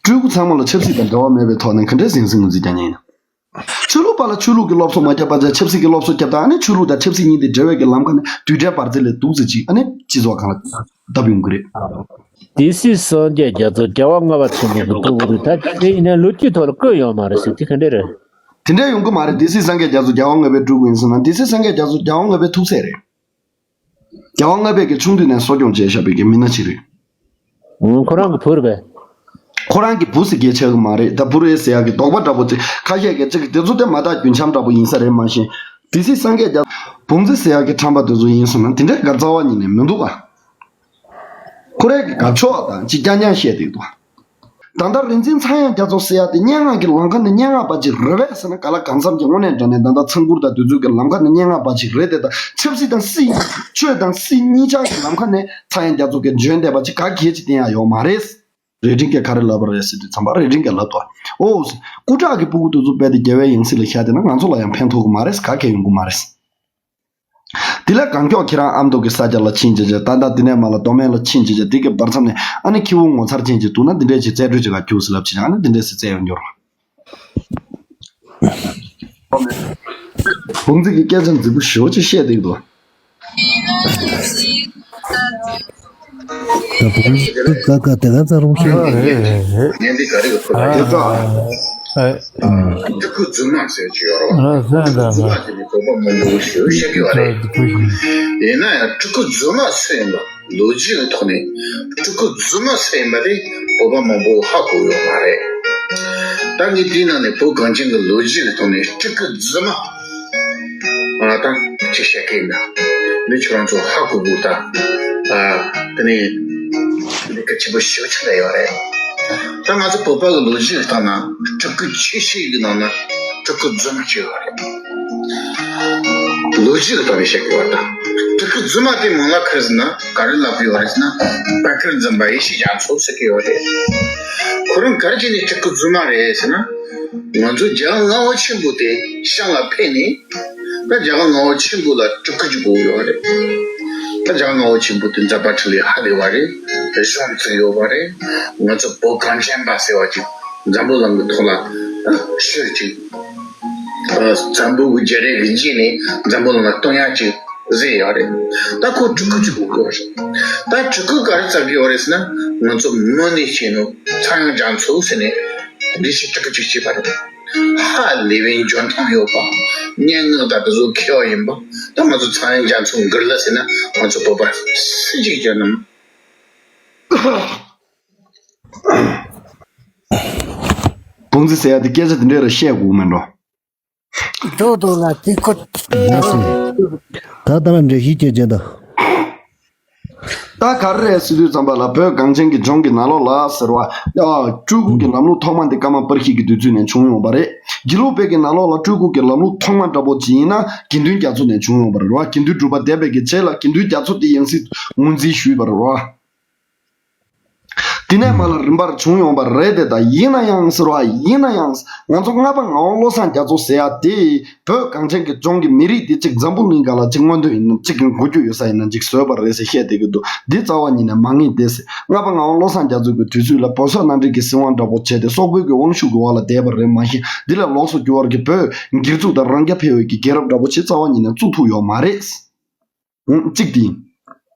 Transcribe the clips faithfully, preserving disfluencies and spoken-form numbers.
སྤྲུལ་སྐུ་ཚང་མ་ལ་ཆབ་སྲིད་དང་འབྲེལ་བ་མེད་པའི་ཐོག་ནས་ག་འདྲས་ཟིང་ཟིང་ངོས་འཛིན་རྒྱག་མཁན་ཡིན་ན། ཆོས་ལུགས་པ་ལ་ཆོས་ལུགས་ཀྱི་སློབ་གསོ་མ་བརྒྱབ་པ་བྱས་ཆབ་སྲིད་ཀྱི་སློབ་གསོ་བརྒྱབ་དང་ཨ་ནི་ཆོས་ལུགས་དང་ཆབ་སྲིད་གཉིས་དེ་འབྲེལ་བའི་གི་ལམ་ཁ་ནས་དུས་དྲན་བར་མཚམས་ལས་སྡུག་ཙམ་ཅིག་ཨ་ནི་སྤྱི་ཚོགས་སྒང་ལ་བརྡབ་ཡོང་གི་རེད། སྡེ་སྲིད་སངས་རྒྱས་རྒྱ་མཚོ་རྒྱལ་བ་ལྔ་པ་ཆེན་པོ་གི་སྤྲུལ་སྐུ་རེད། ད་དེ་ཡིན་ན་ལོ་རྒྱུས་ཐོག་ལ་བཀོད་ཡོད་མ་རེད་ཟེར། དེ་ག་འདྲས་རེད། དེ་འདྲས་ཡོང་གི་མ་རེད། སྡེ་སྲིད་སངས་རྒྱས་རྒྱ་མཚོ་རྒྱལ་བ་ལྔ་པའི་སྤྲུལ་སྐུ་ཡིན་ཟེར་ན། སྡེ་སྲིད་སངས་རྒྱས་རྒྱ་མཚོ་རྒྱལ་བ་ལྔ་པའི་ཐུག་ཚད་རེད། རྒྱལ་བ་ལྔ་པས་ཀྱི་ཆུང་དུས་ནས་གསོ་སྐྱོང་བྱས་བཞག་པའི་གི་མི་སྣ་ཅིག་རེད། ཨང་། ཁོ་རང་གི་བུ་རེད་པས། ཁོ་རང་གི་བུ་ཟེར་གྱི་ཆགས་ཀྱི་མ་རེད། ད་བུ་རེད་ཟེར་ཡག་གི་དོགས་པ་འདྲ་པོ་ཅིག་ཁ་ཤས་ཀྱིས་ཅིག་དེ་ཚོ་དེ་མ་དག་རྒྱུན་འབྱམས་འདྲ་པོ་ཡིན་ས་རེད། མ་གཞི་སྡེ་སྲིད་སངས་རྒྱས་རྒྱ་བོང་རྫི་ཟེར་ཡག་གི་ཁྲམ་པ་དེ་ཚོ་ཡིན་སོང་ན་དེ་འདྲའི་ག་རྩ་བ་ཉིད་ནས་མི་འདུག་ག། ཁོ་རང་གི་དགའ་ཕྱོགས་དང་ཅིག་རྐྱང་རྐྱང་བཤད་བསྡད་འདུག། ད་ལྟ་རིག་འཛིན་ཚངས་དབྱངས་རྒྱ་མཚོ་ཟེར་ཡག་དེ་སྙན་ངག་གི་ལམ་ཁ་ནས་སྙན་ངག་པ་ཅིག་རེད་པས་ཟེར་ན་ག་ལ་གང་འཚམ་གྱི་དངོས་གནས་དྲང་གནས་ད་ལྟ་ཚང་བཀུར་དང་དུས་ཚོད་ཀྱི་ལམ་ཁ་ནས་སྙན་ངག་པ་ཅིག་རེད་དེ། ད་ཆབ་སྲིད་དང་སྲིད། ཆོས་དང་སྲིད་གཉིས་ཆར་གྱི་ལམ་ཁ་ནས་ཚངས་དབྱངས་རྒྱ་མཚོ་གིས་འཇོན་བསྡད་པ་ཅིག་ག་གལ་ཅིག་བསྟན་ཡག་ཡོད་མ་རེད། རེད། དྲིན་གྱིས་ག་རེ་ལབ་པ་རེད་ཟེར་དུས་ཙམ་པ་རེད། དྲིན་གྱིས་ལབ་ཏོ། ཨོ། སྐུ་དྲག་གི་སྤུ་གུ་དེ་ཚོ་རྦད་དེ་རྒྱལ་བའི་ཡང་སྲིད་ལ་བཞག་བསྡད་ན་ང་ཚོ་ལ་ཡང་ཕན་ཐོགས་ཀྱི་མ་རེད། ག་གེ་ཡོང་གི་མ་རེད། དེ་ལས་གང་མགྱོགས་ཁྱེད་རང་ཨ་མདོ་གི་ས་ཆ་ལ་ཕྱིན་བྱས་བྱས། ད་ལྟ་དེ་ནས་མར་ལ་མདོ་སྨད་ལ་ཕྱིན་བྱས་བྱས། དེ་གི་བར་མཚམས་ནས་ཨ་ནི་ཁྱེའུ་ངོ་མཚར་ཅན་ཅིག་འདུག་ན་འདི་འདྲས་ཅིག་རྩལ་སྤྲུགས་ཅིག་ག་རྒྱུགས་ཟེར་ལབ་བྱས། ཨ་ནི་འདི་འདྲས་སེ་རྩལ་ཡོང་རྒྱུ་རེད། བོང་རྫི་གི་སྐད་ཆ་རྫིག་པོ་ཞེ་པོ་ཅིག་བཤད་བསྡད་འདུག། ད་བོང་རྫི་ཀ་ཀ་དེ་ག་ཚ་རུང་ཤེས། ཨ་རེད་རེད་རེད། ངས་འདི་ག་རེ་གི་ཐོག་ལ་ཨ་ཡོད་ཀ། ཨ་ཨ། སྤྲུལ་སྐུ་རྫུན་མ་ཟེར་གྱི་ཡོད་རེད་བ། ཨ་ཟེར་ད་སྤྲུལ་སྐུ་རྫུན་མ་དེ་ནི་བོད་པ་མང་པོ་ཞེ་པོ་བཤད་ཀྱི་ཡོད་རེད། ཡིན་ན་ཡང་སྤྲུལ་སྐུ་རྫུན་མ་སུ་ཡིན་པ། ལོ་རྒྱུས་ཀྱི་ཐོག་ནས་སྤྲུལ་སྐུ་རྫུན་མ་སུ་ཡིན་པ་དེ་བོད་པ་མང་པོ་ཧ་གོ་ཡོད་མ་རེད། ད་ངས་དེའི་ནང་ནས་བོད་གངས་ཅན་གྱི་ལོ་རྒྱུས་ཀྱི་ཐོག་ནས་སྤྲུལ་སྐུ་རྫུན་མ་ཨ་ད་ཅི་བཤད་ཀྱི་ཡིན་ན། འདི་ཁྱོད་རང་ཚོ་ཧ་གོ་དགོས་ད། ཨ་དེ་ནས་འདི་གལ་ཆེན་པོ་ཞེ་པོ་ཅིག་ལ་ཡོད་རེད། ད་ང་ཚོ་བོད་པ་གི་ལོ་རྒྱུས་ཀྱི་ཐོག་ན་སྤྲུལ་སྐུ་ཆེ་ཤོས་ཀྱི་ནང་ན་སྤྲུལ་སྐུ་རྫུན་མ་ཅིག་ཡོད་རེད། ལོ་རྒྱུས་ཀྱི་ཐོག་ནས་བཤད་དགོས་པ་དང་། སྤྲུལ་སྐུ་རྫུན་མ་དེ་མིང་ལ་ག་རེ་ཟེར་ན། ག་རེ་ལབ་ཀྱི་ཡོད་རེད་ཟེར་ན། པད་དཀར་འཛིན་པ་ཡེ་ཤེས་རྒྱ་མཚོ་ཟེར་གྱི་ཡོད་རེད། ཁོ་རང་ག་རེ་བྱས་ནས་སྤྲུལ་སྐུ་རྫུན་མ་རེད་ཟེར་ན། ང་ཚོ་རྒྱལ་བ་ལྔ་པ་ཆེན་པོ་དེ་ཤང་ལ་ཕེབས་ནས། ད་རྒྱལ་བ་ལྔ་པ་ཆེན་པོ་ལ་སྤྲུལ་སྐུ་ཅིག་དགོས་ཡོད་རེད། ད་རྒྱལ་བ་ལྔ་པ་ཆེན་པོ་དེ་མཛད་པ་འཕྲིན་ལས་ཧ་ལས་པ་རེད། གཞུང་བཙུགས་ཡོད་པ་རེད། ང་ཚོ་བོད་གངས་ཅན་པ་ཟེར་བ་ཅིག་འཛམ་བུ་གླིང་གི་ཐོག་ལ་ཤུལ་ཅིག་ཨ་འཛམ་བུ་གི་རྒྱུད་རིམ་གྱི་རྗེས་ནས་འཛམ་བུ་གླིང་ལ་སྟོན་ཡག་ཅིག་བཟོས་ཡོད་རེད། ད་ཁོ་སྤྲུལ་སྐུ་ཅིག་དགོས་ཀྱི་ཡོད་རེད། ད་སྤྲུལ་སྐུ་ག་རེ་བཙལ་གྱི་ཡོད་རེད་ཟེར་ན། ང་ཚོ་མོན་ནས་སྐྱེས་ནོ་ཚངས་དབྱངས་རྒྱ་མཚོ་ཟེར་ནས་བདེ་སྐྱིད་སྤྲུལ་སྐུ་ཅིག་བྱས་པ་རེད། ཧ་ལས་པའི་འཇོན་ཐང་ཡོད་པ། སྙན་ངག་དང་དེ་ཚོ་མཁས་པ་ཡིན་པ། ད་ང་ཚོ་ཚངས་དབྱངས་རྒྱ་མཚོ་མགུར་ལ་ཟེར་ན་ང་ཚོ་བོད་པ་སུ་གཅིག་ཡོད་ནམ། བོང་རྫི་ཟེར་ཡ་དེ་སྐད་ཆ་དེ་འདྲས་ར་བཤད་དགོས་མེད་འགྲོ། འགྲོ་འདུག་ལ་དེ་ཁོ། ལགས་སོ། ད་ལྟ་ལ་འགྲེལ་བཤད་བྱེད་ཀྱི་འདུག། ད་ག་རེ་རེད་ཟེར་དུས་ཙམ་པ་ལ་བོད་གངས་ཅན་གྱི་ལྗོངས་ཀྱི་ནང་ལོགས་ལ་ཟེར་བ། ཨ། སྤྲུལ་སྐུ་གི་ལམ་ལུགས་ཐོག་མ་འདི་ཀརྨ་པར་ཤིང་གི་དུས་ཚོད་ནས་བྱུང་ཡོང་བ་རེད། དགེ་ལུགས་པའི་གི་ནང་ལོགས་ལ་སྤྲུལ་སྐུ་གི་ལམ་ལུགས་ཐོག་མ་འདྲ་པོ་ཅིག་ཡིན་ན་དགེ་འདུན་རྒྱ་མཚོ་ནས་བྱུང་ཡོང་བ་རེད་བ། དགེ་འདུན་གྲུབ་པ་འདས་པའི་གི་རྗེས་ལ་དགེ་འདུན་རྒྱ་མཚོ་དེ་ཡང་སྲིད་ངོས་འཛིན་ཞུས་པ་རེད་བ། དེ་ནས་མར་ལ་རིམ་པར་བྱུང་ཡོང་བ་རེད་དེ། ད་ཡིན་ན་ཡང་ཟེར་བ་ཡིན་ན་ཡང་། ང་ཚོ་ལྔ་པ་ངག་དབང་བློ་བཟང་རྒྱ་མཚོ་ཟེར་ཡ་དེ་བོད་གངས་ཅན་གྱི་ལྗོངས་ཀྱི་མི་རིགས་དེ་གཅིག་འཛམ་བུ་གླིང་སྒང་ལ་གཅིག་མངོན་འདོད་ཡིན་ན་གཅིག་གི་འགུལ་སྐྱོད་ཡོད་ས་ཡིན་ན་གཅིག་བཟོས་པ་རེད་ཟེར་བཤད་བསྡད་ཀྱི་འདུག། འདི་རྩ་བ་ཉིད་ནས་མ་ངེས་ཏེ་ཟེར། ལྔ་པ་ངག་དབང་བློ་བཟང་རྒྱ་མཚོ་གི་དུས་ཚོད་ལ་བོད་སོག་མནའ་འབྲེལ་གྱི་སྲིད་དབང་འདྲ་པོ་བྱས་ཏེ་སོག་པོའི་གི་དབང་ཤུགས་ཀྱི་འོག་ལ་བསྡད་པ་རེད། མ་གཞི་འདི་ལས་ལོགས་སུ་གྱུར་བར་གྱི་བོད་སྒེར་ཚུགས་དང་རང་རྐྱ་འཕེར་བའི་གི་རྒྱལ་རབས་འདྲ་པོ་ཞིག་རྩ་བ་ཉིད་ནས་བཙུགས་ཐུབ་ཡོད་མ་རེད། གཅིག་དེ་ཡིན།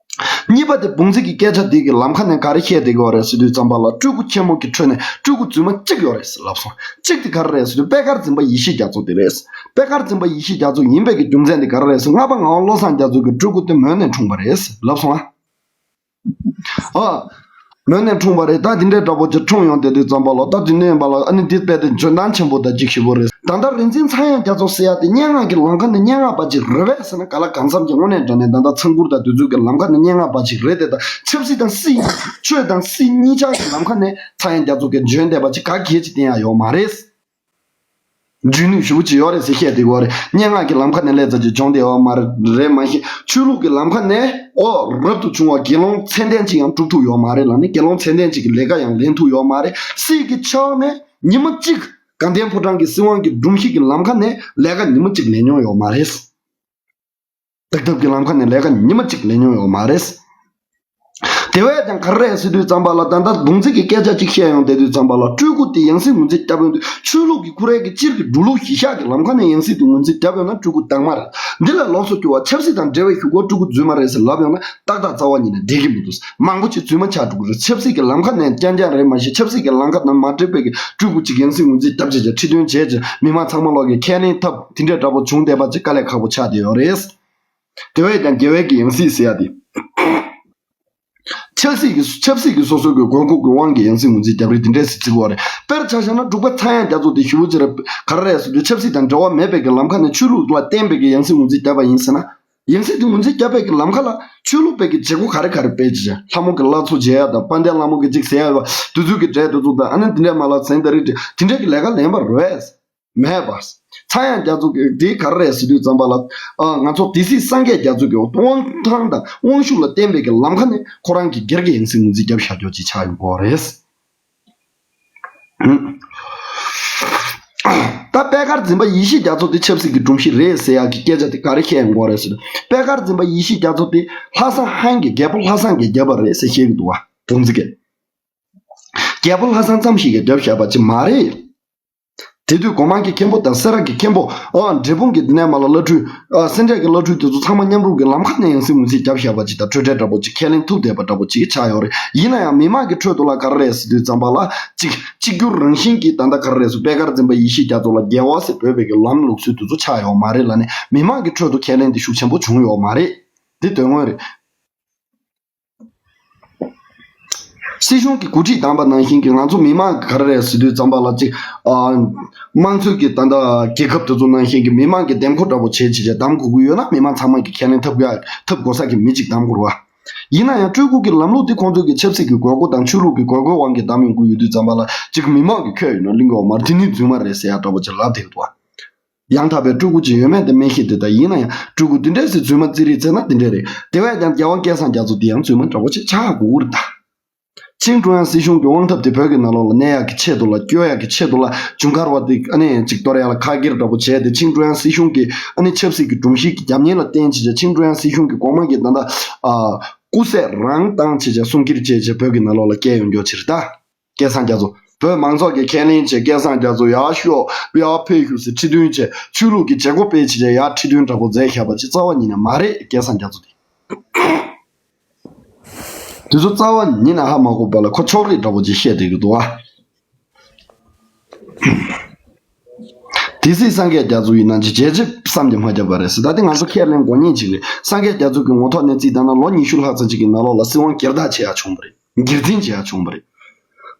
གཉིས་པ་དེ་བོང་རྫི་གི་སྐད་ཆ་དེ་གི་ལམ་ཁ་ནས་ག་རེ་བཤད་བསྡད་ཀྱི་ཡོད་རེད་ཟེར་དུས་ཙམ་པ་ལ། སྤྲུལ་སྐུ་ཆེན་མོ་གི་ཁྲོད་ནས་སྤྲུལ་སྐུ་རྫུན་མ་གཅིག་ཡོད་རེད་ཟེར་ལབ་སོང་། གཅིག་དེ་ག་རེ་རེད་ཟེར་དུས་པད་དཀར་འཛིན་པ་ཡེ་ཤེས་རྒྱ་མཚོ་དེ་རེད། པད་དཀར་འཛིན་པ་ཡེ་ཤེས་རྒྱ་མཚོ་ཡིན་པའི་གི་རྒྱུ་མཚན་དེ་ག་རེ་རེད་ཟེར། ལྔ་པ་ངག་དབང་བློ་བཟང་རྒྱ་མཚོ་གི་སྤྲུལ་སྐུ་དེ་མོན་ནས་འཁྲུངས་པ་རེད་ཟེར་ལབ་སོང་ཨ། ཨ། མོན་ནས་འཁྲུངས་པ་རེད། ད་དེ་འདྲའི་འདྲ་པོ་ཅིག་འཁྲུངས་ཡོང་བསྡད་དུས་ཙམ་པ་ལ། ད་དེ་འདྲ་ཡིན་པ་ལ་ཨ་ནི་འདི་དཔེ་དེ་འཇོན་ཐང་ཆེན་པོ་དང་གཅིག་ཞིབ་པོ་རེད། ད་ལྟ་རིག་འཛིན་ཚངས་དབྱངས་རྒྱ་མཚོ་ཟེར་ཡ་དེ་སྙན་ངག་གི་ལམ་ཁ་ནས་སྙན་ངག་པ་ཅིག་རེད་པས་ཟེར་ན་ག་ལ་གང་འཚམ་གྱི་དངོས་གནས་དྲང་གནས་ད་ལྟ་ཚང་བཀུར་དང་དུས་ཚོད་ཀྱི་ལམ་ཁ་ནས་སྙན་ངག་པ་ཅིག་རེད་དེ། ད་ཆབ་སྲིད་དང་སྲིད། ཆོས་དང་སྲིད་གཉིས་ཆར་གྱི་ལམ་ཁ་ནས་ཚངས་དབྱངས་རྒྱ་མཚོ་གིས་འཇོན་བསྡད་པ་ཅིག་ག་གལ་ཅིག་བསྟན་ཡ་ཡོད་མ་རེད། འཇོན་ནུས་ཞེ་པོ་ཅིག་ཡོད་རེད་ཟེར་བཤད་བསྡད་ཀྱི་ཡོད་རེད། སྙན་ངག་གི་ལམ་ཁ་ནས་ལས་ཙམ་ཅིག་སྦྱོང་བསྡད་ཡོད་མ་རེད། མ་གཞི་ཆོས་ལུགས་ཀྱི་ལམ་ཁ་ནས་ཨོ་རབ་ཏུ་བྱུང་བ་དགེ་སློང་ཚད་ལྡན་ཅིག་ཡང་སྒྲུབ་ཐུབ་ཡོད་མ་རེད་ལ། ནི་དགེ་སློང་ཚད་ལྡན་ཅིག་གི་ལས་ཀ་ཡང་ལེན་ཐུབ་ཡོད་མ་རེད། སྲིད་ཀྱི་ཕྱོགས་ནས་ཉི་མ་གཅིག་དགའ་ལྡན་ཕོ་བྲང་གི་སྲིད་དབང་གི་སྒྲོམ་གཞི་གི་ལམ་ཁ་ནས་ལས་ཀ་ཉི་མ་གཅིག་ལེན་མྱོང་ཡོད་མ་རེད། སྡིག་ཐབས་ཀྱི་ལམ་ཁ་ནས་ལས་ཀ་ཉི་མ་གཅིག་ལེན་མྱོང་ཡོད་མ་རེད། དེ་བས་ཀྱང་ག་རེ་རེད་ཟེར་དུས་ཙམ་པ་ལ། ད་ལྟ་བུང་ཚིག་གི་སྐད་ཆ་གཅིག་བཤད་ཡོང་བསྡད་དུས་ཙམ་པ་ལ། སྤྲུལ་སྐུ་དེ་ཡང་སྲིད་ངོས་འཛིན་བརྒྱབ་ཡོང་དུས། ཆོས་ལུགས་ཀྱི་ཁོ་རའི་གི་སྤྱིར་གྱི་འགྲོ་ལུགས་གཞི་བཞག་གི་ལམ་ཁ་ནས་ཡང་སྲིད་དེ་ངོས་འཛིན་བརྒྱབ་ཡོང་ན་སྤྲུལ་སྐུ་དྭངས་མ་རེད། འདི་ལ་ལོགས་སུ་གྱུར་པ་ཆབ་སྲིད་དང་འབྲེལ་བའི་གཞུག་གུ་སྤྲུལ་སྐུ་རྫུན་མ་རེད་ཟེར་ལབ་ཡོང་ན། ཏག་ཏག་རྩ་བ་ཉིད་ནས་འགྲིག་གི་མི་འདུག་མང་པོ་ཅིག་རྫུན་མ་ཆགས་འགྲོ་གི་རེད། ཆབ་སྲིད་ཀྱི་ལམ་ཁ་ནས་རྐྱང་རྐྱང་རེད་མ་གཞི། ཆབ་སྲིད་ཀྱི་ལམ་ཁ་དང་མ་འགྲིག་པའི་གི་སྤྲུལ་སྐུ་གཅིག་ཡང་སྲིད་ངོས་འཛིན་བརྒྱབ་བྱས་བྱས་ཁྲི་འདོན་བྱས་བྱས། མི་མང་ཚང་མ་ལོག་གིས་ཁས་ལེན་ཐབས་དེ་འདྲའི་འདྲ་པོ་བྱུང་བསྡད་པ་ཅིག་དཀའ་ལས་ཁག་པོ་ཆགས་བསྡད་ཡོད་རེད། དེ་བས་ཀྱང་རྒྱལ་བའི་གི་ཡང་སྲིད་ཟེར་ཡ་དེ། ཆབ་སྲིད་ཀྱི་ཆབ་སྲིད་ཀྱི་སོ་སོའི་གི་དགོས་མཁོ་གི་དབང་གིས་ཡང་སྲིད་ངོས་འཛིན་རྒྱབ་རེས་དེ་འདྲས་སེ་བརྩི་གི་ཡོད་རེད། དཔེར་ཆ་བཞག་ན་འབྲུག་པ་ཚངས་དབྱངས་རྒྱ་མཚོ་དེ་ཞེ་པོ་ཅིག་རེད། ག་རེ་རེད་ཟེར་དུས། ཆབ་སྲིད་དང་འབྲེལ་བ་མེད་པའི་གི་ལམ་ཁ་ནས་ཆོས་ལུགས་ལ་བརྟེན་པའི་གི་ཡང་སྲིད་ངོས་འཛིན་བརྒྱབ་པ་ཡིན་ཟེར་ན། ཡང་སྲིད་དེ་ངོས་འཛིན་བརྒྱབ་པའི་གི་ལམ་ཁ་ལ་ཆོས་ལུགས་པའི་གི་བྱེད་སྒོ་ག་རེ་ག་རེ་སྤེལ་ཅི་བྱ། ལྷ་མོ་གི་བླ་མཚོ་མཇལ་ཡ་དང་། དཔལ་ལྡན་བླ་མ་གི་ཅིག་ཟེར་ཡ་ཡོད་པ། དེ་ཚོ་གི་གྲས་དེ་ཚོ་དང་། ཨ་ནི་དེ་འདྲས་མ་ལ་ཟན་ད་རེད་དེ་འདྲས་ཀྱི་ལས་ཀ་ལེན་པ་རེད། མེད་པ། ཚངས་དབྱངས་རྒྱ་མཚོ་གི་དེ་ག་རེ་རེད་ཟེར་དུས་ཙམ་པ་ལ། ཨ། ང་ཚོ་སྡེ་སྲིད་སངས་རྒྱས་རྒྱ་མཚོ་གི་དབང་ཐང་དང་དབང་ཤུགས་ལ་བརྟེན་པའི་གི་ལམ་ཁ་ནས་ཁོ་རང་གི་སྒེར་གྱི་ཡང་སྲིད་ངོས་འཛིན་བརྒྱབ་བཞག་རྒྱུ་ཅིག་ཆགས་ཡོང་གི་ཡོད་རེད། ད་པད་དཀར་འཛིན་པ་ཡེ་ཤེས་རྒྱ་མཚོ་དེ་ཆབ་སྲིད་ཀྱི་སྒྲོམ་གཞི་རེད་ཟེར་ཡག་གི་སྐད་ཆ་དེ་ག་རེ་བཤད་ཡོང་གི་ཡོད་རེད་ཟེར་ན། པད་དཀར་འཛིན་པ་ཡེ་ཤེས་རྒྱ་མཚོ་དེ་ལྷ་བཟང་ཧན་གྱི་རྒྱལ་པོ་ལྷ་བཟང་གིས་བརྒྱབ་པ་རེད་ཟེར་བཤད་ཀྱི་འདུག་བ། བུང་ཚིག་གིས། རྒྱལ་པོ་ལྷ་བཟང་ཙམ་ཞིག་གིས་བརྒྱབ་བཞག་པ་ཅིག་མ་རེད། དེ་དུས་གོང་མ་གི་མཁན་པོ་དང་སེ་ར་གི་མཁན་པོ། ཨ། འབྲས་སྤུངས་ཀྱི་དེ་ནས་མ་ལ་བླ་སྤྲུལ། ཨ། སེ་འབྲས་ཀྱི་བླ་སྤྲུལ་དེ་ཚོ་ཚང་མ་མཉམ་རུབ་ཀྱི་ལམ་ཁ་ནས་ཡང་སྲིད་ངོས་འཛིན་བརྒྱབ་བཞག་པ་ཅིག་དང་། གྲོས་འབྲས་འདྲ་པོ་ཅིག་ཁས་ལེན་ཐུབ་བསྡད་པ་འདྲ་པོ་ཅིག་ཆགས་ཡོད་རེད། ཡིན་ན་ཡང་མི་མང་གི་ཁྲོད་དུ་ལ་ག་རེ་རེད་ཟེར་དུས་ཙམ་པ་ལ། གཅིག་གཅིག་གྱུར་རང་བཞིན་གྱིས་ད་ལྟ་ག་རེ་རེད་ཟེར། པད་དཀར་འཛིན་པ་ཡེ་ཤེས་རྒྱ་མཚོ་ལ་རྒྱལ་བ་ཟེར་འབོད་པའི་གི་ལམ་ལུགས་སྲོལ་དེ་ཚོ་ཆགས་ཡོད་མ་རེད་ལ་ནི། མི་མང་གི་ཁྲོད་དུ་ཁས་ལེན་དེ་ཤུགས་ཆེན་པོ་བྱུང་ཡོད་མ་རེད། དེ་དོན་དངོས་རེད། སྲིད་གཞུང་གི་འགོ་ཁྲིད་དམ་པ་ནང་བཞིན་གྱི་ང་ཚོ་མི་མང་གི་ག་རེ་རེད་ཟེར་དུས་ཙམ་པ་ལ་གཅིག་ཨ། དམངས་གཙོའི་གི་ད་ལྟ་རྒྱལ་ཁབ་དེ་ཚོ་ནང་བཞིན་གྱི་མི་མང་གི་འདེམས་བསྐོ་འདྲ་པོ་བྱེད་བྱེད་བྱེད་གདམ་དགོས་ཀྱི་ཡོད་ན། མི་མང་ཚང་མ་གི་ཁས་ལེན་ཐབས་ཡ་ཐབས་དགོས་ས་གི་མི་གཅིག་གདམ་དགོས་རེད་བ། ཡིན་ན་ཡང་སྤྲུལ་སྐུ་གི་ལམ་ལུགས་དེ་ཁོང་ཚོ་གི་ཆབ་སྲིད་ཀྱི་དགོས་མཁོ་དང་ཆོས་ལུགས་ཀྱི་དགོས་མཁོའི་དབང་གིས་གདམ་ཡོང་གི་ཡོད་དུས་ཙམ་པ་ལ། གཅིག་མི་མང་གི་ཁྱོད་ཡིན་ན་གླེང་གི་ཡོད་མ་རེད། དེ་ནི་རྫུན་མ་རེད་ཟེར་ཡ་འདྲ་པོ་ཅིག་ལབ་བསྡད་ཀྱི་འདུག་བ། ཡང་དག་པའི་སྤྲུལ་སྐུ་ཅིག་ཡོད་མེད་དེ་སྨྲས་ཤེས་དེ། ད་ཡིན་ན་ཡང་སྤྲུལ་སྐུ་དེ་འདྲས་སེ་རྫུན་མ་རྩིས་རིག་བྱས་ན་དེ་འདྲས་རེད། དེ་བས་ཀྱང་རྒྱལ་དབང་སྐལ་བཟང་རྒྱ་མཚོ་དེ་ཡང་རྫུན་མ་འདྲ་པོ་ཅིག་ཆགས་དགོས་ཀྱི་རེད་ད། ཆིང་ཀྲུང་དབྱང་སྲིད་གཞུང་གི་དབང་ཐབས་དེ་བོད་ཀྱི་ནང་ལོགས་ལ་གནས་ཡག་གི་ཆེད་དུ་ལ། སྐྱོར་ཡག་གི་ཆེད་དུ་ལ། ཇུན་གར་བ་དེ་ཨ་ནི་ཅིག་གཏོར་ཡག་ལ་ཁ་སྐྱེར་འདྲ་པོ་བྱས་ཏེ། ཆིང་ཀྲུང་དབྱང་སྲིད་གཞུང་གི་ཨ་ནི་ཆབ་སྲིད་ཀྱི་སྒྲོམ་གཞི་གི་རྒྱབ་གཉེར་ལ་བརྟེན་བྱས་བྱས། ཆིང་ཀྲུང་དབྱང་སྲིད་གཞུང་གི་གོང་མ་གི་ད་ལྟ་ཨ་སྐུ་ཚེ་རང་བཏང་བྱས་བྱས་གསུང་སྐྱེར་བྱས་བྱས་བོད་ཀྱི་ནང་ལོགས་ལ་བསྐྱལ་ཡོང་རྒྱུ་ཅིག་རེད་ད། སྐལ་བཟང་རྒྱ་མཚོ། བོད་མང་ཚོགས་ཀྱིས་ཁས་ལེན་བྱས། སྐལ་བཟང་རྒྱ་མཚོ་ཡར་ཤོག་ཡར་ཕེབས་ཤོག་ཟེར་ཁྲི་འདོན་བྱས། ཆོས་ལུགས་ཀྱི་བྱེད་སྒོ་སྤེལ་བྱས་བྱས་ཡར་ཁྲི་འདོན་འདྲ་པོ་མཛད་བཞག་པ་ཅིག་རྩ་བ་ཉིད་ནས་མ་རེད། སྐལ་བཟང་རྒྱ་མཚོ་དེ། དེ་ཚོ་རྩ་བ་ཉིད་ནས་ཧ་མ་གོ་བ་ལ་ཁོ་ཕྱོགས་རིས་འདྲ་པོ་ཅིག་བཤད་བསྡད་ཀྱི་འདུག་ཨ། སྡེ་སྲིད་སངས་རྒྱས་རྒྱ་མཚོ་ཡིན་ན་ཅིག་བྱས་རྗེས་བསམ་གྱིས་མ་ཁྱབ་པ་རེད་ཟེར། ད་དེ་ང་ཚོ་ཁས་ལེན་དགོས་ངེས་ཅིག་རེད། སངས་རྒྱས་རྒྱ་མཚོ་གི་ངོ་ཐོག་ནས་བརྩིས་བཏང་ན། ལོ་ཉི་ཤུ་ལྷག་ཙམ་ཅིག་གི་ནང་ལོགས་ལ་སྲིད་དབང་སྒེར་བདག་བྱེད་ཡག་བྱུང་བ་རེད། སྒེར་འཛིན་བྱེད་ཡག་བྱུང་བ་རེད།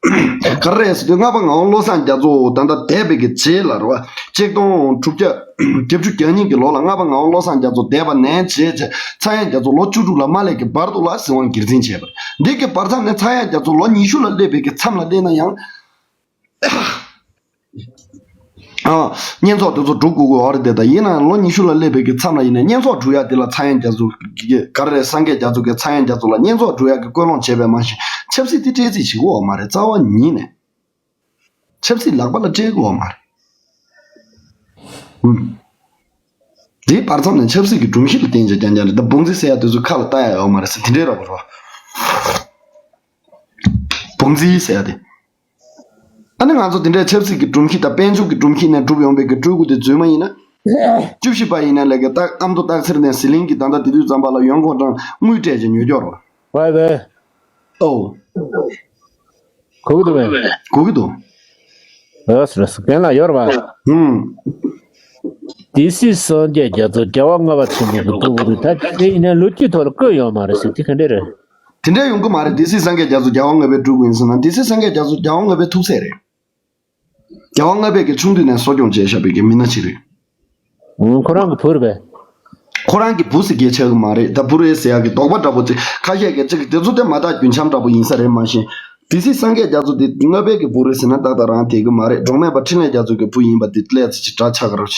ག་རེ་རེད་ཟེར་དུས། ལྔ་པ་ངག་དབང་བློ་བཟང་རྒྱ་མཚོ་ད་ལྟ་འདས་པའི་གི་རྗེས་ལ་རེད་བ། ཆིག་སྟོང་དྲུག་བརྒྱ་བརྒྱད་ཅུ་གྱ་གཉིས་ཀྱི་ལོ་ལ་ལྔ་པ་ངག་དབང་བློ་བཟང་རྒྱ་མཚོ་འདས་པ་ནས་བྱས་བྱས། ཚངས་དབྱངས་རྒྱ་མཚོ་ལོ་བཅུ་དྲུག་ལ་མ་སླེབས་ཀྱི་བར་དུ་ལ་སྲིད་དབང་སྒེར་འཛིན་བྱས་པ་རེད། འདི་གི་བར་མཚམས་ནས་ཚངས་དབྱངས་རྒྱ་མཚོ་ལོ་ཉི་ཤུ་ལ་སླེབས་པའི་གི་མཚམས་ལ་སླེབས་ན་ཡང་། ཨ། བསྙེན་རྫོགས་དེ་ཚོ་སྒྲུབ་དགོས་ཀྱི་ཡོད་རེད་དེ། ད་ཡིན་ནའང་ལོ་ཉི་ཤུ་ལ་སླེབས་པའི་གི་མཚམས་ལ་ཡིན་ན། བསྙེན་རྫོགས་སྒྲུབ་ཡ་དེ་ལ་ཚངས་དབྱངས་རྒྱ་མཚོ་གི་ག་རེ་རེད། སངས་རྒྱས་རྒྱ་མཚོ་གིས་ཚངས་དབྱངས་རྒྱ་མཚོ་ལ་བསྙེན་རྫོགས་སྒྲུབ་ཡ་གི་སྐུལ་སློང་བྱས་པས་མ་གཞི། ཆབ་སྲིད་དེ་སྤྲད་རྩིས་བྱེད་ཀྱི་ཡོད་མ་རེད། རྩ་བ་ཉིད་ནས་ཆབ་སྲིད་ལག་པ་ལ་སྤྲད་ཀྱི་ཡོད་མ་རེད། ཨུམ། དེའི་བར་མཚམས་ནས་ཆབ་སྲིད་ཀྱི་སྒྲོམ་གཞི་ལ་བརྟེན་བྱས་རྐྱང་རྐྱང་རེད། ད་བུང་རྫི་ཟེར་ཡ་དེ་ཚོ་ཁ་ལ་བལྟ་ཡ་ཡོད་མ་རེད་ཟེར། དེ་འདྲའི་ར་བ་རེད་བ། བུང་རྫི་ཟེར་ཡ་དེ། ཨ་ནི་ང་ཚོ་དེ་འདྲའི་ཆབ་སྲིད་ཀྱི་སྒྲོམ་གཞི་དང་དཔལ་འབྱོར་གྱི་སྒྲོམ་གཞི་ནས་གྲུབ་ཡོང་བའི་གི་སྤྲུལ་སྐུ་དེ་རྫུན་མ་ཡིན་ན། བཅུ་བཞི་པ་ཡིན་ན་ལས་ཀ་ཏག་ཨ་མདོ་སྟག་འཚེར་ནས་ཟི་ལིང་གི་ད་ལྟ་དེ་དུས་ཙམ་པ་ལ་ཡོན་ཁོང་ཀྲང་དངུལ་སྤྲད་ཅིག་ཉོས་ཀྱོག་རོ། ཝའི་ཝའི། ཨོ། གོ་གི་འདུག་བས། གོ་གི་འདུག་ཨོ་སི་ར་སི་གན་ལ་ཡོད་ར་བ། ཧུམ། སྡེ་སྲིད་སངས་རྒྱས་རྒྱ་མཚོ་རྒྱལ་བ་ལྔ་པ་ཆེན་པོ་གི་སྤྲུལ་སྐུ་རེད། ད་དེ་ཡིན་ན་ལོ་རྒྱུས་ཐོག་ལ་བཀོད་ཡོད་མ་རེད་ཟེར། དེ་ག་འདྲས་རེད། དེ་འདྲས་ཡོང་གི་མ་རེད། སྡེ་སྲིད་སངས་རྒྱས་རྒྱ་མཚོ་རྒྱལ་བ་ལྔ་པའི་སྤྲུལ་སྐུ་ཡིན་ཟེར་ན། སྡེ་སྲིད་སངས་རྒྱས་རྒྱ་མཚོ་རྒྱལ་བ་ལྔ་པའི་ཐུག་སྲས་རེད། རྒྱལ་བ་ལྔ་པས་ཀྱི་ཆུང་དུས་ནས་གསོ་སྐྱོང་བྱས་བཞག་པའི་གི་མི་སྣ་ཅིག་རེད། ཨང་། ཁོ་རང་གི་བུ་རེད་པས། ཁོ་རང་གི་བུ་ཟེར་གྱི་ཆགས་ཀྱི་མ་རེད། ད་བུ་རེད་ཟེར་ཡག་གི་དོགས་པ་འདྲ་པོ་ཅིག་ཁ་ཤས་ཀྱིས་ཅིག་དེ་ཚོ་དེ་མ་དག་རྒྱུན་འབྱམས་འདྲ་པོ་ཡིན་ས་རེད། མ་གཞི་སྡེ་སྲིད་སངས་རྒྱས་རྒྱ་མཚོ་དེ་ལྔ་པའི་གི་བུ་རེད་ཟེར་ན་ཏག་ཏག་རང་བསྡད་ཀྱི་མ་རེད། འབྲོག་སྨད་པ་འཕྲིན་ལས་རྒྱ་མཚོ་གི་བུ་ཡིན་པ་དེ་སླད་ཙམ་ཅིག་འདྲ་ཆགས་ཀྱི་རེད།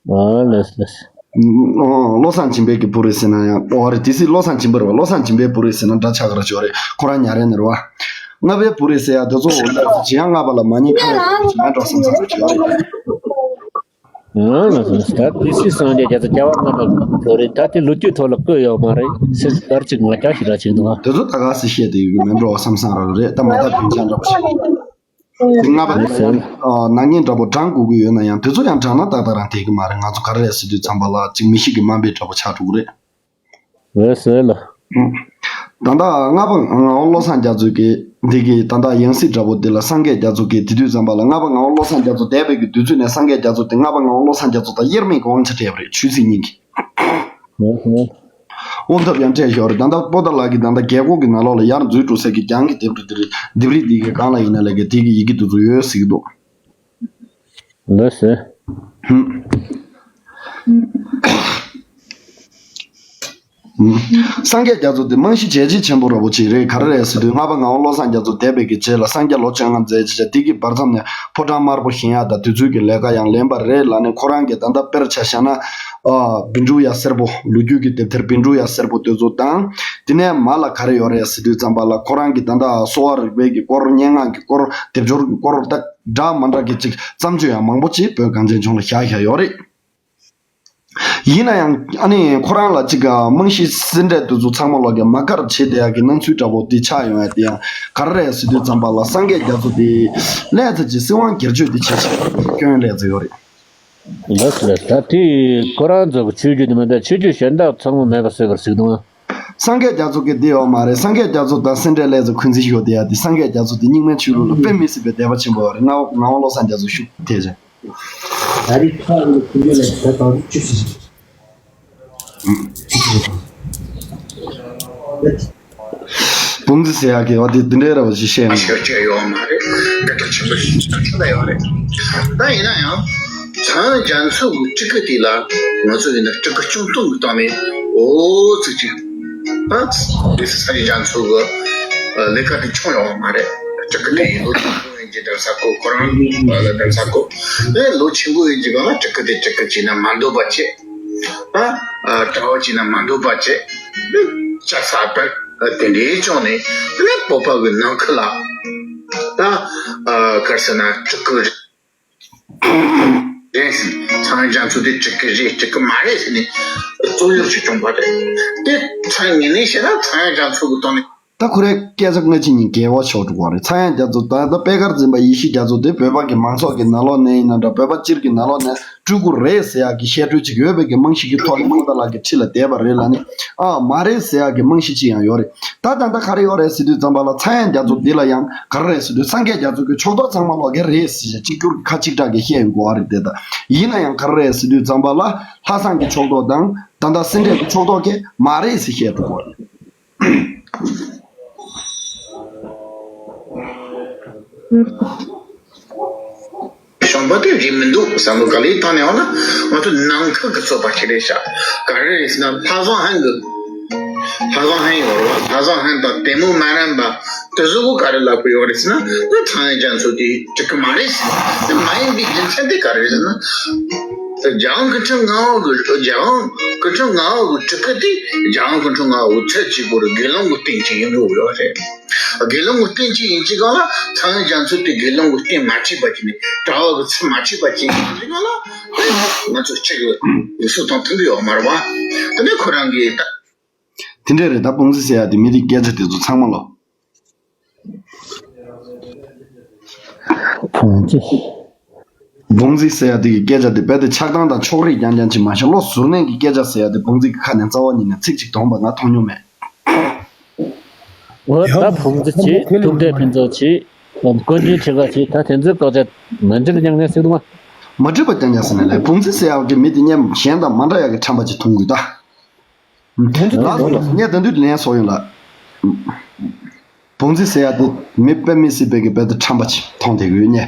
ཨ་ལགས་སོ་ལགས་སོ། ཨོ། བློ་བཟང་སྦྱིན་པའི་གི་བུ་རེད་ཟེར་ན་ཡང་། ཨོ་རེད། དེ་སྲིད་བློ་བཟང་སྦྱིན་པ་རེད་བ། བློ་བཟང་སྦྱིན་པའི་བུ་རེད་ཟེར་ན་འདྲ་ཆགས་ཀྱི་རེད་ཅོ་རེད། ཁོ་རང་ཉ་རེ་ནས་རེད་བ། ལྔ་པའི་བུ་རེད་ཟེར་ཡ་དེ་ཚོ་འོ་ལགས་སོ། ཇི་ཡང་ལྔ་པ་ལ་མ་ཉེས་ཁ་ཡ་ཁོ་ཇི་ཡང་འགྲོ་བསམ་བསམ་ཅོ་རེད། ང་ལ་ད་དེ་སྲིད་སངས་རྒྱས་རྒྱ་མཚོ་རྒྱལ་བ་ལྔ་པ་ཐོ་རེད། ད་དེ་ལོ་རྒྱུས་ཐོག་ལ་བཀོད་ཡོད་མ་རེད། སེམས་ལྟར་ཅིག་ང་རྒྱ་ཞིག་ར་ཅིག་འདུག་ཨ། དེ་ཚོ་ད་ག་སེ་བཤད་དེ་ཡོད་གི་མེད་འགྲོ་བསམ་བསམ་ར་རེད། ད་མ་ད་དུས་ཆ་འདྲ་པོ་ཞིག་དེ་ལྔ་པ་དེ་ཡང་ནག་ཉེས་འདྲ་པོ་བགྲང་དགོས་ཀྱི་ཡོད་ན་ཡང་དེ་ཚོ་ཡང་བགྲང་ན་ཏག་ཏག་རང་དེ་གི་མ་རེད། ང་ཚོ་ག་རེ་རེད་ཟེར་དུས་ཙམ་པ་ལ་ཅིག་མི་ཤི་གི་དམའ་འབེབས་འདྲ་པོ་ཆགས་འགྲོ་གི་རེད། འོད་ཟེར་ལ། ད་ལྟ་ལྔ་པ་ངག་དབང་བློ་བཟང་རྒྱ་མཚོ་གིས་འདི་གི་ད་ལྟ་ཡང་སྲིད་འདྲ་པོ་འདི་ལ་སངས་རྒྱས་རྒྱ་མཚོ་གིས་དེ་དུས་ཙམ་པ་ལ་ལྔ་པ་ངག་དབང་བློ་བཟང་རྒྱ་མཚོ་འདས་པའི་གི་དུས་ཚོད་ནས་སངས་རྒྱས་རྒྱ་མཚོ་དེ་ལྔ་པ་ངག་དབང་བློ་བཟང་རྒྱ་མཚོ་དང་དབྱེར་མེད་ཀྱི་དབང་ཆ་སྤྲད་པ་རེད། ཆོས་སྲིད་གཉིས་ཀྱི། ཨོ་ཧོ། དབང་ཐབས་ཡང་སྤྲད་ཞོར་རེད། ད་ལྟ་པོ་ཏཱ་ལ་གི་ད་ལྟ་རྒྱལ་སྒོ་གི་ནང་ལོགས་ལ་ཡར་འཛུལ་འགྲོ་ས་གི་གྱང་གི་ལྡེབས་རིས་འདི་རེད། ལྡེབས་རིས་འདི་གི་སྒང་ལ་ཡིན་ན་ལས་ཀ་དེ་གི་ཡི་གེ་འདི་ཚོ་ཡོད་ཟེར་གི་འདུག་འོད་ཟེར། ཧུམ། ཧུམ། སངས་རྒྱས་རྒྱ་མཚོ་དེ་རྨང་གཞི་བྱས་རྗེས་ཆེན་པོ་ར་པོ་ཅིག་རེད། ག་རེ་རེད་ཟེར་དུས་ལྔ་པ་ངག་དབང་བློ་བཟང་རྒྱ་མཚོ་འདས་པའི་གི་རྗེས་ལ་སངས་རྒྱས་ལོ་བཅོ་ལྔ་མཛད་ཅེས་བྱ་དེ་གི་བར་མཚམས་ནས་ཕོ་བྲང་དམར་པོ་བཞེངས་ཡག་དང་དེ་ཚོའི་གི་ལས་ཀ་ཡང་ལེན་པ་རེད་ལ་ནི་ཁོ་རང་གི་ད་ལྟ་དཔེར་ཆ་བཞག་ན་ཨ་བཻ་ཌཱུརྱ་སེར་པོ་ལོ་རྒྱུས་ཀྱི་དེབ་ཐེར་བཻ་ཌཱུརྱ་སེར་པོ་དེ་ཚོ་དང་དེ་ནས་མ་ལ་ག་རེ་ཡོད་རེད་ཟེར་དུས་ཙམ་པ་ལ་ཁོ་རང་གི་ད་ལྟ་གསོ་བ་རིག་པའི་གི་སྐོར། སྙན་ངག་གི་སྐོར། སྡེབ་སྦྱོར་གྱི་སྐོར། ད་འདྲ་མ་འདྲ་གི་ཅིག་བརྩམས་ཆོས་ཡང་མང་པོ་ཅིག་བོད་གངས་ཅན་ལྗོངས་ལ་བཞག་བཞག་ཡོད་རེད། ཡིན་ན་ཡང་ཨ་ནི་ཁོ་རང་ལ་ཅིག་རྨང་གཞི་སེ་འབྲས་དེ་ཚོ་ཚང་མ་ལོག་གི་མ་དགར་བྱེད་བསྡད་ཡག་གི་སྣང་ཚུལ་འདྲ་པོ་དེ་ཆགས་ཡོང་ཡ་དེ་ཡང་ག་རེ་རེད་ཟེར་དུས་ཙམ་པ་ལ་སངས་རྒྱས་རྒྱ་མཚོ་དེ་ལས་ཚེ་ཅིག་སྲིད་དབང་སྒེར་གཅོད་དེ་བྱེད་ཆེད་སྐྱོན་ལས་ཚེ་ཡོད་རེད། ལགས་སོ་ལགས་སོ། ད་དེ་ཁོ་རང་ཚོ་གི་ཆོས་བརྒྱུད་དེ་མི་འདྲ་ཆོས་བརྒྱུད་གཞན་དག་ཚང་མ་མེད་པ་བཟོས་པར་གཟིགས་དང་། སངས་རྒྱས་རྒྱ་མཚོ་གི་དེ་ཡོད་མ་རེད། སངས་རྒྱས་རྒྱ་མཚོ་དང་སེ་འབྲས་ལས་ཚེ་འཁོན་འཛིན་ཞུ་བསྡད་ཡ་དེ་སངས་རྒྱས་རྒྱ་མཚོ་དེ་རྙིང་མའི་ཆོས་ལུགས་ལ་དཔེ་མི་སྲིད་པའི་དད་པ་ཆེན་པོ་ཡོད་རེད། ངག་དབང་བློ་བཟང་རྒྱ་མཚོ་ཤུགས་དེ་བྱས། ད་རེས་ཁ་ལ་ཁུ་འདྲ་ལ་ད་དང་བཅུ་ཞིག་བུམ་འཛིན་ཟེར་ཡག་གི་བ་དེ་འདི་འདྲའི་ར་བ་ཞིག་བཤད་ཡོང་། ཤེས་བྱ་ཡོད་མ་རེད། དགའ་གྲགས་ཆེན་པོ་ཞིག་ཆགས་ཀྱི་ཡོད་རེད། ད་ཡིན་ན་ཡང་ཚངས་དབྱངས་རྒྱ་མཚོ་གི་སྤྲུལ་སྐུ་དེ་ལ་ང་ཚོ་ཡིན་ན་སྤྲུལ་སྐུ་སྐྱོང་སྟངས་ཀྱི་སྟེང་ནས་འོ་ཙི་ཅིག་ད་དེ་ཚེ་ཚངས་དབྱངས་རྒྱ་མཚོ་གི་ལས་ཀ་དེ་བྱུང་ཡོད་མ་རེད། སྤྲུལ་སྐུ་དེ་ཡིན་ལོ་ཆེན་པོ་ཡིན་གྱི་གདན་ས་ཁོ་ཁོ་རང་ལ་གདན་ས་ཁོ་ཨེ་ལོ་ཆེན་པོ་ཡིན་གྱི་གང་ལ་སྤྲུལ་སྐུ་དེ་སྤྲུལ་སྐུ་བྱས་ན་མ་འདོད་པ་བྱེད། ཨ་གྲྭ་བ་བྱས་ན་མ་འདོད་པ་བྱེད། ལྕགས་ས་པར་དེ་འདྲའི་བྱུང་ནས་དེ་ནས་བོད་པ་གི་ནང་ཁུལ་ལ་ད་ག་རེ་ཟེར་ན་སྤྲུལ་སྐུ་རེད་ཟེར། ཚངས་དབྱངས་རྒྱ་མཚོ་དེ་སྤྲུལ་སྐུ་རེད་སྤྲུལ་སྐུ་མ་རེད་ཟེར་ནས་རྩོད་རྙོག་ཅིག་བྱུང་བ་རེད། དེ་ཚངས་དབྱངས་ངེས་ནས་བཤད་ན་ཚངས་དབྱངས་རྒྱ་མཚོ་གི་སྟེང་ནས། ད་ཁོ་རའི་སྐད་ཆ་སྔ་ཕྱི་གཉིས་འགལ་བ་ཆགས་འགྲོ་གི་རེད། ཚངས་དབྱངས་རྒྱ་མཚོ་ད་ལྟ་པད་དཀར་འཛིན་པ་ཡེ་ཤེས་རྒྱ་མཚོ་དེ་བོད་པ་གི་མང་ཚོགས་ཀྱི་ནང་ལོགས་ནས་ཡིན་ན་འདྲ་བོད་པ་སྤྱིར་གྱི་ནང་ལོགས་ནས་སྤྲུལ་སྐུ་རེད་ཟེར་ཡག་གི་བཤད་སྲོལ་ཅིག་ཡོད་པའི་གི་རྨང་གཞི་གི་ཐོག་ནས་ཕོ་བྲང་ལགས་ཀྱི་ཁྲི་ལ་བསྡད་པ་རེད་ལ་ནི། ཨ་མ་རེད་ཟེར་ཡག་གི་རྨང་གཞི་ཅིག་ཡང་ཡོད་རེད། ད་ད་ལྟ་ག་རེ་ཡོད་རེད་ཟེར་དུས་ཙམ་པ་ལ་ཚངས་དབྱངས་རྒྱ་མཚོ་འདི་ལ་ཡང་ག་རེ་རེད་ཟེར་དུས་སངས་རྒྱས་རྒྱ་མཚོ་གི་ཕྱོགས་གཏོགས་ཚང་མ་ལོག་གི་རེད་ཟེར་བྱས་གཅིག་གྱུར་གྱི་ཁ་གཅིག་གྲགས་ཀྱི་བཤད་ཡོང་གི་ཡོད་རེད། དེ་ད་ཡིན་ན་ཡང་ག་རེ་རེད་ཟེར་དུས་ཙམ་པ་ལ་ལྷ་བཟང་གི་ཕྱོགས་གཏོགས་དང་ད་ལྟ་སེ་འབྲས་ཀྱི་ཕྱོགས་གཏོགས་ཀྱིས་མ་རེད་ཟེར་བཤད་འགྲོ་གི་ཡོད་རེད། གཞོན་པ་དེ་རེད་མི་འདུག་བསམ་བློ་ག་ལེར་བཏང་ནས་འོང་ན་ང་ཚོ་ནང་ཁུལ་གྱི་རྩོད་པ་ཞིག་རེད་ཤག་ག་རེ་རེད་ཟེར་ན་ལྷ་བཟང་ཧན་གི་ལྷ་བཟང་ཧན་ཡོད་རེད་བ། ལྷ་བཟང་ཧན་དང་དེ་མོ་མ་རན་པ་དེ་ཚོ་གི་ག་རེ་ལབ་གི་ཡོད་རེད་ཟེར་ན་ད་ཚངས་དབྱངས་རྒྱ་མཚོ་དེ་འགྲིག་གི་མ་རེད་ཟེར། དེ་མ་ཡིན་པའི་རྒྱུ་མཚན་དེ་ག་རེ་རེད་ཟེར་ན། རྒྱལ་དབང་སྐུ་ཕྲེང་ལྔ་པ་གི་རྒྱལ་དབང་སྐུ་ཕྲེང་ལྔ་པ་གི་སྤྲུལ་སྐུ་དེ་རྒྱལ་དབང་སྐུ་ཕྲེང་ལྔ་པ་གི་ཚད་གཅིག་པོ་རེད། དགེ་སློང་གི་རྟེན་གཅིག་ཡིན་དགོས་ཡོད་རེད། དགེ་སློང་གི་རྟེན་གཅིག་ཡིན་གཅིག་གང་ལ་ཚངས་དབྱངས་རྒྱ་མཚོ་དེ་དགེ་སློང་གི་རྟེན་མ་ཁྲིད་པ་ཅིག་ནས་གྲྭ་བ་གི་ཚུལ་མ་ཁྲིད་པ་ཅིག་ཡིན་གཅིག་གང་ལ་ང་ཚོ་གཅིག་གི་ལུགས་སྲོལ་དང་མཐུན་གི་ཡོད་མ་རེད་བ། དེ་ནས་ཁོ་རང་གིས་ད། དེ་འདྲས་རེད། ད་བུང་རྫི་ཟེར་ཡ་དེ་མི་དེ་སྐད་ཆ་དེ་ཚོ་ཚང་མ་ལོ། བུང་རྫི། བུང་རྫི་ཟེར་ཡ་དེ་གི་སྐད་ཆ་དེ་རྦད་དེ་ཆགས་སྡང་དང་ཕྱོགས་རིས་རྐྱང་རྐྱང་ཅིག་མ་ཤེས། བློ་གཟུར་གནས་ཀྱི་སྐད་ཆ་ཟེར་ཡ་དེ་བུང་རྫི་གི་ཁ་ནས་རྩ་བ་ཉིད་ནས་ཚིག་གཅིག་དོང་པ་ང་མཐོང་མྱོང་མེད། འོ་ད་བུང་རྫི་བྱེད། ཐུབ་བསྟན་ཕུན་ཚོགས་བྱེད། དཀོན་མཆོག་ཆེ་ཁ་བྱེད། ད་དེ་ཚོའི་སྐད་ཆ་མ་འགྲིག་རྐྱང་རྐྱང་ཟེར་འདུག་མ། མ་འགྲིག་པ་རྐྱང་རྐྱང་ཟེར་ནས་ལས། བུང་རྫི་ཟེར་ཡ་གི་མི་དེ་སྙན་གཞན་དང་མ་འདྲ་ཡ་གི་ཁྲམ་པ་ཅིག་མཐོང་དགོས་ད། ལགས་སོ་ལགས་སོ། ངས་ད་དུང་ལན་གསོག་ཡོང་ལགས། བུང་རྫི་ཟེར་ཡ་དེ་མི་དཔེ་མི་སྲིད་པའི་གི་དཔེ་དེ་ཁྲམ་པ་ཅིག་མཐོང་བསྡད་ཀྱི་ཡོད་ཉེ།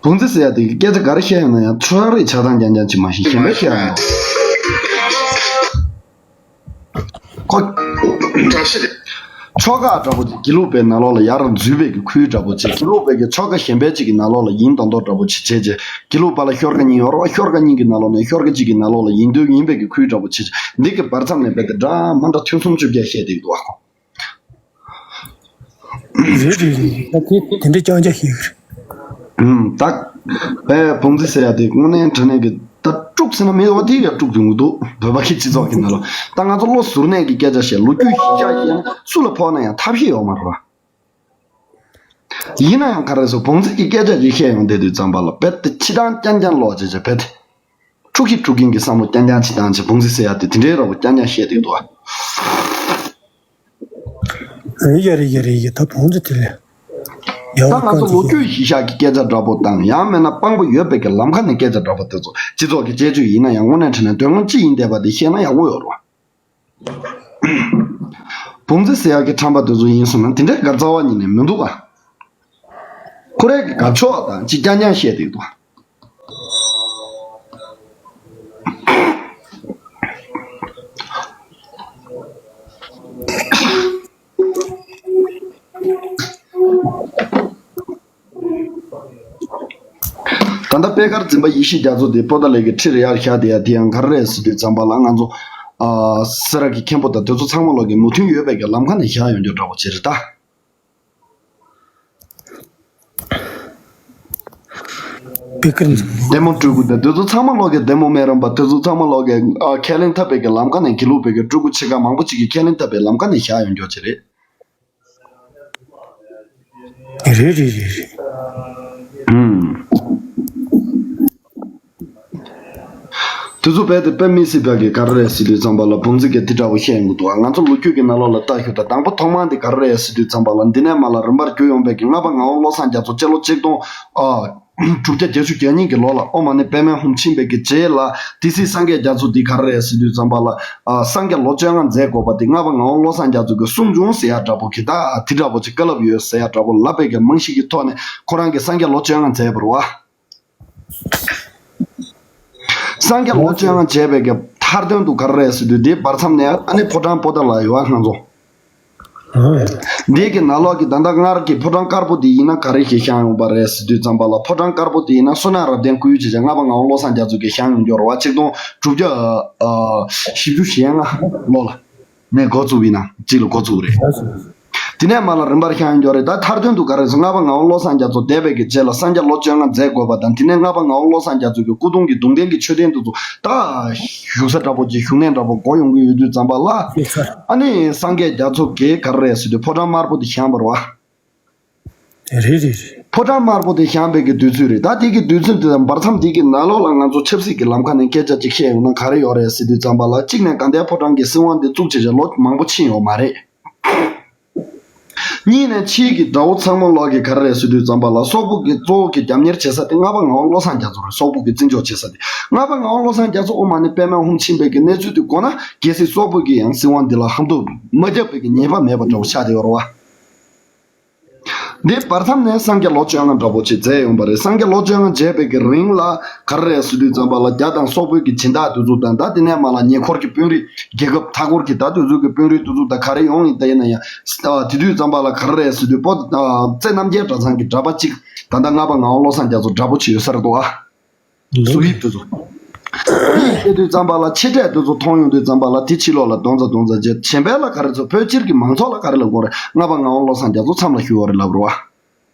བུང་རྫི་ཟེར་ཡ་དེ་གི་སྐད་ཆ་ག་རེ་བཤད་ཡོང་ན་ཡང་ཕྱོགས་རིས་ཆགས་སྡང་རྐྱང་རྐྱང་ཅིག་མ་ཤེས་གཞན་པ་བཤད་ཡོང་། ཁོ། བཀྲ་ཤིས་བདེ། ཆོ་ག་འདྲ་པོ་དེ་དགེ་ལུགས་པའི་ནང་ལོགས་ལ་ཡར་འཛུལ་བའི་གི་ཁུལ་འདྲ་པོ་ཅིག་དགེ་ལུགས་པའི་གི་ཆོ་ག་གཞན་པའི་ཅིག་གི་ནང་ལོགས་ལ་ཡིན་མདོག་མདོག་འདྲ་པོ་ཅིག་བྱས་རྗེས་དགེ་ལུགས་པ་ལ་ཤོར་ཁ་གཉིས་ཡོད་རེད་བ། ཤོར་ཁ་གཉིས་ཀྱི་ནང་ལོགས་ནས་ཤོར་ཁ་གཅིག་གི་ནང་ལོགས་ལ་ཡིན་དོན་ཡིན་པའི་གི་ཁུལ་འདྲ་པོ་ཅིག་འདི་གི་བར་མཚམས་ནས་རྦད་དེ་འདྲ་མ་འདྲ་ཐུན་སུམ་ཅུ་བརྒྱ་བཤད་བསྡད་འདུག་ཨ་ཁོ། རེད་རེད་རེད། ད་དེ་དེ་འདྲའི་རྐྱང་རྐྱང་ཞིག་རེད། ཨུམ། ད་ བས་བོང་རྫི་ཟེར་ཡ་དེ་དངོས་གནས་དྲང་གནས་ཀྱི་ད་དཀྲུག་ཟེར་ན་མི་འོ་དེ་ཡ་དཀྲུག་ཡོང་གི་འདུག་བོད་པ་གི་སྤྱི་ཚོགས་ཀྱི་ནང་ལ་ད་ང་ཚོ་བློ་གཟུར་གནས་ཀྱི་སྐད་ཆ་བཤད་ལོ་རྒྱུས་གཞི་བཞག་བཤད་ན་སུ་ལ་ཕོག་ན་ཡང་ཐབས་ཤེས་ཡོད་མ་རེད་བ། ཡིན་ན་ཡང་ག་རེ་ཟེར་བོང་རྫི་གི་སྐད་ཆ་ཅིག་བཤད་ཡོང་དེ་དུས་ཙམ་པ་ལ་རྦད་དེ་ཕྱི་ཐང་རྐྱང་རྐྱང་ལོག་བྱེད་བྱེད་རྦད་དེ། དཀྲུག་གི་དཀྲུག་གིན་གྱི་བསམ་བློ་རྐྱང་རྐྱང་ཅིག་བཏང་བྱེད་བོང་རྫི་ཟེར་ཡ་དེ་དེ་འདྲའི་ར་བ་རྐྱང་རྐྱང་བཤད་དེ་འདུག་ཨ། རེད་ཡ་རེད་ཡ་རེད་ཡ་ད་བོང་རྫི་དེ་ལས་ཡག་ད་པོ་ང་ཚོ་ལོ་རྒྱུས་གཞི་བཞག་གི་སྐད་ཆ་འདྲ་པོ་དང་ཡང་མིན་ན་དཔང་པོ་ཡོད་པའི་གི་ལམ་ཁ་ནས་སྐད་ཆ་འདྲ་པོ་དེ་ཚོ་སྤྱི་ཚོགས་ཀྱི་དཔྱད་བརྗོད་ཡིན་ན་ཡང་དངོས་གནས་དྲང་གནས་དོན་དངོས་ཅི་ཡིན་བསྡད་པ་དེ་བཤད་ན་ཡག་པོ་ཡོད་རེད་བ། བོང་རྫི་ཟེར་ཡག་གི་ཁྲམ་པ་དེ་ཚོ་ཡིན་སོང་ན་དེ་འདྲའི་ག་རྩ་བ་ཉིད་ནས་མི་འདུག་ག་ཁོ་རའི་གི་དགའ་ཕྱོགས་དང་ཅི་རྐྱང་རྐྱང་བཤད་དེ་འདུག་ག་ད་ལྟ་པད་དཀར་འཛིན་པ་ཡེ་ཤེས་རྒྱ་མཚོ་དེ་པོ་ཏཱ་ལའི་གི་ཁྲིར་ཡར་བཞག་དེ་ཡ་དེ་ཡང་ག་རེ་རེད་ཟེར་དུས་ཙམ་པ་ལ་ང་ཚོ་ཨ་སེ་ར་གི་མཁན་པོ་དང་དེ་ཚོ་ཚང་མ་ལོག་གི་མོས་མཐུན་ཡོད་པའི་གི་ལམ་ཁ་ནས་བཞག་ཡོང་རྒྱུ་འདྲ་པོ་ཅིག་རེད་ད། པད་དཀར་འཛིན་པ། ལྡེ་མོ་སྤྲུལ་སྐུ་དང་དེ་ཚོ་ཚང་མ་ལོག་གི་ལྡེ་མོ་སྨན་རམས་པ་དེ་ཚོ་ཚང་མ་ལོག་གི་ཨ་ཁས་ལེན་འཐབ་པའི་གི་ལམ་ཁ་ནས་དགེ་ལུགས་པའི་གི་སྤྲུལ་སྐུ་ཆེ་ཁག་མང་པོ་ཅིག་གིས་ཁས་ལེན་འཐབ་པའི་ལམ་ཁ་ནས་བཞག་ཡོང་རྒྱུ་ཅིག་རེད། རེད་རེད་རེད་རེད། ཨུམ། དེ་ཚོ་རྦད་དེ་དཔེ་མི་སྲིད་པ་གི་ག་རེ་རེད་ཟེར་དུས་ཙམ་པ་ལ་བོང་རྫི་གིས་འདི་འདྲ་བོ་བཤད་ཡོང་གི་འདུག་ང་ཚོ་ལོ་རྒྱུས་ཀྱི་ནང་ལོགས་ལ་ལྟ་ཞུ་ད་དང་པོ་ཐོག་མར་འདི་ག་རེ་རེད་ཟེར་དུས་ཙམ་པ་ལ་འདི་ནས་མར་ལ་རིམ་པར་བརྒྱུད་ཡོང་པའི་གི་ལྔ་པ་ངག་དབང་བློ་བཟང་རྒྱ་མཚོ་སྤྱི་ལོ་གཅིག་སྟོང་ཨ། དྲུག་བརྒྱ་བརྒྱད་ཅུ་གྱ་གཉིས་ཀྱི་ལོ་ལ་ཨོཾ་མ་ཎི་པདྨེ་ཧཱུྃ་ཕྱིན་པའི་གི་རྗེས་ལ་དེ་སྲིད་སངས་རྒྱས་རྒྱ་མཚོ་འདི་ག་རེ་རེད་ཟེར་དུས་ཙམ་པ་ལ་ཨ་སངས་རྒྱས་ལོ་བཅོ་ལྔ་མཛད་དགོས་པ་དེ་ལྔ་པ་ངག་དབང་བློ་བཟང་རྒྱ་མཚོ་གི་གསུང་བྱུང་ཟེར་ཡ་འདྲ་པོ་གི་ད་དེ་འདྲ་པོ་ཅིག་བཀའ་སློབ་ཡོད་ཟེར་ཡ་འདྲ་པོ་ལབ་པའི་གི་རྨང་གཞི་གི་ཐོག་ནས་ཁོ་རང་གིས་སངས་རྒྱས་ལོ་བཅོ་ལྔ་མཛད་པ་རེད་བ། སངས་རྒྱས་ལོ་བཅོ་ལྔ་མཛད་པའི་གི་མཐར་དོན་དུ་ག་རེ་རེད་ཟེར་དུས་དེའི་བར་མཚམས་ནས་ཨ་ནི་ཕོ་བྲང་པོ་ཏཱ་ལ་ཡོད་བ་ང་ཚོ། འདི་གི་ནང་ལོགས་ཀྱི་ད་ལྟ་སྔར་གྱི་ཕོ་བྲང་དཀར་པོ་དེ་ཡིན་ན་ག་རེ་ཞིག་བཞེངས་ཡོང་པ་རེད་ཟེར་དུས་ཙམ་པ་ལ་ཕོ་བྲང་དཀར་པོ་དེ་ཡིན་ན་བསོད་ནམས་རབ་བརྟན་སྐུའི་བྱེད་བྱ་ལྔ་པ་ངག་དབང་བློ་བཟང་རྒྱ་མཚོ་གིས་བཞེངས་ཡོང་རྒྱུ་རེད་བ། ཆིག་སྟོང་དྲུག་བརྒྱ་བཞི་བཅུ་ཞེ་ལྔ་ལོ་ལ་ནས་འགོ་བཙུགས་པ་ཡིན་ན་གཅིག་ལ་འགོ་བཙུགས་རེད། དེ་ནས་མར་ལ་རིམ་པར་བཞེངས་ཡོང་རྒྱུ་རེད། ད་མཐར་དོན་དུ་ག་རེ་ཟེར་ལྔ་པ་ངག་དབང་བློ་བཟང་རྒྱ་མཚོ་འདས་པའི་གི་རྗེས་ལ་སངས་རྒྱས་ལོ་བཅོ་ལྔ་མཛད་དགོས་པ་དང་དེ་ནས་ལྔ་པ་ངག་དབང་བློ་བཟང་རྒྱ་མཚོ་གི་སྐུ་གདུང་གི་གདུང་རྟེན་གྱི་མཆོད་རྟེན་དེ་ཚོ་ད་བཞུགས་ས་འདྲ་པོ་ཅིག་བཞུགས་གནས་འདྲ་པོ་དགོས་ཡོང་གི་ཡོད་དུས་ཙམ་པ་ལ། ཨ་ནི་སངས་རྒྱས་རྒྱ་མཚོ་གིས་ག་རེ་རེད་ཟེར་དུས་ཕོ་བྲང་དམར་པོ་དེ་བཞེངས་པ་རེད་བ། རེད་རེད་རེད། ཕོ་བྲང་དམར་པོ་དེ་བཞེངས་པའི་གི་དུས་ཚོད་རེད། ད་དེ་གི་དུས་ཚོད་དེ་དང་བར་མཚམས་དེ་གི་ནང་ལོགས་ལ་ང་ཚོ་ཆབ་སྲིད་ཀྱི་ལམ་ཁ་ནས་སྐད་ཆ་ཅིག་བཤད་ཡོང་ན་ག་རེ་ཡོད་རེད་ཟེར་དུས་ཙམ་པ་ལ་གཅིག་ནས་དགའ་ལྡན་ཕོ་བྲང་གི་སྲིད་དབང་དེ་བཙུགས་བྱས་བྱས་ལོ་མང་པོ་ཕྱིན་ཡོད་མ་རེད། གཉིས་ནས་ཕྱིའི་གི་དགྲ་བོ་ཚང་མ་ལོག་གི་ག་རེ་རེད་ཟེར་དུས་ཙམ་པ་ལ་སོག་པོ་གི་གཙོ་བོ་གི་རྒྱབ་གཉེར་བྱེད་ས་དེ་ལྔ་པ་ངག་དབང་བློ་བཟང་རྒྱ་མཚོ་རེད། སོག་པོ་གི་བརྩི་འཇོག་བྱེད་ས་དེ་ལྔ་པ་ངག་དབང་བློ་བཟང་རྒྱ་མཚོ་ཨོཾ་མ་ཎི་པདྨེ་ཧཱུྃ་ཕྱིན་པའི་གི་གནས་ཚུལ་དེ་གོ་ན་གལ་སྲིད་སོག་པོ་གིས་ཡང་སྲིད་དབང་འདི་ལ་ཧམ་ཐུག་མ་བརྒྱབ་པའི་གི་ཉེས་པ་མེད་པ་འདྲ་བོ་ཆགས་བསྡད་ཡོད་རེད་བ། འདི་བར་མཚམས་ནས་སངས་རྒྱས་ལོ་བཅོ་ལྔ་འདྲ་པོ་ཅིག་མཛད་ཡོང་པ་རེད། སངས་རྒྱས་ལོ་བཅོ་ལྔ་མཇལ་བའི་གི་རིང་ལ་ག་རེ་རེད་ཟེར་དུས་ཙམ་པ་ལ་རྒྱ་དང་སོག་པོའི་གི་སྦྱིན་བདག་དེ་ཚོ་དང་ད་དེ་ནས་མར་ལ་ཉེ་འཁོར་གྱི་དཔོན་རིགས་རྒྱལ་ཁབ་མཐའ་འཁོར་གྱི་ད་དེ་ཚོ་གི་དཔོན་རིགས་དེ་ཚོ་དང་ག་རེ་ཡོང་ཡིན་ད་ཡིན་ན་ཡང་ད་དེ་དུས་ཙམ་པ་ལ་ག་རེ་རེད་ཟེར་དུས་པོ་ད་རྩེ་རྣམ་རྒྱལ་གྲྭ་ཚང་གི་གྲྭ་པ་གཅིག་ད་ལྟ་ལྔ་པ་ངག་དབང་བློ་བཟང་རྒྱ་མཚོ་འདྲ་པོ་ཅིག་ཡོད་ས་རེད་འདུག་ཨ། གཟུགས་དབྱིབས་དེ་ཚོ། དེ་བཤད་དུས་ཙམ་པ་ལ་ཆེ་གྲས་དེ་ཚོ་མཐོང་ཡོང་དུས་ཙམ་པ་ལ་དེ་ཕྱི་ལོགས་ལ་རྡོག་རྩ་རྡོག་རྩ་བྱས་གཞན་པའི་ལ་ག་རེ་ཚོ་བོད་སྤྱིར་གྱི་མང་ཚོགས་ལ་ག་རེ་ལབ་དགོས་རེད། ལྔ་པ་ངག་དབང་བློ་བཟང་རྒྱ་མཚོ་མཚམས་ལ་བཞུགས་པ་རེད་ལབ་རེད་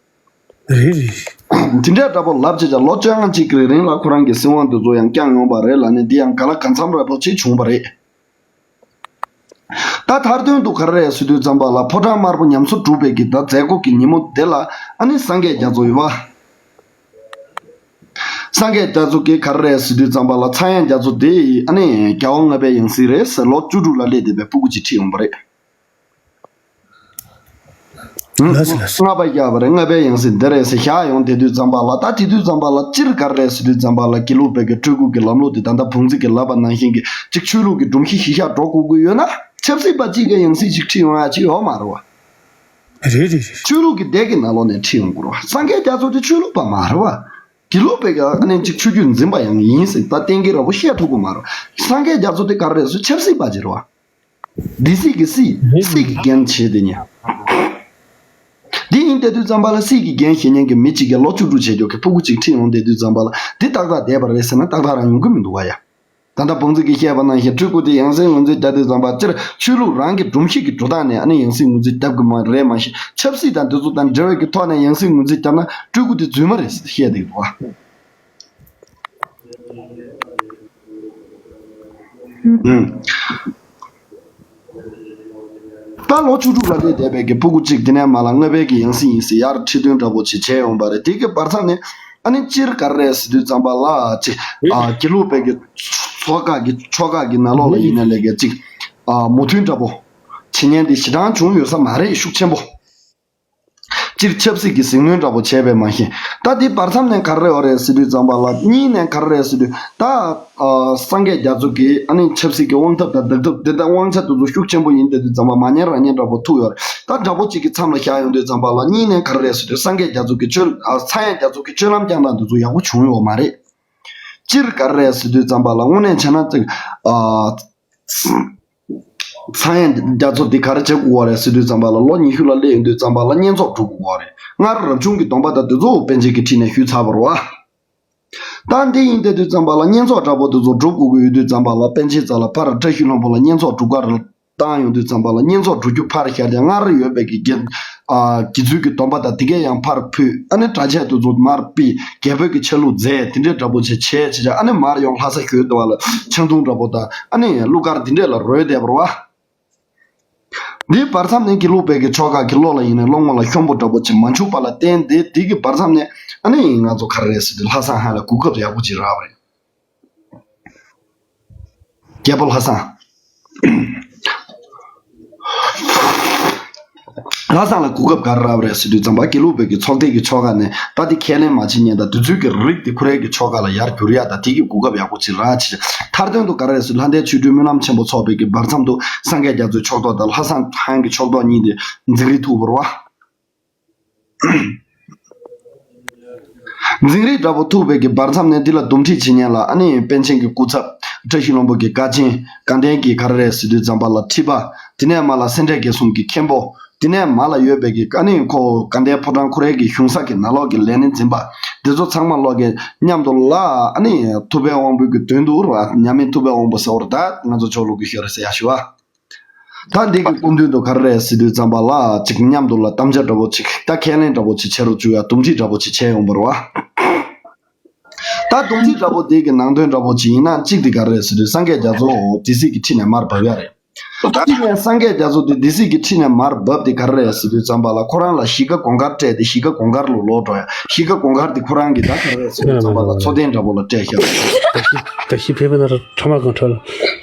བ། རེད་རེད། དེ་འདྲའི་འདྲ་པོ་ལབ་བྱས་ཀྱང་ལོ་བཅོ་ལྔ་གཅིག་གི་རིང་ལ་ཁོ་རང་གི་སྲིད་དབང་དེ་ཚོ་ཡང་བསྐྱངས་ཡོང་པ་རེད་ལབ་ནས་འདི་ཡང་ག་ལ་གང་འཚམ་ར་པོ་ཅིག་བྱུང་བ་རེད། ད་མཐར་དོན་དུ་ག་རེ་རེད་ཟེར་དུས་ཙམ་པ་ལ་ཕོ་བྲང་དམར་པོ་ཉམས་གསོ་གྲུབ་པའི་གི་ད་མཛད་སྒོ་གི་ཉིན་མོ་དེ་ལ་ཨ་ནི་སངས་རྒྱས་རྒྱ་མཚོ་ཡོད་པ། སངས་རྒྱས་རྒྱ་མཚོ་གིས་ག་རེ་རེད་ཟེར་དུས་ཙམ་པ་ལ་ཚངས་དབྱངས་རྒྱ་མཚོ་དེ་ཨ་ནི་རྒྱལ་བ་ལྔ་པའི་ཡང་སྲིད་རེད་ཟེར་ལོ་བཅུ་དྲུག་ལ་སླེབས་བསྡད་པའི་སྤུ་གུ་ཅིག་ཁྲིད་ཡོང་པ་རེད། ལགས་སོ་ལགས་སོ། ལྔ་པ་རྒྱལ་བ་རེད། ལྔ་པའི་ཡང་སྲིད་འདི་རེད་ཟེར་བཞག་ཡོང་དེ་དུས་ཙམ་པ་ལ་ད་དེ་དུས་ཙམ་པ་ལ་སྤྱིར་ག་རེ་རེད་ཟེར་དུས་ཙམ་པ་ལ་དགེ་ལུགས་པའི་གི་སྤྲུལ་སྐུ་གི་ལམ་ལུགས་དེ་ད་ལྟ་བོང་རྫི་གིས་ལབ་པ་ནང་བཞིན་གྱི་གཅིག་ཆོས་ལུགས་ཀྱི་སྒྲོམ་གཞི་གཞི་བཞག་འགྲོ་དགོས་ཀྱི་ཡོད་ན་ཆབ་སྲིད་པ་གཅིག་གི་ཡང་སྲིད་ཅིག་ཁྲིད་ཡོང་ཡ་ཅིག་ཡོད་མ་རེད་བ། རེད་རེད་རེད། ཆོས་ལུགས་ཀྱི་སྡེ་གི་ནང་ལོགས་ནས་ཁྲིད་ཡོང་དགོས་རེད་བ། སངས་རྒྱས་རྒྱ་མཚོ་དེ་ཆོས་ལུགས་པ་མ་རེད་བ། དགེ་ལུགས་པའི་གི་ཨ་ནི་གཅིག་ཆོས་བརྒྱུད་འཛིན་པ་ཡང་ཡིན་ཟེར་ད་གཏན་འཁེལ་ར་བོ་བཤད་ཐུབ་ཀྱི་མ་རེད། སངས་རྒྱས་རྒྱ་མཚོ་དེ་ག་རེ་རེད་ཟེར་ཆབ་སྲིད་པ་ཅིག་རེད་བ། སྡེ་སྲིད་ཀྱི་སྲིད། སྲིད་ཀྱི་འགན་བྱེད་དེ་ཉེ། འདི་ཡིན་བསྡད་དུས་ཙམ་པ་ལ་སྲིད་ཀྱི་འགན་བཞེས་མཁན་གྱི་མི་གཅིག་གིས་ལོ་བཅུ་དྲུག་བྱེད་རྒྱུ་གི་སྤུ་གུ་གཅིག་ཁྲིད་ཡོང་བསྡད་དུས་ཙམ་པ་ལ་འདི་ཏག་ཏག་བསྡད་པ་རེད་ཟེར་ན་ཏག་ཏག་རང་ཡོང་གི་མི་འདུག་བ་ཡ། ད་ལྟ་བོང་རྫི་གིས་བཤད་པ་ནང་བཞིན་སྤྲུལ་སྐུ་དེ་ཡང་སྲིད་ངོས་འཛིན་རྒྱག་དུས་ཙམ་པ་སྤྱིར་ཆོས་ལུགས་རང་གི་སྒྲོམ་གཞི་གི་འགྲོ་སྟངས་ནས་ཨ་ནི་ཡང་སྲིད་ངོས་འཛིན་རྒྱབ་ཀྱི་མ་རེད་མ་གཞི་ཆབ་སྲིད་དང་འདི་ཚོ་དང་འབྲེལ་བའི་གི་ཐོག་ནས་ཡང་སྲིད་ངོས་འཛིན་རྒྱབ་ན་སྤྲུལ་སྐུ་དེ་རྫུན་མ་རེད་བཤད་བསྡད་འདུག་བ། ད་ལོ་བཅུ་དྲུག་ལ་སླེབས་བསྡད་པའི་གི་སྤུ་གུ་གཅིག་དེ་ནས་མར་ལ་ལྔ་པའི་གི་ཡང་སྲིད་ཡིན་ཟེར་ཡར་ཁྲི་སྟོན་འདྲ་པོ་ཅིག་བྱས་ཡོང་པ་རེད། དེ་གི་བར་མཚམས་ནས་ཨ་ནི་སྤྱིར་ག་རེ་རེད་ཟེར་དུས་ཙམ་པ་ལ་ཅིག་ཨ་དགེ་ལུགས་པའི་གི་ཚོགས་ཁག་གི་ཆོལ་ཁ་གི་ནང་ལོགས་ལ་ཡིན་ནའི་ལས་ཀ་ཅིག་ཨ་མོས་མཐུན་འདྲ་པོ་བྱེད་མཁན་དེ་ཞེ་དྲག་བྱུང་ཡོད་ས་མ་རེད། ཤུགས་ཆེན་པོ། སྤྱིར་ཆབ་སྲིད་ཀྱི་ཟིལ་གནོན་འདྲ་པོ་བྱས་པས་མ་གཞི། ད་འདི་བར་མཚམས་ནས་ག་རེ་ཡོད་རེད་ཟེར་དུས་ཙམ་པ་ལ། གཉིས་ནས་ག་རེ་རེད་ཟེར་དུས་ད། ཨ་སངས་རྒྱས་རྒྱ་མཚོ་གིས་ཨ་ནི་ཆབ་སྲིད་ཀྱི་དབང་ཐབས་དང་བདག་ཐབས་འདི་ལྟར་དབང་ཆ་དེ་ཚོ་ཤུགས་ཆེན་པོ་ཡིན་བསྡད་དུས་ཙམ་པ་མ་ཉན་རང་ཉན་འདྲ་པོ་ཐུག་ཡོད་རེད། ད་འདྲ་པོ་གཅིག་གི་མཚམས་ལ་བཞག་ཡོང་དུས་ཙམ་པ་ལ་གཉིས་ནས་ག་རེ་རེད་ཟེར་དུས་སངས་རྒྱས་རྒྱ་མཚོ་གི་ཆོས་ཨ་ཚངས་དབྱངས་རྒྱ་མཚོ་གི་ཆོས་ལམ་བསྐྱངས་སྟངས་འདི་ཚོ་ཡག་པོ་བྱུང་ཡོད་མ་རེད། སྤྱིར་ག་རེ་རེད་ཟེར་དུས་ཙམ་པ་ལ་དངོས་གནས་བྱས་ན་ཅིག་ཨ། ཚངས་དབྱངས་རྒྱ་མཚོ་འདི་ག་རེ་བྱེད་དགོས་པ་རེད་ཟེར་དུས་ཙམ་པ་ལ་ལོ་ཉི་ཤུ་ལ་སླེབས་ཡོང་དུས་ཙམ་པ་ལ་བསྙེན་རྫོགས་སྒྲུབ་དགོས་པ་རེད། སྔར་རབ་བྱུང་གི་སྡོམ་པ་དང་དེ་ཚོ་པཎ་ཆེན་གྱི་ཁྲི་ནས་ཞུས་ཚར་བ་རེད་བ། ད་འདི་ཡིན་བསྡད་དུས་ཙམ་པ་ལ་བསྙེན་རྫོགས་འདྲ་པོ་དེ་ཚོ་སྒྲུབ་དགོས་ཀྱི་ཡོད་དུས་ཙམ་པ་ལ་པཎ་ཆེན་རྩ་ལ་ཕར་བཀྲ་ཤིས་ལྷུན་པོ་ལ་བསྙེན་རྫོགས་སྒྲུབ་གར་བཏང་ཡོང་དུས་ཙམ་པ་ལ་བསྙེན་རྫོགས་སྒྲུབ་རྒྱུ་ཕར་བཞག་ཀྱང་སྔར་ཡོད་པའི་གི་དགེ་ཨ་དགེ་ཚུལ་གྱི་སྡོམ་པ་དང་དེ་གས་ཡང་ཕར་ཕུལ། ཨ་ནི་གྲྭ་ཆས་དེ་ཚོ་མར་ཕུད། རྒྱལ་པོའི་གི་ཆ་ལུགས་མཛད། དེ་འདྲའི་འདྲ་པོ་བྱས་བྱས་བྱས་བྱས་ཨ་ནི་མར་ཡོང་ལྷ་ས་བཞུགས་འདུག་བ་ལ་ཆང་འཐུང་འདྲ་པོ་དང་ཨ་ནི་གླུ་གར་དེ་འདྲས་ལ་རོལ་བསྡད་པ་རེད་བ། འདིའི་བར་མཚམས་ནས་དགེ་ལུགས་པའི་གི་ཆོལ་ཁ་གི་བློ་ལ་ཡིན་ནའི་བློ་ངོ་ལ་ཤོང་པོ་འདྲ་པོ་ཅིག་མ་འཇུག་པ་ལ་བརྟེན་ཏེ་འདི་གི་བར་མཚམས་ནས་ཨ་ནི་ང་ཚོ་ག་རེ་རེད་ཟེར་དུས་ལྷ་བཟང་ཧན་ལ་གོ་སྐབས་ཡག་པོ་ཅིག་རག་པ་རེད། རྒྱལ་པོ་ལྷ་བཟང་། ལྷ་བཟང་ལ་གོ་སྐབས་ག་རེ་རག་པ་རེད་ཟེར་དུས་ཙམ་པ་དགེ་ལུགས་པའི་གི་ཚོགས་སྡེ་གི་ཆོལ་ཁ་ནས་ད་འདི་ཁས་ལེན་མ་བྱེད་མཁན་དང་དེ་ཚོའི་གི་རིགས་དེ་ཁོ་རའི་གི་ཆོལ་ཁ་ལ་ཡར་བསྒྱུར་ཡ་ད་དེ་གི་གོ་སྐབས་ཡག་པོ་ཅིག་རག་ཅིག་མཐར་དོན་དུ་ག་རེ་རེད་ཟེར་ལྷ་ལྡན་ཆོས་སྒྲོན་སྨོན་ལམ་ཆེན་པོ་ཚོགས་པའི་གི་བར་མཚམས་དུ་སངས་རྒྱས་རྒྱ་མཚོའི་ཕྱོགས་གཏོགས་དང་ལྷ་བཟང་ཧན་གྱི་ཕྱོགས་གཏོགས་གཉིས་དེ་འཛིང་རེས་ཐུག་པ་རེད་བ། འཛིང་རེས་འདྲ་པོ་ཐུག་པའི་གི་བར་མཚམས་ནས་འདི་ལ་འདུམ་འགྲིག་བྱེད་མཁན་ལ་ཨ་ནི་པཎ་ཆེན་གྱི་སྐུ་ཚབ་བཀྲ་ཤིས་ལྷུན་པོ་གི་དཀའ་ཆེན། དགའ་ལྡན་གྱི་ག་རེ་རེད་ཟེར་དུས་ཙམ་པ་ལ་ཁྲི་པ། དེ་ནས་མར་ལ་སེ་འབྲས་དགེ་གསུམ་གྱི་མཁན་པོ། དེ་ནས་མར་ལ་ཡོད་པའི་གི་ཨ་ནི་ཁོ་དགའ་ལྡན་ཕོ་བྲང་ཁོ་རའི་གི་གཞུང་ས་གི་ནང་ལོགས་ཀྱི་ལས་སྣེ་འཛིན་པ། འདི་ཚོ་ཚང་མ་ལོག་གི་མཉམ་དུ་ལ་ཨ་ནི་ཐུབ་པའི་དབང་པོའི་གི་མདུན་དུ་ར་མཉམ་མེད་ཐུབ་པའི་དབང་པོ་ཟེར་བ་རེད་ད་ང་ཚོ་ཆོས་ལུགས་ཀྱི་ཤོད་རེད་ཟེར་ཡ་ཞུ་བ། ད་འདི་གི་སྐུ་མདུན་དུ་ག་རེ་རེད་ཟེར་དུས་ཙམ་པ་ལ་ཅིག་མཉམ་དུ་ལ་དམ་བཅའ་འདྲ་པོ་ཅིག་ད་ཁས་ལེན་འདྲ་པོ་ཅིག་བྱེད་རོགས་བཅུག་ཡ་འདུམ་འགྲིག་འདྲ་པོ་ཅིག་བྱས་ཡོང་པ་རེད་བ། ད་འདུམ་འགྲིག་འདྲ་པོ་འདི་གི་ནང་དོན་འདྲ་པོ་ཅིག་ཡིན་ན་གཅིག་དེ་ག་རེ་རེད་ཟེར་དུས་སངས་རྒྱས་རྒྱ་མཚོ་སྡེ་སྲིད་ཀྱི་ཁྲི་ནས་མར་བབས་ཡ་རེད། ད་དེ་ནས་སངས་རྒྱས་རྒྱ་མཚོ་དེ་སྡེ་སྲིད་ཀྱི་ཁྲི་ནས་མར་བབས་དེ་ག་རེ་རེད་ཟེར་དུས་ཙམ་པ་ལ་ཁོ་རང་ལ་གཞིས་ཀ་གོང་དཀར་སྤྲད་དེ་གཞིས་ཀ་གོང་དཀར་ལ་ལོག་འགྲོ་ཡ། གཞིས་ཀ་གོང་དཀར་དེ་ཁོ་རང་གི་ད་ག་རེ་རེད་ཟེར་དུས་ཙམ་པ་ལ་འཚོ་རྟེན་འདྲ་པོ་ལ་སྤྲད་བཞག་རེད། ད་ཤི་ཕེབས་པ་ན་ཁྲ་མ་གང་ཁྲ་ལ་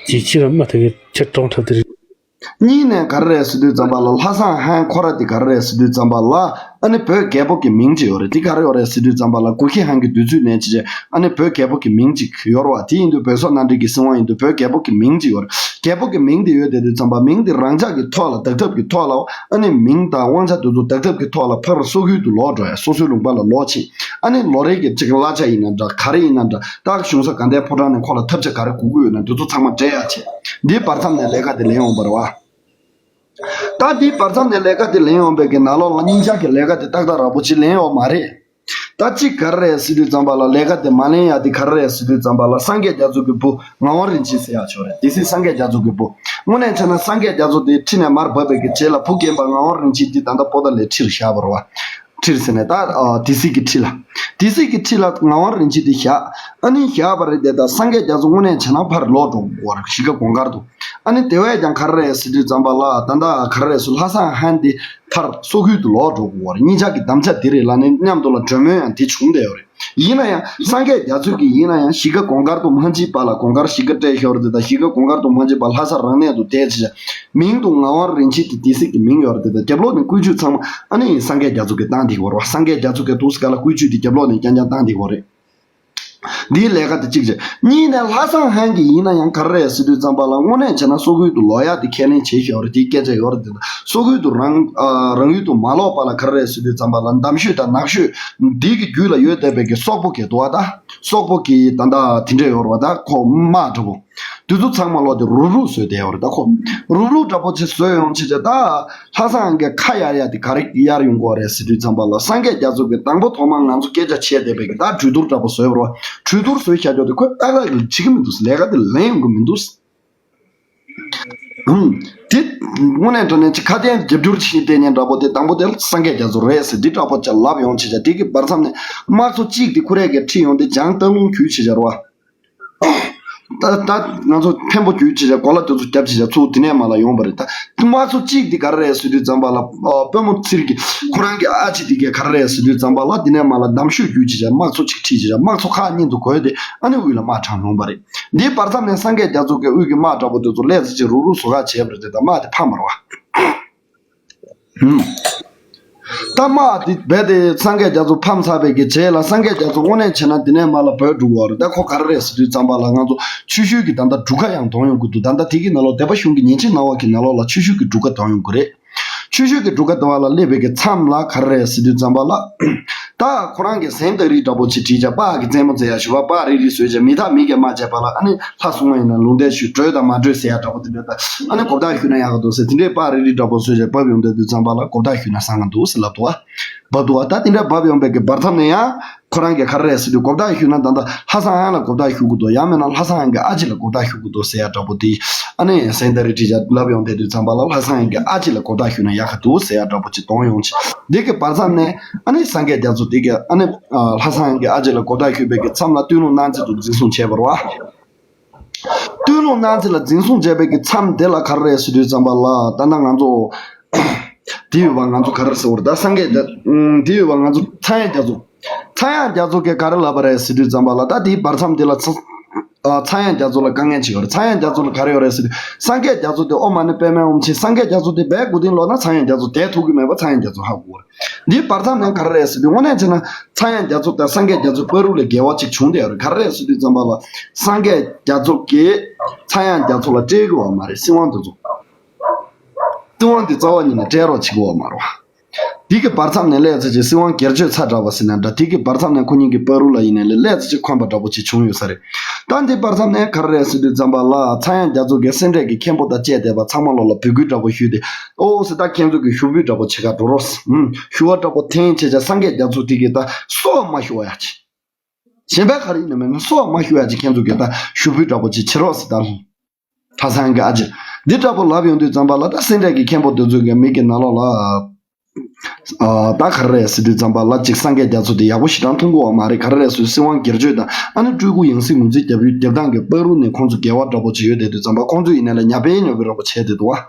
ཅིག་ཕྱིར་མ་ཐེ་གི་ཁྱེད་གྲོང་འཁྲབ་དེ་རེད། གཉིས་ནས་ག་རེ་རེད་ཟེར་དུས་ཙམ་པ་ལ་ལྷ་བཟང་ཧན་ཁོ་ར་དེ་ག་རེ་རེད་ཟེར་དུས་ཙམ་པ་ལ་ཨ་ནི་བོད་རྒྱལ་པོ་གི་མིང་ཅིག་ཡོད་རེད། དེ་ག་རེ་ཡོད་རེད་ཟེར་དུས་ཙམ་པ་ལ་གུ་ཤྲི་ཧན་གྱི་འདོད་ཚུལ་ནས་ཅི་བྱས་ཨ་ནི་བོད་རྒྱལ་པོ་གི་མིང་ཅིག་ཡོད་རེད་བ། དེ་ཡིན་དུས་བོད་སོག་མནའ་འབྲེལ་གྱི་སྲིད་དབང་ཡིན་དུས་བོད་རྒྱལ་པོ་གི་མིང་ཅིག་ཡོད་རེད། རྒྱལ་པོ་གི་མིང་དེ་ཡོད་དེ་དུས་ཙམ་པ་མིང་དེ་རང་ཅག་གི་ཐོག་ལ་བདག་ཐབས་ཀྱི་ཐོག་ལ་ཨ་ནི་མིང་དང་དབང་ཆ་དེ་ཚོ་བདག་ཐབས་ཀྱི་ཐོག་ལ་ཕར་སོ་ཁུལ་དུ་ལོག་འགྲོ་ཡ་སོ་སོའི་ལུང་པ་ལ་ལོག་ཕྱིན། ཨ་ནི་ལོ་རེ་གི་གཅིག་གླ་ཆ་ཡིན་ན་འདྲ་ག་རེ་ཡིན་ན་འདྲ་ཏག་གཞུང་ས་དགའ་ལྡན་ཕོ་བྲང་ནས་ཁོ་ལ་ཐབས་ཆ་ག་རེ་དགོས་ཀྱི་ཡོད་ན་དེ་ཚོ་ཚང་མ་སྤྲད་ཡ་བྱས། འདིའི་བར་མཚམས་ནས་ལས་ཀ་དེ་ལེན་ཡོང་བ་རེད་བ། ད་འདིའི་བར་མཚམས་ནས་ལས་ཀ་དེ་ལེན་ཡོང་བའི་གི་ནང་ལོགས་ལ་སྙིང་རྗེ་གི་ལས་ཀ་དེ་ཏག་ཏག་རག་པོ་ཅིག་ལེན་ཡོང་མ་རེད། ད་གཅིག་ག་རེ་རེད་ཟེར་དུས་ཙམ་པ་ལ་ལས་ཀ་དེ་མ་ལེན་ཡ་དེ་ག་རེ་རེད་ཟེར་དུས་ཙམ་པ་ལ་སངས་རྒྱས་རྒྱ་མཚོ་གི་བུ་ངག་དབང་རིན་ཆེན་ཟེར་ཡ་ཅིག་ཡོད་རེད། སྡེ་སྲིད་སངས་རྒྱས་རྒྱ་མཚོ་གི་བུ། དངོས་གནས་བྱས་ན་སངས་རྒྱས་རྒྱ་མཚོ་དེ་ཁྲི་ནས་མར་བབས་པའི་གི་རྗེས་ལ་བུ་རྒན་པ་ངག་དབང་རིན་ཆེན་དེ་ད་ལྟ་པོ་ཏཱ་ལའི་ཁྲིར་བཞག་པ་རེད་བ། ཁྲིར་ཟེར་ནས་ད་ཨ་སྡེ་སྲིད་ཀྱི་ཁྲི་ལ། སྡེ་སྲིད་ཀྱི་ཁྲི་ལ་ངག་དབང་རིན་ཆེན་དེ་བཞག་ཨ་ནི་བཞག་པ་རེད་དེ་ད་སངས་རྒྱས་རྒྱ་མཚོ་དངོས་གནས་བྱས་ན་ཕར་ལོག་འགྲོ་དགོས་རེད་གཞིས་ཀ་གོང་དཀར་དུ། ཨ་ནི་དེ་བས་ཀྱང་ག་རེ་རེད་ཟེར་དུས་ཙམ་པ་ལ་ད་ལྟ་ག་རེ་རེད་ཟེར་ལྷ་བཟང་ཧན་དེ་ཕར་སོ་ཁུལ་དུ་ལོག་འགྲོ་དགོས་རེད། གཉིས་ཆ་གི་དམ་བཅའ་འདི་རེད་ལབ་ནས་མཉམ་དུ་ལ་གྲོས་མོལ་ཡང་དེ་བྱུང་བསྡད་ཡོད་རེད། ཡིན་ན་ཡང་སངས་རྒྱས་རྒྱ་མཚོ་གིས་ཡིན་ན་ཡང་གཞིས་ཀ་གོང་དཀར་དུ་མ་ཕྱིན་པ་ལ་གོང་དཀར་གཞིས་ཀ་སྤྲད་ཤོར་དེ་དང་གཞིས་ཀ་གོང་དཀར་དུ་མ་ཕྱིན་པ་ལྷ་ས་རང་གནས་དུ་བསྡད་ཅེས་མིང་དུ་ངག་དབང་རིན་ཆེན་དེ་སྡེ་སྲིད་ཀྱི་མིང་ཡོད་རེད་དེ་དང་རྒྱབ་ལོགས་ནས་བཀོད་ཇུས་ཚང་མ་ཨ་ནི་སངས་རྒྱས་རྒྱ་མཚོ་གིས་བཏང་བསྡད་ཀྱི་ཡོད་རེད་བ། སངས་རྒྱས་རྒྱ་མཚོ་གིས་འདུག་སེ་ག་ལ་བཀོད་ཇུས་དེ་རྒྱབ་ལོགས་ནས་རྐྱང་རྐྱང་བཏང་བསྡད་ཀྱི་ཡོད་རེད། འདིའི་ལས་ཀ་དེ་གཅིག་བྱས། གཉིས་ནས་ལྷ་བཟང་ཧན་གྱིས་ཡིན་ན་ཡང་ག་རེ་རེད་ཟེར་དུས་ཙམ་པ་ལ་དངོས་གནས་བྱས་ན་སོ་ཁུལ་དུ་ལོག་ཡག་དེ་ཁས་ལེན་བྱས་ཤོར་རེད། དེའི་སྐད་ཆ་ཡོད་རེད་དེ། སོ་ཁུལ་དུ་རང་ཨ་རང་ཡུལ་དུ་མ་ལོག་པ་ལ་ག་རེ་རེད་ཟེར་དུས་ཙམ་པ་ལ་འདམ་ཤོད་དང་ནགས་ཤོད་འདི་གི་རྒྱུད་ལ་ཡོད་བསྡད་པའི་གི་སོག་པོ་གི་འདུག་བ། ད་སོག་པོ་གི་ད་ལྟ་དེ་འདྲས་ཡོད་རེད་བ། ད་ཁོ་དམག་འདྲ་པོ་དེ་ཚོ་ཚང་མ་ལོག་དེ་རུབ་རུབ་བཟོས་བསྡད་ཡོད་རེད། ད་ཁོ་རུབ་རུབ་འདྲ་པོ་ཅིག་བཟོས་ཡོང་བྱས་བྱས་ད། ལྷ་བཟང་གི་ཁ་གཡར་ཡ་དེ་ག་རེ་གཡར་ཡོང་གི་ཡོད་རེད་ཟེར་དུས་ཙམ་པ་ལ་སངས་རྒྱས་རྒྱ་མཚོ་གིས་དང་པོ་ཐོག་མར་ང་ཚོ་སྐད་ཆ་བཤད་བསྡད་པའི་གི་ད་གྲོས་བསྡུར་འདྲ་པོ་བཟོས་པ་རེད་བ། གྲོས་བསྡུར་བཟོས་བཞག་ཆོག་དེ་ཁོས་ཏག་ཏག་གི་བྱེད་ཀྱི་མི་འདུག་ལས་ཀ་དེ་ལེན་ཡོང་གི་མི་འདུག་ཧུམ། དེ་དངོས་གནས་དྲང་གནས་ཅིག་ཁ་གཏད་རྒྱབ་སྐྱོར་བྱེད་བསྡད་མཁན་འདྲ་པོ་དེ་དང་པོ་དེ་སངས་རྒྱས་རྒྱ་མཚོ་རེད་ཟེར་འདི་འདྲ་པོ་ཅིག་ལབ་ཡོང་བྱས་བྱས་དེ་གི་བར་མཚམས་ནས་དམག་ཚོ་གཅིག་དེ་ཁོ་རའི་གི་ཁྲིད་ཡོང་དེ་ལྗང་སྟག་ལུང་བརྒྱུད་བྱས་བྱས་རེད་བ། ད་ད་ང་ཚོ་འཕན་པོ་རྒྱུག་བྱས་བྱས་གོ་ལ་དེ་ཚོ་རྒྱབ་བྱས་བྱས་ཚུར་དེ་ནས་མར་ལ་ཡོང་བ་རེད། ད་དམག་ཚོ་གཅིག་དེ་ག་རེ་རེད་ཟེར་དུས་ཙམ་པ་ལ་ཨ་དཔོན་མོ་ཚེ་རིང་གི་ཁོ་རང་གི་ཨ་ཅེ་དེ་གས་ག་རེ་རེད་ཟེར་དུས་ཙམ་པ་ལ་དེ་ནས་མར་ལ་གནམ་གཤིས་རྒྱུག་བྱས་བྱས་དམག་ཚོ་གཅིག་ཁྲིད་བྱས་བྱས་དམག་ཚོ་ཁག་གཉིས་འདུག་གོ་དེ་ཨ་ནི་དབུས་ལ་དམག་དྲངས་ཡོང་བ་རེད། འདིའི་བར་མཚམས་ནས་སངས་རྒྱས་རྒྱ་མཚོ་གི་དབུས་ཀྱི་དམག་འདྲ་པོ་དེ་ཚོ་སླེབས་ཚར་བྱས་རུག་རུག་བཟོ་ཁ་བྱས་པ་རེད། དེ་ད་དམག་དེ་ཕམ་པ་རེད་བ། ད་དམག་དེ་རྦད་དེ་སངས་རྒྱས་རྒྱ་མཚོ་ཕམ་ཚར་བའི་གི་རྗེས་ལ་སངས་རྒྱས་རྒྱ་མཚོ་དངོས་གནས་བྱས་ན་འདི་ནས་མར་ལ་བྲོས་འགྲོ་གི་ཡོད་རེད། ད་ཁོ་ག་རེ་རེད་ཟེར་དུས་ཙམ་པ་ལ་ང་ཚོ་ཆུ་ཤུལ་གྱི་ད་ལྟ་འབྲུག་ཁ་ཡང་དོན་ཡོང་གི་འདུག་ད་ལྟ་དེ་གི་ནང་ལོགས་སྡེ་པ་གཞུང་གི་ཉེ་འཁྲིས་ནང་བ་གི་ནང་ལོགས་ལ་ཆུ་ཤུལ་གྱི་འབྲུག་ཁ་དོན་ཡོང་གི་རེད། ཆུ་ཤུལ་གྱི་འབྲུག་ཁ་དོན་བ་ལ་སླེབས་པའི་གི་མཚམས་ལ་ག་རེ་རེད་ཟེར་དུས་ཙམ་པ་ལ། ད་ཁོ་རང་གི་ཟན་ཏ་རི་འདྲ་པོ་ཅིག་བྲིས་བྱས་སྤགས་ཀྱི་རྩེད་མོ་རྩེ་ཡ་ཞུ་བ་སྤགས་རིལ་རིལ་བཟོས་བྱས་མི་དག་མི་གིས་མ་བྱས་པ་ལ་ཨ་ནི་ལྷ་སྲུང་བ་ཡིན་ན་ལུང་བསྟན་ཞུས་བྲོས་དང་མ་བྲོས་ཟེར་ཡ་འདྲ་པོ་དེ་འདྲ་ད་ཨ་ནི་གོ་བརྡ་ཞུས་ན་ཡག་གི་འདུག་ཟེར་དེ་འདྲའི་སྤགས་རིལ་རིལ་འདྲ་པོ་བཟོས་བྱས་བབས་ཡོང་དུས་དུས་ཙམ་པ་ལ་གོ་བརྡ་ཞུས་ན་བཟང་གི་འདུག་ཟེར་ལབ་འདུག་བ། བབས་འདུག་བ། ད་དེ་འདྲ་བབས་ཡོང་པའི་གི་བར་མཚམས་ནས་ཡང་ཁོ་རང་གིས་ག་རེ་རེད་ཟེར་དུས་གོ་བརྡ་ཞུས་ན་ད་ལྟ་ལྷ་བཟང་ཧན་ལ་གོ་བརྡ་ཞུ་གི་འདུག་ཡང་མིན་ན་ལྷ་བཟང་ཧན་གྱི་ཨ་ཅེ་ལ་གོ་བརྡ་ཞུ་གི་འདུག་ཟེར་ཡ་འདྲ་པོ་དེ་ཨ་ནི་ཟན་ཏ་རི་བྲིས་བྱས་ལབ་ཡོང་དུས་དུས་ཙམ་པ་ལ་ལྷ་བཟང་ཧན་གྱི་ཨ་ཅེ་ལ་གོ་བརྡ་ཞུས་ན་ཡག་གི་འདུག་ཟེར་ཡ་འདྲ་པོ་ཅིག་གཏོང་ཡོང་ཆེ། འདི་གི་བར་མཚམས་ནས་ཨ་ནི་སངས་རྒྱས་རྒྱ་མཚོ་དེ་གི་ཨ་ནི་ལྷ་བཟང་ཧན་གྱི་ཨ་ཅེ་ལ་གོ་བརྡ་ཞུས་པའི་གི་མཚམས་ལ་སྟོད་ལུང་གནངས་ཚེ་དུ་འཛིན་བཟུང་བྱས་པ་རེད་བ། སྟོད་ལུང་གནངས་ཚེ་ལ་འཛིན་བཟུང་བྱས་པའི་གི་མཚམས་དེ་ལ་ག་རེ་རེད་ཟེར་དུས་ཙམ་པ་ལ་ད་ལྟ་ང་ཚོ་དེ་ཡོད་པ་ང་ཚོ་ག་རེ་ཟེར་བ་རེད། ད་སངས་རྒྱས་ད་དེ་ཡོད་པ་ང་ཚོ་ཚངས་དབྱངས་རྒྱ་མཚོ། ཚངས་དབྱངས་རྒྱ་མཚོ་གིས་ག་རེ་ལབ་པ་རེད་ཟེར་དུས་ཙམ་པ་ལ་ད་དེའི་བར་མཚམས་དེ་ལ་ཚ་ཨ་ཚངས་དབྱངས་རྒྱ་མཚོ་ལ་དཀའ་ངལ་ཅིག་ཡོད་རེད། ཚངས་དབྱངས་རྒྱ་མཚོ་ལ་ག་རེ་ཡོད་རེད་ཟེར་དུས་སངས་རྒྱས་རྒྱ་མཚོ་དེ་ཨོཾ་མ་ཎི་པདྨེ་ཧཱུྃ་ཆེ། སངས་རྒྱས་རྒྱ་མཚོ་དེ་རྦད་མགོ་རྟིང་སློག་ན་ཚངས་དབྱངས་རྒྱ་མཚོ་དེ་ཐུག་གི་མེད་པ་ཚངས་དབྱངས་རྒྱ་མཚོ་ཧ་གོ་གི་རེད། འདིའི་བར་མཚམས་ནས་ག་རེ་རེད་ཟེར་དུས་དངོས་གནས་བྱས་ན་ཚངས་དབྱངས་རྒྱ་མཚོ་དང་སངས་རྒྱས་རྒྱ་མཚོའི་བར་དུ་ལ་འགལ་བ་ཅིག་བྱུང་བསྡད་ཡོད་རེད། ག་རེ་རེད་ཟེར་དུས་ཙམ་པ་ལ་སངས་རྒྱས་རྒྱ་མཚོ་གིས་ཚངས་དབྱངས་རྒྱ་མཚོ་ལ་སྤྲད་གི་ཡོད་མ་རེད། སྲིད་དབང་དེ་ཚོ་སྲིད་དབང་དེ་རྩ་བ་ཉིད་ནས་སྤྲད་རོགས་བྱེད་གི་ཡོད་མ་རེད་བ། དེ་གི་བར་མཚམས་ནས་སླེབས་ཚེ་ཅིག་སྲིད་དབང་སྒེར་གཅོད་ཚ་དྲགས་པ་ཟེར་ན་འདྲ། དེ་གི་བར་མཚམས་ནས་ཁོ་གཉིས་ཀྱི་བར་དུ་ལ་ཡིན་ནའི་ལས་སླེབས་ཚེ་ཅིག་འཁོན་པ་འདྲ་པོ་ཅིག་བྱུང་ཡོད་ས་རེད། ད་འདི་བར་མཚམས་ནས་ག་རེ་རེད་ཟེར་དུས་ཙམ་པ་ལ་ཚངས་དབྱངས་རྒྱ་མཚོ་གིས་སེ་འབྲས་ཀྱི་མཁན་པོ་དང་བཅས་བསྡད་པ་ཚང་མ་ལོག་ལ་འབོད་སྐུལ་འདྲ་པོ་ཞུས་ཏེ་ཨོ་ཟེར་ད་ཁྱེད་ཚོ་གི་ཞུ་འབོད་འདྲ་པོ་བྱེད་ག་འགྲོ་རོགས། ཨུམ། ཞུ་བ་འདྲ་པོ་འཐེན་བྱས་བྱས་སངས་རྒྱས་རྒྱ་མཚོ་དེ་གིས་ད་སོ་མ་ཞུ་བ་ཡ་ཅིག་གཞན་པ་ག་རེ་ཡིན་ན་མེད་ན་སོ་མ་ཞུ་ཡ་ཅིག་ཁྱེད་ཚོ་གིས་ད་ཞུ་འབོད་འདྲ་པོ་ཅིག་བྱེད་རོགས་ཟེར་ད། ལྷ་བཟང་གི་ཨ་ཅེ། འདི་འདྲ་པོ་ལབ་ཡོང་དུས་ཙམ་པ་ལ་ད་སེ་འབྲས་ཀྱི་མཁན་པོ་དེ་ཚོ་གི་མིག་གི་ནང་ལོགས་ལ། ཨ་ད་ག་རེ་རེད་ཟེར་དུས་ཙམ་པ་ལ་ཅིག་སངས་རྒྱས་རྒྱ་མཚོ་དེ་ཡག་པོ་ཞེ་དྲག་མཐོང་གི་ཡོད་མ་རེད། ག་རེ་རེད་ཟེར་སྲིད་དབང་སྒེར་གཅོད་དང་ཨ་ནི་སྤྲུལ་སྐུ་ཡང་སྲིད་ངོས་འཛིན་རྒྱབ་རྒྱབ་སྟངས་ཀྱི་བར་དུ་ནས་ཁོང་ཚོ་འགལ་བ་འདྲ་པོ་ཅིག་ཡོད་བསྡད་དུས་ཙམ་པ་ཁོང་ཚོ་ཡིན་ནའི་ལ་ཉབ་པའི་ཉོབ་པའི་འདྲ་པོ་བྱས་བསྡད་འདུག་བ།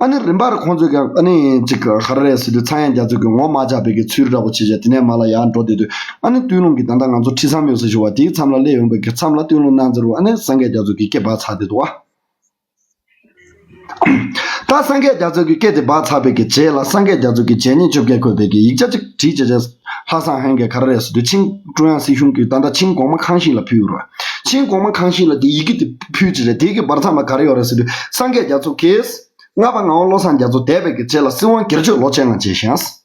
ཨ་ནི་རིམ་པར་ཁོང་ཚོས་ཀྱང་ཨ་ནི་ཅིག་ག་རེ་རེད་ཟེར་དུས་ཚངས་དབྱངས་རྒྱ་མཚོ་གི་ངོ་མ་འཇགས་པའི་གི་ཚུལ་འདྲ་པོ་བྱས་བྱས་དེ་ནས་མར་ལ་ཡར་འགྲོ་བསྡད་དུས་ཨ་ནི་སྟོད་ལུང་གི་ད་ལྟ་ང་ཚོ་ཁྲི་ཟམ་ཡོད་ས་ཞུ་བ་དེའི་མཚམས་ལ་སླེབས་ཡོང་པའི་གི་མཚམས་ལ་སྟོད་ལུང་གནངས་ཚེ་རུ་ཨ་ནི་སངས་རྒྱས་རྒྱ་མཚོ་གི་སྐེ་སྦར་ཚར་བསྡད་འདུག་བ། ད་སངས་རྒྱས་རྒྱ་མཚོ་གི་སྐེ་དེ་སྦར་ཚར་བའི་གི་རྗེས་ལ་སངས་རྒྱས་རྒྱ་མཚོ་གི་རྗེས་ཉིན་བཅོ་བརྒྱད་འཁོད་པའི་གི་ཡིག་ཆ་ཅིག་བྲིས་བྱས་བྱས་ལྷ་བཟང་ཧན་གྱིས་ག་རེ་རེད་ཟེར་དུས་ཆིང་ཀྲུང་དབྱང་སྲིད་གཞུང་གི་ད་ལྟ་ཆིང་གོང་མ་ཁང་ཤིང་ལ་ཕུལ་ཡོད་རེད། ཆིང་གོང་མ་ཁང་ཤིང་ལ་དེ་ཡི་གེ་དེ་ཕུལ་བྱས་རེད། དེ་གི་བར་མཚམས་ལ་ག་རེ་ཡོད་རེད་ཟེར་དུས་སངས་རྒྱས་རྒྱ་མཚོ་གིས། ལྔ་པ་ངག་དབང་བློ་བཟང་རྒྱ་མཚོ་འདས་པའི་གི་རྗེས་ལ་སྲིད་དབང་སྒེར་གཅོད་ལོ་བཅོ་ལྔ་བྱས་ཤིང་།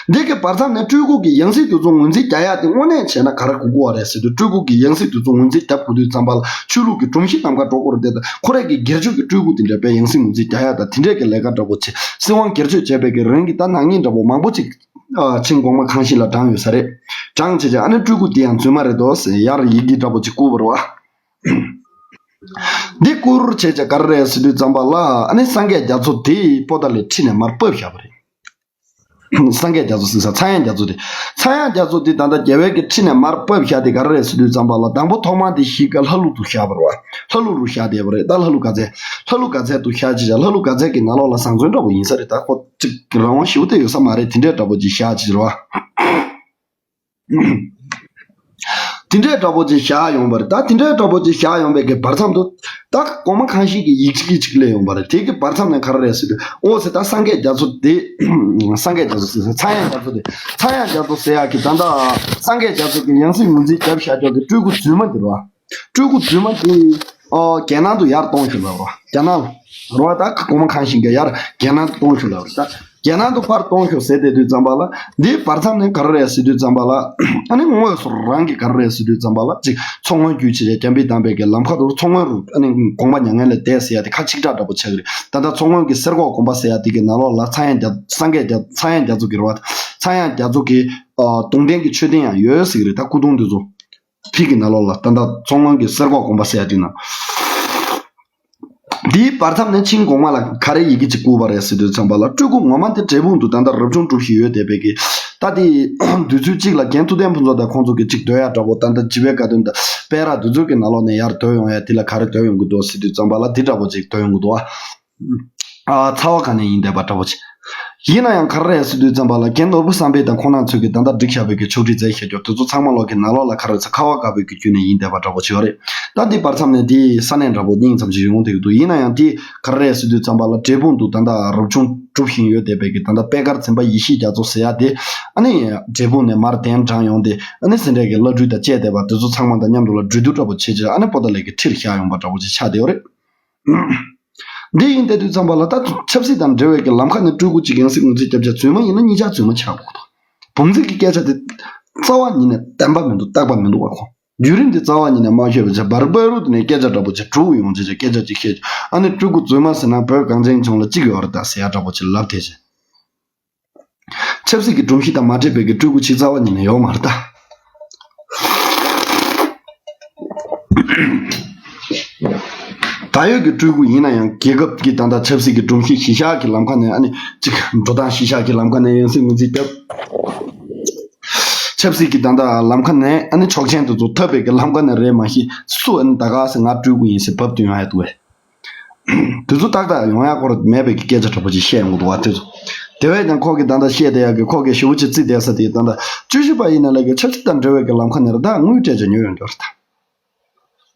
འདི་གི་བར་མཚམས་ནས་སྤྲུལ་སྐུ་གི་ཡང་སྲིད་དེ་ཚོ་ངོས་འཛིན་རྒྱག་ཡག་དེ་དངོས་གནས་བྱས་ན་ག་རེ་དགོས་ཀྱི་ཡོད་རེད་ཟེར་དུས་སྤྲུལ་སྐུ་གི་ཡང་སྲིད་དེ་ཚོ་ངོས་འཛིན་རྒྱབ་དགོས་དུས་ཙམ་པ་ལ་ཆོས་ལུགས་ཀྱི་སྒྲོམ་གཞི་གནམ་ག་འགྲོ་དགོས་རེད་དེ་དང་ཁོ་རང་གི་སྒེར་གཅོད་ཀྱི་སྤྲུལ་སྐུ་དེ་འདྲ་དཔེ་ཡང་སྲིད་ངོས་འཛིན་རྒྱག་ཡག་དང་དེ་འདྲས་ཀྱི་ལས་ཀ་འདྲ་པོ་བྱས་སྲིད་དབང་སྒེར་གཅོད་བྱས་པའི་གི་རིང་གི་ད་ནག་ཉེས་འདྲ་པོ་མང་པོ་ཅིག་ཨ་ཆིང་གོང་མ་ཁང་ཤིང་ལ་བགྲངས་ཡོད་ས་རེད། བགྲངས་བྱས་བྱས་ཨ་ནི་སྤྲུལ་སྐུ་དེ་ཡང་རྫུན་མ་རེད་དོ་ཟེར་ཡར་ཡི་གེ་འདྲ་པོ་ཅིག་བསྐུར་བ་རེད་བ། འདི་བསྐུར་བྱས་བྱས་ག་རེ་རེད་ཟེར་དུས་ཙམ་པ་ལ་ཨ་ནི་སངས་རྒྱས་རྒྱ་མཚོ་དེ་པོ་ཏཱ་ལའི་ཁྲི་ནས་མར་ཕབ་བཞག་པ་རེད། སངས་རྒྱས་རྒྱ་མཚོ་ཟེར་ས་ཚངས་དབྱངས་རྒྱ་མཚོ་དེ། ཚངས་དབྱངས་རྒྱ་མཚོ་དེ་ད་ལྟ་རྒྱལ་བའི་གི་ཁྲི་ནས་མར་ཕབ་བཞག་དེ་ག་རེ་རེད་ཟེར་དུས་ཙམ་པ་ལ་དང་པོ་ཐོག་མར་དེ་གཞིས་ཀ་ལྷ་ལུང་དུ་བཞག་པ་རེད་བ། ལྷ་ལུང་རུ་བཞག་བསྡད་པ་རེད། ད་ལྷ་ལུང་དགའ་ཚལ། ལྷ་ལུང་དགའ་ཚལ་དུ་བཞག་བྱས་བྱས་ལྷ་ལུང་དགའ་ཚལ་གི་ནང་ལོགས་ལ་བཟང་བཙོན་འདྲ་པོ་ཡིན་ས་རེད། ད་ཁོ་གཅིག་རང་དབང་ཞེ་པོ་དེ་ཡོད་ས་མ་རེད། དེ་འདྲས་འདྲ་པོ་ཅིག་བཞག་བྱས་རེད་བ། དེ་འདྲའི་འདྲ་པོ་ཅིག་བཞག་ཡོང་བ་རེད། ད་དེ་འདྲའི་འདྲ་པོ་ཅིག་བཞག་ཡོང་བའི་གི་བར་མཚམས་དུ། ད་གོང་མ་ཁང་ཤིང་གི་ཡིག་ཆ་གཅིག་སླེབས་ཡོང་བ་རེད། དེ་གི་བར་མཚམས་ནས་ག་རེ་རེད་ཟེར་དུས་ཨོ་ཟེར་ད་སངས་རྒྱས་རྒྱ་མཚོ་དེ། སངས་རྒྱས་རྒྱ་མཚོ་ཟེར་ཚངས་དབྱངས་རྒྱ་མཚོ་དེ། ཚངས་དབྱངས་རྒྱ་མཚོ་ཟེར་ཡག་གི་ད་ལྟ་སངས་རྒྱས་རྒྱ་མཚོ་གི་ཡང་སྲིད་ངོས་འཛིན་རྒྱབ་བཞག་ཀྱོག་གི་སྤྲུལ་སྐུ་རྫུན་མ་དེ་རེད་བ། སྤྲུལ་སྐུ་རྫུན་མ་དེ། ཨོ་རྒྱལ་ནང་དུ་ཡར་གཏོང་ཞུ་ལབ་རེད་བ། རྒྱལ་ནང་ལ། རེད་བ། ད་གོང་མ་ཁང་ཤིང་གི་ཡར་རྒྱལ་ནང་དུ་གཏོང་ཞུ་ལབ་རེད་ད། རྒྱལ་ནང་དུ་ཕར་གཏོང་ཤོག་ཟེར་བསྡད་དུས་ཙམ་པ་ལ། འདིའི་བར་མཚམས་ནས་ག་རེ་རེད་ཟེར་དུས་ཙམ་པ་ལ། ཨ་ནི་དངོས་སུ་རང་གིས་ག་རེ་རེད་ཟེར་དུས་ཙམ་པ་ལ་ཅིག་མཚོ་སྔོན་བརྒྱུད་བྱས་རྒྱ་བལ་དམ་པའི་གི་ལམ་ཁ་དུ་མཚོ་སྔོན་རུ་ཨ་ནི་དགོངས་པ་མྱ་ངན་ལས་འདས་ཟེར་ཡ་དེ་ཁ་ཆིག་ཁྲག་འདྲ་པོ་ཆགས་ཀྱི་རེད། ད་ལྟ་མཚོ་སྔོན་གྱི་གསེར་ཁོག་དགོན་པ་ཟེར་ཡ་དེ་གི་ནང་ལོགས་ལ་ཚངས་དབྱངས་རྒྱ་ཚངས་དབྱངས་རྒྱ་མཚོ་གི་རེད་བ། ཚངས་དབྱངས་རྒྱ་མཚོ་གི་གདུང་རྟེན་གྱི་མཆོད་རྟེན་ཡང་ཡོད་ཟེར་གྱི་རེད། ད་སྐུ་གདུང་དེ་ཚོ། ཕི་གི་ནང་ལོགས་ལ་ད་ལྟ་མཚོ་སྔོན་གྱི་གསེར་ཁོག་དགོན་པ་ཟེར་ཡ་དེ་ན། འདིའི་བར་མཚམས་ནས་ཆིང་གོང་མ་ལ་ག་རེ་ཡི་གེ་ཅིག་བསྐུར་བ་རེད་ཟེར་དུས་ཙམ་པ་ལ་སྤྲུལ་སྐུ་ངོ་མ་དེ་འབྲས་སྤུངས་དུ་ད་ལྟ་རབ་བྱུང་སྒྲུབ་བཞིན་ཡོད་བསྡད་པའི་གི་ ད་དེ་དུས་ཚོད་གཅིག་ལ་རྒན་ཐུབ་བསྟན་ཕུན་ཚོགས་དང་ཁོང་ཚོ་གི་གཅིག་སྡོད་ཡ་འདྲ་པོ། ད་ལྟ་བྱིས་པའི་དགའ་སྟོན་དང་དཔལ་ར་དེ་ཚོ་གི་ནང་ལོགས་ནས་ཡར་སྡོད་ཡོང་ཡ་དེ་ལ་ག་རེ་སྡོད་ཡོང་གི་འདུག་ཟེར་དུས་ཙམ་པ་ལ་དེ་འདྲ་པོ་ཅིག་སྡོད་ཡོང་གི་འདུག་ཨ། ཨ། ཚ་བ་ག་ནས་ཡིན་བསྡད་པ་འདྲ་པོ་ཅིག་ཡིན་ན་ཡང་ག་རེ་རེད་ཟེར་དུས་ཙམ་པ་ལ་རྒན་ནོར་བུ་བསམ་འཕེལ་དང་ཁོང་རྣམ་ཚོས་ཀྱིས་ད་ལྟ་བསྒྲིགས་བཞག་པའི་གི་ཕྱོགས་སྒྲིག་མཛད་བཞག་རྒྱུ་དེ་ཚོ་ཚང་མ་ལོག་གི་ནང་ལོགས་ལ་ག་རེ་ཟེར་ཁ་བ་བཀབ་པའི་གི་བརྒྱུད་ནས་ཡིན་བསྡད་པ་འདྲ་པོ་ཅིག་ཡོད་རེད། ད་འདི་བར་མཚམས་ནས་དེའི་ས་གནས་འདྲ་པོ་སྙིང་ཙམ་ཞིག་ཡོང་བསྡད་ཀྱི་འདུག་ཡིན་ན་ཡང་དེ་ག་རེ་རེད་ཟེར་དུས་ཙམ་པ་ལ་འབྲས་སྤུངས་དུ་ད་ལྟ་རབ་བྱུང་སྒྲུབ་བཞིན་ཡོད་བསྡད་པའི་གི་ད་ལྟ་པད་དཀར་འཛིན་པ་ཡེ་ཤེས་རྒྱ་མཚོ་ཟེར་ཡ་དེ། ཨ་ནི་འབྲས་སྤུངས་ནས་མར་གདན་དྲངས་ཡོང་སྟེ། ཨ་ནི་སེ་འབྲས་ཀྱི་བླ་སྤྲུལ་དང་བཅས་བསྡད་པ་དེ་ཚོ་ཚང་མ་དང་མཉམ་དུ་ལ་གྲོས་བསྡུར་འདྲ་པོ་བྱས་རྗེས། ཨ་ནི་པོ་ཏཱ་ལའི་གི་ཁྲིར་བཞག་ཡོང་པ་འདྲ་པོ་ཅིག་ཆགས་བསྡད་ཡོད་རེད། འདི་ཡིན་བསྡད་དུས་ཙམ་པ་ལ་ད་ཆབ་སྲིད་དང་འབྲེལ་བའི་གི་ལམ་ཁ་ནས་སྤྲུལ་སྐུ་གཅིག་ཡང་སྲིད་ངོས་འཛིན་རྒྱབ་བྱས་རྫུན་མ་ཡིན་ན་གཉིས་ཆ་རྫུན་མ་ཆགས་དགོས་འདུག་བུམ་འཛིན་གྱི་སྐད་ཆ་དེ་རྩ་བ་ཉིད་ནས་བདེན་པ་མི་འདུག་རྟག་པ་མི་འདུག་བ་ཁོ། བརྒྱུད་རིམ་དེ་རྩ་བ་ཉིད་ནས་མ་ཤེས་པ་བྱས། བར་བར་དུ་ནས་སྐད་ཆ་འདྲ་པོ་ཅིག་དྲུག་ཡོང་བྱས་བྱས་སྐད་ཆ་ཅིག་བཤད། ཨ་ནི་སྤྲུལ་སྐུ་རྫུན་མ་ཟེར་ན་བོད་གངས་ཅན་ལྗོངས་ལ་གཅིག་ཡོད་རེད་ད་ཟེར་ཡ་འདྲ་པོ་ཅིག་ལབ་བསྡད་བྱས། ཆབ་སྲིད་ཀྱི་སྒྲོམ་གཞི་དང་མ་འཕྲད་པའི་གི་སྤྲུལ་སྐུ་ཅིག་རྩ་བ་ཉིད་ནས་ཡོད་མ་རེད་ད། ད་ཡོད་ཀྱི་སྤྲུལ་སྐུ་ཡིན་ན་ཡང་རྒྱལ་ཁབ་ཀྱི་ད་ལྟ་ཆབ་སྲིད་ཀྱི་སྒྲོམ་གཞི་གཞི་བཞག་གི་ལམ་ཁ་ནས། ཨ་ནི་གཅིག་འགྲོ་སྟངས་གཞི་བཞག་གི་ལམ་ཁ་ནས་ཡང་སྲིད་ངོས་འཛིན་རྒྱབ། ཆབ་སྲིད་ཀྱི་ད་ལྟ་ལམ་ཁ་ནས། ཨ་ནི་ཆོག་མཆན་དེ་ཚོ་ཐོབ་པའི་གི་ལམ་ཁ་ནས་རེད་མ་གཞི་སུ། ཨ་ནི་ད་ག་སེ་ང་སྤྲུལ་སྐུ་ཡིན་ཟེར་བབ་དུ་ཡོང་ཡ་འདུག་བས། དེ་ཚོ་ཏག་ཏག་ཡོང་ཡ་སྐོར་མེད་པའི་གི་སྐད་ཆ་འདྲ་པོ་ཅིག་བཤད་ཡོང་གི་འདུག་བ། དེ་ཚོ་དེ་བས་ཀྱང་ཁོ་གིས་ད་ལྟ་བཤད་བསྡད་ཡ་གི་ཁོ་གིས་ཞེ་པོ་ཅིག་བརྩིས་བསྡད་ས་དེ། ད་ལྟ་བཅུ་བཞི་པ་ཡིན་ན་ལས་ཀྱི་ཆབ་སྲིད་དང་འབྲེལ་བའི་གི་ལམ་ཁ་ནས་རེད་ད། དངུལ་སྤྲད་བྱས་ཉོས་ཡོང་རྒྱུ་རེད་ད།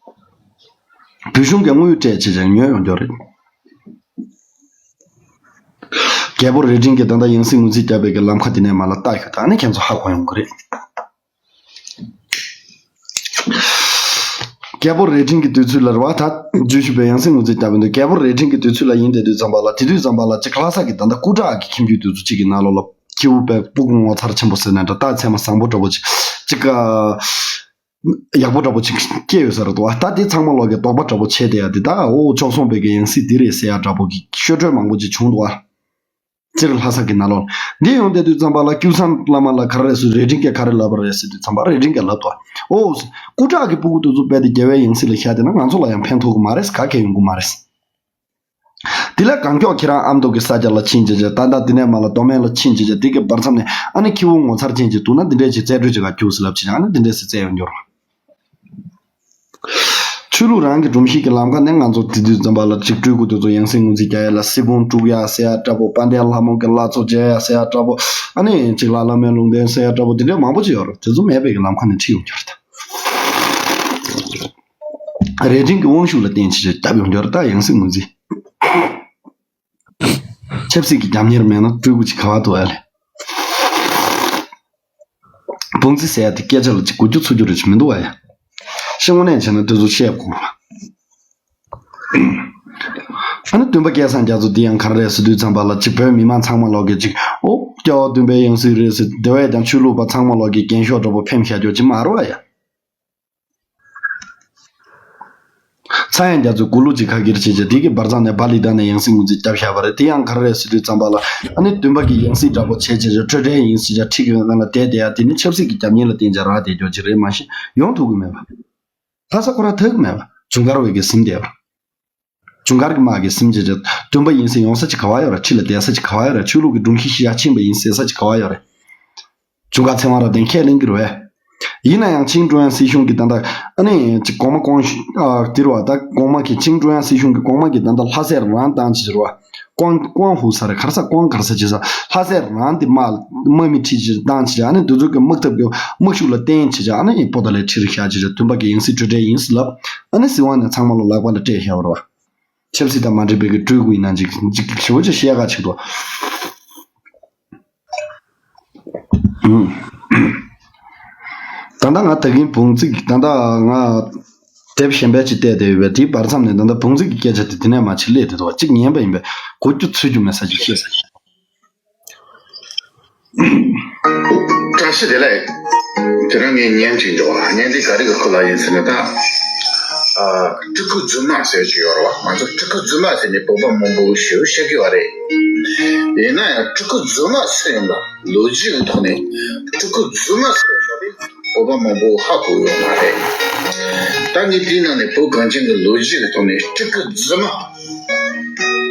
བོད་གཞུང་གིས་དངུལ་སྤྲད་བྱས་བྱས་ཉོས་ཡོང་རྒྱུ་རེད། རྒྱལ་པོ་རྭ་སྒྲེང་གིས་ད་ལྟ་ཡང་སྲིད་ངོས་འཛིན་བརྒྱབ་པའི་གི་ལམ་ཁ་དེ་ནས་མར་ལ་ལྟ་ཤོག་ད། ཨ་ནི་ཁྱེད་ཚོ་ཧ་གོ་ཡོང་གི་རེད། རྒྱལ་པོ་རྭ་སྒྲེང་གི་དུས་ཚོད་ལ་རེད་བ། ད་བཅུ་བཞི་པའི་ཡང་སྲིད་ངོས་འཛིན་བརྒྱབ་པའི་འདུག་རྒྱལ་པོ་རྭ་སྒྲེང་གི་དུས་ཚོད་ལ་ཡིན་བསྡད་དུས་ཙམ་པ་ལ། དེ་དུས་ཙམ་པ་ལ་ཅིག་ལྷ་ས་གི་ད་ལྟ་སྐུ་དྲག་གི་ཁྱིམ་རྒྱུད་དེ་ཚོ་གཅིག་གི་ནང་ལོགས་ལ་ཁྱེའུ་དཔེ་སྤུ་གུ་ངོ་མཚར་ཆེན་པོ་ཟེར་ན་འདྲ། རྟགས་མཚན་མ་བཟང་པོ་འདྲ་པོ་ཅིག་ཅིག་ཨ། ཡག་པོ་འདྲ་པོ་ཅིག་སྐྱེས་ཡོད་ས་རེད་འདུག་བ། ད་དེ་ཚང་མ་ལོག་གི་དོགས་པ་འདྲ་པོ་བྱས་བསྡད་ཡ་དེ། ད་འོ་ཅོག་ཙེ་པའི་གི་ཡང་སྲིད་འདི་རེད་ཟེར་ཡ་འདྲ་པོ་གི་ཤོད་སྒྲོས་མང་པོ་ཅིག་བྱུང་འདུག་བ། སྤྱིར་ལྷ་ས་གི་ནང་ལོགས་འདི་ཡོང་བསྡད་དུས་ཙམ་པ་ལ་ཀེའུ་ཚང་བླ་མ་ལ་ག་རེ་རེད་ཟེར། རྭ་སྒྲེང་གིས་ག་རེ་ལབ་པ་རེད་ཟེར་དུས་ཙམ་པ་རྭ་སྒྲེང་གིས་ལབ་འདུག་བ། འོ། སྐུ་དྲག་གི་སྤུ་གུ་དེ་ཚོ་རྦད་དེ་རྒྱལ་བའི་ཡང་སྲིད་ལ་བཞག་བསྡད་ན་ང་ཚོ་ལ་ཡང་ཕན་ཐོགས་གི་མ་རེད། ག་གེ་ཡོང་གི་མ་རེད། དེ་ལ་གང་མགྱོགས་ཁྱེད་རང་ཨ་མདོ་གི་ས་ཆ་ལ་ཕྱིན་བྱས་བྱས། ད་ལྟ་དེ་ནས་མར་ལ་མདོ་སྨད་ལ་ཕྱིན་བྱས་བྱས། དེ་གི་བར་མཚམས་ནས་ཨ་ནི་ཁྱེའུ་ངོ་མཚར་ཅན་ཅིག་འདུག་ན་འདི་འདྲས་ཅིག་རྩལ་སྤྲུགས་ཅིག་ག་རྒྱུགས་ཟེར་ལབ་བྱས་བྱས། ཨ་ནི་འདི་འདྲས་ཟེར་རྩལ་ཡོང་རྒྱུ་རེད། ཆོས་ལུགས་རང་གི་སྒྲོམ་གཞི་གི་ལམ་ཁ་ནས་ང་ཚོ་དེ་དུས་ཙམ་པ་ལ་ཅིག་སྤྲུལ་སྐུ་དེ་ཚོ་ཡང་སྲིད་ངོས་འཛིན་རྒྱག་ཡ་ལ་སྲིད་དབང་དཀྲུག་ཡ་ཟེར་ཡ་འདྲ་པོ། དཔལ་ལྡན་ལྷ་མོ་གི་བླ་མཚོ་མཇལ་ཡ་ཟེར་ཡ་འདྲ་པོ། ཨ་ནི་ཅིག་ལ་བླ་མའི་ལུང་བསྟན་ཟེར་ཡ་འདྲ་པོ། དེ་འདྲས་མང་པོ་ཅིག་ཡོད་རེད། དེ་ཚོ་མེད་པའི་གི་ལམ་ཁ་ནས་ཁྲིད་ཡོང་རྒྱུ་རེད་ད། རྭ་སྒྲེང་གི་དབང་ཤུགས་ལ་བརྟེན་བྱས་བྱས་བརྒྱབ་ཡོང་རྒྱུ་རེད་ད་ཡང་སྲིད་ངོས་འཛིན། ཆབ་སྲིད་ཀྱི་རྒྱབ་གཉེར་མེད་ན་སྤྲུལ་སྐུ་ཅིག་ག་པར་འདུག་ཨ་ལས། བུམ་འཛིན་ཟེར་ཡ་དེ་སྐད་ཆ་ལ་ཅིག་གོ་རྒྱུ་ཚོར་རྒྱུ་རེ་ཅིག་མི་འདུག་ཨ་ཡ། ཤེས་དངོས་གནས་བྱས་ན་དེ་ཚོ་བཤད་དགོས་རེད། ཨ་ནི་སྟོན་པ་སྐལ་བཟང་རྒྱ་མཚོ་འདི་ཡང་ག་རེ་རེད་ཟེར་དུས་ཙམ་པ་ལ་ཅིག་བོད་མི་མང་ཚང་མ་ལོག་གིས་ཅིག་ཨོ་སྐྱ་བོ་སྟོན་པའི་ཡང་སྲིད་རེད་ཟེར། དེ་བས་ཀྱང་ཆོས་ལུགས་པ་ཚང་མ་ལོག་གིས་རྒྱན་ཤོག་འདྲ་པོ་ཕེབས་བཞག་རྒྱུ་ཅིག་མ་རེད་ཨ་ཡ། ཚངས་དབྱངས་རྒྱ་མཚོས་མགོ་ལོག་ཅིག་ཁ་གིར་བྱས་བྱས། དེ་གི་བར་མཚམས་ནས་བ་ལི་ཏ་ནས་ཡང་སྲིད་ངོས་འཛིན་བརྒྱབ་བཞག་པ་རེད། དེ་ཡང་ག་རེ་རེད་ཟེར་དུས་ཙམ་པ་ལ་ཨ་ནི་སྟོན་པ་གི་ཡང་སྲིད་འདྲ་པོ་བྱས་བྱས་བྱས། སྤྲོས་བྲལ་ཡིན་ཟེར་བྱས་ཁྲི་གི་སྒང་ལ་བསྡད་བསྡད་ཡ་དེ་ནི་ཆབ་སྲིད་ཀྱི་རྒྱབ་གཉེར་ལ་བརྟེན་བྱས་རག་བསྡད་རྒྱུ་ཅིག་རེད། མ་གཞི་ཡོང་ཐུབ་ཀྱི་མེད་པ། ལྷ་ས་ཁོ་རང་ཐར་གྱི་མེད་པ། ཇུན་གར་བས་ཀྱི་ཟིན་བསྡད་པ། ཇུན་གར་གྱི་དམག་གིས་ཟིན་བྱས་བྱས། སྟོན་པ་ཡིན་ཟེར་ཡོང་ས་ཅིག་ག་པར་ཡོད་རེད། ཁྲི་ལ་བསྡད་ས་ཅིག་ག་པར་ཡོད་རེད། ཆོས་ལུགས་ཀྱི་སྒྲོམ་གཞི་ཞིག་ཡར་ཕྱིན་པ་ཡིན་ཟེར་ས་ཅིག་ག་པར་ཡོད་རེད། ཇུན་གར་ཚེ་དབང་རབ་བརྟན་ཁས་ལེན་གྱི་རེད་པས། ཡིན་ན་ཡང་ཆིང་ཀྲུང་དབྱང་སྲིད་གཞུང་གི་ད་ལྟ་ཨ་ནི་ཅིག་གོང་མ་ཀོང་ཨ་དེ་རེད་པ། ད་གོང་མ་གི་ཆིང་ཀྲུང་དབྱང་སྲིད་གཞུང་གི་གོང་མ་གི་ད་ལྟ་ལྷ་སའི་རང་བཏང་བྱས་རེད་པ། ཀོང་ཀོང་ཧུ་ས་རེད། ག་རེ་ཟེར། ཀོང་ག་རེ་ཟེར་བྱས་ས། ལྷ་སའི་རང་དེ་དམག་དམག་མི་ཁྲིད་བྱས་བཏང་བྱས། ཨ་ནི་འདི་ཚོ་གི་དམག་འཐབ་ཀྱི་དམག་ཤུགས་ལ་བརྟེན་བྱས་བྱས། ཨ་ནི་པོ་ཏཱ་ལའི་ཁྲིར་བཞག་བྱས་བྱས། སྟོན་པ་གི་ཡང་སྲིད་སྤྲོས་བྲལ་ཡིན་ཟེར་ལབ། ཨ་ནི་སྲིད་དབང་ནས་ཚང་མ་ལོག་ལག་པ་ལ་སྤྲད་བཞག་པ་རེད་པ། ཆབ་སྲིད་དང་མ་འབྲེལ་བའི་གི་སྤྲུལ་སྐུ་ཡིན་ན་ཅིག་ཅིག་ཞེ་པོ་ཅིག་བཤད་ག་ཆེད་དུ། ཨུམ། ད་ལྟ་ང་ད་གིན་བུང་ཚིག་ད་ལྟ་ང་དེབ་གཞན་པ་ཅིག་བལྟས་བསྡད་ཡོད་པས། དེའི་བར་མཚམས་ནས་ད་ལྟ་བུང་ཚིག་གི་སྐད་ཆ་དེ་དེ་ནས་མར་ཅིག་སླེབས་བསྡད་འདུག་པ། ཅིག་ཉན་པ་ཡིན་པས་གོ་རྒྱུ་ཚོར་རྒྱུ་མེད་ས་ཅིག་བཤད་ས་ཅིག་བཀྲ་ཤིས་བདེ་ལེགས། དེ་རིང་ངས་བརྙན་ཅིག་འདུག་པ། བརྙན་འདི་ག་རེ་གི་སྐོར་ལ་ཡིན་ཟེར་ན། ད་ཨ་སྤྲུལ་སྐུ་རྫུན་མ་ཟེར་གྱི་ཡོད་རེད་པ། ང་ཚོ་སྤྲུལ་སྐུ་རྫུན་མ་ཟེར་ནས་བོད་པ་མང་པོ་ཞེ་པོ་བཤད་ཀྱི་ཡོད་རེད། ཡིན་ན་ཡང་སྤྲུལ་སྐུ་རྫུན་མ་ཟེར་ཡོང་ད། ལོ་རྒྱུས་ཀྱི་ཐོག་ནས་སྤྲུལ་སྐུ་རྫུན་མ་ཟེར་བ་དེ་བོད་པ་མང་པོ་ཧ་གོ་ཡོད་མ་རེད། ད་ངས་དེའི་ནང་ནས་བོད་གངས་ཅན་གྱི་ལོ་རྒྱུས་ཀྱི་ཐོག་ནས་སྤྲུལ་སྐུ་རྫུན་མ་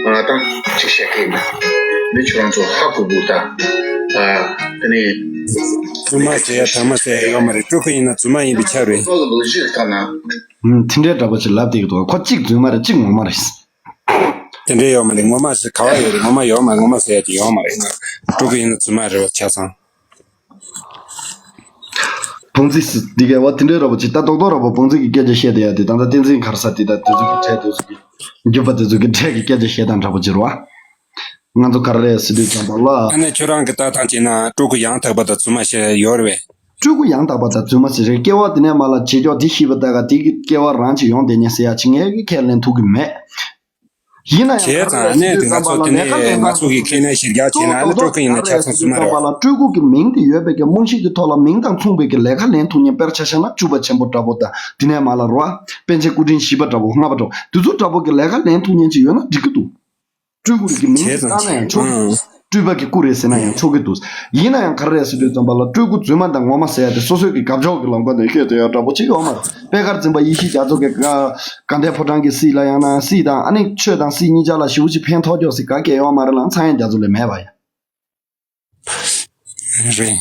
ཨ་ད་ཅིག་བཤད་ཀྱི་ཡིན། འདི་ཁྱོད་རང་ཚོ་ཧ་གོ་དགོས་ད། ཨ་ རྫུན་མ་ཟེར་ཡ་དྲང་མ་ཟེར་ཡ་ཡོད་མ་རེད། སྤྲུལ་སྐུ་ཡིན་ན་རྫུན་མ་ཡིན་པའི་ཆ་རེད། ཨུམ། དེ་འདྲའི་འདྲ་པོ་ཅིག་ལབ་བསྡད་ཀྱི་འདུག་ཁོ་གཅིག་རྫུན་མ་རེད། གཅིག་ངོ་མ་རེད། དེ་འདྲའི་ཡོད་མ་རེད། ངོ་མ་ཟེར་ག་བ་ཡོད་རེད། ངོ་མ་ཡོད་མ་ངོ་མ་ཟེར་ཡ་དེ་ཡོད་མ་རེད། སྤྲུལ་སྐུ་ཡིན་ན་རྫུན་མ་རེད་བ་ཆ་ཚང་། བུང་རྫི་སི་འདི་གས་བ་དེ་འདྲའི་འདྲ་པོ་ཅིག་ད་རྡོག་རྡོག་ར་པོ་བུང་རྫི་གི་སྐད་ཆ་བཤད་བསྡད་ཡ་དེ་ད་ལྟ་བསྟན་འཛིན་ག་རེ་ཟེར་དེ་ད་དེ་ཚོ་གི་གྲས་དེ་ཚོ་གི་རྒྱུད་པ་དེ་ཚོ་གི་གྲས་ཀྱི་སྐད་ཆ་བཤད་སྟངས་འདྲ་པོ་ཅིག་རེད་བ། ང་ཚོ་ག་རེ་རེད་ཟེར་དུས་ཙམ་པ་ལ། ཨ་ནི་ཁྱོད་རང་གི་ལྟ་སྟངས་བྱས་ན་སྤྲུལ་སྐུ་ཡང་དག་པ་དང་རྫུན་མ་ཞེས་ཡོད་རེད་པས། སྤྲུལ་སྐུ་ཡང་དག་པ་དང་རྫུན་མ་ཞེས་རེད། སྐྱེ་བ་འདི་ནས་མར་ལ་བྱེད་ཀྱོག་འདི་ཤེས་པ་ལྟ་ག་འདི་གི་སྐྱེ་བ་རང་ཅིག་ཡོང་བསྡད་ཉེ་ཟེར་ཡ་ཅིག་ངས་ཀྱི་ཁས་ལེན་ཐུབ་ཀྱི་མེད། ཡིན་ན་ཡང་བྱས་ཙང་ཨ་ནི་ང་ཚོ་དེ་ནས་ང་ཚོ་གི་ཁས་ལེན་བཞེས་རྒྱག་བྱས་ན་ཨ་ནི་སྤྲུལ་སྐུ་ཡིན་ན་ཆ་ཚང་རྫུན་མ་རེད་པས། སྤྲུལ་སྐུ་གི་མིང་དེ་ཡོད་པའི་གི་རྨང་གཞི་གི་ཐོག་ལ་མིང་དང་མཚུངས་པའི་གི་ལས་ཀ་ལེན་ཐུབ་མཁན་དཔེར་ཆ་བཞག་ན་བཅུ་པ་ཆེན་པོ་འདྲ་པོ་དང་དེ་ནས་མར་ལ་རོ། པཎ་ཆེན་སྐུ་ཕྲེང་བཞི་པ་འདྲ་པོ་ལྔ་པ་འདྲ་པོ་དེ་ཚོ་འདྲ་པོ་གི་ལས་ཀ་ལེན་ཐུབ་མཁན་ཅིག་ཡོད་ན་འགྲིག་གི་འདུག་སྤྲུལ་སྐུ་རིགས་ཀྱི་མིང་དེ་བྱས་ཙང་བཏགས་ན་ཡང་ཆོག་གི་འདུག་སྤྲུལ་པ་གི་སྐུ་རེད་ཟེར་ན་ཡང་ཆོག་གི་འདུག་ཡིན་ན་ཡང་ག་རེ་རེད་ཟེར་དུས་ཙམ་པ་ལ་སྤྲུལ་སྐུ་རྫུན་མ་དང་ངོ་མ་ཟེར་ཡ་དེ་སོ་སོའི་གི་དགག་ཕྱོགས་ཀྱི་ལམ་ཁ་ནས་བཤད་བསྡད་ཡ་འདྲ་པོ་ཅིག་ཡོད་མ་རེད། པད་དཀར་འཛིན་པ་ཡེ་ཤེས་རྒྱ་མཚོ་གི་དགའ་ལྡན་ཕོ་བྲང་གི་སྲིད་ལ་ཡང་ན་སྲིད་དང་ཨ་ནི་ཆོས་དང་སྲིད་གཉིས་ཆ་ལ་ཞེ་པོ་ཅིག་ཕན་ཐོགས་ཀྱོག་ཟེར་ག་གེ་ཡོད་མ་རེད་ལ་ཚངས་དབྱངས་རྒྱ་མཚོ་ལས་མེད་པ་ཡ། རེད།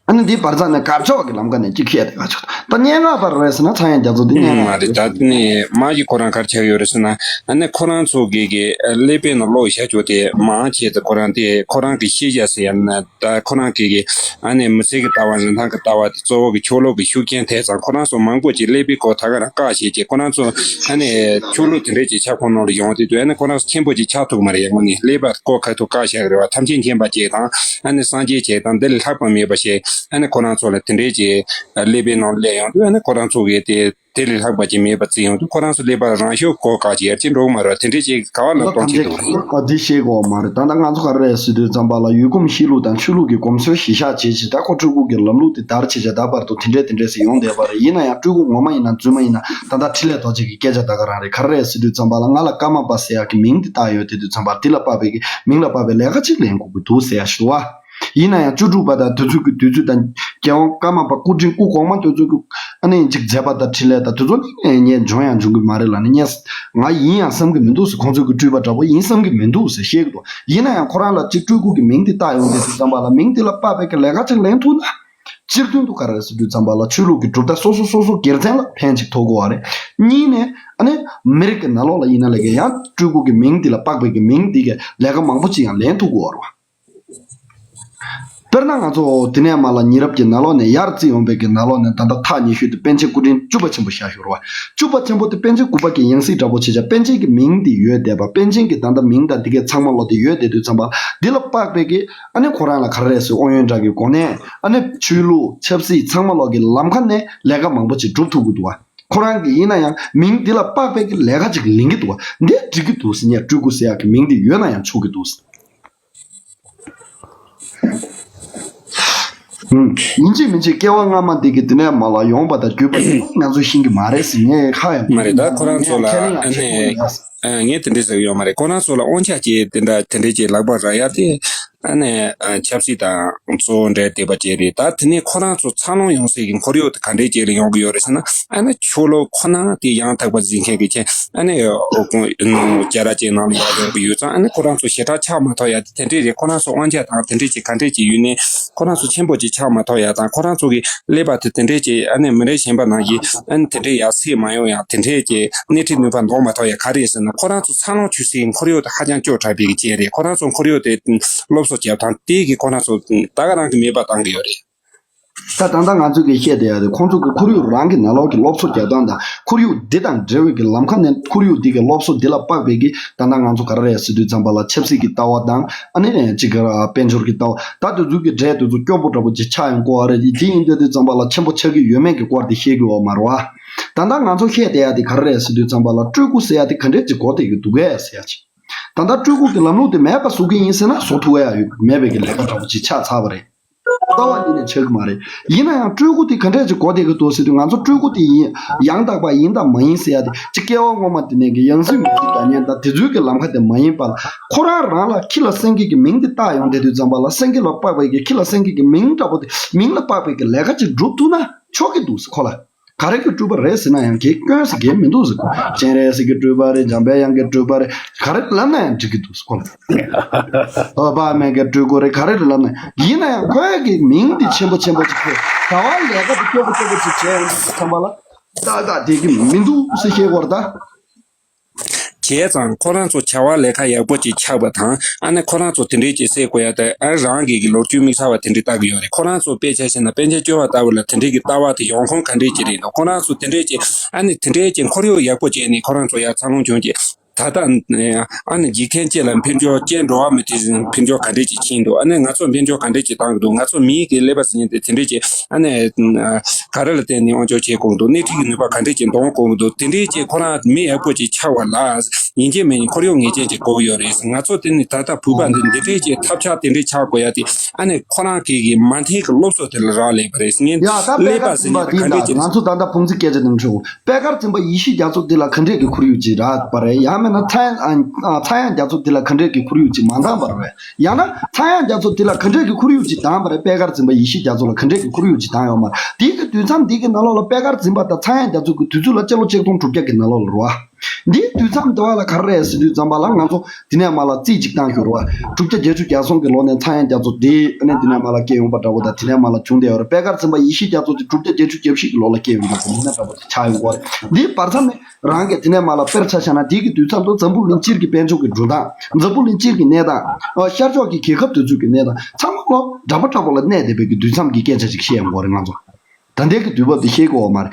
ཨ་ནི་འདི་བར་མཚམས་ནས་དགག་ཕྱོགས་ཀྱི་ལམ་ཁ་ནས་ཅིག་བཤད་དེ་ག་ཆོག་ད་སྙན་ངག་པ་རེད་ཟེར་ན་ཚངས་དབྱངས་རྒྱ་མཚོ་འདི་སྙན་ངག་མ་རེད། ད་དེ་ནས་མ་གི་ཁོ་རང་ག་རེ་ཆགས་ཡོད་རེད་ཟེར་ན་ཨ་ནི་ཁོ་རང་ཚོ་གི་གི་ཀླད་པའི་ནང་ལོག་བཞག་ཆོག་དེ་མ་བྱས་ཏེ་ཁོ་རང་དེ་ཁོ་རང་གི་ཤེས་བྱ་ཟེར་ཡ་ན་ད་ཁོ་རང་གི་གི་ཨ་ནི་མི་ཚེ་གི་ལྟ་བ་རིན་ཐང་གི་ལྟ་བ་དེ་གཙོ་བོ་གི་ཆོས་ལུགས་ཀྱི་ཤུགས་རྐྱེན་ཐེབས་ཙང་ཁོ་རང་ཚོ་མང་པོ་ཅིག་ཀླད་པའི་སྐོར་ད་ག་རང་བཀག་བྱས་ཀྱི་ཁོ་རང་ཚོ་ཨ་ནི་ཆོས་ལུགས་དེ་འདྲས་ཀྱི་ཁྱབ་ཁོངས་ནང་ལ་ཡོང་དུས་དུས་ཨ་ནི་ཁོ་རང་ཚོ་ཆེན་པོ་ཅིག་ཆགས་ཐུབ་ཀྱི་མ་རེད། ཡང་ནི་ཀླད་པ་སྐོར་ཁ་ཐུག་བཀག་བཞག་གི་རེད་བ། ཐམས་ཅད་མཁྱེན་པ་ཅིག་དང་ཨ་ནི་སངས་རྒྱས་ཅིག་དང་འདི་ལས་ལྷག་པ་མེད་པ་ཞིག་ཨ་ནི་ཁོ་རང་ཚོ་ལ་དེ་འདྲས་ཀྱི་ཀླད་པའི་ནང་སླེབས་ཡོང་དུས་ཨ་ནི་ཁོ་རང་ཚོ་གིས་དེ་དེ་ལས་ལྷག་པ་ཅིག་མེད་པ་བརྩི་ཡོང་དུས་ཁོ་རང་ཚོ་ཀླད་པ་རང་ཤུགས་སྐོར་བཀག་ཅིག་ཡར་ཅིག་འགྲོ་གི་མ་རེད་བ། དེ་འདྲས་ཅིག་ག་བ་ལ་གཏོང་ཅིག་འདུག་ཨ་འདི་ཤེས་དགོས་མ་རེད། ད་ལྟ་ང་ཚོ་ག་རེ་རེད་ཟེར་དུས་ཙམ་པ་ལ་ཡུལ་གོམས་གཤིས་ལུགས་དང་ཆོས་ལུགས་ཀྱི་གོམས་སྲོལ་གཞི་བཞག་བྱས་བྱས་ད་ཁོ་སྤྲུལ་སྐུ་གི་ལམ་ལུགས་དེ་དར་བྱས་བྱས་ད་བར་དུ་དེ་འདྲས་དེ་འདྲས་ཟེར་ཡོང་བསྡད་པ་རེད། ཡིན་ན་ཡང་སྤྲུལ་སྐུ་ངོ་མ་ཡིན་ན་རྫུན་མ་ཡིན་ན་ད་ལྟ་འཕྲིན་ལས་རྡོ་རྗེ་གི་སྐད་ཆ་ད་ག་རང་རེད། ག་རེ་རེད་ཟེར་དུས་ཙམ་པ་ལ་ང་ལ་ཀརྨ་པ་ཟེར་ཡག་གི་མིང་དེ་བཏགས་ཡོད་དེ་དུས་ཙམ་པ་དེ་ལ་དཔག་པའི་གི་མིང་ལ་དཔག་པའི་ལས་ཀ་ཅིག་ལེན་དགོས་ཀྱི་འདུག་ཟེར་ཡག་ཞུ་བ། ཡིན་ན་ཡང་བཅུ་དྲུག་པ་དང་དེ་ཚོ་གི་དུས་ཚོད་དང་རྒྱལ་དབང་ཀརྨ་པ་སྐུ་ཕྲེང་སྐུ་གོང་མ་དེ་ཚོ་གི་ཨ་ནི་ཅིག་མཛད་པ་དང་འཕྲིན་ལས་དང་དེ་ཚོ་ནི་ངས་འབྱུང་ཡང་འབྱུང་གི་མ་རེད་ལ་ནི་ངས་ང་ཡིན་ཡང་བསམ་གི་མི་འདུག་ཟེར། ཁོང་ཚོ་གི་སྤྲུལ་པ་འདྲ་པོ་ཡིན་བསམ་གི་མི་འདུག་ཟེར་བཤད་གི་འདུག་ཡིན་ན་ཡང་ཁོ་རང་ལ་ཅིག་སྤྲུལ་སྐུ་གི་མིང་དེ་བཏགས་ཡོང་དེ་དུས་ཙམ་པ་ལ་མིང་དེ་ལ་དཔག་པའི་གི་ལས་ཀ་ཅིག་ལེན་ཐུབ་ན་སྤྱིར་བཏང་དུ་ག་རེ་ཟེར་དུས་ཙམ་པ་ལ་ཆོས་ལུགས་ཀྱི་གྲུབ་མཐའ་སོ་སོ་སོ་སོ་སྒེར་བཙན་ལ་ཕན་ཅིག་ཐོགས་གི་བ་རེད། གཉིས་ནས་ཨ་ནི་མི་རིགས་ཀྱི་ནང་ལོགས་ལ་ཡིན་ན་ལས་ཀྱི་ཡང་སྤྲུལ་སྐུ་གི་མིང་དེ་ལ་དཔག་པའི་གི་མིང་དེ་གི་ལས་ཀ་མང་པོ་ཅིག་ཡང་ལེན་ཐུབ་གི་བ་རེད་བ། དཔེར་ན་ང་ཚོ་དེ་ནས་མར་ལ་ཉེ་རབས་ཀྱི་ནང་ལོགས་ནས་ཡར་བརྩིས་ཡོང་བའི་གི་ནང་ལོགས་ནས་ད་ལྟ་ཐག་ཉེ་ཤོས་དེ་པཎ་ཆེན་སྐུ་ཕྲེང་བཅུ་པ་ཆེན་པོ་བཞག་ཤོར་བ། བཅུ་པ་ཆེན་པོ་དེ་པཎ་ཆེན་དགུ་པ་གི་ཡང་སྲིད་འདྲ་པོ་བྱེད་བྱ་པཎ་ཆེན་གྱི་མིང་དེ་ཡོད་བསྡད་པ། པཎ་ཆེན་གྱི་ད་ལྟ་མིང་དང་དེ་གའི་ཚང་མ་ལོག་དེ་ཡོད་བསྡད་དུས་ཙམ་པ་འདི་ལ་དཔག་པའི་གི་ཨ་ནི་ཁོ་རང་ལ་ག་རེ་རེད་ཟེར་དབང་ཡོན་གྲགས་ཀྱི་སྒོ་ནས་ཨ་ནི་ཆོས་ལུགས་ཆབ་སྲིད་ཚང་མ་ལོག་གི་ལམ་ཁ་ནས་ལས་ཀ་མང་པོ་ཅིག་སྒྲུབ་ཐུབ་ཀྱི་འདུག་བ། ཁོ་རང་གི་ཡིན་ན་ཡང་མིང་འདི་ལ་དཔག་པའི་གི་ལས་ཀ་ཅིག་ལེན་གྱི་འདུག་བ། འདི་འགྲིག་གི་འདུག་ཟེར། ངས་སྤྲུལ་སྐུ་ཟེར་ཡག་གི་མིང་འདི་ཡོད་ན་ཡང་ཆོག་གི་འདུག་ཟེར། ཡིན་གཅིག་མིན་གཅིག་སྐྱེ་བ་སྔ་མ་འདི་གི་དེ་ནས་མར་ལ་ཡོང་བ་དང་བརྒྱུད་པ་ཡིན་ང་ཚོ་ཤེས་ཀྱི་མ་རེད་ཟེར། ངས་ཁ་ཡང་མ་རེད། ད་ཁོ་རང་ཚོ་ལ་ངས་ཨ་ཁས་ལེན་ཡང་ནས་བྱེད་ཀྱི་ཡོད་ཡ། ཨ་ངས་དེ་འདྲས་ཟེར་གྱི་ཡོད་མ་རེད། ཁོ་རང་ཚོ་ལ་དབང་ཆ་ཅིག་དེ་འདྲ་དེ་འདྲས་ཅིག་ལག་པར་རག་ཡ་དེ་ཨ་ནས་ཨ་ཆབ་སྲིད་དང་གཙོ་བོ་འབྲེལ་བསྡད་པ་ཅིག་རེད། ད་དེ་ནས་ཁོ་རང་ཚོ་འཚར་ལོངས་ཡོང་སའི་གི་ཁོར་ཡུག་དེ་ག་འདྲས་ཅིག་ལ་ཡོང་གི་ཡོད་རེད་ཟེར་ན་ཨ་ནི་ཆོས་ལུགས་ཁོ་ན་དེ་ཡང་དག་པ་འཛིན་མཁན་གྱི་ཆེ་ཨ་ནི་ཨོ་ཁོང་རྒྱ་ར་ཅན་ནང་ལ་ཡར་ཡོང་གི་ཡོད་ཙང་ཨ་ནི་ཁོ་རང་ཚོ་ཞེ་དྲག་ཆགས་མ་ཐུབ་ཡ་དེ་དེ་འདྲས་རེད། ཁོ་རང་ཚོ་དབང་ཆ་དང་དེ་འདྲས་ཅིག་ག་འདྲས་ཅིག་ཡོད་ནའི་ཁོ་རང་ཚོ་ཆེན་པོ་ཅིག་ཆགས་མ་ཐུབ་ཡ་དང་ཁོ་རང་ཚོ་གི་ཀླད་པ་དེ་དེ་འདྲས་ཅིག་ཨ་ནི་མི་རེ་གཞན་པ་ནང་བཞིན་ཨ་ནི་དེ་འདྲས་ཡར་སད་མ་ཡོང་ཡ་དེ་འདྲས་ཀྱི་སྣེ་ཁྲིད་ནུས་པ་འདོགས་མ་ཐུབ་ཡ་ག་རེ་ཟེར་ན་ཁོ་རང་ཚོ་འཚར་ལོངས་བྱེད་སའི་ཁོར་ཡུག་དེ་ཧ་ཅང་སྐྱོ་དྲགས་པའི་གི་རྐྱེན་རེད། ཁོ་རང་ཚོ་ཁོར་ཡུག་དེ་སློབ་གསོ་བརྒྱབ་སྟངས་དེ་གི་ཁོ་རང་ཚོ་ད་ག་རང་གི་མེད་པ་བཏང་གི་ཡོད་རེད། ད་ད་ལྟ་ང་ཚོས་ཀྱི་བཤད་བསྡད་ཡ་དེ་ཁོང་ཚོ་གི་ཁོར་ཡུག་རང་གི་ནང་ལོགས་ཀྱི་སློབ་གསོ་རྒྱག་སྟངས་དང་ཁོར་ཡུག་འདི་དང་འབྲེལ་བའི་གི་ལམ་ཁ་ནས་ཁོར་ཡུག་འདི་གི་སློབ་གསོ་འདི་ལ་དཔག་པའི་གི་ད་ལྟ་ང་ཚོ་ག་རེ་རེད་ཟེར་དུས་ཙམ་པ་ལ་ཆབ་སྲིད་ཀྱི་ལྟ་བ་དང་ཨ་ནི་ཅིག་ག་ར་དཔལ་འབྱོར་གྱི་ལྟ་བ་ད་དེ་ཚོ་གི་གྲས་དེ་ཚོ་སྐྱོ་པོ་འདྲ་པོ་ཅིག་ཆགས་ཡོང་གི་ཡོད་རེད། དེ་ཡིན་དུས་དུས་ཙམ་པ་ལ་ཆེན་པོ་ཆགས་ཀྱི་ཡོད་མེད་ཀྱི་སྐོར་དེ་བཤད་ཀྱི་ཡོད་མ་རེད་བ། ད་ལྟ་ང་ཚོ་བཤད་བསྡད་ཡ་དེ་ག་རེ་རེད་ཟེར་དུས་ཙམ་པ་ལ་སྤྲུལ་སྐུ་ཟེར་ཡ་དེ་ག་འདྲས་ཅིག་གོ་བསྡད་ཀྱི་འདུག་གས་ཟེར་ཡ་ཅིག་ད་ལྟ་སྤྲུལ་སྐུ་གི་ལམ་ལུགས་དེ་མེད་པ་བཟོ་གི་ཡིན་ཟེར་ན་བཟོ་ཐུབ་ཡ་ཡོད་མེད་པའི་གི་ལས་ཀ་འདྲ་པོ་ཅིག་ཆགས་ཚར་བ་རེད། རྩ་བ་ཉིད་ནས་ཆགས་ཀྱི་མ་རེད། ཡིན་ན་ཡང་སྤྲུལ་སྐུ་དེ་ག་འདྲས་ཅིག་གོ་བསྡད་ཀྱི་འདུག་ཟེར་དུས་ང་ཚོ་སྤྲུལ་སྐུ་དེ་ཡིན་ཡང་དག་པ་ཡིན་དང་མ་ཡིན་ཟེར་ཡ་དེ་ཅིག་སྐྱེ་བ་སྔོན་མ་དེ་ནས་ཀྱི་ཡང་སྲིད་མི་སྲིད་ཀྱང་ཉན་དང་དེ་ཚོའི་གི་ལམ་ཁ་དེ་མ་ཡིན་པ་ལ་ཁོ་རང་རང་ལ་ཁྱི་ལ་སེང་གེ་གི་མིང་དེ་བཏགས་ཡོང་བསྡད་དུས་ཙམ་པ་ལ་སེང་གེ་ལ་དཔག་པའི་གི་ཁྱི་ལ་སེང་གེ་གི་མིང་འདྲ་པོ་དེ་མིང་ལ་དཔག་པའི་གི་ལས་ཀ་ཅིག་སྒྲུབ་ཐུབ་ན་ཆོག་གི་འདུག་ཟེར་ཁོ་ལ། ག་རེ་གི་སྤྲུལ་པ་རེད་ཟེར་ན་ཡང་གི་སྐྱོན་ཟེར་གི་མི་འདུག་ཟེར་གོ། སྤྱན་རས་གཟིགས་ཀྱི་སྤྲུལ་པ་རེད། འཇམ་པའི་དབྱངས་ཀྱི་སྤྲུལ་པ་རེད། ག་རེ་ལབ་ན་ཡང་འགྲིག་གི་འདུག་ཟེར་གོ། ཨོ་དཔག་མེད་ཀྱི་སྤྲུལ་སྐུ་རེད། ག་རེ་རེད་ལབ་ན་ཡིན་ན་ཡང་ཁོའི་གི་མིང་འདི་ཆེན་པོ་ཆེན་པོ་ཅིག་ཁོས་གྲྭ་བ་ལས་ཀ་འདི་སྐྱོ་པོ་སྐྱོ་པོ་ཅིག་བྱས་ཡོང་དུས་ཙམ་པ་ལ་ཏག་ཏག་དེ་གི་མི་འདུག་ཟེར་ཤེས་དགོས་རེད་ད། བྱས་ཙང་ཁོ་རང་ཚོ་བྱ་བ་ལས་ཀ་ཡག་པོ་ཅིག་ཆགས་པ་དང་ཨ་ནི་ཁོ་རང་ཚོ་དེ་འདྲའི་ཅིག་སེ་གོ་ཡ་དེ་ཨ་རང་གི་གི་ལོ་རྒྱུས་དམིགས་བསལ་བ་དེ་འདྲའི་ལྟ་གི་ཡོད་རེད། ཁོ་རང་ཚོ་དཔེ་ཆ་བཞག་ན་པཎ་ཆེན་བཅོ་བརྒྱད་ལྟ་བུ་ལ་དེ་འདྲའི་གི་ལྟ་བ་དེ་ཡོང་ཁུངས་ག་འདྲའི་ཅིག་རེད་འདུག་ཁོ་རང་ཚོ་དེ་འདྲའི་ཅིག་ཨ་ནི་དེ་འདྲའི་ཅིག་ཁོར་ཡུག་ཡག་པོ་བྱས་ནས་ཁོ་རང་ཚོ་ཡ་འཚར་ལོངས་བྱུང་ཅིག་ད་ལྟ་ཨ་ནི་འཇིག་རྟེན་སྤྱི་ལ་འཕེལ་འགྱུར་སྤྱིར་འགྲོ་བ་མི་དེ་འཕེལ་འགྱུར་ག་འདྲས་ཅིག་ཕྱིན་འདུག་ཨ་ནི་ང་ཚོ་འཕེལ་འགྱུར་ག་འདྲས་ཅིག་བཏང་གི་འདུག་ང་ཚོ་མིའི་གི་ཀླད་པ་ཟེར་མཁན་དེ་དེ་འདྲས་ཅིག་ཨ་ནི་ག་རེ་ལ་བརྟེན་ནས་དབང་སྒྱུར་བྱེད་དགོས་ཀྱི་འདུག་སྣེ་ཁྲིད་ཀྱི་ནུས་པ་ག་འདྲས་ཅིག་འདོན་དགོས་ཀྱི་འདུག་དེ་འདྲས་ཅིག་ཁོ་རང་མི་ཡག་པོ་ཅིག་ཆགས་པ་ལ་ཡིན་གཅིག་མིན་གཅིག་ཁོར་ཡུག་ངེས་ཅན་ཅིག་དགོས་ཀྱི་ཡོད་རེད། ང་ཚོ་དེ་ནི་ད་ལྟ་བོད་པ་འདི་འདི་འདྲས་ཅིག་ཐབས་ཆག་དེ་འདྲས་ཆགས་དགོས་ཡ་དེ་ཨ་ནི་ཁོ་རང་གི་གི་མ་མཐའི་གི་སློབ་གསོ་དེ་ལ་རག་ལས་པ་རེད་ཟེར་མཁན་ཡ་ད་ཀླད་པ་ཟེར་མཁན་དེ་ག་འདྲས་ཅིག་ང་ཚོ་ད་ལྟ་བུང་ཚི་སྐད་ཆ་དེ་འཕྲོ། པད་དཀར་འཛིན་པ་ཡེ་ཤེས་རྒྱ་མཚོ་འདི་ལ་ག་འདྲས་ཀྱི་ཁོར་ཡུག་ཅིག་རག་པ་རེད། ཡང་མིན་ན་ཚངས་ཨ་ཚངས་དབྱངས་རྒྱ་མཚོ་འདི་ལ་ག་འདྲས་ཀྱི་ཁོར་ཡུག་ཅིག་མ་འདང་བ་རེད། ཡང་ན་ཚངས་དབྱངས་རྒྱ་མཚོ་འདི་ལ་ག་འདྲས་ཀྱི་ཁོར་ཡུག་ཅིག་འདང་བ་རེད། པད་དཀར་འཛིན་པ་ཡེ་ཤེས་རྒྱ་མཚོ་ལ་ག་འདྲས་ཀྱི་ཁོར་ཡུག་ཅིག་འདང་ཡོད་མ་རེད། དེའི་གི་དུས་མཚམས་འདི་གི་ནང་ལོགས་ལ་པད་དཀར་འཛིན་པ་དང་ཚངས་དབྱངས་རྒྱ་མཚོ་གི་དུས་ཚོད་ལ་སྤྱི་ལོ་ཆིག་སྟོང་དྲུག་བརྒྱ་གི་ནང་ལོགས་ལ་རེད་བ། འདིའི་དུས་མཚམས་འདི་བ་ལ་ག་རེ་རེད་ཟེར་དུས་ཙམ་པ་ལ་ང་ཚོ་དེ་ནས་མ་ལ་རྩིས་ཅིག་བཏང་ཤོར་བ། དྲུག་བརྒྱ་བརྒྱད་ཅུ་གྱ་གསུམ་གི་ལོ་ནས་ཚངས་དབྱངས་རྒྱ་མཚོ་འདི་ཨ་ནི་དེ་ནས་མ་ལ་སྐྱེས་ཡོང་པ་འདྲ་བོ་དང་དེ་ནས་མ་ལ་བྱུང་བསྡད་ཡོད་རེད། པད་དཀར་འཛིན་པ་ཡེ་ཤེས་རྒྱ་མཚོ་དེ་དྲུག་བརྒྱ་བརྒྱད་ཅུ་གྱ་བཞི་གི་ལོ་ལ་སྐྱེས་ཡོང་པ་འདྲ་བོ་ཆགས་ཡོང་གི་རེད། འདིའི་བར་མཚམས་ནས། རང་གི་དེ་ནས་མ་ལ་དཔེར་ཆ་བཞག་ན་དེའི་གི་དུས་མཚམས་སུ་འཛམ་བུ་གླིང་སྤྱིར་གྱི་དཔལ་འབྱོར་གྱི་འགྲོ་སྟངས། འཛམ་བུ་གླིང་སྤྱིར་གྱི་གནས་སྟངས། ཨ་ཤར་ཕྱོགས་ཀྱི་རྒྱལ་ཁབ་དེ་ཚོའི་གི་གནས་སྟངས་ཚང་མ་ལོ་འདྲ་པོ་འདྲ་པོ་ལ་གནས་བསྡད་པའི་གི་དུས་མཚམས་ཀྱི་སྐད་ཆ་ཅིག་བཤད་ཡོང་གི་རེད་ང་ཚོ། ད་ལྟའི་གི་དུས་བབ་དེ་ཤེས་དགོས་པ་མ་རེད།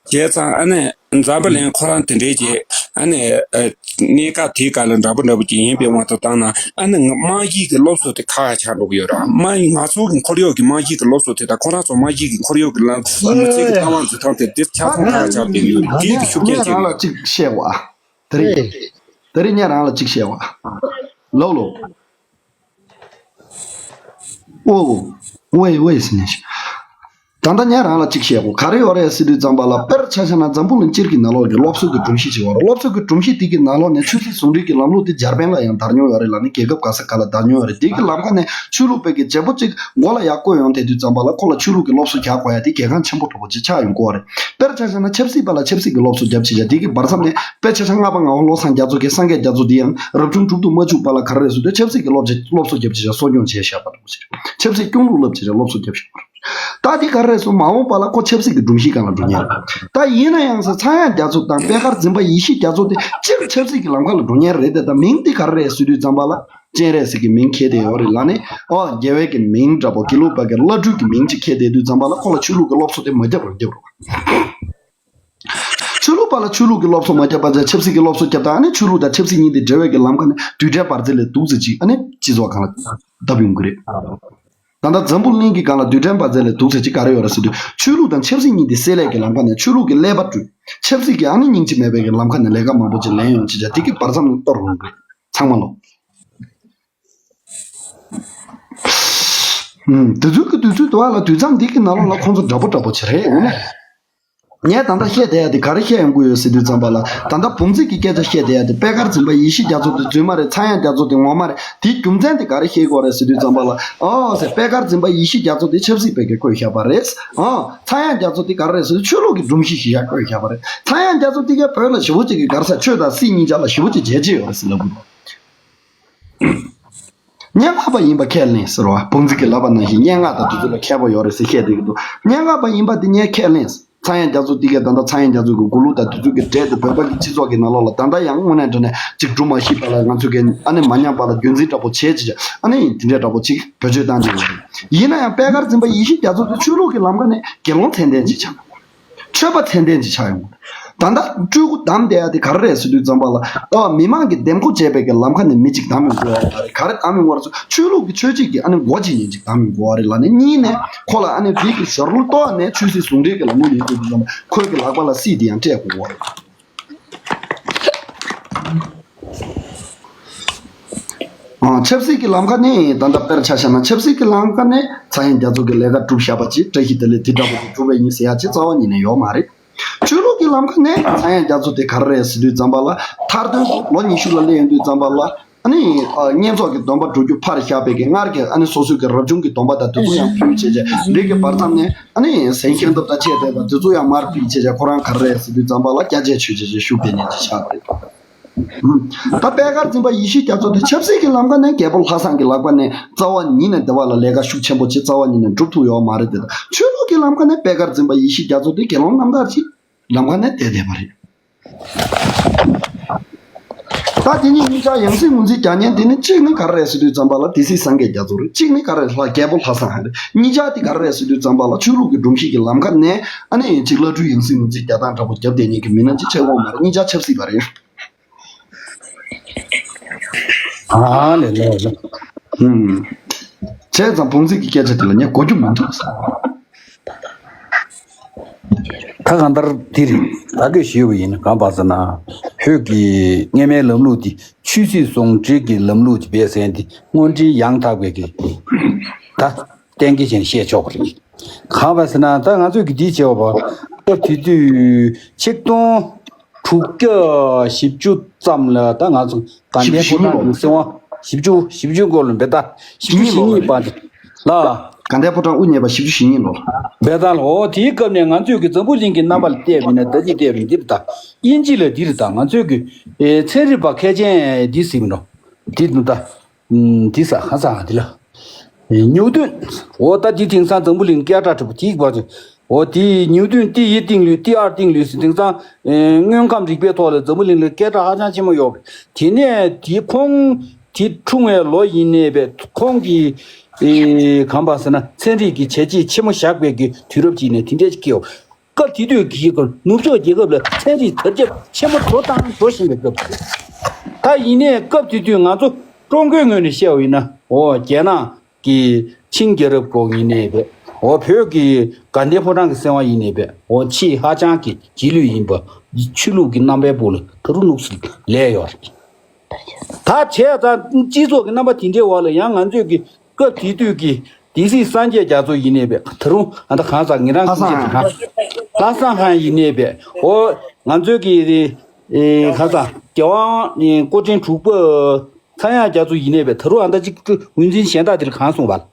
བྱས་ཙང་ཨ་ནི་འཛམ་བུ་གླིང་ཁོ་རང་དེ་འདྲའི་གི་ཨ་ནི་ཨ་གནས་སྐབས་དེའི་སྐབས་ལ་འདྲ་པོ་འདྲ་པོ་ཅིག་ཡིན་པའི་དབང་དུ་བཏང་ན་ཨ་ནི་རྨང་གཞི་གི་སློབ་གསོ་དེ་ཁག་ཆགས་འགྲོ་གི་ཡོད་རེད། རྨང་གཞི་ང་ཚོ་གི་ཁོར་ཡུག་གི་རྨང་གཞི་གི་སློབ་གསོ་དེ་དང་ཁོ་རང་ཚོ་རྨང་གཞི་གི་ཁོར་ཡུག་གི་ལམ་མི་ཚེ་གི་ལྟ་བ་འཛིན་སྟངས་དེ་དེ་ཆ་ཚང་ཁག་ཆགས་བསྡད་ཡོད་རེད། དེའི་གི་ཤུགས་རྐྱེན་ངས་ཅིག་རང་ལ་ཡོད། གཅིག་བཤད་བ། དེ་རིང་། དེ་རིང་ངས་རང་ལ་གཅིག་བཤད་བ། ལོ་ལོ། ཨོ། ཝེ་ཝེ་ཟེར་ནས་ཤི། ད་ལྟ་ངས་རང་ལ་གཅིག་བཤད་དགོས། ག་རེ་ཡོད་རེད་ཟེར་དུས་ཙམ་པ་ལ་དཔེར་ཆ་བཞག་ན་འཛམ་བུ་གླིང་སྤྱིར་གྱི་ནང་ལོགས་ཀྱི་སློབ་གསོ་གི་སྒྲོམ་གཞི་ཅིག་ཡོད་རེད། སློབ་གསོ་གི་སྒྲོམ་གཞི་དེ་གི་ནང་ལོགས་ནས་ཆོས་སྲིད་ཟུང་འབྲེལ་གྱི་ལམ་ལུགས་དེ་འཇར་པན་ལ་ཡང་དར་མྱོང་ཡོད་རེད་ལབ་ནས་རྒྱལ་ཁབ་ག་ས་ག་ལ་དར་མྱོང་ཡོད་རེད། དེ་གི་ལམ་ཁ་ནས་ཆོས་ལུགས་པའི་གི་བྱེད་པོ་གཅིག་མགོ་ལ་ཡར་བསྐོར་ཡོང་དེ་དུས་ཙམ་པ་ལ་ཁོ་ལ་ཆོས་ལུགས་ཀྱི་སློབ་གསོ་རྒྱག་དགོས་ཡ་དེ་གལ་འགངས་ཆེན་པོ་འདྲ་པོ་ཅིག་ཆགས་ཡོང་གི་ཡོད་རེད། དཔེར་ཆ་བཞག་ན་ཆབ་སྲིད་པ་ལ་ཆབ་སྲིད་ཀྱི་སློབ་གསོ་རྒྱབ་བྱེད་བྱ་དེ་གི་བར་མཚམས་ནས་དཔེར་ཆ་བཞག་ན་ལྔ་པ་ངག་དབང་བློ་བཟང་རྒྱ་མཚོ་གིས་སངས་རྒྱས་རྒྱ་མཚོ་འདི་ཡང་རབ་བྱུང་དྲུག་ཏུ་མ་བཅུག་པ་ལ་ག་རེ་རེད་ཟེར་དུས་ཆབ་སྲིད་ཀྱི་སློབ་བྱེད་སློབ་གསོ་རྒྱབ་བྱེད་བྱ་གསོ་སྐྱོང་བྱས་བཞག་པ་འདྲ་པོ་ཅིག་རེད། ཆབ་སྲིད་སྐྱོང་ལུགས་བསླབ་བྱེད་བྱ་སློབ་གསོ་རྒྱབ་བཞག་པ་འདྲ་པོ་ཅིག་ད་དེ་ག་རེ་རེད་ཟེར་མ་འོངས་པ་ལ་ཁོ་ཆབ་སྲིད་ཀྱི་སྒྲོམ་གཞི་སྒང་ལ་འགྲོ་མཁན་རེད། ད་ཡིན་ན་ཡང་ཟེར་ཚངས་དབྱངས་རྒྱ་མཚོ་དང་པད་དཀར་འཛིན་པ་ཡེ་ཤེས་རྒྱ་མཚོ་དེ་སྤྱིར་ཆབ་སྲིད་ཀྱི་ལམ་ཁ་ལ་འགྲོ་མཁན་རེད་དེ། ད་མིང་དེ་ག་རེ་རེད་ཟེར་དུས་ཙམ་པ་ལ། སྤྱན་རས་གཟིགས་ཀྱི་མིང་འཁྱེར་བསྡད་ཡོད་རེད་ལབ་ནས། ཨོ་རྒྱལ་བའི་གི་མིང་འདྲ་པོ་དགེ་ལུགས་པ་གི་བླ་སྤྲུལ་གྱི་མིང་ཅིག་འཁྱེར་བསྡད་དུས་ཙམ་པ་ལ་ཁོ་ལ་ཆོས་ལུགས་ཀྱི་སློབ་གསོ་དེ་མ་རྒྱབ་རོགས་རྒྱབ་རོགས། ཆོས་ལུགས་པ་ལ་ཆོས་ལུགས་ཀྱི་སློབ་གསོ་མ་རྒྱབ་པ་ཚེ་ཆབ་སྲིད་ཀྱི་སློབ་གསོ་རྒྱབ་དང་ཨ་ནི་ཆོས་ལུགས་དང་ཆབ་སྲིད་གཉིས་དེ་འབྲེལ་བའི་གི་ལམ་ཁ་ནས་རྡུལ་ཕྲན་བར་མཚམས་ལས་སྡུག་ཙམ་ཅིག་ཨ་ནི་སྤྱི་ཚོགས་སྒང་ལ་བརྡབ་ཡོང་གི་རེད། ད་ལྟ་འཛམ་བུ་གླིང་གི་སྒང་ལ་རྡུལ་ཕྲན་བར་མཚམས་ལས་སྡུག་ཙམ་ཅིག་ག་རེ་ཡོད་རེད་ཟེར་དུས་ཆོས་ལུགས་དང་ཆབ་སྲིད་གཉིས་དེ་བསྲེས་ལས་ཀྱི་ལམ་ཁ་ནས་ཆོས་ལུགས་ཀྱི་ཀླད་པ་བཀྲུས། ཆབ་སྲིད་ཀྱི་ཨ་ནི་སྙིང་རྗེ་མེད་པའི་གི་ལམ་ཁ་ནས་ལས་ཀ་མང་པོ་ཅིག་ལེན་ཡོང་ཅིག་བྱ་དེ་གི་བར་མཚམས་ནས་གཏོར་ཡོང་གི་རེད་ཚང་མ་ལོ། ཨུམ། དེ་ཚོའི་གི་དུས་ཚོད་དུ་བ་ལ་དུས་མཚམས་འདི་གི་ནང་ལོགས་ལ་ཁོང་ཚོ་འདྲ་པོ་འདྲ་པོ་བྱེད་རེད་འོ་ན། ངས་ད་ལྟ་བཤད་བསྡད་ཡ་དེ་ག་རེ་བཤད་ཡོང་གི་ཡོད་ཟེར་དུས་ཙམ་པ་ལ་ད་ལྟ་བུང་ཚིག་གི་སྐད་ཆ་བཤད་བསྡད་ཡ་དེ་པད་དཀར་འཛིན་པ་ཡེ་ཤེས་རྒྱ་མཚོ་དེ་རྫུན་མ་རེད། ཚངས་དབྱངས་རྒྱ་མཚོ་དེ་ངོ་མ་རེད། དེའི་རྒྱུ་མཚན་དེ་ག་རེ་བཤད་དགོས་རེད་ཟེར་དུས་ཙམ་པ་ལ། ཨོ་ཟེར་པད་དཀར་འཛིན་པ་ཡེ་ཤེས་རྒྱ་མཚོ་དེ་ཆབ་སྲིད་པའི་གི་བསྐོས་བཞག་པ་རེད། ཨོ་ཚངས་དབྱངས་རྒྱ་མཚོ་དེ་ག་རེ་རེད་ཟེར་ཆོས་ལུགས་ཀྱི་སྒྲོམ་གཞི་ཞིག་ཡ་བསྐོས་བཞག་པ་རེད། ཚངས་དབྱངས་རྒྱ་མཚོ་དེ་གས་བོད་ལ་ཞེ་པོ་ཅིག་གི་ག་རེ་ཟེར་ཆོས་དང་སྲིད་གཉིས་ཆར་ལ་ཞེ་པོ་ཅིག་བྱས་རྗེས་ཡོད་རེད་ཟེར་ལབ་དགོས་འདུག་སྙན་ངག་པ་ཡིན་པ་ཁས་ལེན་ཟེར་བ་བུང་ཚིག་གི་ལབ་པ་ནང་བཞིན་སྙན་ངག་དང་དེ་ཚོ་ལ་མཁས་པོ་ཡོད་རེད་ཟེར་བཤད་བསྡད་ཀྱི་འདུག་སྙན་ངག་པ་ཡིན་པ་དེ་ངས་ཁས་ལེན། ཚངས་དབྱངས་རྒྱ་མཚོ་དེ་གས་ད་ལྟ་ཚངས་དབྱངས་རྒྱ་མཚོ་གི་མགུར་གླུ་དང་དེ་ཚོ་གི་གྲས་དེ་བོད་པ་གི་སྤྱི་ཚོགས་ཀྱི་ནང་ལོགས་ལ་ད་ལྟ་ཡང་དངོས་གནས་དྲང་གནས་ཅིག་སྒྲུབ་མ་ཤེས་པ་ལ་ང་ཚོ་གི་ཨ་ནི་མ་ཉམས་པ་ལ་རྒྱུན་འཛིན་འདྲ་པོ་བྱས་ཅིག་ཨ་ནི་དེ་འདྲས་འདྲ་པོ་ཅིག་བེད་སྤྱོད་བཏང་བྱས་ཡོད་རེད། ཡིན་ན་ཡང་པད་དཀར་འཛིན་པ་ཡེ་ཤེས་རྒྱ་མཚོ་དེ་ཆོས་ལུགས་ཀྱི་ལམ་ཁ་ནས་དགེ་སློང་མཚན་ལྡན་ཅིག་ཆགས། ཆོས་པ་མཚན་ལྡན་ཅིག་ཆགས་ཡོང་། ད་ལྟ་སྤྲུལ་སྐུ་བདམས་བསྡད་ཡ་དེ་ག་རེ་རེད་ཟེར་དུས་ཙམ་པ་ལ། ཨ་མི་མང་གིས་འདེམས་བསྐོ་བྱས་པའི་གི་ལམ་ཁ་ནས་མི་གཅིག་བདམས་ཡོང་དགོས་པ་རེད། ག་རེ་བདམས་ཡོང་བ་རེད་ཟེར་ཆོས་ལུགས་ཀྱི་ཆོས་བྱེད་ཀྱི་ཨ་ནི་འགོ་བྱེད་མཁན་ཅིག་བདམས་ཡོང་དགོས་པ་རེད་ལབ་ནས་གཉིས་ནས་ཁོ་ལ་ཨ་ནི་བོད་ཀྱི་ཞོར་ལུགས་ཏོག་ནས་ཆོས་སྲིད་ཟུང་འབྲེལ་གྱི་ལམ་ལུགས་ཡིན་དགོས་དུས་ཙམ་པ་ཁོའི་གི་ལག་པ་ལ་སྲིད་དེ་ཡང་སྤྲད་དགོས་པ་རེད། ཨ་ཆབ་སྲིད་ཀྱི་ལམ་ཁ་ནས་ད་ལྟ་དཔེར་ཆ་བཞག་ན་ཆབ་སྲིད་ཀྱི་ལམ་ཁ་ནས་ཚངས་དབྱངས་རྒྱ་མཚོ་གི་ལས་ཀ་སྒྲུབ་བཞག་པ་ཅིག་བཀྲ་ཤིས་བདེ་ལེགས་དེ་འདྲ་པོ་ཅིག་སྒྲུབ་པ་ཡིན་ཟེར་ཡ་ཅིག་རྩ་བ་ཉིད་ནས་ཡོད་མ་རེད། ཆོས་ལུགས་ཀྱི་ལམ་ཁ་ནས་ཚངས་དབྱངས་རྒྱ་མཚོ་དེ་ག་རེ་རེད་ཟེར་དུས་ཙམ་པ་ལ་མཐར་དོན་ལོ་ཉི་ཤུ་ལ་སླེབས་ཡོང་དུས་ཙམ་པ་ལ། ཨ་ནི་བསྙེན་རྫོགས་ཀྱི་སྡོམ་པ་སྒྲུབ་རྒྱུ་ཕར་བཞག་པའི་གི་སྔར་གྱི་ཨ་ནི་སོ་སོའི་གི་རབ་བྱུང་གི་སྡོམ་པ་དང་དེ་ཚོ་ཡང་ཕུལ་བྱས་བྱས་འདི་གི་བར་མཚམས་ནས་ཨ་ནི་ཟན་ཁྱེར་ཐབས་དང་བཅས་བསྡད་པ་དེ་ཚོ་ཡང་མར་ཕུལ་བྱས་བྱས་ཁོ་རང་ག་རེ་རེད་ཟེར་དུས་ཙམ་པ་ལ་སྐྱ་ཆས་མཆོད་བྱས་བྱས་བཞུགས་པའི་གནས་ཀྱི་ཆགས་རེད། ད་པད་དཀར་འཛིན་པ་ཡེ་ཤེས་རྒྱ་མཚོ་དེ་ཆབ་སྲིད་ཀྱི་ལམ་ཁ་ནས་རྒྱལ་པོ་ལྷ་བཟང་གི་ལག་པ་ནས་རྩ་བ་ཉིད་ནས་བདེ་བ་ལ་ལས་ཀ་ཤུགས་ཆེན་པོ་བྱེད། རྩ་བ་ཉིད་ནས་འགྲུབ་ཐུབ་ཡོད་མ་རེད་དེ། ད་ཆོས་ལུགས་ཀྱི་ལམ་ཁ་ནས་པད་དཀར་འཛིན་པ་ཡེ་ཤེས་རྒྱ་མཚོ་དེ་དགེ་སློང་རྣམ་དག་ཅིག་ལམ་ཁ་ནས་བསྡད་བསྡད་པ་རེད། ད་དེ་ཉིད་གཉིས་ཆར་ཡང་སྲིད་ངོས་འཛིན་རྒྱག་མཁན་དེ་ནི་གཅིག་ནི་ག་རེ་རེད་ཟེར་དུས་ཙམ་པ་ལ་སྡེ་སྲིད་སངས་རྒྱས་རྒྱ་མཚོ་རེད། གཅིག་ནི་ག་རེ་ལྷ་རྒྱལ་པོ་ལྷ་བཟང་རེད། གཉིས་ཆར་དེ་ག་རེ་རེད་ཟེར་དུས་ཙམ་པ་ལ་ཆོས་ལུགས་ཀྱི་སྒྲོམ་གཞི་གི་ལམ་ཁ་ནས་ཨ་ནི་གཅིག་བླ་སྤྲུལ་ཡང་སྲིད་ངོས་འཛིན་རྒྱག་སྟངས་འདྲ་པོ་རྒྱབ་བསྡད་མཁན་གྱི་མི་སྣ་གཅིག་ཆགས་ཡོད་མ་རེད། གཉིས་ཆར་ཆབ་སྲིད་པ་རེད། ཨ་ལེ་ལེ་ལེ། ཧུམ། བྱས་ཙང་བུང་ཚིགས་ཀྱི་སྐད་ཆ་དེ་ལ་ངས་གོ་རྒྱུ་མི་འདུག་བསམ། ད་གང་ལྟར་འདི་རེད། ད་གིན་ཞུས་པ་ཡིན། གང་པ་ཟེར་ན། བོད་ཀྱི་སྔོན་མའི་ལམ་ལུགས་འདི་ཆོས་སྲིད་ཟུང་འབྲེལ་གྱི་ལམ་ལུགས་ཀྱི་སྦས་ཚན་འདི་དངོས་འབྲེལ་ཡང་དག་པའི་གི་ད་གཏན་འཁེལ་བྱས་ནས་བཤད་ཆོག་པ་རེད། གང་པ་ཟེར་ན། ད་ང་ཚོས་ཀྱི་འདི་བྱས་པ་སྐབས་དེ་དུས་ཆིག་སྟོང་དྲུག་བརྒྱ་བཞི་བཅུ་ཙམ་ལ་ད་ང་ཚོ་དགའ་ལྡན་ཕོ་བྲང་གི་གསང་བ་བཞི་བཅུ་བཞི་བཅུ་འགོར་ལ་འབད་ད་བཞི་བཅུ་ཞེ་གཉིས་པ་ལ་དགའ་ལྡན་ཕོ་བྲང་དབུ་བརྙེས་པ་བཞི་བཅུ་ཞེ་གཉིས་ལོར་འབད་ད་ལ། འོ་དེའི་སྐབས་ནས་ང་ཚོས་ཀྱི་འཛམ་བུ་གླིང་གི་རྣམ་པ་ལ་བལྟས་པ་ཡིན་ན་ད་ཅི་བལྟས་པ་ཡིན་འདིར་ད་དབྱིན་ཇི་ལ་འདིར་ད་ང་ཚོས་ཀྱི་ཚན་རིག་པ་མཁས་ཅན་འདི་ཟེར་མི་འགྲོ་འདི་ནི་ད། ཨུམ། དེ་ས་ཧ་ས་ཧ་དེ་ལ། ཨེ། ཉིའུ་ཏུན། འོ་ད་དེ་དེང་སང་འཛམ་བུ་གླིང་སྐད་གྲགས་གྲགས་པ་དེའི་བར་དུ། འོ་དེ་ཉིའུ་ཏུན་第一定律、第二定律ཟེར་དེང་སང་ཨེ་དངོས་ཁམས་རིག་པའི་ཐོག་ལ་འཛམ་བུ་གླིང་ལ་སྐད་གྲགས་ཧ་ཅང་ཆེན་པོ་ཡོད་པ་རེད། དེ་ནས་དེ་ཁོང་དེ་འཁྲུངས་པའི་ལོ་ཡིན་ནའི་བས་ཁོང་གི་ཨེ་གང་པ་ཟེར་ན་ཚན་རིག་གི་བྱས་རྗེས་ཆེན་མོ་བཞག་པའི་གི་དུས་རབས་ཅིག་ནས་དེ་འདྲས་ཅིག་སྐྱེས་ཡོད། སྐབས་དེ་དུས་ཀྱི་ནུབ་ཕྱོགས་རྒྱལ་ཁབ་ལ་ཚན་རིག་དར་ཁྱབ་ཆེན་པོ་འགྲོ་དང་འགྲོ་བཞིན་པའི་སྐབས་དེ་རེད། ད་ཡིན་ནའི་སྐབས་དེ་དུས་ང་ཚོ་ཀྲུང་གོའི་ངོས་ནས་བཤད་པ་ཡིན་ན། འོ་རྒྱ་ནག་གི་ཆིང་རྒྱལ་རབས་སྐོར་ཡིན་ནའི་བས། འོ་བོད་ཀྱི་དགའ་ལྡན་ཕོ་བྲང་གི་གསང་བ་ཡིན་ནའི་བས། འོ་ཆེས་ཧ་ཅང་གི་རྗེས་ལུས་ཡིན་པ། ཆོས་ལུགས་ཀྱི་རྣམ་པའི་སྦུག་ལ་ད་རུང་ནུབ་སུ་ལས་ཡོད་རེད། ད་བྱས་ཙང་སྤྱི་ཚོགས་ཀྱི་རྣམ་པ་དེ་འདྲའི་འོག་ལ་ཡང་ང་ཚོས་ཀྱི་སྐབས་དེ་དུས་ཀྱི་སྡེ་སྲིད་སངས་རྒྱས་རྒྱ་མཚོ་ཡིན་ནའི་བས། ད་རུང་ཨ་ད་གང་ཟག་ངེད་རང་ལྷ་བཟང་ཧན། ལྷ་བཟང་ཧན་ཡིན་ནའི་བས། འོ་ང་ཚོའི་གི་ཨེ་གང་ཟག་རྒྱལ་དབང་ཨེ་སྐུ་ཕྲེང་དྲུག་པ་ཚངས་དབྱངས་རྒྱ་མཚོ་ཡིན་ནའི་བས། ད་རུང་ཨ་ད་ཅིག་ངོས་འཛིན་གཞན་དག་དེ་ལ་གང་སོང་བ།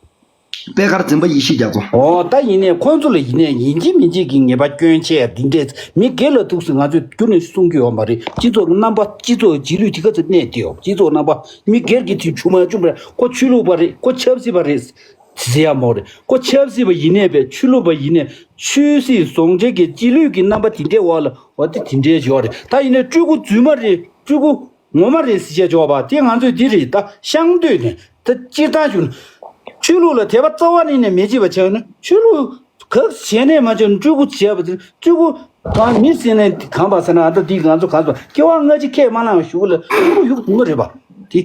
པད་དཀར་འཛིན་པ་ཡེ་ཤེས་རྒྱ་མཚོ། འོ་ད་ཡིན་ནའི་ཁོང་ཚོ་ལ་ཡིན་ནའི་ཡིན་གཅིག་མིན་གཅིག་གི་ཉེས་པ་སྐྱོན་ཆེ་འདི་འདྲས་མི་སྒེར་ལ་ཐུག་སྲིད་ང་ཚོས་བསྐྱུར་ནས་གསུང་གི་ཡོད་མ་རེད། སྤྱི་ཚོགས་ཀྱི་རྣམ་པ་སྤྱི་ཚོགས་རྗེས་ལུས་དེ་ག་ཚོད་གནས་ཏེ་ཡོད། སྤྱི་ཚོགས་རྣམ་པ་མི་སྒེར་གྱི་དུས་ཆུང་མ་ཆུང་མ་རེད། ཁོ་ཆོས་ལུགས་པ་རེད། ཁོ་ཆབ་སྲིད་པ་རེད་ཟེར་ཡ་མ་རེད། ཁོ་ཆབ་སྲིད་པ་ཡིན་ནའི་བས་ཆོས་ལུགས་པ་ཡིན་ནའི་ཆོས་སྲིད་ཟུང་འབྲེལ་གྱི་རྗེས་ལུས་ཀྱི་རྣམ་པ་དེ་འདྲའི་འོག་ལ་འོ་དེ་དེ་འདྲའི་ཡོད་རེད། ད་ཡིན་ནའི་སྤྲུལ་སྐུ་རྫུན་མ་རེད། སྤྲུལ་སྐུ་ངོ་མ་རེད་ཟེར་བཤད་ཆོག་པ་དེ་ང་ཚོས་འདི་རེད། ད་ཤང་སྟོད་ནས་ད་སྤྱིར་བཏང་ཞུ་ན། ཆོས་ལུགས་ལ་དད་པ་རྩ་བ་ནས་ནས་མེད་ཅེས་པ་བྱས་ན་ཆོས་ལུགས་ག་བྱས་ནས་མ་བྱས་ན་སྤྲུལ་སྐུ་བྱས་པ་དེ་སྤྲུལ་སྐུ་གང་མི་ཟེར་ནས་གང་པ་ཟེར་ན་ཨ་ད་འདི་ང་ཚོ་གང་ཚོ་སྐྱེ་བ་སྔ་ཕྱི་ཁས་མ་བླངས་ཞུ་གི་ལ་སྤྲུལ་སྐུ་ཡུག་དུ་མ་རེད་པ་དེ།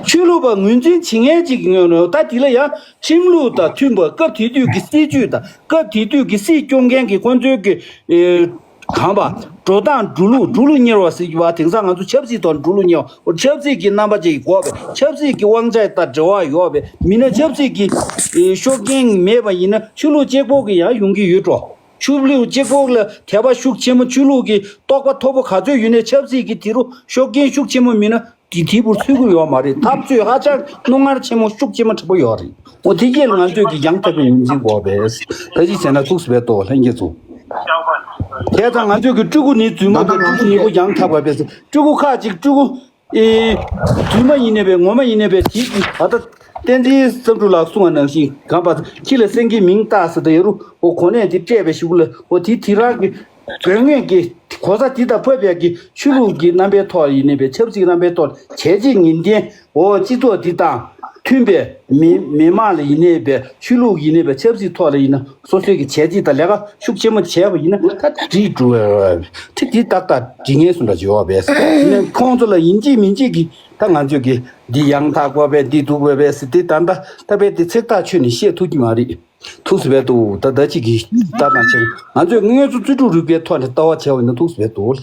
ཆོས་ལུགས་པ་ངོས་འཛིན་བྱེད་མཁན་ཅིག་ཡོད་ནོ་ད་དེ་ལ་ཡང་ཁྲིམས་ལུགས་དང་མཐུན་པ་སྐབས་དེ་དུས་ཀྱི་སྲིད་བྱུས་དང་སྐབས་དེ་དུས་ཀྱི་སྲིད་སྐྱོང་མཁན་གྱི་ཁོང་ཚོའི་གི་ཨེ། གང་པ། འགྲོ་སྟངས་འགྲོ་ལུགས་འགྲོ་ལུགས་གཉེར་བ་ཟེར་གྱི་བ་དེང་སང་ང་ཚོ་ཆབ་སྲིད་ཐོག་འགྲོ་ལུགས་གཉེར་བ་ཆབ་སྲིད་ཀྱི་རྣམ་པ་ཅིག་དགོས་པས་ཆབ་སྲིད་ཀྱི་དབང་ཆ་དང་འབྲེལ་བ་ཡོད་པས་མིན་ན་ཆབ་སྲིད་ཀྱི་ཨེ་ཤུགས་རྐྱེན་མེད་པ་ཡིན་ན་ཆོས་ལུགས་གཅིག་པོ་གི་ཡང་ཡོང་གི་ཡོད་འགྲོ། ཆོས་ལུགས་གཅིག་པོ་ལ་དད་པ་ཤུགས་ཆེན་པོ་ཆོས་ལུགས་ཀྱི་རྟོགས་པ་མཐོ་པོ་ག་ཚོད་ཡོད་ནའི་ཆབ་སྲིད་ཀྱི་དེ་རུ་ཤུགས་རྐྱེན་ཤུགས་ཆེན་པོ་མིན་ན། དེ་དེ་བུར་ཚུད་ཀྱི་ཡོད་མ་རེད། འཐབ་རྩོད་ཧ་ཅང་རྣོ་ངར་ཆེན་མོ་ཤུགས་ཆེན་མོ་འཁྲབ་པོ་ཡོད་རེད། འོ་དེ་སྐད་ལ་ང་ཚོས་ཀྱི་ཡང་དག་པའི་ངོས་འཛིན་དགོས་པས། ད་ཅི་བྱས་ན་ཐུགས་སུ་བས་ཏོ་ལྷན་རྒྱས་ཚོ། དེ་ཙང་ང་ཚོས་ཀྱི་སྤྲུལ་སྐུ་ནི་རྫུན་མ་དང་སྤྲུལ་སྐུ་ཉིད་པོ་ཡང་དག་པ་བས་སྤྲུལ་སྐུ་ཁག་ཅིག་སྤྲུལ་སྐུ་ཨེ་རྫུན་མ་ཡིན་ནའི་བས་ངོ་མ་ཡིན་ནའི་བས་དེ་ད་ལྟ་བསྟན་འཛིན་བསམ་གྲུབ་ལགས་གསུངས་པ་ནང་བཞིན་གང་པ་ཁྱི་ལ་སེང་གེའི་མིང་བཏགས་ཟེར་ད་ཡ་རུ་འོ་གོ་གནས་དེ་སྤྲད་པའི་གཞུག་ལ་འོ་དེ་དེ་རང་གི་དོན་དངོས་ཀྱི་གོ་ས་དེ་དང་ཕབ་པའི་གི་ཆོས་ལུགས་ཀྱི་རྣམ་པའི་ཐོག་ཡིན་ནའི་བས་ཆབ་སྲིད་རྣམ་པའི་ཐོག་བྱས་རྗེས་ངེས་ལྡན་འོ་སྤྱི་ཚོགས་འདི་དང་མཐུན་པའི་མི་མི་མང་ལ་ཡིན་ནའི་བས་ཆོས་ལུགས་ཡིན་ནའི་བས་ཆབ་སྲིད་ཐོག་ལ་ཡིན་ན་སོ་སོའི་གི་བྱས་རྗེས་དང་ལས་ཀ་ཤུགས་ཆེན་མོ་བྱས་པ་ཡིན་ན་ད་འགྲིག་འགྲོ་བས་དེ་དེ་ཏག་ཏག་འགྲིག་ངེས་སུ་འདྲ་ཅིག་ཡོད་པས་ཡིན་ན་ཁོང་ཚོ་ལ་ཡིན་གཅིག་མིན་གཅིག་གི་ད་ང་ཚོས་གི་འདི་ཡང་དག་པ་བས་འདི་སྡུག་པ་བས་ཟེར་དེ་ད་ལྟ་ད་བས་དེ་ཚེག་ཐག་ཆོད་ནས་བཤད་ཐུབ་ཀྱི་མ་རེད། ཐུགས་སུ་བས་འདུག་ད་ད་ཅིག་གིས་ལྟ་སྟངས་ཆེན་ང་ཚོས་དངོས་གཙོ་རྩོད་སྒྲུབ་རིག་པའི་ཐོག་ནས་ལྟ་བ་བྱས་པ་ཡིན་ན་ཐུགས་སུ་བས་འདུག་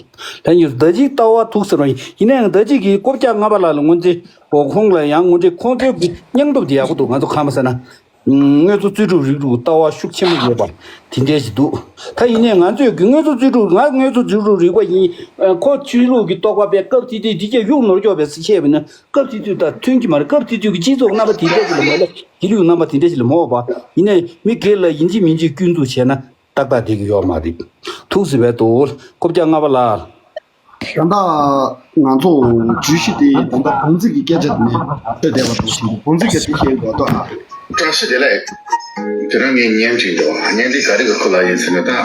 ལྷན་ཡོད་ད་ཅིག་ལྟ་བ་ཐུགས་སུ་རང་ཡིན་ཡིན་ནའང་ད་ཅིག་གིས་ཀོ་བཅའ་ལྔ་པ་ལ་ལ་ངོས་འཛིན་འོ་ཁོང་ལ་ཡང་ངོ་འདྲི་ཁོང་ཚོའི་གི་སྙིང་སྟོབས་དེ་ཡག་པོ་འདུག་ང་ཚོ་གང་མ་ཟེར་ན་ དངོས་གཙོ་རྩོད་སྒྲུབ་རིགས་དྲུག་ལྟ་བ་ཤུགས་ཆེན་པོ་ཡོད་པ་དེ་འདྲ་ཞིག་འདུག་ད་ཡིན་ནའི་ང་ཚོས་ཀྱི་དངོས་གཙོ་རྩོད་སྒྲུབ་ང་དངོས་གཙོ་རྩོད་སྒྲུབ་རིག་པ་ཡིན། ཁོ་ཆོས་ལུགས་ཀྱི་རྟོག་པ་པའི་སྐབས་དེ་དུས་དེ་རྒྱ་ཡུག་ནོར་འཁྱོག་པའི་སྲིད་ཆས་བས་ན་སྐབས་དེ་དུས་དང་མཐུན་གྱི་མ་རེད། སྐབས་དེ་དུས་ཀྱི་སྤྱི་ཚོགས་རྣམ་པ་དེ་འདྲ་ཞིག་ལ་མ་ལ་སྒྱིད་ལུག་རྣམ་པ་དེ་འདྲ་ཞིག་ལ་མ་འོངས་པ་ཡིན་ནའི་མི་སྒེར་ལ་ཡིན་གཅིག་མིན་གཅིག་སྐྱོན་འཛུགས་བྱས་ན། ཏག་ཏག་བསྡད་ཀྱི་ཡོད་མ་རེད། ཐུགས་ཟིན་པའི་དོ། རྐུབ་བཀྱག་ལྔ་པ་ལགས། ད་ལྟ་ང་ཚོ་བརྗོད་གཞི་དེ་ད་ལྟ་བོང་རྫིག་གི་སྐད་ཆ་དེ་ནས་ཐོས་བསྡད་པ་འདུག་ཟེར་གྱི་བོང་རྫིག་གི་དེ་བཤད་དགོས་ཏོ། བཀྲ་ཤིས་བདེ་ལེགས། དེ་རིང་ངས་བརྙན་བྲིས་འདུག་བརྙན་འདི་ག་རེ་གི་སྐོར་ལ་ཡིན་ཟེར་ན་ད། ཨ།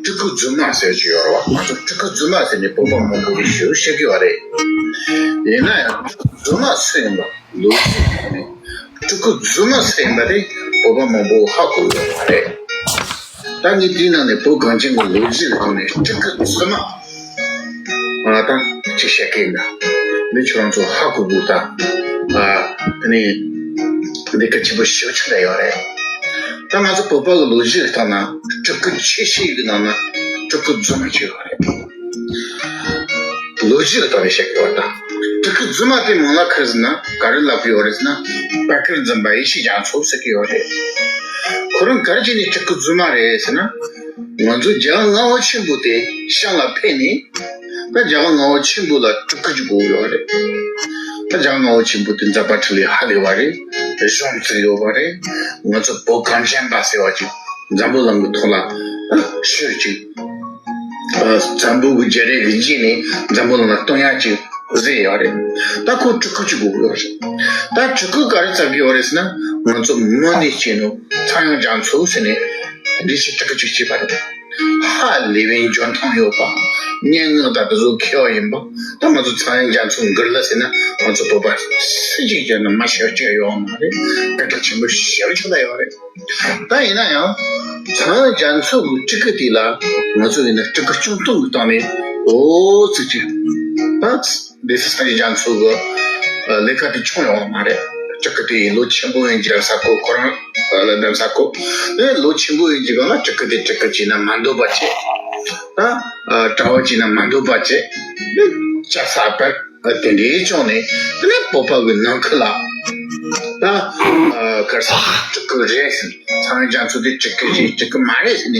སྤྲུལ་སྐུ་རྫུན་མ་ཟེར་གྱི་ཡོད་རེད་བ། ང་ཚོ་སྤྲུལ་སྐུ་རྫུན་མ་ཟེར་ནས་བོད་པ་མང་པོ་གིས་ཞེ་པོ་བཤད་ཀྱི་ཡོད་རེད། ཡིན་ན་ཡང་སྤྲུལ་སྐུ་རྫུན་མ་སུ་ཡིན་པ། ལོ་རྒྱུས་ནི་སྤྲུལ་སྐུ་རྫུན་མ་ཟེར་ཡིན་པ་དེ་བོད་པ་མང་པོ་ཧ་གོ་ཡོད་མ་རེད། ད་ངས་དེའི་ནང་ནས་བོད་གངས་ཅན་གྱི་ལོ་རྒྱུས་ཀྱི་ཐོག་ནས་སྤྲུལ་སྐུ་རྫུན་མ་ང་དང་ཅི་བཤད་ཀྱི་ཡིན་ན། འདི་ཁྱོད་རང་ཚོ་ཧ་གོ་དགོས་ད། ཨ། དེ་ནས་འདི་གལ་ཆེན་པོ་ཞེ་པོ་ཅིག་རེད་ཡོད་རེད། ད་ང་ཚོ་བོད་པ་གི་ལོ་རྒྱུས་ཀྱི་ཐོག་ན་སྤྲུལ་སྐུ་ཆེ་ཤོས་ཀྱི་ནང་ན་སྤྲུལ་སྐུ་རྫུན་མ་ཅིག་ཡོད་རེད། ལོ་རྒྱུས་ཀྱི་ཐོག་ནས་བཤད་ཀྱི་ཡོད་ད། སྤྲུལ་སྐུ་རྫུན་མ་དེ་མིང་ལ་ག་རེ་ཟེར་ན་ག་རེ་ལབ་ཀྱི་ཡོད་རེད་ཟེར་ན། པར་སྐུར་འཛིན་པ་ཡེ་ཤེས་རྒྱ་མཚོ་ཟེར་གྱི་ཡོད་རེད། ཁོ་རང་ག་རེ་བྱས་ནས་སྤྲུལ་སྐུ་རྫུན་མ་རེད་ཟེར་ན། ང་ཚོ་རྒྱལ་བ་ལྔ་པ་ཆེན་པོ་དེ་ཤང་ལ་ཕེབས་ནས། ད་རྒྱལ་བ་ལྔ་པ་ཆེན་པོ་ལ་སྤྲུལ་སྐུ་ཅིག་དགོས་ཡོད་རེད། ད་རྒྱལ་བ་ལྔ་པ་ཆེན་པོ་དེ་མཛད་པ་འཕྲིན་ལས་ཧ་ལས་པ་རེད། གཞུང་བཙུགས་ཡོད་པ་རེད། ང་ཚོ་བོད་གངས་ཅན་པ་ཟེར་བ་ཅིག་འཛམ་བུ་གླིང་གི་ཐོག་ལ་ཤུལ་ཅིག་ཨ། འཛམ་བུ་གི་རྒྱལ་རབས་ཀྱི་རྗེས་ནས་འཛམ་བུ་གླིང་ལ་སྟོན་ཡག་ཅིག་བཟོས་ཡོད་རེད། ད་ཁོ་སྤྲུལ་སྐུ་ཅིག་དགོས་ཡོད་རེད། ད་སྤྲུལ་སྐུ་ག་རེ་བཙལ་གི་ཡོད་རེད་ཟེར་ན། ང་ཚོ་མོན་ནས་སྐྱེས་ནོ་ཚངས་དབྱངས་རྒྱ་མཚོ་ཟེར་ནས་འདི་ཕྱི་སྤྲུལ་སྐུ་ཅིག་སྐྱེས་པ་རེད། ཧ་ལས་པའི་འཇོན་ཐང་ཡོད་པ། སྙན་ངག་དང་དེ་ཚོ་མཁས་པ་ཡིན་པ། ད་ང་ཚོ་ཚངས་དབྱངས་རྒྱ་མཚོ་མགུར་གླུ་ཟེར་ན་ང་ཚོ་བོད་པ་སུ་གཅིག་ཀྱང་ན་མ་ཤེས་པ་ཅིག་ཡོད་མ་རེད། སྐད་གྲགས་ཆེན་པོ་ཞེ་པོ་ཆགས་བསྡད་ཡོད་རེད། ད་ཡིན་ན་ཡང་། ཚངས་དབྱངས་རྒྱ་མཚོ་གི་སྤྲུལ་སྐུ་དེ་ལ་ང་ཚོ་ཡིན་ན་སྤྲུལ་སྐུ་སྐྱོན་སྟོན་གྱི་སྟེང་ནས་འོ་ཙི་ཅིག་ད་སྡེ་སྲིད་ཚངས་དབྱངས་རྒྱ་མཚོ་གི་ལས་ཀ་དེ་བྱུང་ཡོང་བ་མ་རེད། སྤྲུལ་སྐུ་དེ་ལོ་ཆེན་པོ་ཡིན་གྱི་རེད་ས་གོ་ཁོ་རང་ལ་འདེམས་ས་གོ། དེ་ལོ་ཆེན་པོ་ཡིན་གྱི་གང་ལ་སྤྲུལ་སྐུ་དེ་སྤྲུལ་སྐུ་བྱས་ན་མ་འདོད་པ་བྱས། ད་གྲྭ་བ་བྱས་ན་མ་འདོད་པ་བྱས། དེ་ལྕགས་ས་པར། དེ་འདྲའི་ཕྱོགས་ནས་དེ་ནས་བོད་པ་གི་ནང་ཁུལ་ལ་ད་གར་ས་སྤྲུལ་སྐུ་རེད་ཟེར། ཚངས་དབྱངས་རྒྱ་མཚོ་དེ་སྤྲུལ་སྐུ་རེད་སྤྲུལ་སྐུ་མ་རེད་ཟེར་ནས་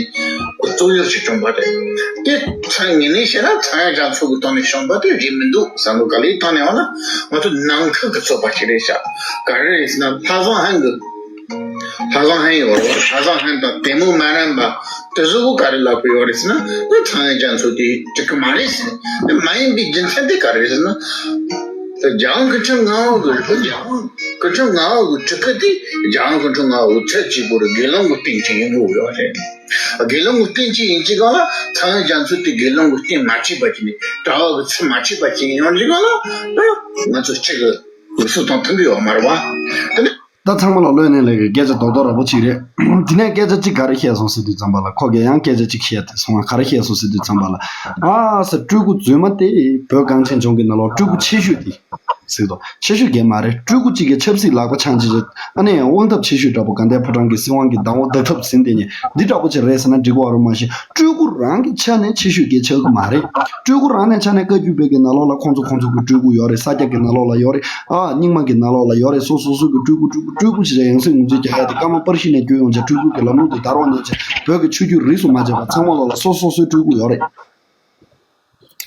རྩོད་རྙོག་ཅིག་བྱུང་བ་རེད། དེ་ཚང་ངེས་ནས་བཤད་ན་ཚངས་དབྱངས་རྒྱ་མཚོ་གི་ཐོག་ནས་བྱུང་བ་དེ་རེད་མི་འདུག་བསམ་བློ་ག་ལེར་བཏང་ནས་འོང་ན་ང་ཚོ་ནང་ཁུལ་གི་རྩོད་པ་ཞིག་རེད་ཤག་ག་རེ་རེད་ཟེར་ན་ལྷ་བཟང་ཧན་གི་ལྷ་བཟང་ཧན་ཡོད་རེད། ལྷ་བཟང་ཧན་དང་དེ་མོ་མ་རན་པ་དེ་ཚོ་གིས་ག་རེ་ལབ་ཀྱི་ཡོད་རེད་ཟེར་ན། དེ་ཚངས་དབྱངས་རྒྱ་མཚོ་དེ་སྤྲུལ་སྐུ་མ་རེད་ཟེར། དེ་མ་ཡིན་པའི་རྒྱུ་མཚན་དེ་ག་རེ་རེད་ཟེར་ན། རྒྱལ་དབང་སྐུ་ཕྲེང་ལྔ་པ་གི་རྒྱལ་དབང་སྐུ་ཕྲེང་ལྔ་པ་གི་སྤྲུལ་སྐུ་དེ་རྒྱལ་དབང་སྐུ་ཕྲེང་ལྔ་པ་གི་ཚད་གཅིག་པོ་རེད། དགེ་སློང་གི་རྟེན་ཅིག་ཡིན་དགོས་ཡོད་རེད། དགེ་སློང་གི་རྟེན་ཅིག་ཡིན་གྱི་གང་ལ་ཚངས་དབྱངས་རྒྱ་མཚོ་དེ་དགེ་སློང་གི་རྟེན་མ་བྱས་པ་ཅིག་ནས་གྲྭ་བ་གི་ཚུལ་མ་བྱས་པ་ཅིག་ཡིན་གྱི་གང་ལ་ད་ང་ཚོ་གཅིག་གི་ལུགས་སྲོལ་དང་མཐུན་གྱི་ཡོད་མ་རེད་བ། དེ་ནས། ད་ཚང་མ་ལ་བློ་གནས་ལེགས་ཀྱི་སྐད་ཆ་རྡོག་རྡོག་ར་པོ་གཅིག་རེད། དེ་ནས་སྐད་ཆ་གཅིག་ག་རེ་བཤད་སོང་ཟེར་དུས་ཙམ་པ་ལ་ཁོ་གིས་ཡང་སྐད་ཆ་གཅིག་བཤད་དེ་སོང་བ། ག་རེ་བཤད་སོང་ཟེར་དུས་ཙམ་པ་ལ། ཨ་ཟེར། སྤྲུལ་སྐུ་རྫུན་མ་དེ་བོད་གངས་ཅན་ལྗོངས་ཀྱི་ནང་ལོགས་སྤྲུལ་སྐུ་ཆེ་ཤོས་དེ་ཟེར་དོ། ཆེ་ཤོས་གས་མ་རེད། སྤྲུལ་སྐུ་གཅིག་གིས་ཆབ་སྲིད་ལག་པ་འཆང་བྱེད་ཅིག་ཨ་ནི་ཡང་དབང་ཐབས་ཆེ་ཤོས་འདྲ་པོ་དགའ་ལྡན་ཕོ་བྲང་གི་སྲིད་དབང་གི་བདག་པོ་བདག་ཐབས་ཟིན་དེ་ཉིད་འདི་འདྲ་པོ་ཅིག་རེད་ཟེར་ན་འགྲིག་གི་རེད་མ་གཞི། སྤྲུལ་སྐུ་རང་གི་ཆ་ནས་ཆེ་ཤོས་གས་ཆགས་ཀྱི་མ་རེད། སྤྲུལ་སྐུ་རང་ནས་ཆ་ནས་བཀའ་བརྒྱུད་པའི་གི་ནང་ལོགས་ལ་ཁོང་ཚོ་ཁོང་ཚོ་གི་སྤྲུལ་སྐུ་ཡོད་རེད། ས་སྐྱ་གི་ནང་ལོགས་ལ་ཡོད་རེད། ཨ། རྙིང་མ་གི་ནང་ལོགས་ལ་ཡོད་རེད། སོ་སོ་སོ་གི་སྤྲུལ་སྐུ་སྤྲུལ་སྐུ་སྤྲུལ་སྐུ་ཞེས་ཡང་སྲིད་ངོས་འཛིན་རྒྱག་ཡ་དེ་ཀརྨ་པར་ཤིང་ནས་བསྐྱོད་ཡོང་བྱས་སྤྲུལ་སྐུ་གི་ལམ་ལུགས་དེ་དར་བ་ནས་བྱས་བོད་ཀྱི་ཆོས་བརྒྱུད་རིས་སུ་མ་ཆད་པ་ཚང་མ་ལོགས་ལ་སོ་སོ་སོའི་སྤྲུལ་སྐུ་ཡོད་རེད།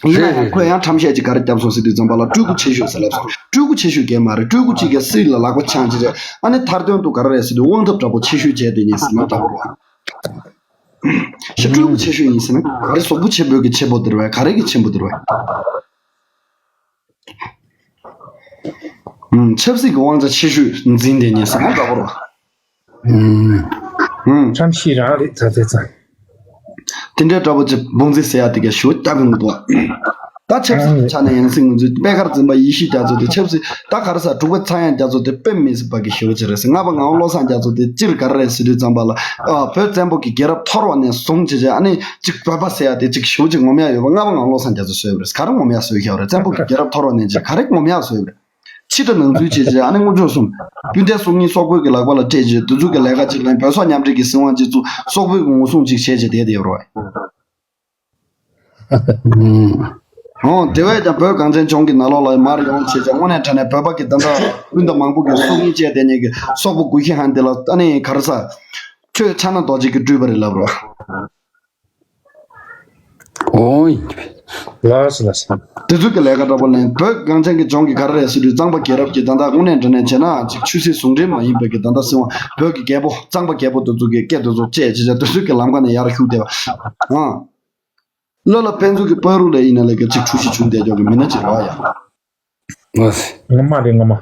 ཡིན་ན་ཡང་ཁོས་ཡང་ཁྲམ་བཤད་ཅིག་ག་རེ་བརྒྱབ་སོང་ཟེར་དུས་ཙམ་པ་ལ་སྤྲུལ་སྐུ་ཆེ་ཤོས་ཟེར་ལབ་སོང་། སྤྲུལ་སྐུ་ཆེ་ཤོས་གས་མ་རེད། སྤྲུལ་སྐུ་གཅིག་གིས་སྲིད་ལ་ལག་པ་འཆང་བྱེད་རེད། ཨ་ནི་མཐར་དོན་དུ་ག་རེ་རེད་ཟེར་དུས་དབང་ཐབས་འདྲ་པོ་ཆེ་ཤོས་བྱས་དེ་ཉིད་ཟེར་ན་འདྲ་པོ་རེད་བ། ཤི་སྤྲུལ་སྐུ་ཆེ་ཤོས་ཡིན་ཟེར་ན་ག་རེ། གཟུགས་པོ་ཆེན་པོའི་གི་ཆེན་པོ་དེ་རེད་བས། ག་རེ་གི་ཆེན་པོ་དེ་རེད་བས། ཨུམ། ཆབ་སྲིད་ཀྱི་དབང་ཆ་ཆེ་ཤོས་འཛིན་དེ་ཉིད་ཟེར་ན་འདྲ་པོ་རེད་བ། ཨུམ། ཨུམ། ཁྲམ་ཤེས་རང་རེད་ད་དེ་ཙང་། དེ་འདྲའི་འདྲ་པོ་ཅིག་བོང་རྫིས་ཟེར་ཡ་དེ་ག་ཞུ་རྒྱག་གི་མི་འདུག་བ། ད་ཆབ་སྲིད་ཀྱི་ཆ་ནས་ཡང་སྲིད་ངོས་འཛིན་པད་དཀར་འཛིན་པ་ཡེ་ཤེས་རྒྱ་མཚོ་དེ་ཆབ་སྲིད་ད་ག་རེ་ཟ་འབྲུག་པ་ཚངས་དབྱངས་རྒྱ་མཚོ་དེ་དཔེ་མི་སྲིད་པ་གི་ཞེ་པོ་ཅིག་རེད་ཟེར། ལྔ་པ་ངག་དབང་བློ་བཟང་རྒྱ་མཚོ་དེ་སྤྱིར་ག་རེ་རེད་ཟེར་དུས་ཙམ་པ་ལ། ཨ། བོད་བཙན་པོ་གི་རྒྱལ་རབས་འཐོར་བ་ནས་བཟུང་བྱས་བྱས་ཨ་ནི་ཅིག་བོད་པ་ཟེར་ཡ་དེ་ཅིག་ཞེ་པོ་ཅིག་ངོམ་ཡ་ཡོད་པ། ལྔ་པ་ངག་དབང་བློ་བཟང་རྒྱ་མཚོ་བཟོས་པ་རེད། ག་རེ་ངོམ་ཡ་བཟོས་ཤག་རེད། བཙན་པོ་གི་རྒྱལ་རབས་འཐོར་བ་ནས་བྱས་ག་རེ་ངོམ་ཡ་བཟོས་པ་རེད། ཕྱི་དགྲ་ནང་འཛུལ་བྱས་བྱས་ཨ་ནི་དངུལ་ཆུ་གསུམ། སྤུན་ཟླ་སོ་གཉིས་སོག་པོའི་གི་ལག་པ་ལ་སྤྲད་བྱས་དེ་ཚོ་གི་ལས་ཀ་ཅིག་ལེན། བོད་སོག་མཉམ་འབྲེལ་གྱི་སྲིད་དབང་སྤྱི་ཚོགས་སོག་པོའི་གི་ངོ་སྲུང་ཅིག་བྱས་བྱས་བསྡད་དེ་རོ། ཨུམ། ཨོ་དེ་བས་ཀྱང་བོད་གངས་ཅན་ལྗོངས་ཀྱི་ནང་ལོགས་ལ་མར་ཡོང་བྱས་ཀྱང་དངོས་གནས་དྲང་གནས་བོད་པ་གི་ད་ལྟ་སྤུན་ཟླ་མང་པོ་གི་སྲོག་ཉེན་བཅད་དེ་ཉིད་ཀྱི་སོག་པོ་གུ་ཤི་ཧན་དེ་ལ་ཨ་ནི་ག་རེ་ཟ། ཁྱོད་ཕྱག་ན་རྡོ་རྗེ་གི་སྤྲུལ་པ་རེད་ལབ་རོགས། ཨོ། ལགས་སོ་ལགས་སོ། དེ་ཚོ་གི་ལས་ཀ་འདྲ་པོ་ལེན་བོད་གངས་ཅན་གྱི་ལྗོངས་ཀྱི་ག་རེ་རེད་ཟེར་དུས་གཙང་པ་རྒྱལ་རབས་ཀྱི་ད་ལྟ་དངོས་གནས་དྲང་གནས་བྱས་ན་ཅིག་ཆོས་སྲིད་ཟུང་འབྲེལ་མ་ཡིན་པའི་གི་ད་ལྟ་སྲིད་དབང་བོད་ཀྱི་རྒྱལ་པོ་གཙང་པ་རྒྱལ་པོ་དེ་ཚོ་གི་སྐད་དེ་ཚོ་བཅད་བྱས་བྱས་དེ་ཚོ་གི་ལམ་ཁ་ནས་ཡར་ཞུགས་བསྡད་པ། ཨང་། བློ་ལ་དཔལ་འཛུགས་ཀྱི་བར་རུ་ལས་ཡིན་ན་ལས་ཀ་ཅིག་འཁྲུག་གཞི་བྱུང་བསྡད་ཀྱོག་གི་མི་སྣ་ཅིག་རེད་ཡ། ངོ་མ་རེད་ངོ་མ།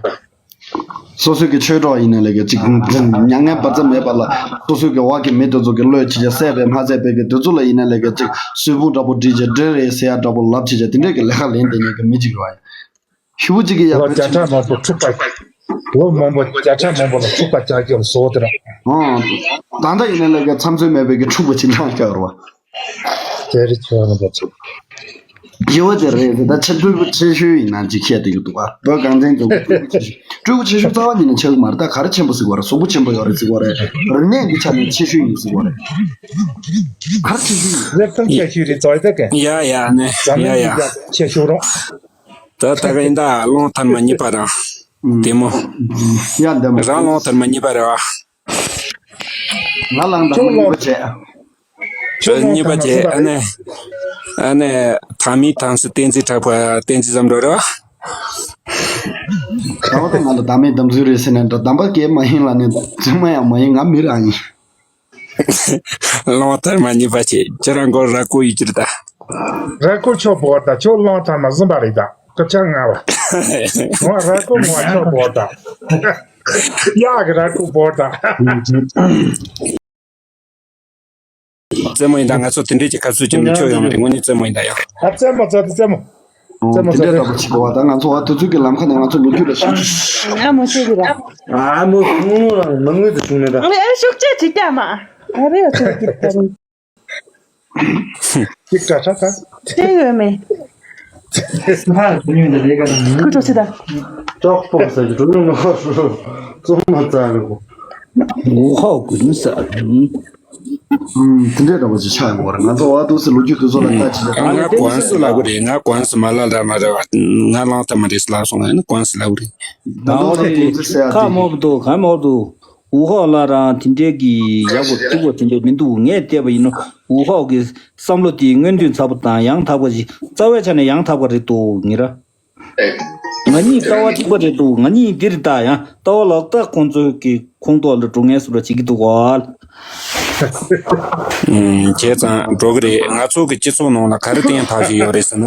སོ་སོའི་གི་ཆོས་གྲོགས་ཡིན་ན་ལས་ཀ་ཅིག་མྱ་ངན་བར་མཚམས་མེད་པ་ལ་སོ་སོའི་གི་འོག་གི་མི་དེ་ཚོ་གི་བློས་བྱས་བྱས་བསད་པའི་མ་བསད་པའི་གི་དེ་ཚོ་ལ་ཡིན་ན་ལས་ཀ་ཅིག་གསོལ་ཕུག་འདྲ་པོ་བྲིས་བྱས་འདྲེ་རེད་ཟེར་ཡ་འདྲ་པོ་ལབ་བྱས་བྱས་དེ་འདྲས་གི་ལས་ཀ་ལེན་བསྡད་མཁན་གི་མི་ཅིག་རེད་ཡ། ཞེ་པོ་ཅིག་གི་ཡ་ལོ་བརྒྱ་ཕྲག་མང་པོ་འཁྲུག་པ། ལོ་མང་པོ་བརྒྱ་ཕྲག་མང་པོ་ལ་འཁྲུག་པ་རྒྱག་རྒྱུ་ལ་བཟོ་དེ་ར། ཨང་། ད་ལྟ་ཡིན་ན་ལས་ཀ་མཚམས་ཚོད་མེད་པའི་གི་འཁྲུག་པ་ཅིག་འདྲ་རྒྱག་རོ། དེ་རེད་ཆོག་ན་པ་ཚོ། ཡོད་དེ་རེད་དེ་ད་ཆེ་སྤྲུལ་སྐུ་ཆེ་ཤོས་ཡིན་ན་ཅིག་བཤད་དེ་གི་འདུག་ག་བོད་གངས་ཅན་ལྗོངས་ཀྱི་སྤྲུལ་སྐུ་ཆེ་ཤོས་སྤྲུལ་སྐུ་ཆེ་ཤོས་རྩ་བ་ཉིད་ནས་ཆགས་ཀྱི་མ་རེད། ད་ག་རེ་ཆེན་པོ་ཟེར་གི་རེད། གཟུགས་པོ་ཆེན་པོ་ཡོད་རེད་ཟེར་གི་རེད། རིག་གནས་ཀྱི་ཆ་ནས་ཆེ་ཤོས་ཡིན་ཟེར་གི་རེད། ག་རེ་ཆེ་ཤོས་ཡིན། ལེབ་ཏོང་ཆེ་ཤོས་རེད་ཙོ་ཡ་ད་ག་ཡ་ཡ་ནས་འཛམ་ཡ་གླིང་ཡ་གི་ཆེ་ཤོས་རོ། ད་ད་ག་ཡིན་ད་གླང་དར་མ་གཉིས་པ་རང་། ཨུམ། དེ་མོ། ཡ་འདི་མོ། རང་གླང་དར་མ་གཉིས་པ་རེད་བ། ང་གླང་དར་མ་གཉིས་པ་བྱས། ཁྱོད་གཉིས་པ་བྱས་ཨ་ནེ། ཨ་ནེ་ཐ་མི་ཐང་སི་བསྟན་འཛིན་གྲགས་པ་བསྟན་འཛིན་ཙམ་འགྲོ་རེད་བ། ད་བ་ད་ང་ལ་བདག་མེད་གཏམ་ཚུལ་རེད་ཟེར་ནས་འགྲོ་གདམས་པ་སྐད་མ་ཡིན་ལ་ནི་ཚད་མ་ཡང་མ་ཡིན། ང་མི་རང་ཡིན། གླང་དར་མ་གཉིས་པ་བྱས་ཁྱེད་རང་མགོ་ར་ཀོ་ཡི་གྱུར་ད། ར་ཀོ་ཆོག་པོ་ད་ཁྱོད་གླང་དར་མ་གསུམ་པ་རེད་ད་སྐུ་ཆ་ང་བ། ང་ར་ཀོ་ང་ཆོག་པོ་ད། ཡག་གི་ར་ཀོ་པོ་ད། རྩེད་མོ་ཡིན་ད་ང་ཚོ་དེ་འདྲས་ཀྱི་ཁ་ཚུལ་གྱི་མི་ཆོག་ཡོང་རེད་དངོས་གནས་རྩེད་མོ་ཡིན་ད་ཡ། ཨ་རྩེད་མོ་རྩེད་རྩེད་མོ། རྩེད་མོ་དེ་འདྲས་རྩེད་འདྲ་པོ་བྱེད་དགོས་བ་ད་ང་ཚོ་བ་དུས་ཚོད་ཀྱི་ལམ་ཁ་ནས་ང་ཚོ་ལོ་རྒྱུས་ལ་ཤུགས་ཆེ། ཨ་མོ་ཤེས་གི་ར། ཨ་མོ་ཁུངས་ལ་མ་དངུལ་དུ་བྱུང་མེད་ད། ཨ་རེ་ཨ་ཤུགས་ཆེ་ཅིག་ཀྱང་མ། ཨ་རེ་ཨ་ཤུགས་ཀྱི་ད་རུང་། ཅིག་ཀྲ་ཁྲ་ད། ཅི་ཡོད་མེད། ཁུ་ཁྲོ་ཆི་ད། ཅོག་པོ་ཟེར་གྱི་གྲུ་མི་ངོ་ཧྲུ་ཙུམ་མ་ཙ་རུ། ངོ་ཧོ་ཀུན་ས། ཨུམ། དེ་འདྲས་འདྲ་པོ་ཅིག་ཆགས་ཡོང་བ་རེད། ང་ཚོ་བ་དུ་སི་ལོ་རྒྱུས་དེ་ཚོ་ལ་ལྟ་ཅི་ད། ང་གོང་སུ་ལབ་གི་རེད། ང་གོང་སུ་མ་ལ་ལ་མ་རེད་བ། ང་གླང་དར་མ་རེད་ལབ་སོང་ང་ནི་གོང་སུ་ལབ་གི་རེད། ད་ང་ཚོ་ལ་དུ་སི་ཟེར་ཡ་ཁ་དེ་མོ་བ་དུ་ག་མོ་བ་དུ། ཝུ་ཧོ་ལ་རང་དེ་འདྲའི་གི་ཡག་པོ་སྡུག་པོ་དེ་འདྲ་མི་འདུག་ངས་བལྟས་པ་ཡིན་ན་ཝུ་ཧོ་གི་བསམ་བློ་དེ་སྔོན་ཐོན་ཚ་པོ་དང་ཡང་དག་པ་ཞིག་རྩ་བའི་ཆ་ནས་ཡང་དག་པ་རེད་འདུག་ངེད་ར། ང་གཉིས་ལྟ་བ་གཅིག་པ་རེད་འདུག་ང་གཉིས་འདིར་ལྟ་ཡང་ལྟ་བ་ལོག་ལྟ་ཁོང་ཚོའི་གི་ཁོང་ཐོག་ལ་འགྲོ་ངེས་སུ་ར་བྱེད་ཀྱི་འདུག་ག་བྱས་ཙང་འགྲོ་གི་རེད། ང་ཚོ་གི་སྤྱི་ཚོགས་ནང་ལ་ག་རེ་བསྟན་ཐབས་ཤིག་ཡོད་རེད་ཟེར་ན།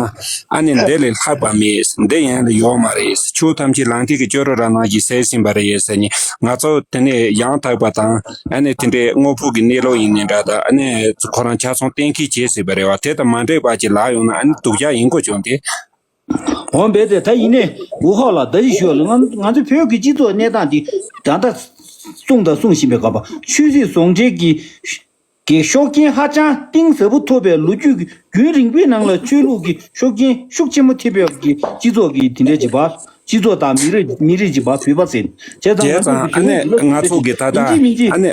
ཨ་ནི་འདི་ལས་ལྷག་པ་མེད། འདི་ཡན་ལ་ཡོད་མ་རེད། ཆོས་ཐམས་ཅད་ལམ་ཁྱེར་གྱི་སྐྱོ་རུ་ར་ནང་བཞིན་ཟེར་བཞིན་པ་རེད་ཟེར་ནས་ང་ཚོ་དེ་ནས་ཡང་དག་པ་དང་ཨ་ནི་དེ་འདྲའི་དངོས་པོ་གི་གནས་ལུགས་ཡིན་ནའི་འདྲ་དང་ཨ་ནི་ཁོ་རང་ཆ་ཚང་གཏན་འཁེལ་བྱེད་སྲིད་པ་རེད་བ། དེ་དང་མ་འདྲེས་པ་ཅིག་ལབ་ཡོང་ན་ཨ་ནི་སྡུག་ཅག་ཡིན་དགོས་བྱུང་སྟེ། འོན་པས་དེ་ད་ཡིན་ནས་ཝུ་ཧོ་ལ་ད་ཅི་ཞུ་ལ་ང་ང་ཚོ་བོད་ཀྱི་སྤྱི་ཚོགས་གནས་སྟངས་འདི་ད་ལྟ་གསུངས་དང་གསུང་བཞིན་པའི་སྐབས་ཆོས་སྲིད་ཟུང་འབྲེལ་གྱི་གི་ཤུགས་རྐྱེན་ཧ་ཅང་གཏིང་ཟབ་པོ་ཐོབ་པའི་ལོ་རྒྱུས་ཀྱི་རྒྱུན་རིང་པོའི་ནང་ལ་ཆོས་ལུགས་ཀྱི་ཤུགས་རྐྱེན་ཤུགས་ཆེན་པོ་ཐེབས་པའི་གི་སྤྱི་ཚོགས་ཀྱི་དེ་འདྲའི་བྱེད་པ་སྤྱི་ཚོགས་དང་མི་རིགས་མི་རིགས་ཀྱི་བ་བོད་པ་ཟེར་བྱས་ཙང་བྱས་ཙང་ཨ་ནི་ང་ཚོ་གི་ད་ལྟ་ཨ་ནི་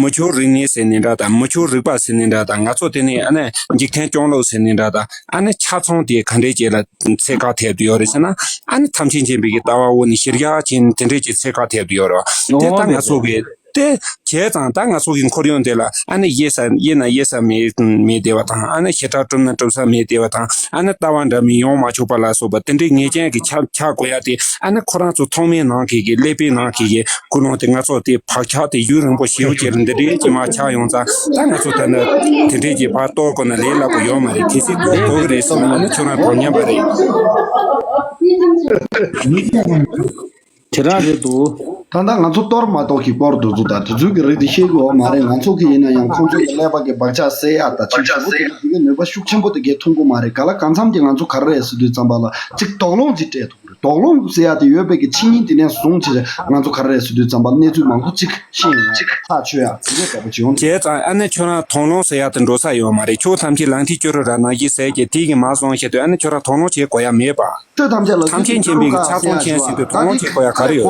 མི་ཆོས་རིག་གནས་ཟེར་ནི་འདྲ་དང་མི་ཆོས་རིག་པ་ཟེར་ནི་འདྲ་དང་ང་ཚོ་དེ་ནི་ཨ་ནི་འཇིག་རྟེན་སྐྱོང་ལུགས་ཟེར་ནི་འདྲ་དང་ཨ་ནི་ཆ་ཚང་དེ་ག་འདྲས་ཅིག་ལ་ཚད་བཀག་ཐེབས་ཏེ་ཡོད་རེད་ཟེར་ན་ཨ་ནི་ཐམས་ཅད་མཁྱེན་པའི་གི་ལྟ་བ་འོག་ནས་གཞིར་བཞག་ཅན་དེ་འདྲས་ཀྱི་ཚད་བཀག་ཐེབས་ཏེ་ཡོད་རེད་བ། དེ་ལྟ་ང་ཚོ་གི་དེ་བྱས་ཙང་ད་ང་ཚོ་གི་འཁོར་ཡུག་འདི་ལ་ཨ་ནི་གཡས་ས་གཡས་ན་གཡས་ས་མེད་མེད་བསྡད་པ་དང་ཨ་ནི་ཞེ་དྲག་གྲུབ་ན་གྲུབ་ས་མེད་བསྡད་པ་དང་ཨ་ནི་ལྟ་བ་འདྲ་མིན་ཡོང་མ་ཆོག་པ་ལ་སོགས་པ་དེ་འདྲའི་ངེས་ཅན་གྱི་ཆ་ཆགས་དགོས་ཡ་དེ་ཨ་ནི་ཁོ་རང་ཚོ་ཐོག་མའི་ནང་གི་གི་ཀླད་པའི་ནང་གི་གི་ཀུན་སློང་དེ་ང་ཚོ་དེ་བག་ཆགས་དེ་ཡུན་རིང་པོ་ཞེ་པོ་ཅིག་ལ་འདི་འདྲའི་ཅིག་མ་ཆགས་ཡོང་ཙང་ད་ང་ཚོ་ད་ནི་དེ་འདྲའི་ཅིག་ཕར་གཏོར་དགོས་ན་ལས་སླ་པོ་ཡོད་མ་རེད། གལ་སྲིད་གཏོར་གི་རེད་ཟེར་ན་ཨ་ནི་ཁྱོད་རང་གྲོངས་ཉན་པ་རེད། དེ་རང་རེད་འདུག་ད་ལྟ་ང་ཚོ་གཏོར་མ་གཏོགས་ཀྱི་སྐོར་དུ་ཚོ་དང་དེ་ཚོའི་གི་རིགས་དེ་ཤེས་དགོས་པ་མ་རེད། ང་ཚོ་གི་ཡིན་ན་ཡང་ཁོང་ཚོ་གི་ཀླད་པ་གི་བག་ཆགས་སེལ་ཡག་དང་ཅིག་ཞུ་གི་དེ་གི་ནུས་པ་ཤུགས་ཆེན་པོ་དེ་གས་ཐོན་གི་མ་རེད། ག་ལ་གང་འཚམ་གྱི་ང་ཚོ་ག་རེ་རེད་ཟེར་དུས་ཙམ་པ་ལ་ཅིག་དོགས་སློང་ཅིག་སྤྲད་ཐུབ་ཀྱི་རེད། དོགས་སློང་ཟེར་ཡག་དེ་ཡོད་པའི་གི་ཕྱི་ཉིན་དེ་ནས་བཟུང་བྱས་ང་ཚོ་ག་རེ་རེད་ཟེར་དུས་ཙམ་པ་གནས་ཚུལ་མང་པོ་ཅིག་ཤེས་ཡོང་ཡག་ཐག་ཆོད་ཡག་དེ་འདྲའི་འདྲ་པོ་ཅིག་ཡོང་། བྱས་ཙང་ཨ་ནེ་ཁྱོད་རང་དོགས་སློང་ཟེར་ཡག་དེ་འགྲོ་ས་ཡོད་མ་རེད། ཁྱོད་ཐམས་ཅད་ལམ་ཁྱེར་སྐྱོ་རུ་ར་ནང་བཞིན་ཟེར་གྱི་དེ་གི་མ་སོང་བྱས་དུས་ཨ་ནེ་ཁྱོད་རང་དོགས་སློང་བྱེད་དགོས་ཡག་མེད་པ། ཆོས་ཐམས་ཅད་ལ་ཐམས་ཅད་མཁྱེན་པའི་གི་ཆ་ཚང་མཁྱེན་ཟེར་དུས་དོགས་སློང་བྱེད་དགོས་ཡག་ག་རེ་ཡོད་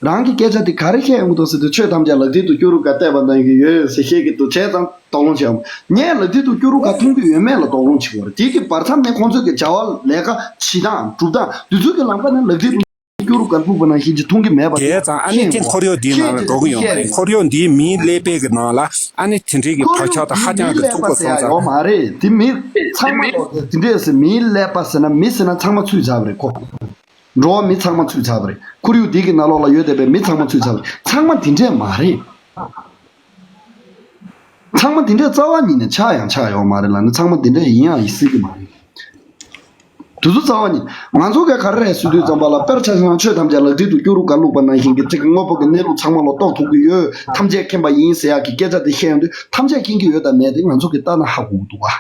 ད། རང་གི་སྐད་ཆ་དེ་ག་རེ་བཤད་ཡོང་གི་འདུག་ཟེར་དུས། ཆོས་ཐམས་ཅད་ལག་མཐིལ་དུ་སྐྱུ་རུ་དཀར་བལྟས་པ་ནང་བཞིན་ཡོད་ཟེར་བཤད་ཀྱི་འདུག་བྱས་ཙང་དོགས་སློང་བྱེད་ཡོང་། ངས་ལག་མཐིལ་དུ་སྐྱུ་རུ་དཀར་མཐོང་གི་ཡོད་མེད་ལ་དོགས་སློང་བྱེད་དགོས་རེད། དེ་གི་བར་མཚམས་ནས་ཁོང་ཚོས་ཀྱི་བྱ་བ་ལས་ཀ་བྱེད་སྟངས་སྒྲུབ་སྟངས་དེ་ཚོའི་གི་ལམ་ཁ་ནས་ལག་མཐིལ་དུ་སྐྱུ་རུ་དཀར་ཕུག་པ་ནང་བཞིན་གྱི་མཐོང་གི་མེད་པ་དེ་བྱས་ཙང་ཨ་ནི་དེ་འཁོར་ཡུག་འདིའི་ནང་ལ་འགྲོ་གི་ཡོད་མ་རེད། འཁོར་ཡུག་འདིའི་མིའི་ཀླད་པའི་གི་ནང་ལ་ཨ་ནི་དེ་འདྲའི་གི་བག་ཆགས་དང་ཧ་ཅང་གི་མཐུག་པོ་སོང་ཙང་། ཡོད་མ་རེད། དེ་མི་ཚང་མ་ལོག་དེ་འདྲས་ཟེར། མིའི་ཀླད་པ་ཟེར་ན་མི་ཟེར་ན་ཚང་མ་ཚུད་ཚར་བ་རེད་ཁོ། འགྲོ་བ་མི་ཚང་མ་ཚུད་ཚར་བ་རེད། ཁོར་ཡུག་འདི་གི་ནང་ལོགས་ལ་ཡོད་བསྡད་པའི་མི་ཚང་མ་ཚུད་ཚར་བ་རེད། ཚང་མ་དེ་འདྲས་མ་རེད། ཚང་མ་དེ་འདྲས་རྩ་བ་ཉིད་ནས་ཆགས་ཡང་ཆགས་ཡོད་མ་རེད་ལ་ནི། ཚང་མ་དེ་འདྲས་ཡིན་ཡང་ཡིན་སྲིད་ཀྱི་མ་རེད། དེ་ཚོ་རྩ་བ་ཉིད་ང་ཚོ་གས་ག་རེ་རེད་ཟེར་དུས་ཙམ་པ་ལ། དཔེར་ཆ་བཞག་ན་ཆོས་ཐམས་ཅད་ལག་མཐིལ་དུ་སྐྱུ་རུ་དཀར་བླུགས་པ་ནང་བཞིན་གྱི་ཚིག་གི་དངོས་པོ་གི་གནས་ལུགས་ཚང་མ་ལ་རྟོགས་ཐུབ་ཀྱི་ཡོད། ཐམས་ཅད་མཁྱེན་པ་ཡིན་ཟེར་ཡག་གི་སྐད་ཆ་དེ་བཤད་ཡོང་དུས། ཐམས་ཅད་མཁྱེན་གྱི་ཡོད་དང་མེད་དེ་ང་ཚོ་གིས་ལྟ་ན་ཧ་གོ་གི་འདུག་ག་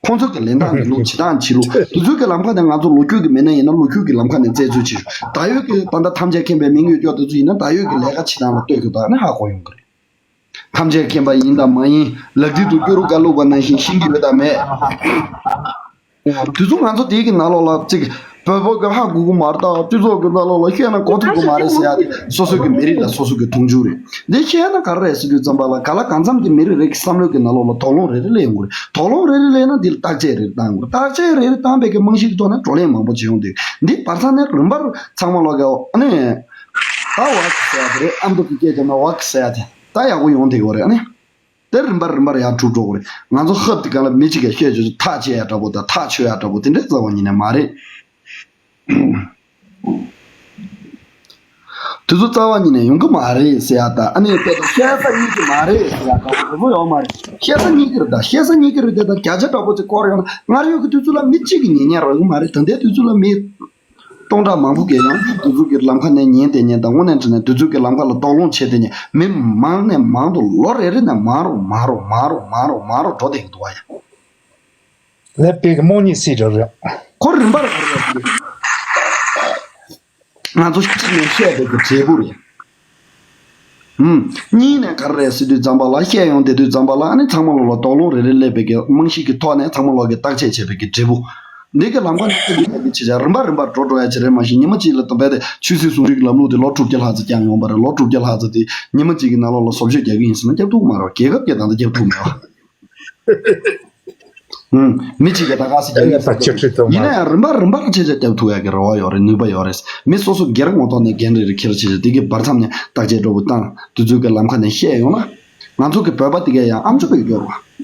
ཁོང་ཚོ་གི་ལེན་སྟངས་མི་ལུགས། བྱེད་སྟངས་བྱེད་ལུགས། དེ་ཚོའི་གི་ལམ་ཁ་ནས་ང་ཚོ་ལོ་རྒྱུས་ཀྱི་མི་སྣ་ཡིན་ན་ལོ་རྒྱུས་ཀྱི་ལམ་ཁ་ནས་རྩད་གཅོད་བྱེད་ཤོག་ད་ཡོད་ཀྱི་ད་ལྟ་ཐམས་ཅད་མཁྱེན་པའི་མིང་ཡོད་ཀྱོག་དེ་ཚོ་ཡིན་ན་ད་ཡོད་ཀྱི་ལས་ཀ་བྱེད་སྟངས་ལ་ལྟོས་དགོས་པ་ནི་ཧ་གོ་ཡོང་གི་རེད། ཐམས་ཅད་མཁྱེན་པ་ཡིན་དང་མ་ཡིན། ལག་མཐིལ་དུ་སྐྱུ་རུ་དཀར་བླུགས་པ་ནང་བཞིན་ཤེས་ཀྱི་ཡོད་དང་མེད། དེ་ཚོ་ང་ཚོ་དེའི་གི་ནང་ལོགས་ལ་གཅིག་བོད་པ་གི་ཧ་གོ་གི་མ་རེད། ད་སྤྱི་ཚོགས་ཀྱི་ནང་ལོགས་ལ་བཤད་ན་གོ་ཐུབ་ཀྱི་མ་རེད་ཟེར་ཡ་དེ་སོ་སོ་གི་མི་རིགས་ལ་སོ་སོ་གི་མཐོང་ཆུང་རེད། འདི་བཤད་ན་ག་རེ་རེད་ཟེར་དུས་ཙམ་པ་ལ། ག་ལ་གང་འཚམ་གྱི་མི་རིགས་རེ་གི་བསམ་བློའི་གི་ནང་ལོགས་ལ་དོགས་སློང་རེ་རེ་སླེབས་ཡོང་གི་རེད། དོགས་སློང་རེ་རེ་སླེབས་ན་འདི་ལ་བརྟག་དཔྱད་རེ་རེ་བཏང་དགོས་རེད། བརྟག་དཔྱད་རེ་རེ་བཏང་པའི་གི་རྨང་གཞིའི་ཐོག་ནས་བགྲོ་གླེང་མང་པོ་བྱེད་ཡོང་དུས། འདི་བར་མཚམས་ནས་རིམ་པར་ཚང་མ་ལོག་གི་ཨ་ནི་ད་བ་གི་ཟེར་ཡ་དེ་རེད། ཨ་མདོ་གི་སྐད་ཆ་ན་བ་གི་ཟེར་ཡ་དེ་ད་ཡག་པོ་ཡོང་བསྡད་ཡོད་རེད། ཨ་ནི། དེ་རིམ་པར་རིམ་པར་ཡར་གྲུབ་འགྲོ་གི་རེད། ང་ཚོ་ཧབ་དེ་ག་ལ་མི་གཅིག་གིས་བཤད་ཆོག་ཆོག་ཐག་ཆོད་ཡ་འདྲ་པོ་དང་ཐག་ཆོད་ཡ་འདྲ་པོ་དེ་འདྲའི་རྩ་བ་ཉིད་ནས་མ་རེད། དེ་ཚོ་རྩ་བ་ཉིད་ནས་ཡོང་གི་མ་རེད་ཟེར་ཡ་དང་། ཨ་ནི་དཔེ་དང་བཤད་ས་རྙེད་ཀྱི་མ་རེད་ཟེར་ཡ་འདྲ་པོ་དེ་ཚོ་ཡོད་མ་རེད། བཤད་ས་རྙེད་ཀྱི་རེད། ད་བཤད་ས་རྙེད་ཀྱི་རེད། དེ་དང་བརྒྱ་ཆ་འདྲ་པོ་ཅིག་སྐོར་ཡོང་ན། སྔར་ཡོད་ཀྱི་དུས་ཚོད་ལ་མི་གཅིག་གིས་ཉན་ཉན་རག་གི་མ་རེད། ད་ལྟའི་དུས་ཚོད་ལ་མི་སྟོང་ཕྲག་མང་པོ་གིས་ཡང་དེ་ཚོ་གི་ལམ་ཁ་ནས་ཉན་དེ་ཉན་དང་། དངོས་གནས་དྲང་གནས་དེ་ཚོ་གི་ལམ་ཁ་ལ་དོགས་སློང་བྱས་དེ་ཉན་མི་མང་ནས་མང་དུ། ལོ་རེ་རེ་ནས་མང་རུ་མང་རུ་མང་རུ་མང་རུ་མང་རུ་འགྲོ་བསྡད་ཀྱི་འདུག་བ་ཡ། ལས་པའི་རྨོངས་གཉིད་སྲིད་རེད་རེད། ཁོ་རིམ་པར་ག་རེ་རེད། ང་ཚོ་གཅིག་ནས་བཤད་པའི་གི་འབྲས་བུ་རེད། ཨུམ། གཉིས་ནས་ག་རེ་རེད་ཟེར་དུས་ཙམ་པ་ལ། བཤད་ཡོང་བསྡད་དུས་ཙམ་པ་ལ། ཨ་ནི་ཚང་མ་ལོག་ལ་དོགས་སློང་རེ་རེ་སླེབས་པའི་གི་རྨང་གཞི་གི་ཐོག་ནས་ཚང་མ་ལོག་གིས་བརྟག་དཔྱད་བྱས་པའི་གི་འབྲས་བུ། འདི་གི་ལམ་ཁ་ནས་ཏིག་ཏིག་ཏིག་ཏིག་བྱས་བྱས་རིམ་པ་རིམ་པར་འགྲོ་འགྲོ་ཡ་ཅིག་རེད། མ་གཞི་ཉི་མ་གཅིག་ལ་དམ་པའི་དེ་ཆོས་སྲིད་ཟུང་འབྲེལ་གྱི་ལམ་ལུགས་དེ་ལོ་དྲུག་བརྒྱ་ལྷག་ཙམ་བསྐྱངས་ཡོང་བ་རེད། ལོ་དྲུག་བརྒྱ་ལྷག་ཙམ་དེ་ཉི་མ་གཅིག་གི་ནང་ལོགས་ལ་བཟོ་བཅོས་རྒྱག་གི་ཡིན་ཟེར་ན་རྒྱབ་ཐུབ་མ་རེད། རྒྱལ་ཁབ་ཀྱིས་ད་ལྟ་རྒྱབ་ཐུབ་མེད་བ། ཨུམ། མི་གཅིག་གིས་ད་ག་སེ་རྒྱག་གི་ཡིན་ཟེར་ན། ཡིན་ན་ཡང་རིམ་པ་རིམ་པར་བྱས་བྱས་རྒྱབ་ཐུབ་ཡ་གི་རེ་བ་ཡོད་རེད། ནུས་པ་ཡོད་རེད། མི་སོ་སོ་སྒེར་ངོ་ཐོག་ནས་འགན་རེ་རེ་འཁྱེར་བྱས་བྱས་དེ་གི་བར་མཚམས་ནས་བརྟག་དཔྱད་འདྲ་པོ་བཏང་། དེ་ཚོའི་གི་ལམ་ཁ་ནས་བཤད་ཡོང་ན། ང་ཚོ་གི་བོད་པ་དེ་གས་ཡང་ཨ་མཆོག་ཡོད་སྐྱོར་བ།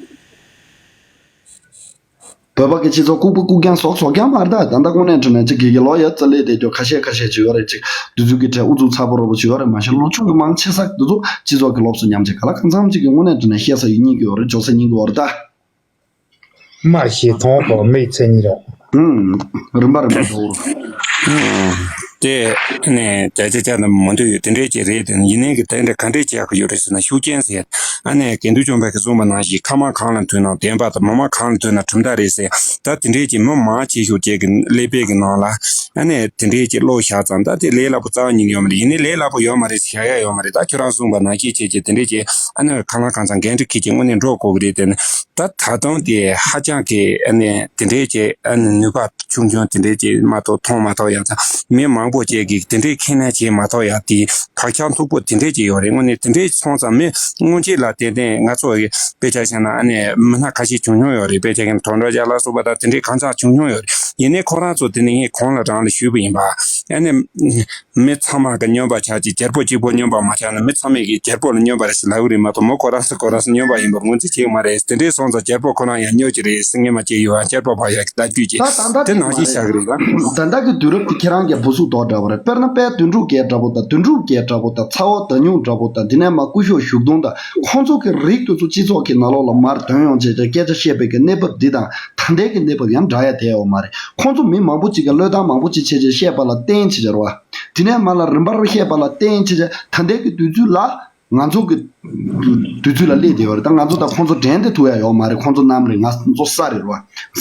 བོད་པ་གི་སྤྱི་ཚོགས་ལྐུགས་པ་ལྐུགས་རྐྱང་བཟོ་བཟོ་རྐྱང་མ་རེད། ད་ད་ལྟ་དངོས་གནས་དྲང་གནས་ཅིག་གི་གི་ལོ་ཡ་རྩ་ལས་དེ་ཀྱོ་ཁ་ཤས་ཁ་ཤས་ཅིག་ཡོད་རེད། ཅིག་དེ་ཚོ་གི་གྲས་ཨུ་ཚུགས་ཚ་པོ་རོ་པོ་ཅིག་ཡོད་རེད། མ་གཞི་ལོ་ཆུང་གི་མང་ཆེ་ས་དེ་ཚོ་སྤྱི་ཚོགས་གི་སློབ་གསོ་ཉམས་ཆེ་ག་ལ་གང་འཚམ་ཅིག་གི་དངོས་གནས་དྲང་གནས་བཤད་ས་ཡོད་སྙིང་གི་ཡོད་རེད། འཇོག་ས་སྙིང་གི་ཡོད་རེད་ད། མ་ཤེས་མཐོང་གོ་མིག་ཚེ་གཉིས་རེད། ཨུམ། རིམ་པ་རིམ་པ་འགྲོ། ཨུམ། དེ་ནས་བརྒྱ་ཆ་བརྒྱ་ན་མི་འདོད་ཡོད་དེ་འདྲས་ཅིག་རེད། དེ་ཡིན་ནའི་གི་དེ་འདྲ་ག་འདྲས་ཅིག་ཡག་གི་ཡོད་རེད་ཟེར་ན། ཤུགས་རྐྱེན་ཟེར། ཨ་ནས་དགེ་འདུན་ཆོས་འཕེལ་གྱིས་གསུངས་པ་ནང་བཞིན། ཁ་མང་གང་ལ་མཐུན་ན་བདེན་པ་དང་། མ་མང་གང་ལ་མཐུན་ན་གྲུབ་མཐའ་རེད་ཟེར། ད་དེ་འདྲས་ཅིག་མི་མང་ཆེ་ཤོས་ཅིག་གི་ཀླད་པའི་གི་ནང་ལ། ཨ་ནས་དེ་འདྲས་ཅིག་བླུགས་བཞག་ཙང་ད་དེ་ལས་སླ་པོ་རྩ་བ་ཉིད་ཡོད་མ་རེད། ཡིན་ནའི་ལས་སླ་པོ་ཡོད་མ་རེད་ཟེར་བཞག་ཡ་ཡོད་མ་རེད། ད་ཁྱོད་རང་གསུངས་པ་ནང་བཞིན་བྱས་བྱས་དེ་འདྲས་ཅིག་ཨ་ནས་ཁ་མང་གང་ཚང་འགན་འཁྲི་འཁྱེར་བྱས་དངོས་གནས་འགྲོ་དགོས་གི་རེད། དེ་ནས། ད་ད་དུང་དེ་ཧ་ཅང་གི་ཨ་ནི་དེ་འདྲའི་ཅིག་ཨ་ནི་ནུས་པ་ཆུང་ཆུང་དེ་འདྲའི་ཅིག་མ་གཏོགས་མཐོང་མ་ཐུབ་ཡག་དང་། མི་མང་པོ་ཅིག་གིས་དེ་འདྲའི་ཁས་ལེན་བྱེད་མ་ཐུབ་ཡག་དེ་བག་ཆགས་མཐུག་པོ་དེ་འདྲའི་ཅིག་ཡོད་རེད། དངོས་གནས་དེ་འདྲའི་སོང་ཙང་མི་སྔོན་ཆད་ལ་ཏན་ཏན་ང་ཚོ་གི་དཔེ་ཆ་བཞག་ན་ཨ་ནི་མི་སྣ་ཁ་ཤས་བྱུང་མྱོང་ཡོད་རེད། དཔེ་ཆ་བཞག་ན་དོན་གྲུབ་རྒྱལ་ལ་སོགས་པ་དང་དེ་འདྲའི་གང་ཟག་བྱུང་མྱོང་ཡོད་རེད། ཡིན་ནའི་ཁོ་རང་ཚོ་དེ་ནི་ངས་གོང་ལ་རང་ལ་ཞུས་པ་ཡིན་པ། ཨ་ནི། མི་ཚང་མ་གི་སྨྱོན་པ་ཆགས་ཀྱི། རྒྱལ་པོ་གཅིག་པོ་སྨྱོན་པ་མ་ཆགས་ན་མི་ཚང་མས་ཀྱི་རྒྱལ་པོ་ལ་སྨྱོན་པ་རེད་ཟེར་ལབ་ཀྱི་རེད་མ་གཏོགས། མི་ཁོ་རང་ཚོ་ཁོ་རང་ཚོ་སྨྱོན་པ་ཡིན་པར་ངོས་འཛིན་བྱེད་ཀྱི་མ་རེད། དེ་འདྲས་སོང་ཙང་རྒྱལ་པོ་ཁོ་རང་ཡང་སྨྱོ་གི་རེད་ཟེར། ངས་མ་བྱས་ཡོད། ཨ། རྒྱལ་པོ་བག་ཡག་གི་ལྟ་རྒྱུ་གྱིས། ད་ད་ལྟ་དེ་ནང་བཞིན་བཞག་གི་རེད་ལ། ད་ལྟ་གི་དུས་རབས་དེ་ཁྱེད་རང་གི་བུ་གཟུགས་མདོག་འདྲ་བ་རེད། དཔེར་ན་དཔལ་དོན་གྲུབ་རྒྱལ་འདྲ་པོ་དང་། དོན་གྲུབ་རྒྱལ་འདྲ་པོ་དང་། ཚ་བ་ཟླ་སྨྱུག་འདྲ་པོ་དང་། དེ་ནས་མར་སྐུ་ཞབས་གཞུག་སྟོང་དང་། ཁོང་ཚོ་གི་རིགས་དེ་ཚོ་སྤྱི་ཚོགས་ཀྱི་ནང་ལོགས་ལ་མར་ཐོན་ཡོང་བྱས་ཏེ་སྐད་ཆ་བཤད་པའི་གི་གནས་བབ་འདི་དང་ད་ལྟའི་གི་གནས་བབ་ཡང་འདྲ་ཡ་བསྡད་ཡོད་མ་རེད། ཁོང་ཚོ་མི་མང་པོ་ཅིག་གིས་བློས་བཏང་མང་པོ་ཅིག་བྱས་བྱས་བཤད་པ་ལ་བརྟེན་བྱས་བྱས་རེད་བ། དེ་ནས་མར་ལ་རིམ་པར་བཤད་པ་ལ་བརྟེན་བྱས་བྱས་ད་ལྟའི་གི་དུས་ཚོད་ལ་ང་ཚོ་གི་དུས་ཚོད་ལ་སླེབས་བསྡད་ཡོད་རེད། ད་ང་ཚོ་དང་ཁོང་ཚོ་འགྲན་ཏེ་ཐུབ་ཡ་ཡོད་མ་རེད། ཁོང་ཚོ་གནམ་རེད། ང་ཚོ་ས་རེད་བ།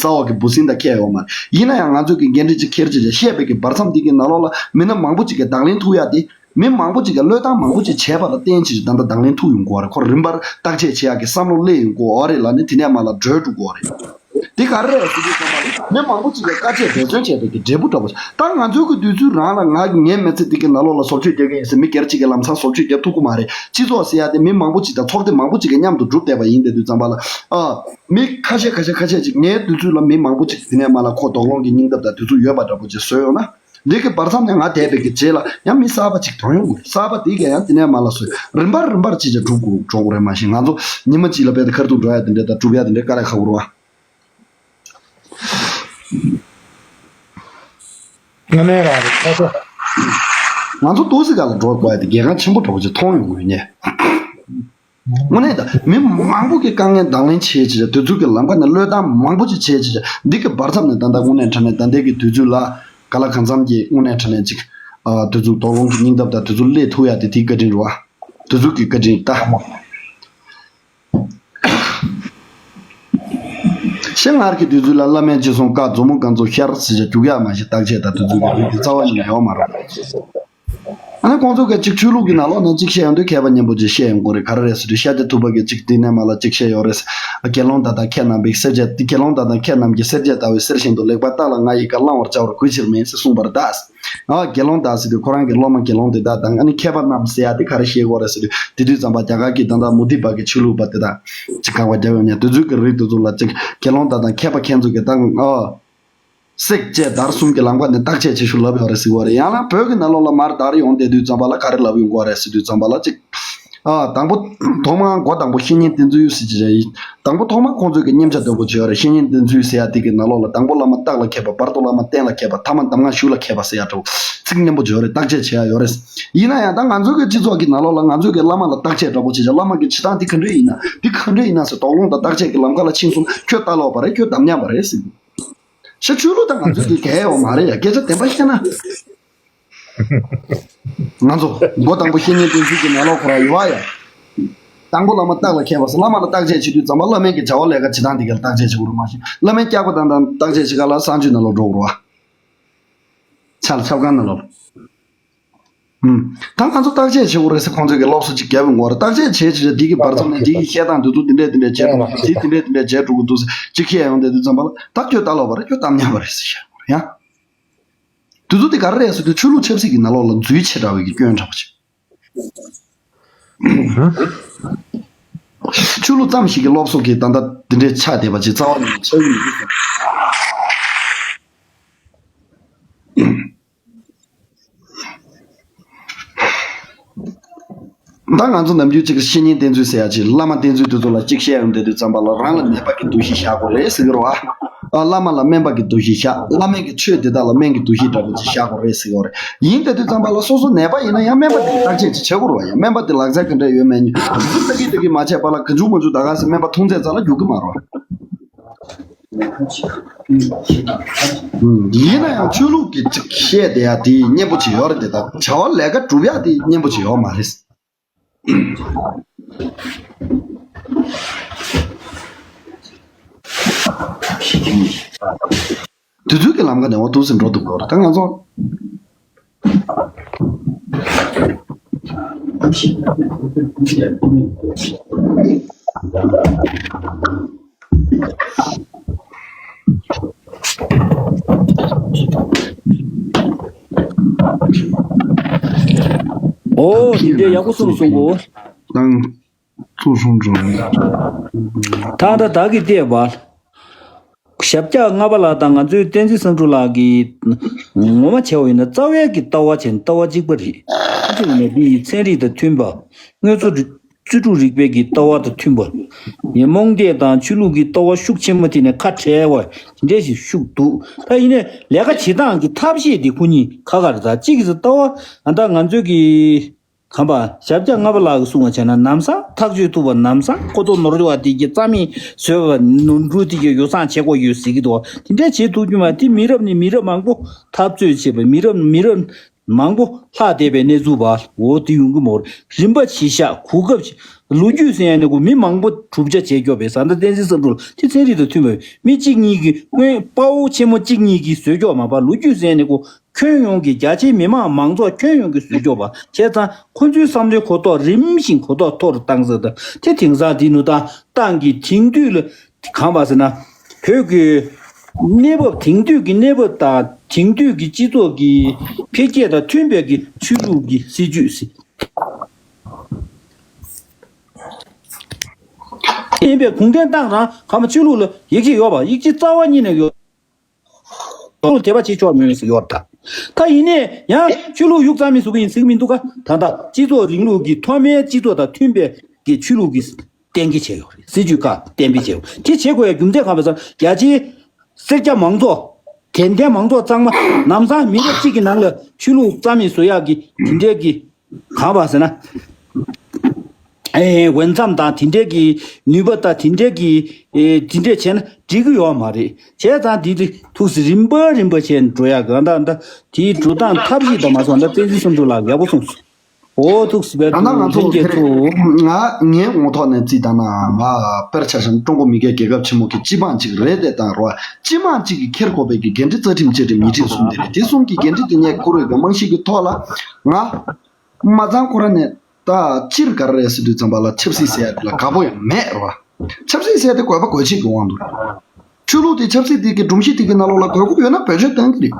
ས་འོག་གི་འབུ་སྲིན་དང་ཁྱད་ཡོད་མ་རེད། ཡིན་ན་ཡང་ང་ཚོ་གི་འགན་འཁྲི་ཅིག་འཁྱེར་བྱས་བྱས་བཤད་པའི་གི་བར་མཚམས་འདི་གི་ནང་ལོགས་ལ་མི་སྣ་མང་པོ་ཅིག་གིས་དང་ལེན་ཐུབ་ཡ་དེ། མི་མང་པོ་ཅིག་གིས་བློས་བཏང་མང་པོ་ཅིག་བྱས་པ་ལ་བརྟེན་བྱས་བྱས་ད་ལྟ་དང་ལེན་ཐུབ་ཡོང་གི་ཡོད་རེད། ཁོ་རིམ་པར་བརྟག་དཔྱད་བྱེད་ཡག་གི་བསམ་བློ་སླེབས་ཡོང་གི་ཡོད་རེད་ལ་ནི་དེ་ནས་མར་ལ་གྲོལ་འགྲོ་གི་ཡོད་རེད། འདི་ག་རེ་རེད་ཟེར་དུས་ཙམ་པ་ལ་མི་མང་པོ་ཅིག་གིས་དཀའ་སྤྱད་འབད་བརྩོན་བྱས་པའི་གི་འབྲས་བུ་འདྲ་པོ་ཞིག་ད་ང་ཚོའི་གི་དུས་ཚོད་རང་ལ་ང་ངའི་མི་ཚེ་འདི་གི་ནང་ལོགས་ལ་བཟོ་བཅོས་རྒྱག་གི་ཡིན་ཟེར་མི་སྒེར་གཅིག་གིས་ལམ་སང་བཟོ་བཅོས་རྒྱག་ཐུབ་ཀྱི་མ་རེད། སྤྱི་ཚོགས་ཟེར་ཡ་དེ་མི་མང་པོ་ཅིག་དང་ཚོགས་སྡེ་མང་པོ་ཅིག་གིས་མཉམ་དུ་གྲུབ་བསྡད་པ་ཡིན་དེ་དུས་ཙམ་པ་ལ་ཨ། མི་ཁ་ཤས་ཁ་ཤས་ཁ་ཤས་ཅིག་ངའི་དུས་ཚོད་ལ་མི་མང་པོ་ཅིག་དེ་ནས་མ་ལ་ཁོ་དོགས་སློང་གི་སྙིང་སྟོབས་དང་དུས་ཚོད་ཡོད་པ་འདྲ་པོ་ཅིག་བཟོས་ཡོང་ན། འདི་གི་བར་མཚམས་ནས་ང་བསྡད་པའི་གི་རྗེས་ལ་ཡང་མི་གསར་པ་ཅིག་དོན་ཡོང་གི་རེད། གསར་པ་དེ་གས་ཡང་དེ་ནས་མ་ལ་བཟོས་རིམ་པ་རིམ་པར་ཅིག་ཅིག་སྒྲུབ་དགོས་འགྲོ་གི་རེད། མ་གཞི་ང་ཚོ་ཉི་མ་གཅིག་ལ་རྦད་དེ་ཁ་རུ་འགྲོ་ཡ་དེ་འདྲས་དང་སྒྲུབ་ཡ་དེ་འདྲས་དཀའ་ལས་ཁག་པོ་རེད་བ། དངོས་གནས་རང་རེད་ཁ་ཤས། ང་ཚོ་ཏོག་ཙམ་སྒང་ལ་འགྲོ་དགོས་ཡ་དེ་གལ་འགངས་ཆེན་པོ་འདྲ་པོ་ཅིག་མཐོང་ཡོང་གི་ཡོད་ངེས། དངོས་གནས་ད་མི་མང་པོ་གིས་དཀའ་ངལ་དང་ལེན་བྱེད་བྱེད་དུས་ཚོད་ཀྱི་ལམ་ཁ་ནས་བློས་བཏང་མང་པོ་ཅིག་བྱེད་བྱེད་འདི་གི་བར་མཚམས་ནས་ད་ལྟ་དངོས་གནས་དྲང་གནས་ད་ལྟའི་གི་དུས་ཚོད་ལ་ག་ལ་གང་འཚམ་གྱི་དངོས་གནས་དྲང་གནས་ཅིག་ཨ་དུས་ཚོད་དོགས་སློང་གི་སྙིང་སྟོབས་དང་དུས་ཚོད་སླེབས་ཐུབ་ཡ་དེ་དེའི་བཀའ་དྲིན་རེད་བ། དུས་ཚོད་ཀྱི་བཀའ་དྲིན་ད། ཤེས་སྔར་གྱི་དུས་ཚོད་ལ་བླ་མས་ཅི་གསུང་བཀའ་མཛུབ་མོ་རྐང་ཚུགས་ཤར་ཟེར་བྱ་རྒྱུག་ཡག་མ་ཞིག་བརྟག་དཔྱད་དང་དུས་ཚོད་ཀྱི་རིགས་ཀྱི་རྩ་བ་ཉིད་ནས་ཡོད་མ་རེད། ཨ་ནི་ཁོང་ཚོ་གིས་གཅིག་ཆོས་ལུགས་ཀྱི་ནང་ལོགས་ནས་གཅིག་བཤད་ཡོང་དུས་མཁས་པ་སྙན་པོ་ཅིག་བཤད་ཡོང་གི་རེད། ག་རེ་རེད་ཟེར་དུས་ཤཱཀྱ་ཐུབ་པ་གིས་གཅིག་དེ་ནས་མ་ལ་གཅིག་བཤད་ཡོད་རེད། དགེ་སློང་དག་དང་མཁས་རྣམས་པའི་སེར་བྱེས་དགེ་སློང་དག་དང་མཁས་རྣམས་ཀྱི་སེར་བྱེས་ལྟ་བུའི་གསེར་བཞིན་དུ་ལེགས་པར་བརྟག་ལ་ང་ཡི་བཀའ་བླང་བར་བྱ་བར་གུས་ཕྱིར་མིན་ཟེར་གསུངས་པར་གདའ། ཨ་དགེ་སློང་དག་ཟེར་དུས་ཁོ་རང་གི་སློབ་མ་དགེ་སློང་དེ་དག་དང་ཨ་ནི་མཁས་པ་རྣམས་ཟེར་ཡ་དེ་ག་རེ་བཤད་དགོས་རེད་ཟེར་དུས་དེ་དུས་ཙམ་པ་རྒྱ་གར་གྱི་ད་ལྟ་མུ་སྟེགས་པ་གི་ཆོས་ལུགས་པ་དེ་དག་ཅིག་གང་བ་རྒྱབ་ཡོང་ནས་དེ་ཚོའི་གི་རིགས་དེ་ཚོ་ལ་ཅིག་དགེ་སློང་དག་དང་མཁས་པ་མཁས་མཛོད་ཀྱི་དང་ཨ། བསྲེག་བཅད་བརྡར་གསུམ་གྱི་ལམ་ཁ་ནས་བརྟག་དཔྱད་བྱེད་ཤུགས་ལབ་ཡོད་རེད་ཟེར་བ་རེད། ཡང་ན་བོད་ཀྱི་ནང་ལོགས་ལ་མར་བརྡར་ཡོང་བསྡད་དུས་ཙམ་པ་ལ་ག་རེ་ལབ་ཡོང་གི་རེད་ཟེར་དུས་ཙམ་པ་ལ་ཅིག་ཨ་དང་པོ་ཐོག་མར་འགོ་དང་པོ་བཤེས་གཉེན་བསྟེན་ཚུལ་ཟེར་གྱི་རེད། དང་པོ་ཐོག་མར་ཁོང་ཚོས་ཀྱི་མཉམ་བྱ་འདོད་པོ་བྱས་ཡོད་རེད། བཤེས་གཉེན་བསྟེན་ཚུལ་ཟེར་ཡ་དེ་གི་ནང་ལོགས་ལ་དང་པོ་བླ་མ་རྟགས་ལ་མཁས་པ། བར་དུ་བླ་མ་བསྟན་ལ་མཁས་པ། ཐ་མ་གདམས་ངག་ཞུ་ལ་མཁས་པ་ཟེར་ཡ་འདྲ་བོ་ཚིག་སྙན་པོ་བརྗོད་རེད། བརྟག་དཔྱད་བྱེད་ཡ་ཡོད་རེད། ཡིན་ན་ཡང་ད་ང་ཚོའི་གི་སྤྱི་ཚོགས་ཀྱི་ནང་ལོགས་ལ་ང་ཚོའི་གི་བླ་མ་ལ་བརྟག་དཔྱད་འདྲ་བོ་བྱེད་ཆ་བླ་མ་གི་བྱེད་སྟངས་འདི་ག་འདྲས་ཡིན་ན་འདི་ག་འདྲས་ཡིན་ན་ཟེར་དོགས་སློང་དང་བརྟག་དཔྱད་ཀྱི་ལམ་ཁ་ལ་ཕྱིན་སོང་ན་ཁྱོད་ལྟ་ལོག་པ་རེད། ཁྱོད་གདམས་ཉམས་པ་རེད་ཟེར། ཤ་ཆོས་ལུགས་དང་ང་ཚོ་དེ་གལ་ཡོད་མ་རེད་ཡ། སྐད་ཆ་བདེན་པ་བཤད་ན། ང་ཚོ་མགོ་དང་པོ་བཤེས་གཉེན་བསྟེན་ཚུལ་གྱི་ནང་ལོགས་ཁོ་ར་ཡོད་པ་ཡ། དང་པོ་བླ་མ་རྟགས་ལ་མཁས་པ་ཟེར། བླ་མ་ལ་བརྟག་དཔྱད་བྱེད་དུས་ཙམ་པ་བླ་མའི་གི་བྱ་བ་ལས་ཀ་བྱེད་སྟངས་དེ་ག་ལ་བརྟག་དཔྱད་བྱེད་དགོས་རེད། མ་གཞི་བླ་མའི་སྐྱག་པ་བཏང་སྟངས་བརྟག་དཔྱད་བྱེད་ག་ལ་གསང་སྤྱོད་ནང་ལོགས་འགྲོ་དགོས་རེད་བ། ཆ་ལ་ཆབ་ཁང་ནང་ལོགས། ཨུམ། ད་ང་ཚོ་བརྟག་དཔྱད་བྱེད་དགོས་རེད་ཟེར་ཁོང་ཚོས་ཀྱི་སློབ་གསོ་ཅིག་བརྒྱབ་ཡོང་གི་རེད། བརྟག་དཔྱད་བྱེད་བྱེད་འདི་གི་བར་མཚམས་ནས་འདི་གི་བཤད་སྟངས་འདི་ཚོ་འདི་འདྲས་འདི་འདྲས་བྱས་འགྲོ་གི་འདུག་ཟེར། འདི་འདི་འདྲས་འདི་འདྲས་བྱས་འགྲོ་གི་འདུག་ཟེར་ཅིག་བཤད་ཡོང་དེ་དུས་ཙམ་པ་ལ་ད་ཁྱོད་ལྟ་ལོག་པ་རེད། ཁྱོད་གཏམ་ཉམས་པ་རེད་ཟེར་བཤད་ཡོང་རེད་ཡ། འདི་ཚོ་དེ་ག་རེ་རེད་ཟེར་དུས་ཆོས་ལུགས་ཆབ་སྲིད་ཀྱི་ནང་ལོགས་ལ་འཛུལ་ཆེ་དྲགས་པའི་གི་སྐྱོན་འདྲ་པོ་ཅིག་ཆོས་ལུགས་ཙམ་ཞིག་གི་སློབ་གསོ་གི་ད་ལྟ་འདི་འདྲའི་ཆགས་བསྡད་པ་ཅིག་རྩ་བ་ནས་ཆགས་ཀྱི་མི་འདུག་ད་ང་ཚོ་ནམ་རྒྱུན་གཅིག་བཤེས་གཉེན་བསྟེན་ཚུལ་ཟེར་ཡ་ཅིག་བླ་མ་བསྟེན་ཚུལ་དེ་ཚོ་ལ་གཅིག་བཤད་ཡོང་དེ་དུས་ཙམ་པ་ལ་རང་ལ་ནད་པ་གི་འདུ་ཤེས་བཞག་དགོས་རེད་ཟེར་གི་རེད་བ། ཨ་བླ་མ་ལ་སྨན་པ་གི་འདུ་ཤེས་བཞག་བླ་མའི་གི་ཆོས་དེ་དག་ལ་སྨན་གི་འདུ་ཤེས་འདྲ་པོ་ཅིག་བཞག་དགོས་རེད་ཟེར་གི་རེད། ཡིན་དེ་དུས་ཙམ་པ་ལ་སོ་སོ་ནད་པ་ཡིན་ན་ཡང་སྨན་པ་དེ་ལ་བརྟག་དཔྱད་ཅིག་བྱེད་དགོས་རེད་བ། ཡང་སྨན་པ་དེ་ལག་རྩལ་ག་འདྲ་ཡོད་མེད་ཉོ་ལྟ་གི་ལྟ་གི་མ་བྱས་པ་ལ་ག་འཇུག་མ་འཇུག་ད་ག་ཟེར་སྨན་པ་མཐོང་ཚད་ཙམ་ལ་རྒྱུག་གི་མ་རེད་བ། ཡིན་ན་ཡང་ཆོས་ལུགས་ཀྱི་ཅིག་བཤད་བསྡད་ཡ་དེ་སྙན་པོ་ཅིག་ཡོད་རེད་དེ། ད་བྱ་བ་ལས་ཀ་སྒྲུབ་ཡ་དེ་སྙན་པོ་ཅིག་ཡོད་མ་རེད། དུས་ཚོད་ཀྱི་ལམ་ཁ་ནས་འོ་འདུག་སེ་འགྲོ་འདུག་གོ་ད་ང་ཚོ། ཨོ་དེ་འདྲའི་ཡག་པོ་གསུངས་སོང་གོ་ད་ཚོ་སོང་འགྲོ། ད་ད་བདག་གིས་བལྟས་པ། ཞབས་བཀྱག་ལྔ་པ་ལགས་དང་ང་ཚོའི་བསྟན་འཛིན་བསམ་གྲུབ་ལགས་ཀྱིས་ངོ་མ་བྱས་པ་ཡིན་ན་རྩ་བའི་གི་ལྟ་བ་བྱས་ན་ལྟ་བ་གཅིག་པ་རེད། ཨ་ཅེ་ཡིན་ན་འདི་ཡི་ཚན་རིག་དང་མཐུན་པ། དངོས་གཙོ་རི་རྩོད་སྒྲུབ་རིག་པའི་གི་ལྟ་བ་དང་མཐུན་པ། ཡང་རྨོངས་དད་དང་ཆོས་ལུགས་ཀྱི་ལྟ་བ་ཤུགས་ཆེན་པོ་དེ་ནས་ཁ་བྲལ་བ་དེ་འདྲས་ཞིག་ཤུགས་འདུག་ད་ཡིན་ནའི་ལས་ཀ་བྱེད་སྟངས་ཀྱི་ཐབས་ཤེས་དེ་ཁོ་གཉིས་ཁ་ཁ་རེད། ད་གཅིག་གིས་ལྟ་བ་ཨ་ད་ང་ཚོའི་གི་གམ་པ་ཞབས་བཀྱག་ལྔ་པ་ལགས་ཀྱིས་གསུངས་པ་བྱས་ན་ལམ་སང་ཐག་གཅོད་ཐུབ་པ། ལམ་སང་ཁོ་ཚོ་ནོར་བ་དེ་གི་རྩ་མེད་བཟོས་པ་ནོར་འཁྲུལ་དེ་གི་ཡོ་བསྲང་བྱེད་དགོས་ཡོད་ཟེར་གི་འདུག་དེ་འདྲས་བྱེད་ཐུབ་རྒྱུ་མ་དེ་མི་རབས་ནས་མི་རབས་མང་པོ་འཐབ་རྩོད་བྱས་པ་མི་རབས་མི་རབས་མང་པོ་ལྷག་བསྡད་པའི་གནས་ཚུལ་བ་འོ་དེ་ཡོང་གི་མ་རེད། རིམ་པ་ཇི་བཞག་གོ་སྐབས་ཇི་ལོ་རྒྱུས་ཟེར་ཡ་ནི་གོ་མི་མང་པོ་གྲུབ་ཆ་བྱས་ཀྱོག་པའི་ས་མཐའ་བསྟན་འཛིན་བསམ་གྲུབ་དེ་ཚན་རིག་དང་མཐུན་པའི་མི་གཅིག་གཉིས་ཀྱིས་སྔོན་དཔའ་བོ་ཆེན་མོ་གཅིག་གཉིས་ཀྱིས་བཟོས་ཀྱོག་མ་པ་ལོ་རྒྱུས་ཟེར་ཡ་ནི་གོ་ཁྱོན་ཡོངས་ཀྱི་རྒྱ་ཆེའི་མི་མང་མང་ཚོགས་ཁྱོན་ཡོངས་ཀྱིས་བཟོས་ཀྱོག་པ་བྱས་ཙང་ཁོ་ཚོའི་བསམ་བློའི་གོ་རྟོགས་རིམ་བཞིན་གོ་རྟོགས་མཐོ་རུ་བཏང་ཟེར་དང་དེ་དེང་སང་དེ་ནུ་ད་ཏང་གི་དེང་དུས་ལ་གང་པ་ཟེར་ན། བོད་ཀྱི་གནས་བབ་དེང་དུས་ཀྱི་གནས་བབ་དང་དེང་དུས་ཀྱི་སྤྱི་ཚོགས་ཀྱི་འཕེལ་རྒྱས་དང་མཐུན་པའི་གི་ཆོས་ལུགས་ཀྱི་སྲིད་ཇུས་ཟེར། ཡིན་པའི་གུང་ཁྲན་ཏང་རང་ག་མ་ཆོས་ལུགས་ལ་ཡིད་ཆེས་ཡོད་པ། ཡིད་ཆེས་རྩ་བ་ཉིད་ནས་ཡོད། ཆོས་ལུགས་དད་པ་བྱེད་ཆོག་མེད་ཟེར་ཡོད་ད། ད་ཡིན་ནའི་ཡང་ཆོས་ལུགས་ཡུག་ཙམ་མི་བཟོ་གི་ཡིན་ཟེར་གི་མི་འདུག་ག་ད་ལྟ་སྤྱི་ཚོགས་རིང་ལུགས་ཀྱི་ཐོག་མའི་སྤྱི་ཚོགས་དང་མཐུན་པའི་གི་ཆོས་ལུགས་ཀྱི་གཏན་འཁེལ་བྱས་ཡོད་རེད། སྲིད་ཇུས་ཁག་གཏན་འབེབས་བྱས་ཡོད། དེ་བྱེད་དགོས་ཡ་རྒྱུ་མཚན་གང་རེད་ཟེར་ན། རྒྱ་ཆེའི་སེར་སྐྱ་མང་ཚོགས། དད་ལྡན་མང་ཚོགས་གཙང་མ་ལམ་སང་མི་རབས་གཅིག་གི་ནང་ལ་ཆོས་ལུགས་རྩ་མེད་བཟོ་ཡག་གི་དེ་འདྲའི་གི་གང་བ་ཟེར་ན། ཨེ་འོས་འཚམ་དང་དེ་འདྲའི་གི་ནུས་པ་དང་དེ་འདྲའི་གི་ཨེ་དེ་འདྲས་བྱས་ན་འགྲིག་གི་ཡོད་མ་རེད། བྱས་ཙང་དེ་དེ་ཐུགས་སུ་རིམ་པ་རིམ་པ་བྱས་ནས་འགྲོ་ཡག་གི་ཨ་ད་ཨ་ད་དེའི་འགྲོ་སྟངས་ཐབས་ཤེས་དང་མ་སོང་ད་བསྟན་འཛིན་སུམ་མདོ་ལགས་ཡག་པོ་གསུངས་སོང་། འོ་ཐུགས་སུ་བས་ད་ལྟ་ང་ཐུགས་ཚོ་རིན་པོ་ཆེ་ཁྱེད་ཚོ། ང་ངའི་ངོ་ཐོག་ནས་བརྩིས་ད་ན་ང་དཔེར་ཆ་བཞག་ན་ཀྲུང་གོ་མི་སྒེར་རྒྱལ་ཁབ་ཆེན་མོ་གི་སྤྱི་འབངས་གཅིག་རེད་དེ་དང་རོ། སྤྱི་དམངས་གཅིག་གིས་འཁྱེར་དགོས་པའི་གི་འགན་འཁྲི་རྩ་ཁྲིམས་བཅའ་ཁྲིམས་ཉི་ཁྲི་གསུམ་དེ་རེད། དེ་གསུམ་གྱི་འགན་འཁྲི་དེ་ངས་ཁོ་རང་གི་རྨང་གཞི་གི་ཐོག་ལ་ང་མ་ཚང་ཁོ་རང་ནས་ད་སྤྱིར་ག་རེ་རེད་ཟེར་དུས་ཙམ་པ་ལ་ཆབ་སྲིད་ཟེར་ཡ་དེ་ལ་དགའ་པོ་ཡང་མེད་རོ། ཆབ་སྲིད་ཟེར་ཡ་དེ་དགོས་པ་དགོས་ཆེད་ཀྱི་དབང་དུ་རེད། ཆོས་ལུགས་དེ་ཆབ་སྲིད་དེ་གི་སྒྲོམ་གཞི་དེ་གི་ནང་ལོགས་ལ་དགོས་མཁོ་ཡོད་ན་བེད་སྤྱོད་གཏོང་གི་རེད།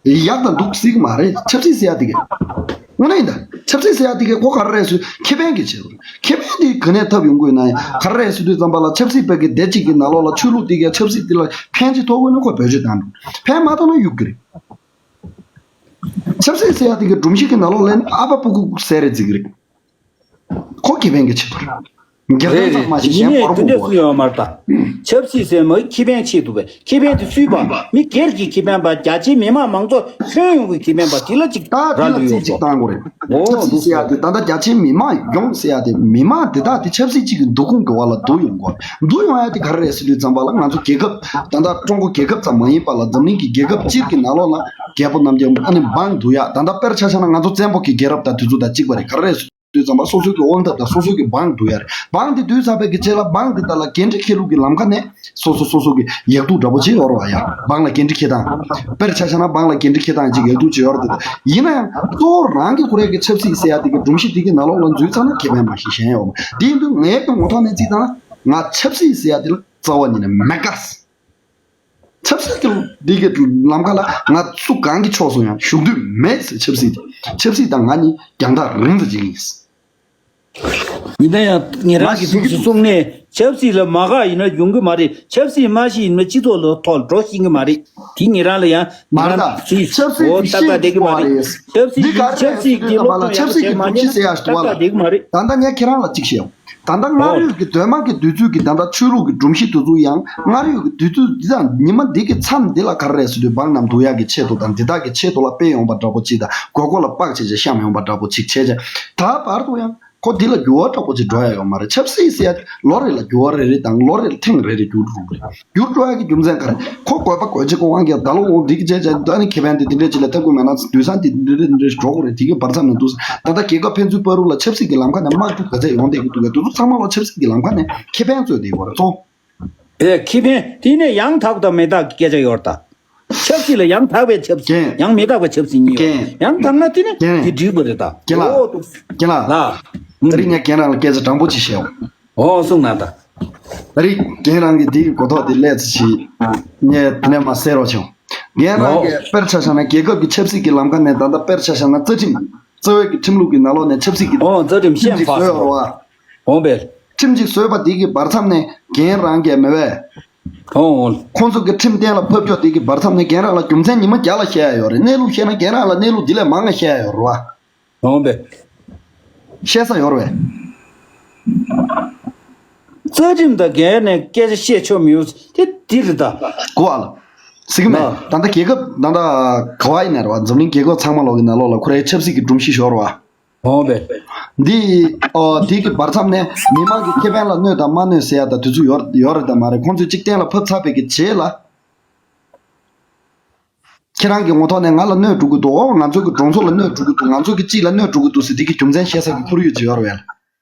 ཡག་དང་སྡུག་ཟེར་གི་མ་རེད། ཆབ་སྲིད་ཟེར་ཡ་དེ་གི་དངོས་གནས་ཡིན་ད། ཆབ་སྲིད་ཟེར་ཡ་དེ་གི་ཁོ་ག་རེ་རེད་ཟེར་ཁེ་ཕན་གི་ཆེད་དུ་རེད། ཁེ་ཕན་དེ་ག་ནས་ཐོབ་ཡོང་གི་ཡོད་ན་ཡང་ག་རེ་རེད་ཟེར་དུས་ཙམ་པ་ལ་ཆབ་སྲིད་པའི་གི་སྡེ་གཅིག་གི་ནང་ལོགས་ལ་ཆོས་ལུགས་དེ་གི་ཆབ་སྲིད་དེ་ལ་ཕན་ཅིག་ཐོགས་དགོས་ན་ཁོ་བེད་སྤྱོད་བཏང་འགྲོ། ཕན་མ་ཐོགས་ན་གཡུག་གི་རེད། ཆབ་སྲིད་ཟེར་ཡ་དེ་གི་སྒྲོམ་གཞི་གི་ནང་ལོགས་ལ་ཨ་ཕ་སྤུ་གུ་ཟེར་རེད་ཟེར་གི་རེད། ཁོ་ཁེ་ཕན་གྱི་ཆེད་དུ་རེད། རྒྱལ་ཁབ་རེད་ཚང་མ་རེད། ཞིག་ཡིན་གཞན་ནའི་པོར་དེ་འདྲ་གོ་སུ་ཡོད་མ་རེད་ད། ཆབ་སྲིད་ཟེར་མ་ཁེ་ཕན་ཆེད་དུ་བས་ཁེ་ཕན་དེ་སུས་པ་མི་སྒེར་གྱི་ཁེ་ཕན་པ་རྒྱ་ཆེའི་མི་དམངས་མང་ཚོགས་ཁྱོན་ཡོངས་ཀྱི་ཁེ་ཕན་པ་དེ་ལ་ཅིག་ད་རག་དེ་ལ་ལུས་ཡོད་རྩིས་ཅིག་ཚོ། བཏང་དགོས་རེད། འོ་ཆབ་སྲིད་ཟེར་ཡ་དེ་ད་ལྟ་རྒྱ་ཆེའི་མི་དམངས་ཡོངས་ཟེར་ཡ་དེ་མི་དམངས་དེ་དག་དེ་ཆབ་སྲིད་ཅིག་གི་འདུ་ཁུངས་ཀྱི་འོག་ལ་བསྡུ་ཡོང་དགོས། བསྡུ་ཡོང་ཡ་དེ་ག་རེ་རེད་ཟེར་དུས་ཙམ་པ་ལ་ང་ཚོ་རྒྱལ་ཁབ་ད་ལྟ་ཀྲུང་གོ་རྒྱལ་ཁབ་ཙམ་མ་ཡིན་པ་ལ་འཛམ་གླིང་གི་རྒྱལ་ཁབ་སྤྱིར་གྱི་ནང་ལོགས་ལ་རྒྱལ་པོ་རྣམས་ཀྱང་ཨ་ནི་འབངས་བསྡུ་ཡ། ད་ལྟ་དཔེར་ཆ་བཞག་ན་ང་ཚོ་བཙན་པོ་གི་རྒྱལ་རབས་དང་དེ་ཚོ་དང་གཅིག་པ་རེད། ག་རེ་རེད་ཟེར་དུས་ཙམ་པ་སོ་སོའི་གི་དབང་ཐབས་དང་སོ་སོའི་གི་འབངས་བསྡུ་ཡ་རེད། འབངས་དེ་བསྡུས་ཚར་བའི་གི་རྗེས་ལ་འབངས་དེ་དག་ལ་འགན་འཁྲི་འཁྱེར་ལུགས་ཀྱི་ལམ་ཁ་ནས་སོ་སོ་སོ་སོ་གི་ཡག་སྡུག་འདྲ་པོ་ཅིག་ཡོད་རེད་བ། ཡ་འབངས་ལ་འགན་འཁྲི་འཁྱེར་སྟངས། དཔེར་ཆ་བཞག་ན་འབངས་ལ་འགན་འཁྲི་འཁྱེར་སྟངས་ཅིག་ཡག་སྡུག་ཅིག་ཡོད་རེད་དེ། ཡིན་ན་ཡང་གཙོ་བོ་རང་གི་ཁོ་རའི་གི་ཆབ་སྲིད་ཟེར་ཡ་དེ་གི་སྒྲོམ་གཞི་དེ་གི་ནང་ལོགས་ལ་འཛུལ་ཚར་ན་ཁེ་ཕན་མ་ཞིག་གཞན་ཡོད་མ་རེད། དེ་ཡིན་དུས་ངའི་གི་ངོ་ཐོག་ནས་བརྩིས་ཙང་ང་ཆབ་སྲིད་ཟེར་ཡ་དེ་ལ་རྩ་བ་ཉིད་ནས་མེད་དཀའ། ཆབ་སྲིད་ཀྱི་འདི་གི་ལམ་ཁ་ལ་ང་སུ་གང་གི་ཕྱོགས་སུ་ཡང་ཞུགས་འདོད་མེད་ཟེར། ཆབ་སྲིད་དེ་ཆབ་སྲིད་དང་ང་གཉིས་རྒྱང་ཐག་རིང་ཙམ་ཅིག་ཡིན། ཡིན་ན་ཡང་ངེད་རང་གི་ཐུགས་སུ་གསུང་ནས་ཆབ་སྲིད་ལ་མ་དགའ་ཡིན་ན་ཡོང་གི་མ་རེད། ཆབ་སྲིད་མ་ཤེས་ཡིན་ན་སྤྱི་ཚོགས་ལ་ཐོག་འགྲོ་ཤེས་ཀྱི་མ་རེད། དེ་ངེད་རང་ལ་ཡང་མ་རེད་ད། ཆབ་སྲིད་འོ་ཀྱི་ཏག་ཏག་བསྡད་ཀྱི་མ་རེད། ཆབ་སྲིད་ཀྱི་ཆབ་སྲིད་ཀྱི་སློབ་སྦྱོང་ཡག་པོ་བྱས་མ་ཉན་ན་ཏག་ཏག་བསྡད་ཀྱི་མ་རེད། ད་ལྟ་ངས་ཁྱེད་རང་ལ་གཅིག་བཤད་ཡོང་། ད་ལྟ་སྔར་ཡོད་ཀྱི་གདོད་མ་གི་དུས་ཚོད་ཀྱི་ད་ལྟ་ཆོས་ལུགས་ཀྱི་སྒྲོམ་གཞི་དེ་ཚོ་ཡང་སྔར་ཡོད་ཀྱི་དུས་ཚོད་འདི་དང་ཉི་མ་འདི་གི་མཚམས་འདི་ལ་ག་རེ་རེད་ཟེར་དུས་འབངས་རྣམས་བསྡུ་ཡག་གི་ཆེད་དུ་དང་འདི་དག་གི་ཆེད་དུ་ལ་སྤེལ་ཡོང་པ་འདྲ་པོ་ཅིག་དང་མགོ་སྐོར་ལ་དཔག་བྱས་བྱས་བཤམས་ཡོང་པ་འདྲ་པོ་ཅིག་བྱས་བྱས་ད་བར་དུ་ཡང་ཁོ་འདི་ལ་འགྱུར་བ་འདྲ་པོ་ཅིག་འགྲོ་ཡ་ཡོད་མ་རེད། ཆབ་སྲིད་ཟེར་ཡ་ལོ་རེ་ལ་འགྱུར་བ་རེ་རེ་དང་ལོ་རེ་ལ་ཐེངས་རེ་རེ་འགྱུར་འགྲོ་གི་རེད། འགྱུར་འགྲོ་ཡ་གི་རྒྱུ་མཚན་ག་རེ། ཁོ་དགོས་པ་དགོས་ཆེད་ཀྱི་དབང་གིས་ད་ལོ་འོང་འདི་གི་བྱས་བྱས་ད་ནི་ཁེ་ཕན་དེ་འདི་འདྲས་ཅིག་ལ་ཐེབས་ཀྱི་མེད་ན་དུས་སང་དེ་འདི་འདྲས་འདི་འདྲས་འགྲོ་དགོས་རེད། དེ་གི་བར་མཚམས་ནས་འདུག་ད་ལྟ་རྒྱལ་ཁབ་ཕན་ཚུན་བར་དུ་ལ་ཆབ་སྲིད་ཀྱི་ལམ་ཁ་ནས་དམག་འཁྲུག་ག་ཚད་ཡོང་བསྡད་ཀྱི་འདུག་གས། དེ་ཚོ་ཚང་མ་ལ་ཆབ་སྲིད་ཀྱི་ལམ་ཁ་ནས་ཁེ་ཕན་རྩོད་བསྡད་ཡོད་རེད་ཚོ། ཨེ་ཁེ་ཕན་དེ་ནས་ཡང་དག་དང་མི་རྟག་གི་སྐད་ཆ་ཡོད་རེད་ད། ཆབ་སྲིད་ལ་ཡང་དག་པའི་ཆབ་སྲིད་རྒན། ཡང་མི་རྟག་པའི་ཆབ་སྲིད་གཉིས་ཡོད། རྒན། ཡང་དག་ན་དེ་ནི་རྒན། དེ་འགྲིག་པ་རེད་ད། རྒན་ལགས། ཨོ་ཏོ། རྒན་ལགས། ལ། ད་རིང་ངས་རྒན་རང་ལ་སྐད་ཆ་དྲང་པོ་ཅིག་བཤད་འོང་། ཨོ་གསུངས་ན་ད། ད་རིང་རྒན་རང་གི་དེའི་གོ་རྟོགས་དེ་སླེབས་ཚེ་ཅིག་ངས་དེ་ནས་མ་གསལ་རོགས་བྱུང་། རྒན་རང་གིས་ཨོ། དཔེར་ཆ་བཞག་ན་རྒྱལ་ཁབ་ཀྱི་ཆབ་སྲིད་ཀྱི་ལམ་ཁ་ནས་ད་ལྟ་དཔེར་ཆ་བཞག་ན་རྩ་ཁྲིམས། རྩ་བའི་གི་ཁྲིམས་ལུགས་ཀྱི་ནང་ལོགས་ནས་ཆབ་སྲིད་ཀྱི་ཨོ་རྩ་ཁྲིམས་ཁྲིམས་ཤན་ཅིག་པ་བཟོས་ཡོད་རེད་བ། ཨོ་བས། ཁྲིམས་ཅིག་བཟོས་པ་དེ་གི་བར་མཚམས་ནས་རྒན་རང་གིས་མེད་པས། ཨོ་ཨོ། ཁོང་ཚོ་གི་ཁྲིམས་གཏན་ལ་ཕབ་ཕྱོགས་དེ་གི་བར་མཚམས་ནས་རྒན་རང་ལ་རྒྱུ་མཚན་ཉི་མ་བརྒྱ་ལ་བཤད་ཡ་ཡོད་རེད། གནས་ལུགས་བཤད་ན་རྒན་རང་ལ་གནས་ལུགས་འདི་ལས་མང་ང་བཤད་ཡ་ཡོད་རེད་བ། ཨོ་བས། བཤད་ས་ཡོད་རེད་བས། རྩ་ཁྲིམས་དང་འགལ་ནས་སྐད་ཆ་བཤད་ཆོག་མི་ཡོང་དེ་འདི་རེད་ད། གོ་ཨ་ལ། ཟེར་གི་མེད། ལ། ད་ལྟ་རྒྱལ་ཁབ་ད་ལྟ་ག་བ་ཡིན་ན་རེད་བ། འཛམ་གླིང་རྒྱལ་ཁབ་ཚང་མ་ལོག་གི་ནང་ལོགས་ལ་ཁོ་རའི་ཆབ་སྲིད་ཀྱི་སྒྲོམ་གཞི་ཤོར་བ། འོང་བས། འདི། ཨོ་དེ་གི་བར་མཚམས་ནས་མི་མང་གི་ཁེ་ཕན་ལ་གནོད་དང་མ་གནོད་ཟེར་ཡ་ད་དུས་ཚོད་ཡོད་ཡོད་རེད་དམ་མ་རེད། ཁོང་ཚོས་གཅིག་གཏན་ལ་ཕབ་ཚར་བའི་གི་རྗེས་ལ། ཁྱེད་རང་གི་ངོ་ཐོག་ནས་ང་ལ་གནོད་འགྲོ་གི་འདུག་ཨོ་ང་ཚོ་གི་གྲོང་ཚོ་ལ་གནོད་འགྲོ་གི་འདུག་ང་ཚོ་གི་སྤྱི་ལ་གནོད་འགྲོ་གི་འདུག་ཟེར་དེ་གི་རྒྱུ་མཚན་བཤད་ས་གི་ཁོར་ཡུག་ཅིག་ཡོད་རེད་བས།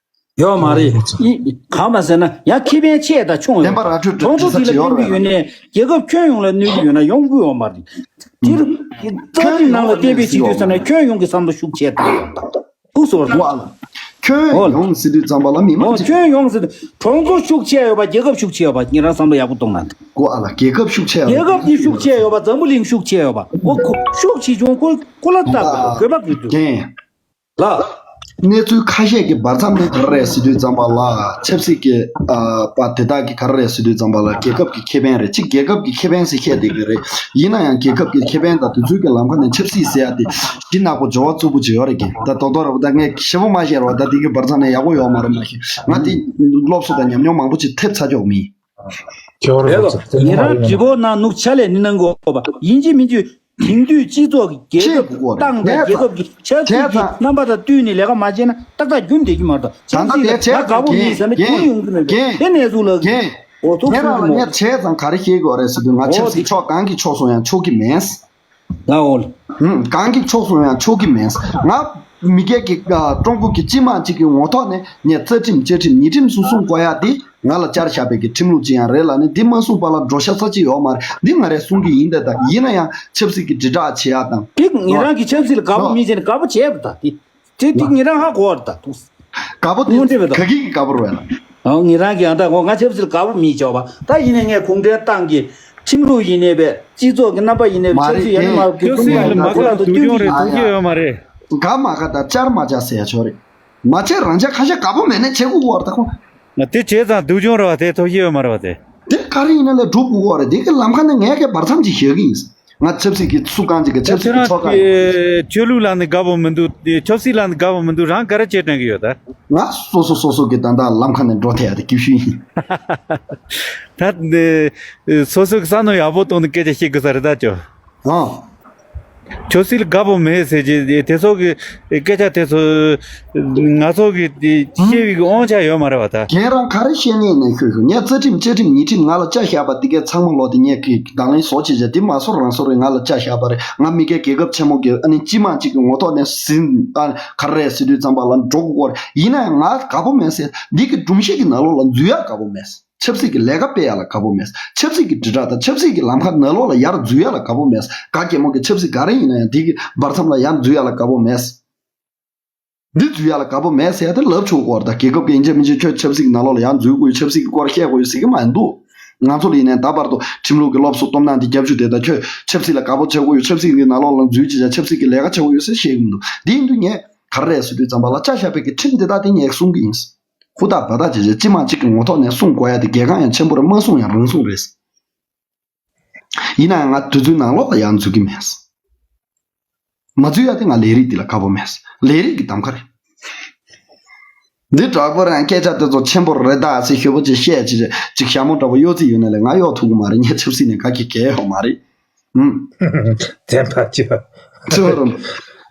ཡོད་མ་རེད། ཨི། གང་མ་ཟེར་ན་ཡང་ཁེ་ཕན་ཆེ་ད་ཆུང་ཡོད། བདེན་པ་ར་འཕྲོད་གྲོང་ཚོ་འདི་ལ་བརྟེན་གི་ཡོད་ན་རྒྱལ་ཁབ་ཁྱོན་ཡོངས་ལ་གནོད་གི་ཡོད་ན་ཡོང་གི་ཡོད་མ་རེད། དེར། རྩ་ཁྲིམས་ནང་ལ་གཏན་འབེབས་བྱེད་དུས་ཙམ་ནས་ཁྱོན་ཡོངས་ཀྱི་བསམ་བློ་ཤུགས་ཆེ་བཏང་ཡོད་ད། ཧུ་སོར་ཝ་ལ། ཁྱོན་ཡོངས་ཟེར་དུས་ཙམ་པ་ལ་མི་མང་ཨོ་ཅིག་ཁྱོན་ཡོངས་ཟེར་དུས་གྲོང་ཚོ་ཤུགས་ཆེ་ཡོད་པ། རྒྱལ་ཁབ་ཤུགས་ཆེ་ཡོད་པ། ཉེ་རང་བསམ་བློ་ཡག་པོ་གཏོང་ན། གོ་ཨ་ལ་རྒྱལ་ཁབ་ཤུགས་ཆེ་ཡོད་རྒྱལ་ཁབ་ཀྱི་ཤུགས་ཆེ་ཡོད་པ། འཛམ་བུ་གླིང་ཤུགས་ཆེ་ཡོད་པ། འོ་ཁོ་ཤུགས་ཆེ་ཆུང་ཁོ་ཁོ་ལ་བལྟ་དགོས་དགོས་པ་དགོས་འདུག་རྒན། ལ། གནས་ཚུལ་ཁ་ཤས་ཀྱི་བར་མཚམས་ནས་ག་རེ་རེད་ཟེར་དུས་ཙམ་པ་ལ། ཆབ་སྲིད་ཀྱི་ཨ་པ་དེ་དག་གིས་ག་རེ་རེད་ཟེར་དུས་ཙམ་པ་ལ། རྒྱལ་ཁབ་ཀྱི་ཁེ་ཕན་རེད། གཅིག་རྒྱལ་ཁབ་ཀྱི་ཁེ་ཕན་ཟེར་བཤད་བསྡད་ཀྱི་རེད། ཡིན་ན་ཡང་རྒྱལ་ཁབ་ཀྱི་ཁེ་ཕན་དང་དེ་ཚོའི་གི་ལམ་ཁ་ནས་ཆབ་སྲིད་ཟེར་ཡ་དེ་ཞི་ནག་པོ་སྦྱོར་བ་རྩུབ་པོ་ཅིག་ཡོད་རེད་རྒན། ད་རྡོག་རྡོག་རེད་པ། ད་ངས་ཞེ་པོ་མ་བཤད་རོགས། ད་དེ་གི་བར་མཚམས་ནས་ཡག་པོ་ཡོད་མ་རེད། མ་གཞི་ང་དེ་སློབ་གསོ་དང་ཉམས་མྱོང་མང་པོ་ཅིག་ཐེབས་ཚར་ཆོག་མིན། ཁྱོད་རེད་ལོ། ཉེ་རང་དྲི་བོ་ནང་ནུག་ཆ་ལས་ནི་གནང་དགོས་པ་ཡིན་གཅིག་མིན་གཅིག་དེང་དུས་སྤྱི་ཚོགས་ཀྱི་རྒྱལ་ཁབ་ཀྱི་ཏང་དང་རྒྱལ་ཁབ་ཀྱི་ཆབ་སྲིད་ཀྱི་རྣམ་པ་དང་བསྟུན་ནས་ལས་ཀ་མ་བྱས་ན་ཏག་ཏག་རྒྱུན་བསྡད་ཀྱི་མ་རེད། ད་ཆབ་སྲིད་ལ་དགའ་པོ་མིན་ཟེར་ན་རྒྱུན་ཡོང་གི་མེད་པས། དེ་ནས་ཚུར་ལ་གི་འོ་ཐུགས་ཁུར་གྱི་མོ། ངས་བྱས་ཙང་ག་རེ་བཤད་དགོས་རེད་ཟེར་དུས། ང་ཆབ་སྲིད་ཕྱོགས་གང་གི་ཕྱོགས་སུ་ཡང་ཕྱོགས་ཀྱི་མེད། ང་འོ་ལ། ཧུམ། གང་གི་ཕྱོགས་སུ་ཡང་ཕྱོགས་ཀྱི་མེད། ང་མི་སྒེར་གྱི་ཨ་ཀྲུང་གོ་གི་སྤྱི་དམངས་གཅིག་གི་ངོ་ཐོག་ནས་ངས་རྩ་ཁྲིམས་བཅའ་ཁྲིམས་ཉེས་ཁྲིམས་སུ་སྲུང་དགོས་ཡ་དེ་ང་ལ་བཅར་བཞག་པའི་གི་ཁྲིམས་ལུགས་ཅིག་ཡང་རེད་ལ་ནི། འདི་མ་སྲུང་པ་ལ་འགྲོ་ཤ་ཚ་ཅིག་ཡོད་མ་རེད། འདི་ང་རས་གསུང་གི་ཡིན་ཏེ། ད་ཡིན་ན་ཡང་ཆབ་སྲིད་ཀྱི་དྲིལ་བསྒྲགས་བྱེད་ཡ་དང་། དེ་ཉེ་རང་གི་ཆབ་སྲིད་ལ་དགའ་པོ་མི་བྱེད་ན་དགའ་པོ་བྱས་པ་ད་དེ། དེ་དེ་ཉེ་རང་ཧ་གོ་བ་རེད་ད་དུ། དགའ་པོ་དེ་དངོས་འབྲེལ་བའི་ག་གི་གི་དགའ་པོ་རེད་ལ། ཨང་། ཉེ་རང་གི་ཨ་ད་ངོ་ང་ཆབ་སྲིད་ལ་དགའ་པོ་མི་བྱེད་པ། ད་ཡིན་ནའི་ངས་གུང་ཁྲན་ཏང་གི་ཁྲིམས་ལུགས་ཡིན་ནའི་བས། སྤྱི་ཚོགས་ཀྱི་རྣམ་པ་ཡིན་ནའི་བས། མ་ཆབ་རེད་སྲིད་ཡིན་ནའི་མ་རེད། ཆབ་སྲིད་ལ་མ་དགའ་ལ་སྡུག་སྦྱོང་རེད། ཐུགས་རྗེ་ཡོད་མ་རེད། དགའ་མ་དགའ་དང་བཅར་མ་བཅར་ཟེར་ཡ་ཆོག་རེད། མ་བྱས་རང་ཅག་ཁ་ཤས་དགའ་པོ་མེད་ནའི་བྱེད་དགོས་ཀྱི་ཡོད་རེད་ད་ཁོ། ང་དེ་བྱས་ཙང་སྡུག་སྦྱོང་རེད་བ། དེ་ཐུགས་རྗེ་ཡོད་མ་རེད་བ་དེ། དེ་ག་རེ་ཡིན་ན་ལས་སྒྲུབ་དགོས་ཀྱི་ཡོད་རེད། དེ་གི་ལམ་ཁ་ནས་ངས་གི་བར་མཚམས་ཅིག་བཞག་གི་ཡིན། ང་ཆབ་སྲིད་ཀྱི་སུ་གང་ཅིག་གི་ཆབ་སྲིད་ཀྱི་ཁྱོད་ཆོ་ག་རང་ཡིན། ཆོས་ལུགས་ལ་ནི་དགའ་པོ་མི་འདུག་ཆབ་སྲིད་ལ་ནི་དགའ་པོ་མི་འདུག་རང་ག་རེ་བྱེད་དྲན་གི་ཡོད་ད། ང་སོ་སོ་སོ་སོ་གི་ད་ལྟ་ལམ་ཁ་ནས་འགྲོ་ཐུབ་ཡ་དེ་སྐྱིད་ཤོས་ཡིན། ད་འདི་སོ་སོ་གི་བསམ་བློ་ཡག་པོ་གཏོང་ནས་སྐད་ཆ་བཤད་དགོས་ས་རེད་ད་ཅོ། ཨང་། ཆབ་སྲིད་ལ་དགའ་པོ་མེད་ཟེར་གྱི་དེ་ཚོ་གི་སྐད་ཆ་དེ་ཚོ་ང་ཚོ་གི་དེ་བཤད་པའི་གི་དབང་ཆ་ཡོད་མ་རེད་བ་ད། རྒན་རང་ག་རེ་བཤད་ནས་ནས་ཤོད་ཤོད། ངས་རྩ་ཁྲིམས་བཅའ་ཁྲིམས་ཉེས་ཁྲིམས་ང་ལ་བཅའ་བཞག་པ་དེ་གའི་ཚང་མ་ལོག་དེ་ངས་གི་དང་ལེན་བཟོ་བྱེད་བྱ་དེ་མ་བཟོ་རང་བཟོ་རེད། ང་ལ་བཅའ་བཞག་པ་རེད། ང་མི་སྒེར་རྒྱལ་ཁབ་ཆེན་མོ་གི་ཨ་ནི་སྤྱི་དམངས་གཅིག་གི་ངོ་ཐོག་ནས་ཟིན་ཨ་ག་རེ་རེད་ཟེར་དུས་ཙམ་པ་ལ་འགྲོ་དགོས་སྐོར་ཡིན་ན་ཡང་ང་དགའ་པོ་མེད་ཟེར། འདི་གི་སྒྲོམ་གཞི་གི་ནང་ལོགས་ལ་འཛུལ་ཡག་དགའ་པོ་མེད། ཆབ་སྲིད་ཀྱི་ལས་ཀ་སྤེལ་ཡག་ལ་དགའ་པོ་མེད། ཆབ་སྲིད་ཀྱི་དྲིལ་བསྒྲགས་དང་ཆབ་སྲིད་ཀྱི་ལམ་ཁ་ནང་ལོགས་ལ་ཡར་འཛུལ་ཡག་ལ་དགའ་པོ་མེད། ག་གེ་མོ་གི་ཆབ་སྲིད་ག་རེ་ཡིན་ན་ཡང་དེ་གི་བར་མཚམས་ལ་ཡར་འཛུལ་ཡག་ལ་དགའ་པོ་མེད། འདི་འཛུལ་ཡག་ལ་དགའ་པོ་མེད་ཟེར་ཡག་དེ་ལབ་ཆོག་གི་ཡོད་རེད། ད་རྒྱལ་ཁབ་ཀྱི་ཡིན་གཅིག་མིན་གཅིག་ཁྱོད་ཆབ་སྲིད་ཀྱི་ནང་ལོགས་ལ་ཡར་འཛུལ་དགོས་ཡོད། ཆབ་སྲིད་ཀྱི་སྐོར་བཤད་དགོས་ཡོད་ཟེར་གི་མ་འདུག་ང་ཚོ་ལ་ཡིན་ནའི་ད་བར་དུ་ཁྲིམས་ལུགས་ཀྱི་སློབ་གསོ་སྟོབས་ན་འདི་རྒྱབ་ཆུ་དེ་ད་ཁྱོད་ཆབ་སྲིད་ལ་དགའ་པོ་བྱེད་དགོས་ཡོད། ཆབ་སྲིད་ཀྱི་ནང་ལོགས་ལ་འཛུལ་བྱེད་བྱ་ཆབ་སྲིད་ཀྱི་ལས་ཀ་བྱེད་དགོས་ཡོད་ཟེར་བཤད་གི་མི་འདུག་འདི་ཡིན་དུས་ངས་ག་རེ་རེད་ཟེར་དུས་ཙམ་པ་ལ་བཅའ་བཞག་པའི་གི་ཁྲིམས་དེ་དག་དེ་ངས་གསུང་གི་ཡིན། ཧུར་ཐག་འབད་ཐག་བྱས་བྱས་སྤྱི་དམངས་གཅིག་གི་ངོ་ཐོག་ནས་སྲུང་དགོས་ཡ་དེ་གལ་འགངས་ཡང་ཆེན་པོ་རེད། མ་སྲུང་ཡང་རང་སྲུང་རེད། ཡིན་ན་ཡང་ང་དུས་ཚོད་ནང་ལོགས་ལ་ཡང་འཛུལ་གྱི་མེད། མ་འཛུལ་ཡ་དེ་ང་ལས་རིགས་འདི་ལ་དགའ་པོ་མེད། ལས་རིགས་ཀྱི་གདམ་ག་རེད། འདི་དྲག་པོ་རང་སྐད་ཆ་དེ་ཚོ་ཆེན་པོ་རེད་ད་ཟེར་ཞོ་པོ་ཅིག་བཤད་ཅིག་ཅིག་ཞྭ་མོ་འདྲ་པོ་གཡོ་རྩིས་ཡོད་ན་ལས་ང་གཡོ་ཐུབ་ཀྱི་མ་རེད། ངས་ཆབ་སྲིད་ནས་ག་གི་གལ་ཡོད་མ་རེད། ཨུམ། བདེན་པ་ཅི་བ། ཚོ་རུམ།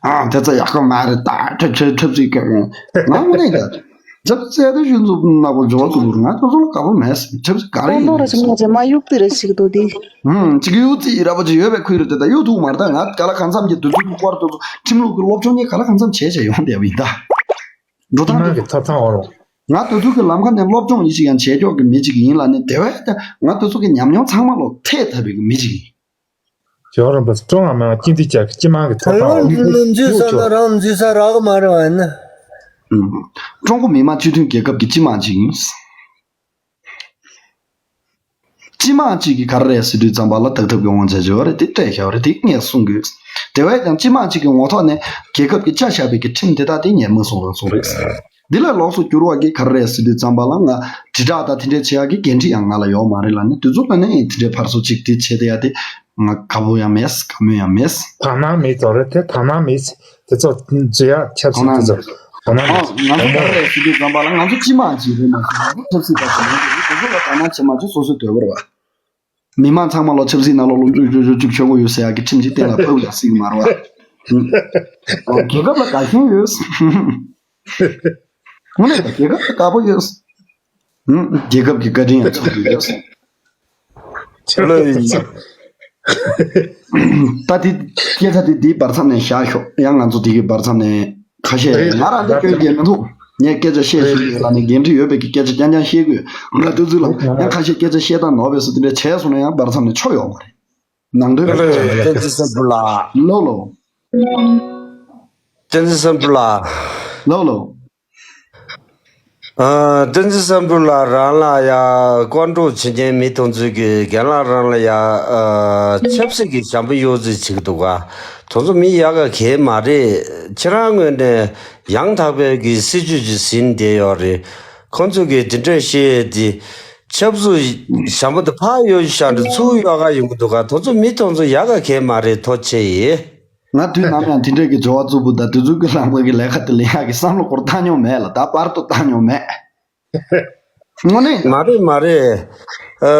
ཨ་དེ་ཚོ་ཡག་པོ་མ་རེད་ད། ཁྲབ་ཁྲབ་ཁྲབ་ཅིག་གི་ང་དངོས་གནས་ད། ཆབ་སྲིད་དེ་ཞུ་ཚུགས་ན་གོ་འཇོག་ཚུགས་རུ་ང་ཚོ་ཚོ་ལ་དགའ་པོ་མེད། ཆབ་སྲིད་ག་རེ་ཡིན་ན་ཅི་མ་ཅི་མ་གཡུག་དེ་རེ་ཞིག་འདུག་དེ། ཨུམ། ཅིག་གཡུག་རྩིས་ར་པོ་ཅིག་ཡོད་པའི་ཁུལ་རེད་དེ་ད་གཡུག་ཐུབ་མ་རེད་ད། ང་ག་ལ་གང་འཚམ་གྱི་དུས་ཚོད་ཀྱི་སྐོར་དུ་ཁྲིམས་ལུགས་ཀྱི་སློབ་སྦྱོང་གཉིས་ག་ལ་གང་འཚམ་བྱས་བྱས་ཡོང་བསྡད་པ་ཡིན་ད། འགྲོ་སྟངས་དེ་ཐོབ་ཐང་འོང་རུང་། ང་དེ་ཚོ་གི་ལམ་ཁ་ནས་སློབ་སྦྱོང་ཡིན་ཞིག་ཡང་བྱས་ཀྱོག་གི་མི་ཅིག་ཡིན་ལ་ནི། དེ་བས་ཀྱང་ང་དེ་ཚོ་གི་ཉམས་མྱོང་ཚང་མ་ལོ་ཐེག་ཐབས་པའི་གི་མི་ཅིག་ཡིན། ཇོ་རིན་པོ་ཆེ་ཀྲོང་ཨ་མ་སྤྱི་འཐུས་བཅར་གི་སྤྱི་དམངས་ཀྱི་ཐོབ་ཐང་འོང་། འཛུལ་ས་ན་རང་འཛུལ་ས་རག་གི་མ་རེད་བ་ན། ཀྲུང་གོ་མི་དམངས་སྤྱི་མཐུན་རྒྱལ་ཁབ་ཀྱི་སྤྱི་དམངས་ཅིག་ཡིན། སྤྱི་དམངས་གཅིག་གིས་ག་རེ་རེད་ཟེར་དུས་ཙམ་པ་ལ་དག་ཐབས་ཀྱི་དབང་ཆ་ཡོད་རེད། དེ་སྤྲད་བཞག་རེད། དེ་ངས་གསུང་དགོས། དེ་བས་ཀྱང་སྤྱི་དམངས་གཅིག་གི་ངོ་ཐོག་ནས་རྒྱལ་ཁབ་ཀྱིས་བཅའ་བཞག་པའི་གི་ཁྲིམས་དེ་དག་དེ་ངས་མ་སྲུང་རང་སྲུང་རེད། འདི་ལས་ལོགས་སུ་གྱུར་བ་གི་ག་རེ་རེད་ཟེར་དུས་ཙམ་པ་ལ་ང་དྲིལ་བསྒྲགས་དང་དེ་འདྲས་བྱེད་ཡག་གི་འགན་འཁྲི་ཡང་ང་ལ་ཡོད་མ་རེད་ལ་ནི། དུས་ཚོད་ལ་ནི་དེ་འདྲས་ཕར་ཚུར་གཅིག་དེ་བྱེད་བསྡད་ཡ་དེ་ང་དགའ་པོ་ཡང་མེད། དགའ་མོས་ཡང་མེད། དག་སྣང་མེད་ཙང་རེད་དེ། དག་སྣང་མེད། དེ་ཚོ་འཛུལ་ཡག་ཆབ་སྲིད་དེ་ཚོ་དག་སྣང་མེད། ང་ཚོ་ག་རེ་རེད་ཟེར་དུས་ཙམ་པ་ལ་ང་ཚོ་སྤྱི་དམངས་ཅིག་རེད་མ་གཏོགས་ང་ཚོ་ཆབ་སྲིད་པ་ཞིག་མ་རེད། དེ་ཚོ་ལ་དག་སྣང་བྱེད་མ་བྱེད་སོ་སོའི་འདོད་པ་རེད་བ། མི་མང་ཚང་མ་ལ་ཆབ་སྲིད་ནང་ལོགས་ལ་འཛུལ་འཛུལ་འཛུལ་འཛུལ་ཆོག་གི་ཡོད་ཟེར་ཡག་གི་ཁྲིམས་ཅིག་གཏན་ལ་ཕབ་ཡག་སྲིད་ཀྱི་མ་རེད་བ། རྒྱལ་ཁབ་ལ་དགའ་ཞེན་ཡོད། དངོས་གནས་རྒྱལ་ཁབ་ལ་དགའ་པོ་ཡོད། རྒྱལ་ཁབ་ཀྱི་བཀའ་དྲིན་ཡང་ཚོར་གྱི་ཡོད། ད་དེ་སྐད་ཆ་དེ་དེའི་བར་མཚམས་ནས་བཞག་ཤོག་ཡང་ང་ཚོ་དེ་གི་བར་མཚམས་ནས་ཁ་ཤས་ང་རང་འདི་སྐྱོན་གྱི་མི་འདུག་ངས་སྐད་ཆ་བཤད་ཤེས་ཡོད་ལ་ནི་འགན་འཁྲི་ཡོད་པའི་གི་སྐད་ཆ་རྐྱང་རྐྱང་བཤད་དགོས། ང་དུས་ཚོད་ལ་ཡང་ཁ་ཤས་སྐད་ཆ་བཤད་སྟངས་ནོར་བས་སུ་དེ་འདྲ་བྱས་སོང་ན་ཡང་བར་མཚམས་ནས་ཆོ་ཡོང་བ་རེད། ནང་དོན་ལ་བསྟན་འཛིན་བཟང་པོ་ལགས། ལོ་ལོ། བསྟན་འཛིན་བཟང་པོ་ལགས། ལོ་ལོ། ཨ། བསྟན་འཛིན་བསམ་གྲུབ་ལགས་རང་ལ་ཡ་བཀོད་སྒྲོག་བྱེད་མཁན་མི་དེ་ཚོས་ཀྱི་རྒན་ལགས་རང་ལ་ཡ་ཨ་ཆབ་སྲིད་ཀྱི་ཞྭ་མོ་གཡོག་རྩིས་བྱེད་ཀྱི་འདུག་ག་དེ་ཚོ་མི་ཡག་ག་གལ་མ་རེད། ཁྱེད་རང་ངོས་ནས་ཡང་དག་པའི་གི་སྲིད་ཇུས་ཅིག་ཟིན་བསྡད་ཡོད་རེད། ཁོང་ཚོས་ཀྱི་དེ་འདྲས་བཤད་དེ་ཆབ་སྲིད་ཞྭ་མོ་དེ་ཕར་གཡོག་བཞག་ནས་ཚུར་གཡོག་ག་ཡོང་གི་འདུག་ག་དེ་ཚོ་མི་དེ་ཚོ་ཡག་ག་གལ་མ་རེད། ཐུགས་རྗེ་ཆེ། ང་དུས་ནམ་ཡང་དེ་འདྲས་ཀྱི་སྦྱོར་བ་རྩུབ་པོ་དང་དེ་ཚོའི་གི་ལངས་ཕྱོགས་ཀྱི་ལས་ཀ་དེ་ལེན་ཡག་གི་བསམ་བློ་སྐོར་བཏང་མྱོང་མེད་ལ། ད་བར་དུ་བཏང་མྱོང་མེད། དངོས་གནས། མ་རེད་མ་རེད། ཨ།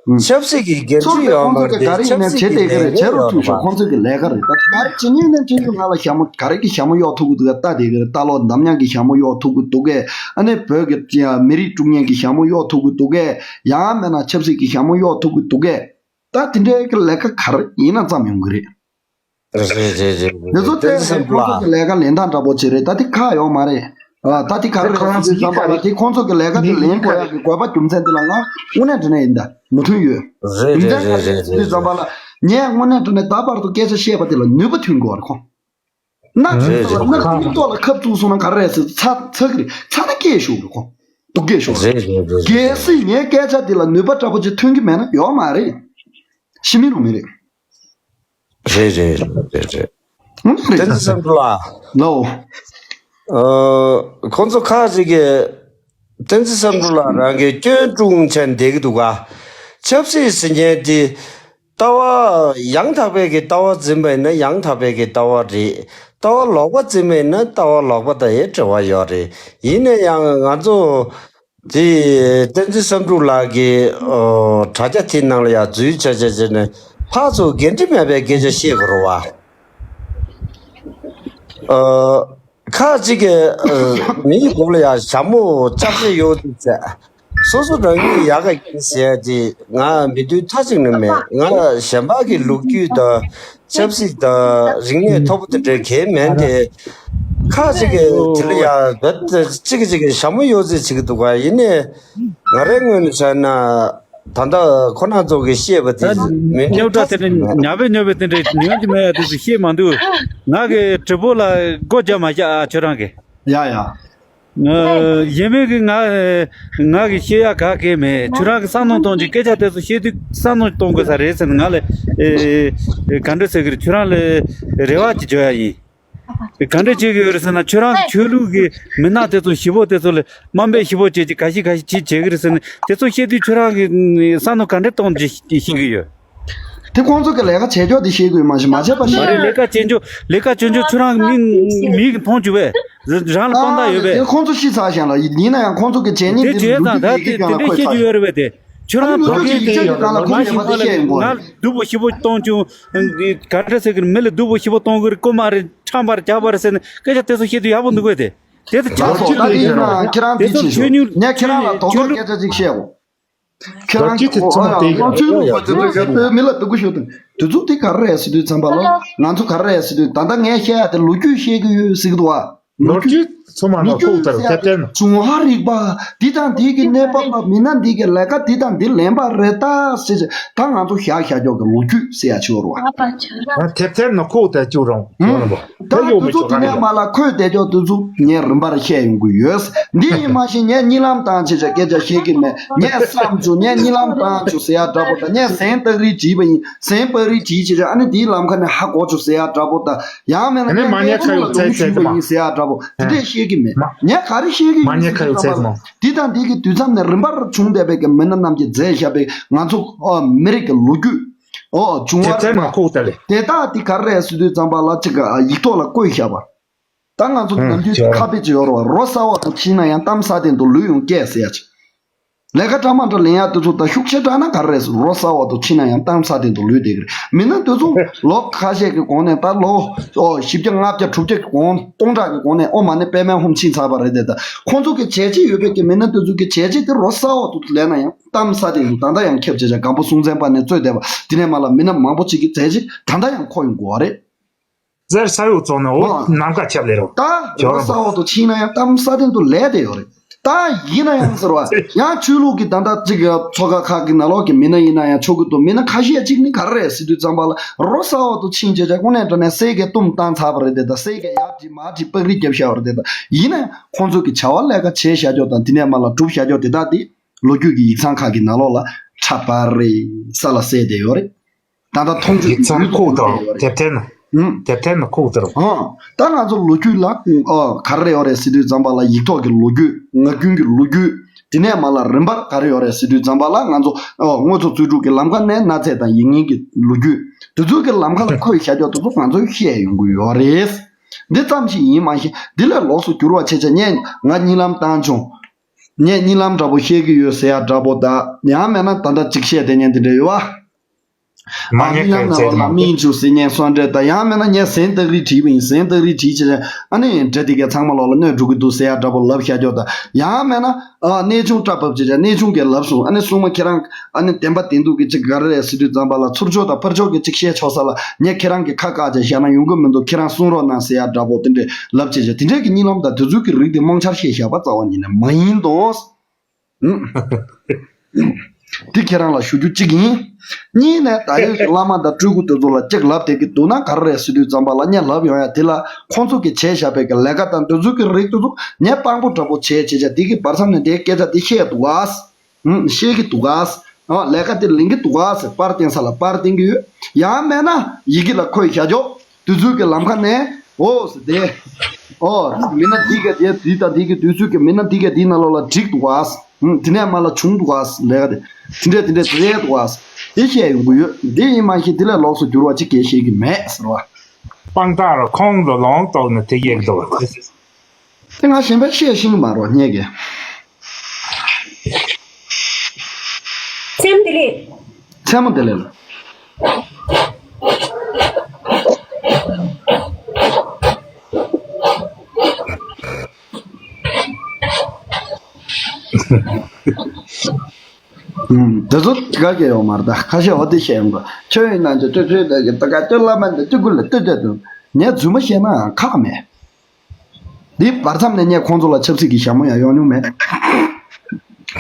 ཨུམ། ཆབ་སྲིད་ཀྱི་འགན་འཁྲི་ཚོགས་པའི་ཡོད་མ་ཁོང་ཚོ་གི་རེད། ག་རེ་ཡིན་ཆབ་ནས་སྲིད་བྱེད་ཀྱི་བསྡད་ཀྱི་ལས་རེད། ཀ་བྱེད་ཡོད་རོགས་ཐུབ་ཤོག་རེད་པ། ཁོང་ཚོ་གི་ལས་ཀ་རེད། ད་ག་རེ་བྱེད་ཉན་ནས་བྱེད་རྒྱུ། ང་ལ་ཞྭ་མོ་ག་རེ་གི་ཞྭ་མོ་གཡོག་ཐུབ་ཀྱི་འདུག་ག་ལྟ་བསྡད་ཀྱི་རེད། ལྟ་ལོག་འདམ་ཉག་གི་ཞྭ་མོ་གཡོག་ཐུབ་ཀྱི་འདུག་གས། ཨ་ནི་བོད་ཀྱི་མི་རིགས་དཀྲུག་མཁན་གྱི་ཞྭ་མོ་གཡོག་ཐུབ་ཀྱི་འདུག་གས། ཡང་མིན་ན་ཆབ་སྲིད་ཀྱི་ཞྭ་མོ་གཡོག་ཐུབ་ཀྱི་འདུག་གས། ད་དེ་འདྲའི་གི་ལས་ཀ་ག་རེ་ཡིན་ན་བརྩམས་ཡོང་གི་རེད། རེད་རེད་རེད་རེད། འདི་ཚོ་བསྟན་འཛིན་བསམ་གྲུབ་ལགས། ཁོང་ཚོ་གི་ལས་ཀ་ལེན་སྟངས་འདྲ་པོ་ཅིག་རེད། ད་དེ་ཁག་ཡོད་མ་རེད། ཨ། ད་དེ་ག་རེ་རེད་ཟེར་དུས་ཙམ་པ་ལ། དེ་ཁོང་ཚོ་གི་ལས་ཀ་དེ་ལེན་དགོས་ཡག་གི་དགོས་པ་རྒྱུ་མཚན་དེ་ལ་ང་དངོས་གནས་དྲང་གནས་ཡིན་ད་མོས་མཐུན་ཡོད། རེད་རྒྱུ་མཚན་ག་རེ་རེད་ཟེར་དུས་ཙམ་པ་ལ། ངས་དངོས་གནས་དྲང་གནས་ད་བར་དུ་སྐད་ཆ་བཤད་པ་དེ་ལ་ནུས་པ་ཐོན་དགོས་རེད་ཁོང་། སྣ་ཁྲིད་ཐོག་ལ། རེད་རེད། སྣ་ཁྲིད་ཐོག་ལ་ཁབ་བཙུགས་སོང་ན་ག་རེ་རེད་ཟེར། ཚ་ཚ་གི་རེད། ཚ་ན་སྐད་ཤོར་གི་རེད་ཁོང་། སྡུག་སྐད་ཤོར་གི་རེད། རེད་རེད་རེད། གལ་སྲིད་ངའི་སྐད་ཆ་དེ་ལ་ནུས་པ་འདྲ་པོ་ཅིག་ཐོན་གི་མེད་ན་ཡོད་མ་རེད། ཤི་མི་རུང་མི་རེད། རེད་རེད་རེད་རེད། ཧུམ། རེད། བསྟན་འཛིན་བསམ་གྲུབ་ལགས། ལའོ། ཨ། ཁོང་ཚོ་ཁག་ཅིག་གིས། བསྟན་འཛིན་བསམ་གྲུབ་ལགས་རང་གིས་སྐྱོན་དཀྲུག་བྱས་བསྡད་ཀྱི་འདུག་ག་ཆབ་སྲིད་ཟེར་མཁན་དེ། ལྟ་བ་ཡང་དག་པའི་གི་ལྟ་བ་འཛིན་པ་ཡིན་ན་ཡང་དག་པའི་གི་ལྟ་བ་རེད། ལྟ་བ་ལོག་པ་འཛིན་པ་ཡིན་ན་ལྟ་བ་ལོག་པ་དང་ཡང་འབྲེལ་བ་ཡོད་རེད། ཡིན་ན་ཡང་ང་ཚོ་དེ་བསྟན་འཛིན་བསམ་གྲུབ་ལགས་ཀྱི་ཨོ་དྲ་རྒྱ་དེ་ནང་ལ་ཡང་འཛུལ་བྱས་བྱས་བྱས་ནས་ཕར་ཚུར་འགན་འཁྲི་མེད་པའི་སྐད་ཆ་བཤད་དགོས་རེད་བ། ཨོ། ཁག་ཅིག་གིས། ཨ། མི་ཡི་མགོ་ལ་ཡ་ཞྭ་མོ་ལྕགས་ཞྭ་གཡོག་རྩིས་བྱས། སོ་སོ་རང་ཉིད་ཡག་ག་ཡིན་ཟེར་ཡ་དེ་ང་མི་འདུག་མཐའ་གཅིག་ནས་མེད། ང་གཞན་པ་གི་ལོ་རྒྱུས་དང་ཆབ་སྲིད་དང་རིག་གནས་མཐོ་པོ་དེ་འདྲའི་གལ་མེད་དེ། ཁག་ཅིག་གིས་དེ་ལ་ཡ་བེད་གཅིག་གིས་གཅིག་གིས་ཞྭ་མོ་གཡོག་རྩིས་བྱེད་ཀྱི་འདུག་ག་ཡིན་ནའི་ང་རའི་ངོས་ནས་བྱས་ན། ད་ལྟ་ཁོ་རང་ཚོ་གིས་བཤད་པ་དེ་ད་མི་འདུག་རྙོག་དྲ་དེ་འདྲ་ཉག་པེ་ཉོག་པེ་དེ་འདྲ་ཉོན་གྱི་མེད་ཡ་དེ་ཚོ་བཤད་མ་འདུག་ང་གི་དྲི་བ་ལ་སྒོ་རྒྱབ་མ་བཞག་ཨ་ཁྱོད་རང་གིས། ཡ་ཡ། ཨ། ཡིན་མིན་གྱི་ང་ང་གིས་བཤད་ཡ་ག་གེ་མེད། ཁྱོད་རང་གིས་བསམ་བློ་གཏོང་རྒྱུ་སྐད་ཆ་དེ་ཚོ་བཤད་དུས་བསམ་བློ་གཏོང་དགོས་ས་རེད་ཟེར་ནས་ང་ལ་ཨེ་ཨེ་ག་འདྲ་ཟེར་གི་རེད། ཁྱོད་རང་ལ་རེ་བ་ཅིག་བརྗོད་ཡ་ཡིན། ག་འདྲ་བྱེད་ཀྱི་ཡོད་རེད་ཟེར་ན། ཁྱོད་རང་གི་ཆོས་ལུགས་ཀྱི་མི་སྣ་དེ་ཚོ་ཞི་བོ་དེ་ཚོ་ལ་དམའ་འབེབས་ཞི་བོ་བྱེད་ཀྱི་ག་ཤེད་ག་ཤེད་ཅིག་བྱེད་ཀྱི་རེད་ཟེར་ན། དེ་ཚོ་བཤད་དུས་ཁྱོད་རང་གི་བསམ་བློ་ག་འདྲ་གཏོང་རྒྱུ་ཤེས་ཀྱི་ཡོད། དེ་ཁོང་ཚོ་གི་ལས་ཀ་བྱེད་ཕྱོགས་དེ་ཤེས་དགོས་མ་གཞི་མ་བྱས་པ་མ་ཤེས། རེད། ལས་ཀ་བྱེད་ཕྱོགས་ལས་ཀ་བྱེད་ཕྱོགས་ཁྱོད་རང་མི་མིག་གིས་མཐོང་བཅུག་པས། རང་ལ་དཔང་རྟགས་ཡོད་པས། ཨ། དེ་ཁོང་ཚོ་ཤི་ཚར་ཞིང་ལ་ཡིན་ན་ཡང་ཁོང་ཚོ་གི་བྱས་ཉེས་དེ་དེ་བྱས་ལོ་ཙང་ད་རྒྱུས་དེ་ཡི་དེ་གང་ལ་འདྲ་འཁོད་ཚར་བཤད་རྒྱུ་ཡོད་རེད་པས། དེ་ཁྱོད་རང་ཨ་ནི་ལོ་བོད་རྒྱུས་སྐད་ཡིག་ཆ་དེ་ཡོད་ཡོད་གང་ལ་མ་ཁོང་ཤི་ཡོད་པ་ལ་ང་ལ་སྡུག་པོ་ཞེ་པོ་གཏོང་བྱུང་། ག་འདྲ་ཟེར་གི་རེད། མི་ལ་སྡུག་པོ་ཞེ་པོ་གཏོང་གི་རེད། རྐུ་མ་རེད། ཁྲམ་པ་རེད། ཇག་པ་རེད་ཟེར་ནས་སྐད་ཆ་དེ་ཚོ་བཤད་དུས་ཡག་པོ་འདུག་གས། དེ་དེ་ཚོ་ལགས་སོ། ད་དེ་ཡིན་ན་ཁྱེད་རང་དེ་བྱེད་ཤོག་ངས་ཁྱེད་རང་ལ་རྡོག་རྡོག་སྐད་ཆ་ཅིག་བཤད་འོ། ཁྱེད་རང་ལོ་རྒྱུས་དེ་ཚང་མ་དེ་ཡིན་ན་ང་ཚོའི་ལུགས་པ་དེ་ཚོ་བོད་མི་ལ་སྡུག་པོ་ཞུ་དང་དེ་ཚོ་དེ་ག་རེ་རེད་ཟེར་དུས་ཙམ་པ་ལ་ང་ཚོ་ག་རེ་རེད་ཟེར་དུས། ད་ལྟ་ངས་བཤད་ཡ་དེ་ལོ་རྒྱུས་བཤད་གི་ཡོད་ཟེར་གི་འདུག་བ། ལོ་རྒྱུས་ཚང་མ་ལོ་རྒྱུས་ནོར་ཁུག་ལྟར་ཟེར་ཡ་དེ་ཁྱབ་སྟེ་ན། འབྱུང་བ་རིག་པ་འདི་དང་འདི་གི་གནས་བབ་པ། མི་སྣ་འདི་གི་ལས་ཀ་འདི་དང་འདི་ལེན་པ་རེད་ད་ཟེར་ཅིག་ད་ང་ཚོ་བཞག་བཞག་ཀྱོག་གི་ལོ་རྒྱུས་ཟེར་ཡ་ཅིག་ཡོད་རེད་བ། ང་དེབ་ཐེར་ནང་ཁུག་ལྟར་བཅུག་རོགས་ཡོད་རེད་བ། ད་དེ་ཡོད་དེ་མི་ཚོ་ཆོག་དེ་ག་ནས་རེད། མ་ལ་འཁོད་བསྡད་ཀྱོག་དེ་ཚོ་ངས་རིམ་པར་བཤད་ཡོང་གི་ཡོད། འདི་ཡིན་མ་གཞི་ངས་གཉིད་ལམ་བཏང་བྱས་བྱས་སྐད་ཆ་བཤད་ཀྱི་མེད། ངས་བསམ་བྱུང་། ངས་གཉིད་ལམ་བཏང་བྱུང་ཟེར་ཡ་འདྲ་པོ་དང་། ངས་ཟན་སྟག་རིལ་བྲིས་པ་ཡིན། ཟན་སྤ་རིལ་བྲིས་བྱས་བྱས་ཨ་ནི་འདིའི་ལམ་ཁ་ནས་ཧ་གོ་བྱུང་ཟེར་ཡ་འདྲ་པོ་དང་། ཡང་མིན་ན་ངས་གནས་ཆུང་ལ་སྡུག་རུས་ཞུས་པ་ཡིན་ཟེར་ཡ་འདྲ་པོ་དེ་འདྲས་བཤད་ཀྱི་མེད། ངས་ག་རེ་བཤད་ཀྱི་ཡིན་ཟེར་དུས་ཙམ་པ་ལ། འདི་དང་འདི་གི་དུས་མཚམས་ནས་རིམ་པར་བྱུང་བསྡད་པའི་གི་མི་སྣ་རྣམས་ཀྱིས་མཛད་བཞག་པའི་ང་ཚོ་ཨ་མི་རིགས་ཀྱི་ལོ་རྒྱུས། ཨོ། བྱུང་བ་དེབ་ཐེར་ནང་ཁུག་ལྟར་ལས། དེ་དག་དེ་ག་རེ་རེད་ཟེར་དུས་ཙམ་པ་ལ་ཅིག་ཡིག་ཐོག་ལ་བཀོད་བཞག་པ། ད་ང་ཚོ་ནམ་རྒྱུན་ཁ་དཔེ་ཅིག་ཡོད་རེད་བ། རོ་གསར་བ་དང་ཕྱིན་ན་ཡང་གཏམ་ཟ་སྟེང་དུ་ལུས་ཡོང་སྐད་ཟེར་ཡ་ཅིག་ལས་ཀ་འདྲ་མ་འདྲ་ལེན་ཡ་དེ་ཚོ་ད་ཤུགས་ཆེ་དྲགས་ན་ག་རེ་རེད་ཟེར། རོ་གསར་བ་དང་ཕྱིན་ན་ཡང་གཏམ་ཟ་སྟེང་དུ་ལུས་བསྡད་ཀྱི་རེད། མི་སྣ་དེ་ཚོ་ལོ་ཁ་ཤས་ཀྱི་གོང་ནས། ད་ལོ་ཨོ་བཞི་བརྒྱ་ལྔ་བརྒྱ་དྲུག་བརྒྱ་གི་གོང་སྟོང་ཕྲག་གི་གོང་ནས་ཨོ་མ་ནི་པད་མའི་ཧོམ་ཕྱིན་ཚར་བ་རེད་དེ། ད་ཁོང་ཚོ་གི་བྱས་རྗེས་ཡོད་པའི་གི་མི་སྣ་དེ་ཚོ་གི་བྱས་རྗེས་དེ་རོ་གསར་བ་དུ་ལེན་ན་ཡང་གཏམ་ས་དེ་ཡིན། ད་ལྟ་ཡང་ཁྱབ་བྱས་བྱས་སྒམ་པོ་སྲོང་བཙན་པ་ནས་རྩོད་བསྡད་པ་དེ་ནས་མ་ལ་མི་སྣ་མང་པོ་ཅིག་གི་བྱས་རྗེས་ད་ལྟ་ཡང་འཁོར་ཡོང་དགོས་བ་རེད། ཟེར་ས་ཡོད་ཙང་ནས་འོ་ཨ་ནམ་མཁའ་ཁྱབ་ལེ་རོ། ད་ཇོ་རོ་རོ་ས་འོག་ཏུ་ཕྱིན་ན་ཡང་གཏམ་ས་སྟེང་དུ་ལས་དེ་ཡོད་རེད། ད་ཡིན་ན་ཡང་ཟེར་བ། ཡང་ཆོས་ལུགས་ཀྱི་ད་ལྟ་གཅིག་ཚོགས་ཁག་ཁག་གི་ནང་ལོགས་ཀྱི་མི་སྣ་ཡིན་ན་ཡང་ཆོག་གི་འདུག་མི་སྣ་ཁ་ཤས་གཅིག་ནི་ག་རེ་རེད་ཟེར་དུས་ཙམ་པ་ལ་རོ་ས་འོག་ཏུ་ཕྱིན་བྱས་བྱས་དངོས་གནས་དྲང་གནས་སེ་གས་བཏུམ་བཏང་ཚར་བ་རེད་དེ། ད་སེ་གས་ཡར་བྲིས་མར་བྲིས་པགས་རིས་བརྒྱབ་བཞག་པ་རེད་དེ། ད་ཡིན་ན་ཡང་ཁོང་ཚོ་གི་བྱ་བ་ལས་ཀ་བྱས་བཞག་ཀྱོག་དང་དེ་ནས་མ་ལ་སྒྲུབ་བཞག་ཀྱོག་དེ་དག་དེ་ལོ་རྒྱུས་ཀྱི་ཡིག་ཚང་ཁག་གི་ནང་ལོགས་ལ་ཁྲ་པར་རེ་ས་ལ་གསལ་བསྡད་ཡོད་རེད། ད་ལྟ་མཐོང་ཆོས་ཡིག་ཚང་ཁུག་ཏུ་དེབ་ཐེར་ན། ཨུམ། དེབ་ཐེར་ན་ཁུག་ཏུ་རུ། ཨོ། ད་ང་ཚོ་ལོ་རྒྱུས་ལ་ཨོ་ག་རེ་ཡོད་རེད་ཟེར་དུས་ཙམ་པ་ལ་ཡིག་ཐོག་གི་ལོ་རྒྱུས། ངག་རྒྱུན་གྱི་ལོ་རྒྱུས། དེ་ནས་མ་ལ་རིམ་པར་ག་རེ་ཡོད་རེད་ཟེར་དུས་ཙམ་པ་ལ་ང་ཚོ་ཨོ་དངོས་གཙོ་བཙུན་དྲུག་གི་ལམ་ཁ་ནས་གནའ་རྫས་དང་ཡིག་རྙིང་གི་ལོ་རྒྱུས། དེ་ཚོ་གི་ལམ་ཁ་ལ་འཁོད་བཞག་ཀྱོག་དེ་ཚོ་ང་ཚོས་བཤད་ཡོང་གི་ཡོད་རེད། འདི་ཙམ་ཞིག་ཡིན་མ་གཞི་འདི་ལས་ལོགས་སུ་གྱུར་བ་བྱས་བྱས་ངས་ང་གཉིད་ལམ་བཏང་བྱུང་། ངས་གཉིད་ལམ་འདྲ་པོ་ཤེས་ཀྱི་ཡོད་ཟེར་ཡ་འདྲ་པོ་དང་། ཡང་མེད་ན་ད་ལྟ་ཅིག་བཤད་བསྡད་མཁན་དེ་འདྲ་ཡོད་བ། མ་ཨ་ངས་གཉིད་ལམ་ནང་ལོགས་ལ་མིག་འབྱུང་ཟེར་མཁན་སོགས་འདྲ་དང་། ཡང་མེད་ན་ངས་ཟན་སྟག་རིས་བྲིས་པ་ཡིན། ཟན་སྟག་རིས་བྲིས་བྱས་ཨ་ནི་འདྲ་དེ་གའི་ཚང་མ་ལོགས་ལ་གནོད་འགྲོ་གི་འདུག་ཟེར་ཡ་འདྲ་པོ་ལབ་བཞག་ཀྱོག་དང་། ཡང་མེད་ན་ཨ་གནས་ཆུང་སྐྲ་བབས་བྱས་བྱས་གནས་ཆུང་གིས་ལབ་སོང་། ཨ་ནི་སྲུང་མ་ཁྱེད་རང་ཨ་ནི་བདེན་པ་བདེན་སྡུག་གི་ཅིག་ག་རེ་རེད་ཟེར་དུས་ཙམ་པ་ལ་ཚུར་ཕྱོགས་དང་ཕར་ཕྱོགས་ཀྱི་ཅིག་བཤད་ཆོག་ས་ལ་ངས་ཁྱེད་རང་གི་ཁ་བཀག་བྱས་བཞག་ན་ཡོང་གི་མི་འདུག་ཁྱེད་རང་གསུང་རོགས་གནང་ཟེར་ཡ་འདྲ་པོ་དེ་འདྲས་ལབ་བྱས་བྱས། དེ་འདྲས་ཀྱི་གཉིད་ལམ་དང་དེ་ཚོའི་གི་རིགས་དེ་རྨོངས་འཆར་བཤད་བཞག་པ་རྩ་བ་ཉིད་ནས་མ་ཡིན་དོ། ཨུམ། འདི་ཁྱེད་རང་ལ་ཞུ་རྒྱུ་གཅིག་ཡིན། གཉིས་ནས་ད་ཡོད་ཀྱི་བླ་མ་དང་སྤྲུལ་སྐུ་དེ་ཚོ་ལ་གཅིག་ལབ་བསྡད་ཀྱི་འདུག་ན་ག་རེ་རེད་ཟེར་དུས་ཙམ་པ་ལ་ངས་ལབ་ཡོང་ཡ་དེ་ལ་ཁོང་ཚོ་གིས་བྱས་བཞག་པའི་གི་ལས་ཀ་དང་དེ་ཚོའི་གི་རིགས་དེ་ཚོ་ངས་དཔང་པོ་འདྲ་པོ་བྱས་བྱས་བྱས་དེ་གི་བར་མཚམས་ནས་དེའི་སྐད་ཆ་དེ་བཤད་འདུག་ག་ཨུམ། ཤེས་ཀྱི་འདུག་ག་ཨ་ལས་ཀ་དེ་ལེན་གྱི་འདུག་ག་ཟེར་པར་བསྟན་ས་ལ་པར་བསྟན་གྱི་ཡོད། ཡང་མེད་ན་ཡི་གེ་ལ་འཁོད་བཞག་ཀྱོག་དུས་ཚོད་ཀྱི་ལམ་ཁ་ནས་འོ་ཟེར་དེ། འོ་མི་སྣ་འདི་ག་དེ་འདི་དང་འདི་གི་དུས་ཚོད་ཀྱི་མི་སྣ་འདི་ག་འདིའི་ནང་ལོགས་ལ་བསྒྲིགས་འདུག་ག་ཨུམ། དེ་ནས་མ་ལ་བྱུང་འདུག་ག་ལས་ཀ་དེ་དེ་འདྲས་དེ་འདྲས་དེ་རེད་འདུག་ག་དེ་བཤད་ཡོང་གི་ཡོད། འདི་ཡིན་མ་གཞི་དེ་ལས་ལོགས་སུ་འགྱུར་བ་ཅིག་གས་བཤད་ཀྱི་མེད་ཟེར་བ། དཔང་རྟགས་ལ་ཁོང་ལ་ལོང་གཏོགས་ནས་དེ་སྐད་འདུག་ག་དེ་ང་གཞན་པ་བཤད་ཤེས་ཀྱི་མ་རེད་ངས་ཀྱི། མཚན་བདེ་ལེགས། མཚན་མོ་བདེ་ལེགས། ཨུམ། དེ་ཚོ་དེ་ག་གས་ཡོད་མ་རེད། ད་ཁ་ཤས་འོ་དེ་བཤད་ཡོང་གི། ཁྱོད་ཡིན་ན་ཅོ་ཅོ་ཅོ་ད་ག་ད་ག་ཅོ་བླ་མ་འདི་ཅོ་དགུ་ལ་ལྟོས་ལྟོས་དུ་ངས་རྫུན་མ་བཤད་ན་ཁག་མེད། འདི་བར་མཚམས་ནས་ངས་ཁོང་ཚོ་ལ་ཆབ་སྲིད་ཀྱི་ཞྭ་མོ་ཡང་གཡོག་མྱོང་མེད།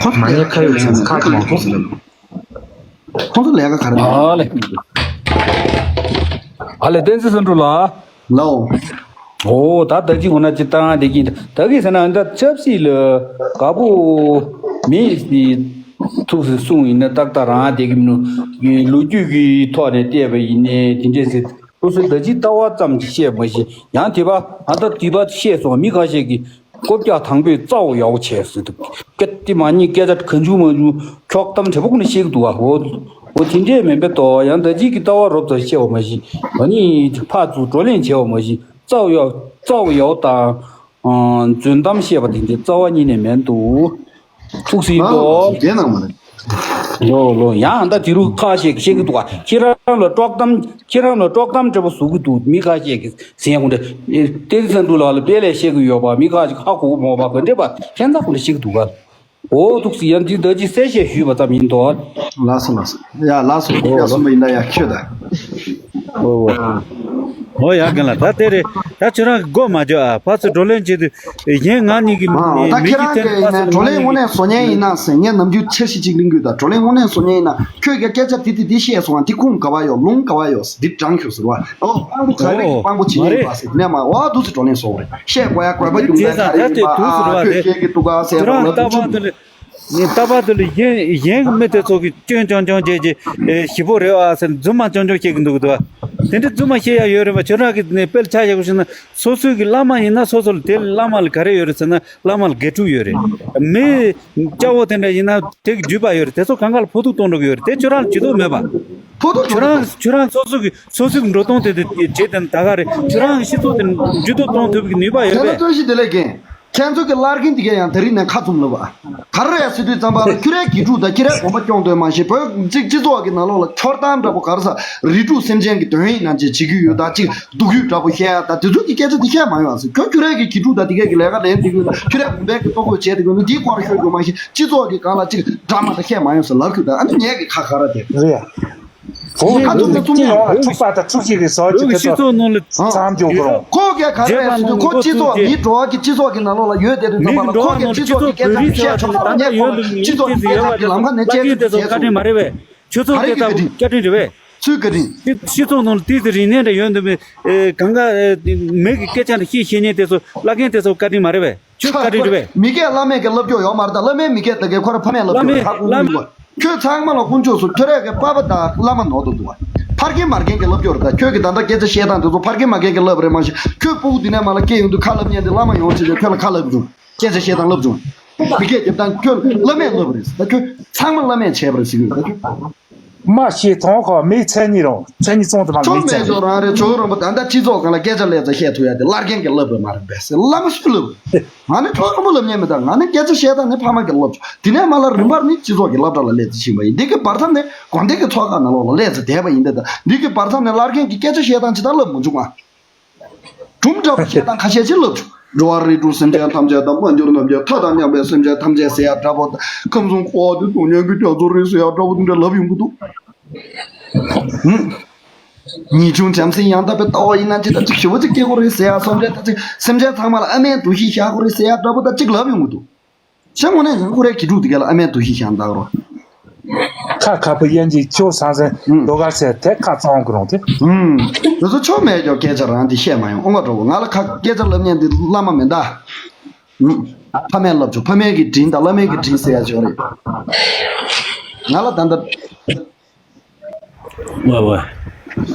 ཁོང་ཚོ་མ་ཉེས་ཁ་ཡོད་ཚན་ཁག་མང་པོ་ཟེར། ཁོང་ཚོ་ལས་ཀ་ག་རེ་ཨ་ལེ། ཨ་ལེ་བསྟན་འཛིན་བསམ་གྲུབ་ལགས། ལའོ། ཨོ་ད་ད་ཅི་འོ་ན་ཅི་བཏང་བསྡད་ཀྱིན་ད་གི་ཟེར་ན་ད་ཆབ་སྲིད་ལ་དགའ་པོ་མི་ཐུགས་སུ་གསུང་ཡིན་ན་ཏག་ཏག་རང་བསྡད་ཀྱི་མི་འདུག་ལོ་རྒྱུས་ཀྱི་ཐོག་ནས་བལྟས་པ་ཡིན་ནའི་དེ་འདྲས་ཟེར། སོ་སོའི་ད་ཅི་ལྟ་བ་ཙམ་ཅིག་བཤད་མ་ཤེས། ཡང་དེ་པ་ཨ་ད་དེ་པ་བཤད་སོང་། མི་ཁ་ཤས་ཀྱིས་སྐོར་རྒྱག་དང་པོས་རྩ་བ་ཡག་པོ་བྱས་ཟེར་འདུག་སྐད་དེ་མ་ཉེས་སྐད་ཆ་གང་བྱུང་མང་བྱུང་འཁྱོག་གཏམ་དྲག་པོ་ཀུན་ནས་བཤད་ཀྱི་འདུག་ཨ། འོ་འོ་དེ་འདྲས་མིན་པས་དོ། ཡང་ད་ཅི་གི་ལྟ་བ་རོབ་ཙམ་བཤད་པ་མ་ཤེས། ཨ་ནི་ཕར་ཚུར་བགྲོ་གླེང་བྱས་པ་མ་ཤེས། རྩ་བ་ཡག་རྩ་བ་ཡག་དང་། ཨང་། རྫུན་གཏམ་བཤད་པ་དེ་འདྲའི་རྩ་བ་ཉིད་ནས་མེད་འདུག་ཐུགས་སྲིད་ང་ལ་དོ། ལོ་རྒྱན་གནང་མ་རེད། ལོ་ལོ་ཡང་ད་དེ་རུ་ཁ་ཤས་ཀྱིས་བཤད་ཀྱི་འདུག་ག་ཁྱེད་རང་ལ་དཀྲོག་གཏམ་ཁྱེད་རང་ལ་དཀྲོག་གཏམ་འདྲ་པོ་བཟོ་གི་འདུག་མི་ཁ་ཤས་ཀྱིས་ཟེར་ཡ་ཁོ་འདྲ། བསྟན་འཛིན་བསམ་གྲུབ་ལགས་ལ་དཔེ་ལས་བཤད་ཀྱི་ཡོད་པ། མི་ཁ་ཤས་ཧ་གོ་གི་མ་རེད་པ། ག་འདྲས་པ་ཁྱད་མཚར་ཁོ་འདྲ་བཤད་ཀྱི་འདུག་ག་འོ་ཐུགས་སྲིད། ཡང་འདི་ད་ཅི་གསལ་བཤད་ཞུས་པ་ཙམ་ཡིན་དོ། ལགས་སོ་ལགས་སོ། ཡ་ལགས་སོ། ཡ་གསུངས་པ་ཡིན་ན་ཡ་ཁྱོད་ད། ཨོ་ཨོ། ཨོ་ཡ་རྒན་ལགས། ད་དེ་རེད། ད་ཁྱོད་རང་གི་མགོ་མ་འཇོག་ཨ། ཕར་ཚུར་བགྲོ་གླེང་བྱེད་དུས་གཞན་ང་གཉིས་ཀྱི་ཨ་ད་མིག་ཁྱེད་རང་གི་ཡིན་ན་བགྲོ་གླེང་དངོས་གནས་བཟོ་མཁན་ཡིན་ན་ཟེར། ངས་ནམ་རྒྱུན་འཆར་གཞི་གཅིག་གླེང་གི་ཡོད། ད་བགྲོ་གླེང་དངོས་གནས་བཟོ་མཁན་ཡིན་ན་ཁྱོད་ཀྱི་སྐད་ཆ་དེ་དེ་དེ་བཤད་སོང་ང་། དེ་ཁུངས་ག་བ་ཡོད། ལུང་ག་བ་ཡོད་ཟེར། འདི་དྲང་ཁྱོད་ཟེར་བ། ཨོ་དཔང་པོ་ག་རེ་ཨོ་དཔང་པོ་བྱེད་མ་ངེས་རེད། པ་ཟེར་ནས་མ་འོ་འདུག་སེ་བགྲོ་གླེང་བཟོ་རེད། བཤད་དགོས་ཡ་དགོས་པ་རྒྱུ་མཚན་ག་རེ་ཡིན་པ། ཨ་ཁྱོད་བཤད་ཀྱི་འདུག་ག་ཟེར་རོགས་ལ་ལྟ་བ་དེ་ལ། ངས་ལྟ་བ་དེ་ལ་གཞན་གཞན་གྱི་མི་དེ་ཚོ་གིས་སྐྱོན་རྐྱང་རྐྱང་བྱས་རྗེས་ཞིབ་པོ་རེད་བ་ཟེར་རྫུན་མ་རྐྱང་རྐྱང་བཤད་ཀྱི་འདུག་གི་འདུག་བ། དེ་འདྲ་རྫུན་མ་བཤད་ཡ་ཡོད་རེད་བ། ཁྱོད་རང་གིས་ནས་དཔེ་ཆ་བཞག་པ་ཞིག་ན་སོ་སོའི་གི་བླ་མ་ཡིན་ན་སོ་སོ་ལ་དེ་བླ་མ་ལ་ག་རེ་ཡོད་རེད་ཟེར་ན་བླ་མ་ལ་དགེ་ཕྲུག་ཡོད་རེད། མི་སྐྱ་བོ་དེ་འདྲ་ཡིན་ན་དེ་གི་རྒྱུད་པ་ཡོད་རེད། དེ་ཚོ་གང་ག་ལ་ཕོག་ཐུག་གཏོང་འགྲོ་གི་ཡོད་རེད། དེ་ཁྱོད་རང་ལ་ཇུས་གཏོགས་མེད་པ། ཕོག་ཐུག་ཁྱོད་རང་ཁྱོད་རང་སོ་སོ་གི་སོ་སོའི་འགྲོ་སྟངས་དེ་དེ་བྱེད་དེ་ད་ག་རེད། ཁྱོད་རང་གི་སྤྱི་ཚོགས་དེ་འགྱུར་ལྡོག་གཏོང་ཐུབ་ཀྱི་ནུས་པ་ཡོད་དེ་ལ་པས། བཀྲ་ཤིས་བདེ་ལེགས་རྒན། ཁྱེད་ཚོ་གི་ལར་གིན་དེ་གས་ཡང་དེ་རིང་ནས་ཁ་བཙུམ་ལབ་པ། ག་རེ་རེད་ཟེར་དུས་ཙམ་པ་ལ་ཁྱོད་རའི་དགེ་ཕྲུག་དང་ཁྱེད་རའི་དགོན་པ་སྐྱོང་འདོད་མ་ཤེས། བོད་གཅིག་སྤྱི་ཚོགས་ཀྱི་ནང་ལོགས་ལ་འཁྱོར་སྟངས་འདྲ་པོ་ག་རེ་ཟ། རིགས་དྲུག་སེམས་ཅན་གྱི་དོན་ཡིན་ན་ཅེས་བྱེད་ཀྱི་ཡོད། ད་ཅིག་སྡུག་ཡུས་འདྲ་པོ་བཤད་ཡ་ད་དེ་ཚོ་གི་སྐད་ཆ་དེ་བཤད་མ་ཡོང་ཟེར། ཁྱོད་ཁྱོད་རའི་གི་དགེ་ཕྲུག་དང་དེ་གས་ཀྱི་ལས་ཀ་ལས་འདི་གི་ཁྱོད་རའི་དགོན་པའི་གི་གཏོར་རྒོལ་བྱས་དེ་གི་འདིའི་སྐོར་ཤོད་དགོས་མ་ཤེས། སྤྱི་ཚོགས་ཀྱི་སྒང་ལ་ཅིག་འདྲ་མ་འདྲ་བཤད་མ་ཡོང་ཟེར་ལབ་གི། ད་ཨ་ནི་ངས་གི་ཁ་ཁ་ར་དེ་རེད་ཡ། བོད་ཁ་ཐུག་ནས་བཙུགས་ནས་སྤྱི་ཡོངས་ལ་འཁྲུག་པ་དང་འཁྲུག་ཞིག་གི་བཟོ་བོད་ཀྱི་སྤྱི་ཚོགས་ནང་ལ་ཚང་འཇོག་དགོས་རུང་། ཁོ་གས་ག་རེ་རེད་ཟེར་དུས་ཁོ་སྤྱི་ཚོགས་མི་འགྲོ་བ་གི་སྤྱི་ཚོགས་ཀྱི་ནང་ལོགས་ལ་ཡོད་དེ་དུས་ཙམ་པ་ལ་ཁོ་གས་སྤྱི་ཚོགས་ཀྱི་སྐད་ཆ་བཤད་ཆོག་པ་ཉེ་ཁོ་ལ་སྤྱི་ཚོགས་ཀྱི་སྐད་ཆ་གི་ལམ་ཁ་ནས་བཅད་ཁྲིད་བྱས་སོང་། བཀའ་དྲིན་མ་རེད་བས། ཆུ་ཚོད་དེ་ལྟ་བུ་བཀའ་དྲིན་རེད་བས། སུའི་བཀའ་དྲིན། སྤྱི་སྤྱི་ཚོགས་ནང་ལ་དེའི་རིག་གནས་འདྲ་ཡོད་འདུག་མེད། ཨེ་གང་ག་ཨེ་མི་གི་སྐད་ཆ་འདྲ་བཤད་ཤེས་མཁན་དེ་ཚོ་བླ་རྒན་དེ་ཚོ་བཀའ་དྲིན་མ་རེད་བས། ཁྱོད་བཀའ་དྲིན་རེད་བས། མི་སྐད་བླ་མའི་སྐད་སློབ་སྦྱོང་ཡོད་མ་རེད་ད། བླ་མའི་མི་སྐད་ད་གས་ཁོ་ར་ཕ་མས་སློབ་སྦྱོང་རེད། ཧ་གོ་གི་ཡོད། ཁྱོད་ཚང་མ་ལ་དཀོན་མཆོག་གསུམ་ཁྱོད་རས་གས་པ་ཕ་དང་བླ་མ་ནོར་དུ་འདུག་བ། ཕ་རྒན་མ་རྒན་གྱི་སློབ་སྦྱོང་རེད་ད། ཁྱོད་ཀྱི་ད་ལྟ་སྐད་ཆ་བཤད་སྟངས་དེ་ཚོ་ཕ་རྒན་མ་རྒན་གྱི་བསླབ་རེད་མ་གཞི། ཁྱོད་སྤུ་གུ་འདི་ནས་མ་ལ་སྐད་ཡོང་དུས་ཁ་སླབ་མཁན་དེ་བླ་མ་ཡོང་ཆེ་ཆེ་ཁྱོད་ལ་ཁ་སླབ་བྱུང་། སྐད་ཆ་བཤད་སྟངས་སློབ་བྱུང་། མི་སྐད་རྒྱབ་སྟངས་ཁྱོད་བླ་མས་སློབ་པ་རེད་ད། ཁྱོད་ཚང་མ་བླ་མས་བྱས་པ་རེད་ཟེར་གྱི་ཡོད་ད། ཁྱོད་མ་ཤེས་ཐོང་ཁོ་མི་མཚན་ཉིད་རུང་མཚན་ཉིད་ཙོང་དུ་མ་ཁྱོད་མི་མཚན་མེད་ཉིད་ཚོ་རང་རེད། ཇོ་བོ་རིན་པོ་ད་ལྟ་སྤྱི་ཚོགས་སྒང་ལ་སྐད་ཆ་ལས་ཙང་བཤད་ཐུབ་ཡ་དེ་བླ་རྒན་གྱི་བསླབ་པ་མ་རེད་པས་ཟེར། བླ་མ་སུས་བསླབ་པ་རེད། ང་ནི་ཇོ་བོ་རིན་པོ་སླབ་མཁན་མེད་ད། ང་ནི་སྐད་ཆ་བཤད་སྟངས་ནི་ཕ་མ་གི་སློབ་ཆོག་དེ་ནས་མ་ལ་རིམ་པར་ནི་སྤྱི་ཚོགས་ཀྱི་སློབ་གྲྭ་ལ་སླེབས་ཚེ་ཕྱིན་པ་ཡིན། འདི་གི་བར་མཚམས་ནས་དགོན་སྡེ་གི་ཚོགས་ཁག་ནང་ལོགས་ལ་སླེབས་ཚེ་བསྡད་པ་ཡིན་ད། འདི་གི་བར་མཚམས་ནས་བླ་རྒན་གྱི་སྐད་ཆ་བཤད་སྟངས་ཇི་ལྟར་བསླབ་མ་བྱུང་ང་། སྒྲུང་འདྲ་པོ་བཤད་སྟངས་ཁ་ཤས་ཅིག་ལབ་བྱུང་། འགྲོ་བ་རིགས་དྲུག་སེམས་ཅན་ཐམས་ཅད་དང་། མ་གྱུར་ནམ་མཁའི་མཐའ་དང་མཉམ་པའི་སེམས་ཅན་ཐམས་ཅད་ཟེར་ཡ་འདྲ་པོ་དང་། ཁམས་གསུམ་འཁོར་བ་འདི་སྟོང་ཉིད་ཀྱི་རྒྱ་མཚོ་རེད་ཟེར་ཡ་འདྲ་པོ་འདི་འདྲ་ལབ་ཡོང་གི་འདུག་ངེས་འབྱུང་བྱམས་སེམས་ཡང་དག་པའི་ལྟ་བ་ཡིན་ན། ཇི་ལྟར་ཅིག་ཞི་བ་ཅིག་སྐྱེ་དགོས་རེད་ཟེར་ཡ། སེམས་ཅན་ད་ཅིག་སེམས་ཅན་ཚང་མ་ལ་ཨ་མའི་འདུ་ཤེས་བཞག་དགོས་རེད་ཟེར་ཡ་འདྲ་པོ་ད་ཅིག་ལབ་ཡོང་གི་འདུག་ཤ་དངོས་གནས་ཡང་ཁོ་རའི་གི་ཕྲུག་དེ་ག་ལ་ཨ་མའི་འདུ་ཤེས་བཞག་འདུག་རོ། ཁ་ཁ་པོ་དབྱེན་ཅིག་ཁྱོད་ཚང་ཚན་ཨུམ། ལོ་ག་ཚད་དེ་ཁ་ཚང་གི་རུང་དེ། ཨུམ། དེ་ཚོ་ཆོ་མེད་ཀྱོ་སྐད་ཆ་རང་དེ་བཤད་མ་ཡོང་། ཨོ་ང་འགྲོ་གོ། ང་ལ་ཁ་སྐད་ཆ་ལབ་མཁན་དེ་བླ་མ་མེད་ད། ཨུམ། ཕ་མས་ལབ་ཆོག་ཕ་མའི་གི་དྲིན་དང་བླ་མའི་གི་དྲིན་ཟེར་ཡ་ཆོ་རེད། ང་ལ་ད་ལྟ། ཝ་ཝ།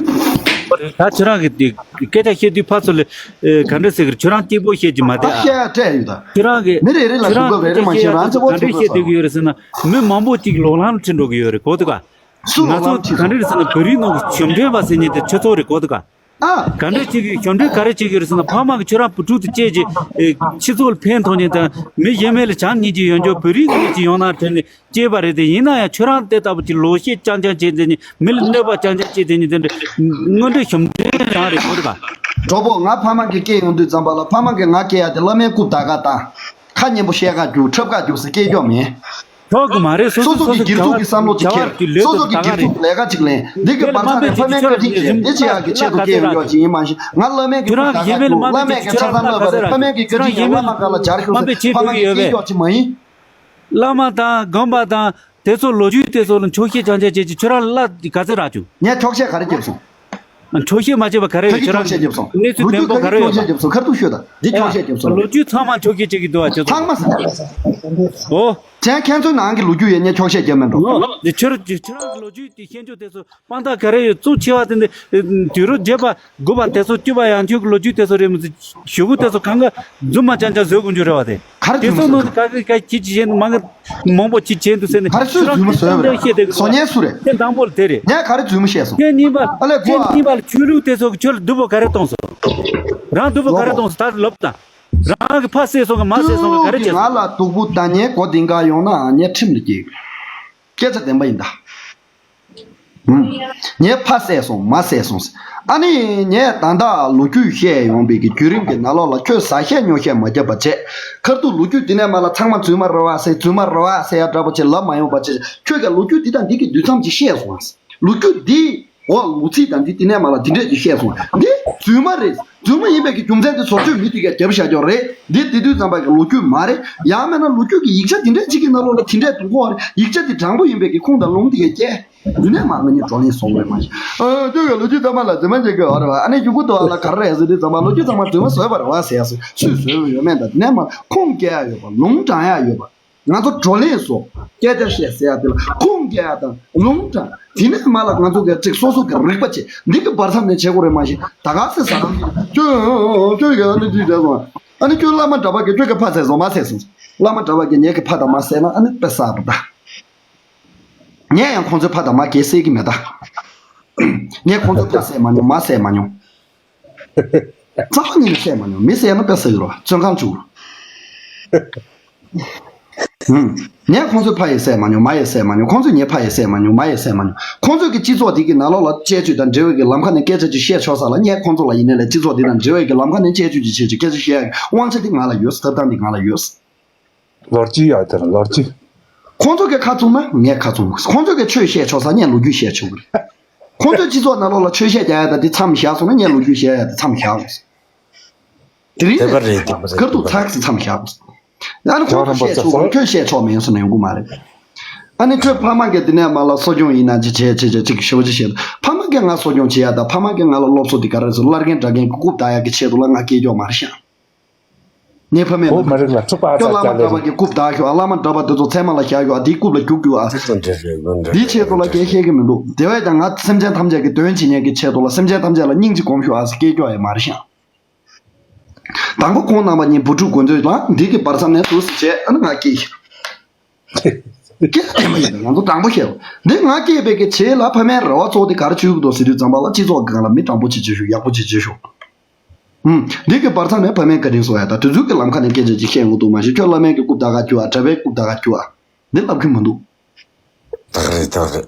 ད་ཁྱོད་རང་གི་དེ་སྐད་ཆ་བཤད་དུས་ཕར་ཚུར་ལ་ག་འདྲ་ཟེར་གི་རེད། ཁྱོད་རང་སྐྱིད་པོ་བཤད་ཀྱི་མ་བསྡད་ཨ། བཤད་སྤྲད་ཡོད་ད། ཁྱོད་རང་གི་མི་རེ་རེ་ལ་ཁྱོད་རང་གི་སྐད་ཆ་བཤད་ཡག་དེ་ཚོ་ག་འདྲ་བཤད་བསྡད་ཀྱི་ཡོད་རེད་ཟེར་ན། མི་མང་པོ་ཅིག་ལོག་ལམ་ཁྲིད་འགྲོ་གི་ཡོད་རེད་གོ་ཐུབ་ག་ང་ཚོ་ག་འདྲ་རེད་ཟེར་ན་བོད་རིགས་ནང་གི་ཞབས་འདྲེན་པ་ཟེར་མཁན་དེ་ཁྱོད་ཚོ་རེད་གོ་ཐུབ་ག་ཨ། ག་འདྲ་བྱེད་ཀྱི་ཞབས་འདྲེན་ག་རེ་བྱེད་ཀྱི་རེད་ཟེར་ན། ཕ་མ་གི་ཁྱོད་རང་བུ་ཕྲུག་དེ་སྐྱེས་རྗེས་ཨེ་ཕྱི་ཚོགས་ལ་ཕན་ཐོགས་མཁན་དང་། མི་གཞན་མེད་ལ་བྱམས་སྙིང་རྗེ་ཡོད་མཁན་བོད་རིགས་ངོས་ཀྱི་ཡང་ན་དྲན་ནས་སྐྱེས་པ་རེད་དེ། ཡིན་ན་ཡང་ཁྱོད་རང་དེ་ལྟ་བུ་ཅིག་ལོག་བཤད་རྐྱང་རྐྱང་བྱས་དེ་ནི། མི་ལ་གནོད་པ་རྐྱང་རྐྱང་བྱས་དེ་ནི་དེ་འདྲ་དངོས་འབྲེལ་ཞབས་འདྲེན་རང་རེད་གོ་ཐུབ་ག་གྲོགས་པོ་ང་ཕ་མ་གི་སྐད་ཡོང་དུས་ཙམ་པ་ལ་ཕ་མ་གི་ང་སྐད་ཡ་དེ་བླ་མའི་རྐུབ་ད་ག་བཏང་། ཁ་སྙན་པོ་བཤད་ག་རྒྱུག་ཁྲབ་ག་རྒྱུག་ཟེར་སྐད་རྒྱོག་མེད། ཐོག་གི་མ་རེད། སོ་སོ་སོ་སོ་སོ་སོ་གི་སྒེར་ཚུགས་ཀྱི་བསམ་བློ་ཅིག་འཁྱེར། སོ་སོ་གི་སྒེར་ཚུགས་ཀྱི་ལས་ཀ་ཅིག་ལེན། འདི་གི་བར་ཐག་ནས་ཕ་མའི་བཀའ་དྲིན་ཆེ་འདི་ཅི་ཡག་གི་ཆེད་དུ་སྐད་ཡོང་ཡོག་ཅིག་ཡིན་མ་གཞི། ང་བླ་མའི་གི་ཁྱོད་རང་གི་གཞན་མི་ལ་མ་འབད་ཅིག་ཁྱོད་རང་ལ་ག་ཚད་རག་ཅིག་ཁྱོད་རང་གཞན་མི་ལ་མ་འབད་ཅིག་ཁྱོད་རང་གི་སྐད་ཅིག་ཡོད་ལ་མ་ག་ལ་སྦྱར་ཤོག་ཟེར་ཕ་མ་གི་སྐད་ཡོག་ཅིག་མ་ཡིན། བླ་མ་དང་སྒོམ་པ་དང་དེ་ཚོ་ལོ་རྒྱུས་དེ་ཚོ་ལ་འཁྱོག་བཤད་རྐྱང་རྐྱང་བྱས་ཅིག་ཁྱོད་རང་ལ་ག་ཚད་རག་བྱུང་། ངས་འཁྱོག་བཤད་ག་རེ་བརྒྱབ་སོང་། འཁྱོག་བཤད་མ་བྱས་པ་ག་རེ་ཡོད། ཁྱོད་རང་གི་གནས་ཚུལ་བདེན་པོ་ག་རེ་ཡོད། ཁྱོད་ཀྱིས་འཁྱོག་བཤད་བརྒྱབ་སོང་། ཁྱོད་ཀྱིས་འཁྱོག་བཤད་བརྒྱབ་སོང་། ཁྱོད་རང་གི་ལོ་རྒྱུས་ཚང་མ་འཁྱོག་བཤད་བྱེད་ཀྱི་འདུག་བ་ཁྱོད་ཚོ། ཚང་མ་ཟེར། ཨོ། ཁྱེད་ཁྱེད་ཚོའི་ནང་གི་ལོ་རྒྱུས་ཡོད་ངས་འཁྱོག་བཤད་བརྒྱབ་མེད་འགྲོ། ཨོ། འདི་ཁྱོད་ཁྱོད་རང་གི་ལོ་རྒྱུས་དེ་ཤེས་ཆོག་དེ་ཚོ་དཔང་རྟགས་ག་རེ་ཡོད། གཙོ་ཆེ་བ་དེ་འདི་དུས་རབས་བརྒྱད་པ་དགུ་པ་དེ་ཚོ་བཅུ་པ་ཡང་ཁྱོད་ཀྱི་ལོ་རྒྱུས་དེ་ཚོ་རེད་མི་ཚེ་ཞུ་གུ་དེ་ཚོ་གང་ག་རྫུན་མ་རྐྱང་རྐྱང་བཟོས་དགོས་རྒྱུ་རེད་བ་དེ། ག་རེ་དེ་ཚོ་ནང་ག་ག་ག་ཁྱི་ཅི་བྱས་འདུག་མང་ག་མང་པོ་ཅི་བྱས་འདུག་ཟེར་ནས། ག་རེ་སུས་རྫུན་མ་བཟོས་པ་རེད། བཟོ་མཁན་སུ་རེད། ཁྱེད་དང་པོ་ལ་དེ་རེད། ངས་ག་རེ་རྫུན་མ་བཤད་སོང་། ཁྱེད་གཉིས་པ་ཨ་ལས་ཁྱེད་གོ་ཨ། གཉིས་པ་ལ་ཆོས་ལུགས་དེ་ཚོ་གི་ཁྱོད་ལ་སྡུག་པོ་ག་རེ་གཏོང་སོང་། རང་སྡུག་པོ་ག་རེ་གཏོང་སོང་ད་ལབ་དང་། རང་གི་ཕ་བསད་སོང་གི་མ་བསད་སོང་གི་ག་རེ་བྱས་སོང་། ང་ལ་སྡུག་པོ་ད་ངས་གོ་ལྡིང་ག་ཡོང་ན་ངས་ཁྲིམས་ལ་སྐྱེལ། སྐད་ཆ་བདེན་པ་ཡིན་ད། ཨུམ། ངའི་ཕ་བསད་སོང་མ་བསད་སོང་ཟེར། ཨ་ནི་ངས་ད་ལྟ་ལོ་རྒྱུས་བཤད་ཡོང་བའི་གི་བརྒྱུད་རིམ་གྱི་ནང་ལོགས་ལ་ཁྱོད་ཟ་བཤད་ཉོ་བཤད་མ་རྒྱབ་པ་བྱས། ཁར་ཐུག་ལོ་རྒྱུས་འདི་ནས་མ་ལ་ཚང་མ་རྫུན་མ་རེད་བ་ཟེར་རྫུན་མ་རེད་བ་ཟེར་ཡ་འདྲ་པོ་ཅིག་ལབ་མ་ཡོང་བ་བྱས། ཁྱོད་ཀྱིས་ལོ་རྒྱུས་འདི་དང་འདི་གི་དུས་མཚམས་ཅིག་བཤད་སོང་ཟེར། ལོ་རྒྱུས་འདི་འོ་ལོ་ཚིགས་དང་འདི་འདི་ནས་མ་ལ་འདི་འདྲས་ཅིག་བཤད་སོང་། འདི་རྫུན་མ་རེད། རྫུན་མ་ཡིན་པའི་གི་རྒྱུ་མཚན་འདི་བཟོ་བཅོས་མི་དེ་གས་རྒྱབ་བཞག་ཀྱོག་རེད། འདི་དེ་དུས་ཙམ་པ་གི་ལོ་རྒྱུས་མ་རེད། ཡང་མིན་ན་ལོ་རྒྱུས་ཀྱི་ཡིག་ཆ་འདི་འདྲས་ཅིག་གི་ནང་ལོགས་ལ་དེ་འདྲས་འདུག་གོ་རེད། ཡིག་ཆ་འདི་དྲང་པོ་ཡིན་པའི་གི་ཁུངས་དང་ལུང་དེ་གས་སྐྱེལ། འདི་ནས་མ་ང་གཉིས་བགྲོ་གླེང་སོང་བས་མ་གཞི། ཨ་ཁྱོད་ཀྱི་ལོ་རྒྱུས་ཚང་མ་ལ་རྫུན་མ་བྱེད་དགོས་བ་རེད་བ། ཨ་ནི་ཡུ་གུ་དུ་བ་ལ་ག་རེ་རེད་ཟེར་དུས་ཙམ་པ་ལོ་རྒྱུས་ཚང་མ་རྫུན་མ་བཟོས་པ་རེད་བ་ཟེར་ཡ་ཟེར་སུས་བཟོས་པ་ཡོད་མེད་དང་དེ་ནས་མ་ཁུངས་སྐྱེལ་ཡ་ཡོད་པ་ལུང་དྲང་ཡ་ཡོད་པ། ང་ཚོ་བགྲོ་གླེང་བཟོ། སྐད་ཆ་བཤད་ཟེར་ཡ་དེ་ལ་ཁུངས་སྐྱེལ་ཡ་དང་ལུང་དྲང་། དེ་ནས་མ་ལ་ང་ཚོ་གི་ཅིག་སོ་སོ་གི་རིག་པ་བྱེད། འདི་གི་བར་མཚམས་ནས་བྱེད་དགོས་རེད་མ་གཞི། ད་ག་སེ་ཟ་རང་གི་ཁྱོད་ཁྱོད་ཀྱི་ཨ་ནི་དུས་བྱས་སོང་། ཨ་ནི་ཁྱོད་བླ་མ་གྲྭ་པ་གི་ཁྱོད་ཀྱི་ཕ་བསད་སོང་མ་བསད་སོང་། བླ་མ་གྲྭ་པ་གི་ངེད་ཀྱི་ཕ་དང་མ་བསད་ན་ཨ་ནི་དཔེ་བསགས་པ་ད། ངས་ཡང་ཁོང་ཚོའི་ཕ་དང་མ་གས་བསད་ཀྱི་མེད་ད། ངས་ཁོང་ཚོའི་ཕ་བསད་མ་མྱོང་མ་བསད་མ་མྱོང་། རྩ་བ་ཉིད་ནས་བསད་མ་མྱོང་། མི་བསད་ན་དཔེ་བསགས་ཀྱི་རེད་བ། བཙོན་ཁང་བཅུག་རེད། ངས་ཁོང་ཚོའི་ཕ་ཡིས་བསད་མ་མྱོང་། མ་ཡིས་བསད་མ་མྱོང་། ཁོང་ཚོས་ངའི་ཕ་ཡིས་བསད་མ་མྱོང་། མ་ཡིས་བསད་མ་མྱོང་། ཁོང་ཚོས་ཀྱི་སྤྱི་ཚོགས་འདི་གི་ནང་ལོགས་ལ་དཔྱད་བརྗོད་དང་འབྲེལ་བའི་གི་ལམ་ཁ་ནས་སྐད་ཆ་ཅིག་བཤད་ཆོག་ས་ལ་ངས་ཁོང་ཚོ་ལ་ཡིན་ནའི་ལས་སྤྱི་ཚོགས་འདི་དང་འབྲེལ་བའི་གི་ལམ་ཁ་ནས་དཔྱད་བརྗོད་ཅིག་བྱེད་ཅིག་སྐད་ཆ་བཤད་ཡ་གི་དབང་ཆ་འདི་ང་ལ་ཡོད། ཐོབ་ཐང་འདི་ང་ལ་ཡོད། ལོ་རྒྱུས་ཡོད་དེ་ལ་ལོ་རྒྱུས། ཁོང་ཚོ་གི་ཁ་བཙུམ་ན་ངས་ཁ་བཙུམ། ཁོང་ཚོ་གི་ཆོས་བཤད་ཆོག་ས་ངས་ལོ་རྒྱུས་བཤད་ཆོག་གི་རེད། ཁོང་ཚོའི་སྤྱི་ཚོགས་ནང་ལོགས་ལ་ཆོས་བཤད་རྒྱག་ཡ་ད་དེ་མཚམས་བཞག་སོང་ན་ངས་ལོ་རྒྱུས་བཤད་ཡ་དེ་མཚམས་བཞག་དགོས། དེ་རིང་དེ་ག་རེད་དེ་ག་རེད་དེ་ག་རེད་དེ་ག་རེད། ཁར་དུ་ཚགས་སེ་མཚམས་བཞག་དགོས། ཨ་ནི་ཁོང་ཚོ་བཤད་ཆོག་མོད་ཁྱོད་བཤད་ཆོག་མེད་ཟེར་ན་ཡོང་གི་མ་རེད། ཨ་ནི་ཁྱོད་ཕ་མ་གིས་དེ་ནས་མ་ལ་གསོ་སྐྱོང་ཡིན་ན་ཅི་བྱས་བྱས་བྱས་ཅིག་ཞེ་པོ་ཅིག་བཤད། ཕ་མ་གིས་ང་གསོ་སྐྱོང་བྱེད་ཡ་ད་ཕ་མ་གིས་ང་ལ་སློབ་གསོ་དེ་ག་རེ་ཟེར་བླ་རྒན་གྲྭ་རྒན་གྱི་རྐུབ་བདའ་ཡ་གི་ཆེད་དུ་ལ་ང་སྐྱེས་ཀྱོག་མ་རེད་ཤག་ངའི་ཕ་མས་ལབ། བོད་མི་རིགས་ལ་འཁྲུག་པ་ཁྱོད་བླ་མ་གྲྭ་པ་གི་རྐུབ་བདའ་ཤོག་ཨ། བླ་མ་གྲྭ་པ་དེ་ཚོ་ཚད་མ་ལ་བཞག་ཤོག་ཨ། དེའི་རྐུབ་ལ་རྒྱུག་རྒྱུག་ཨ། དེ་ཚོ་འདྲ་རེད་ལོ་འདྲ་རེད། དེའི་ཆེད་དུ་ལ་སྐད་བཤད་གི་མི་འདུག་དེ་བས་ཀྱང་ང་སེམས་ཅན་ཐམས་ཅད་ཀྱི་དོན་བྱེད་མཁན་གྱི་ཆེད་དུ་ལ་སེམས་ཅན་ཐམས་ཅད་ལ་སྙིང་གཅིག་སྒོམ་ཤོག་ཨ་ཟེར་སྐད་རྒྱག་ཡ་མ་རེད་ཤག་དང་པོ་ཁོང་རྣམ་པ་གཉིས་བུ་ཕྲུག་དགོས་འདོད་ལ་འདི་གི་བར་མཚམས་ནས་འདུག་སེ་བྱས་ཨ་ནི་ང་སྐྱེས་ཤག་སྐད་བདེ་མོ་ཡིན། ང་ཚོ་དྲང་པོ་བཤད་རོགས། འདི་ང་སྐྱེས་པའི་གི་རྗེས་ལ་ཕ་མའི་རེ་བ་ཚོགས་དེ་ག་རེ་བྱེད་དགོས་འདུག་ཟེར་དུས་ཙམ་པ་ལ་སྤྱི་ཚོགས་སྒང་ལ་མི་དྲང་པོ་ཅིག་བྱེད་ཤོག་ཡག་པོ་ཅིག་བྱེད་ཤོག་ཨུམ། འདི་གི་བར་མཚམས་ནས་ཕ་མའི་བཀའ་དྲིན་གསོ་ཡ་དང་དུས་ཚོད་ཀྱི་ལམ་ཁ་ནས་སྐད་ཆ་ཅིག་བཤད་འོང་འདུག་མ་གཞི་ཁྱོད་བླ་མའི་གི་རྐུབ་བདའ་ག་རྒྱུ་ཨ། གྲྭ་པའི་རྐུབ་བདའ་ག་རྒྱུ་ཨ། འདི་ལབ་གི་མི་འདུག་ད་རེད་ད་རེད།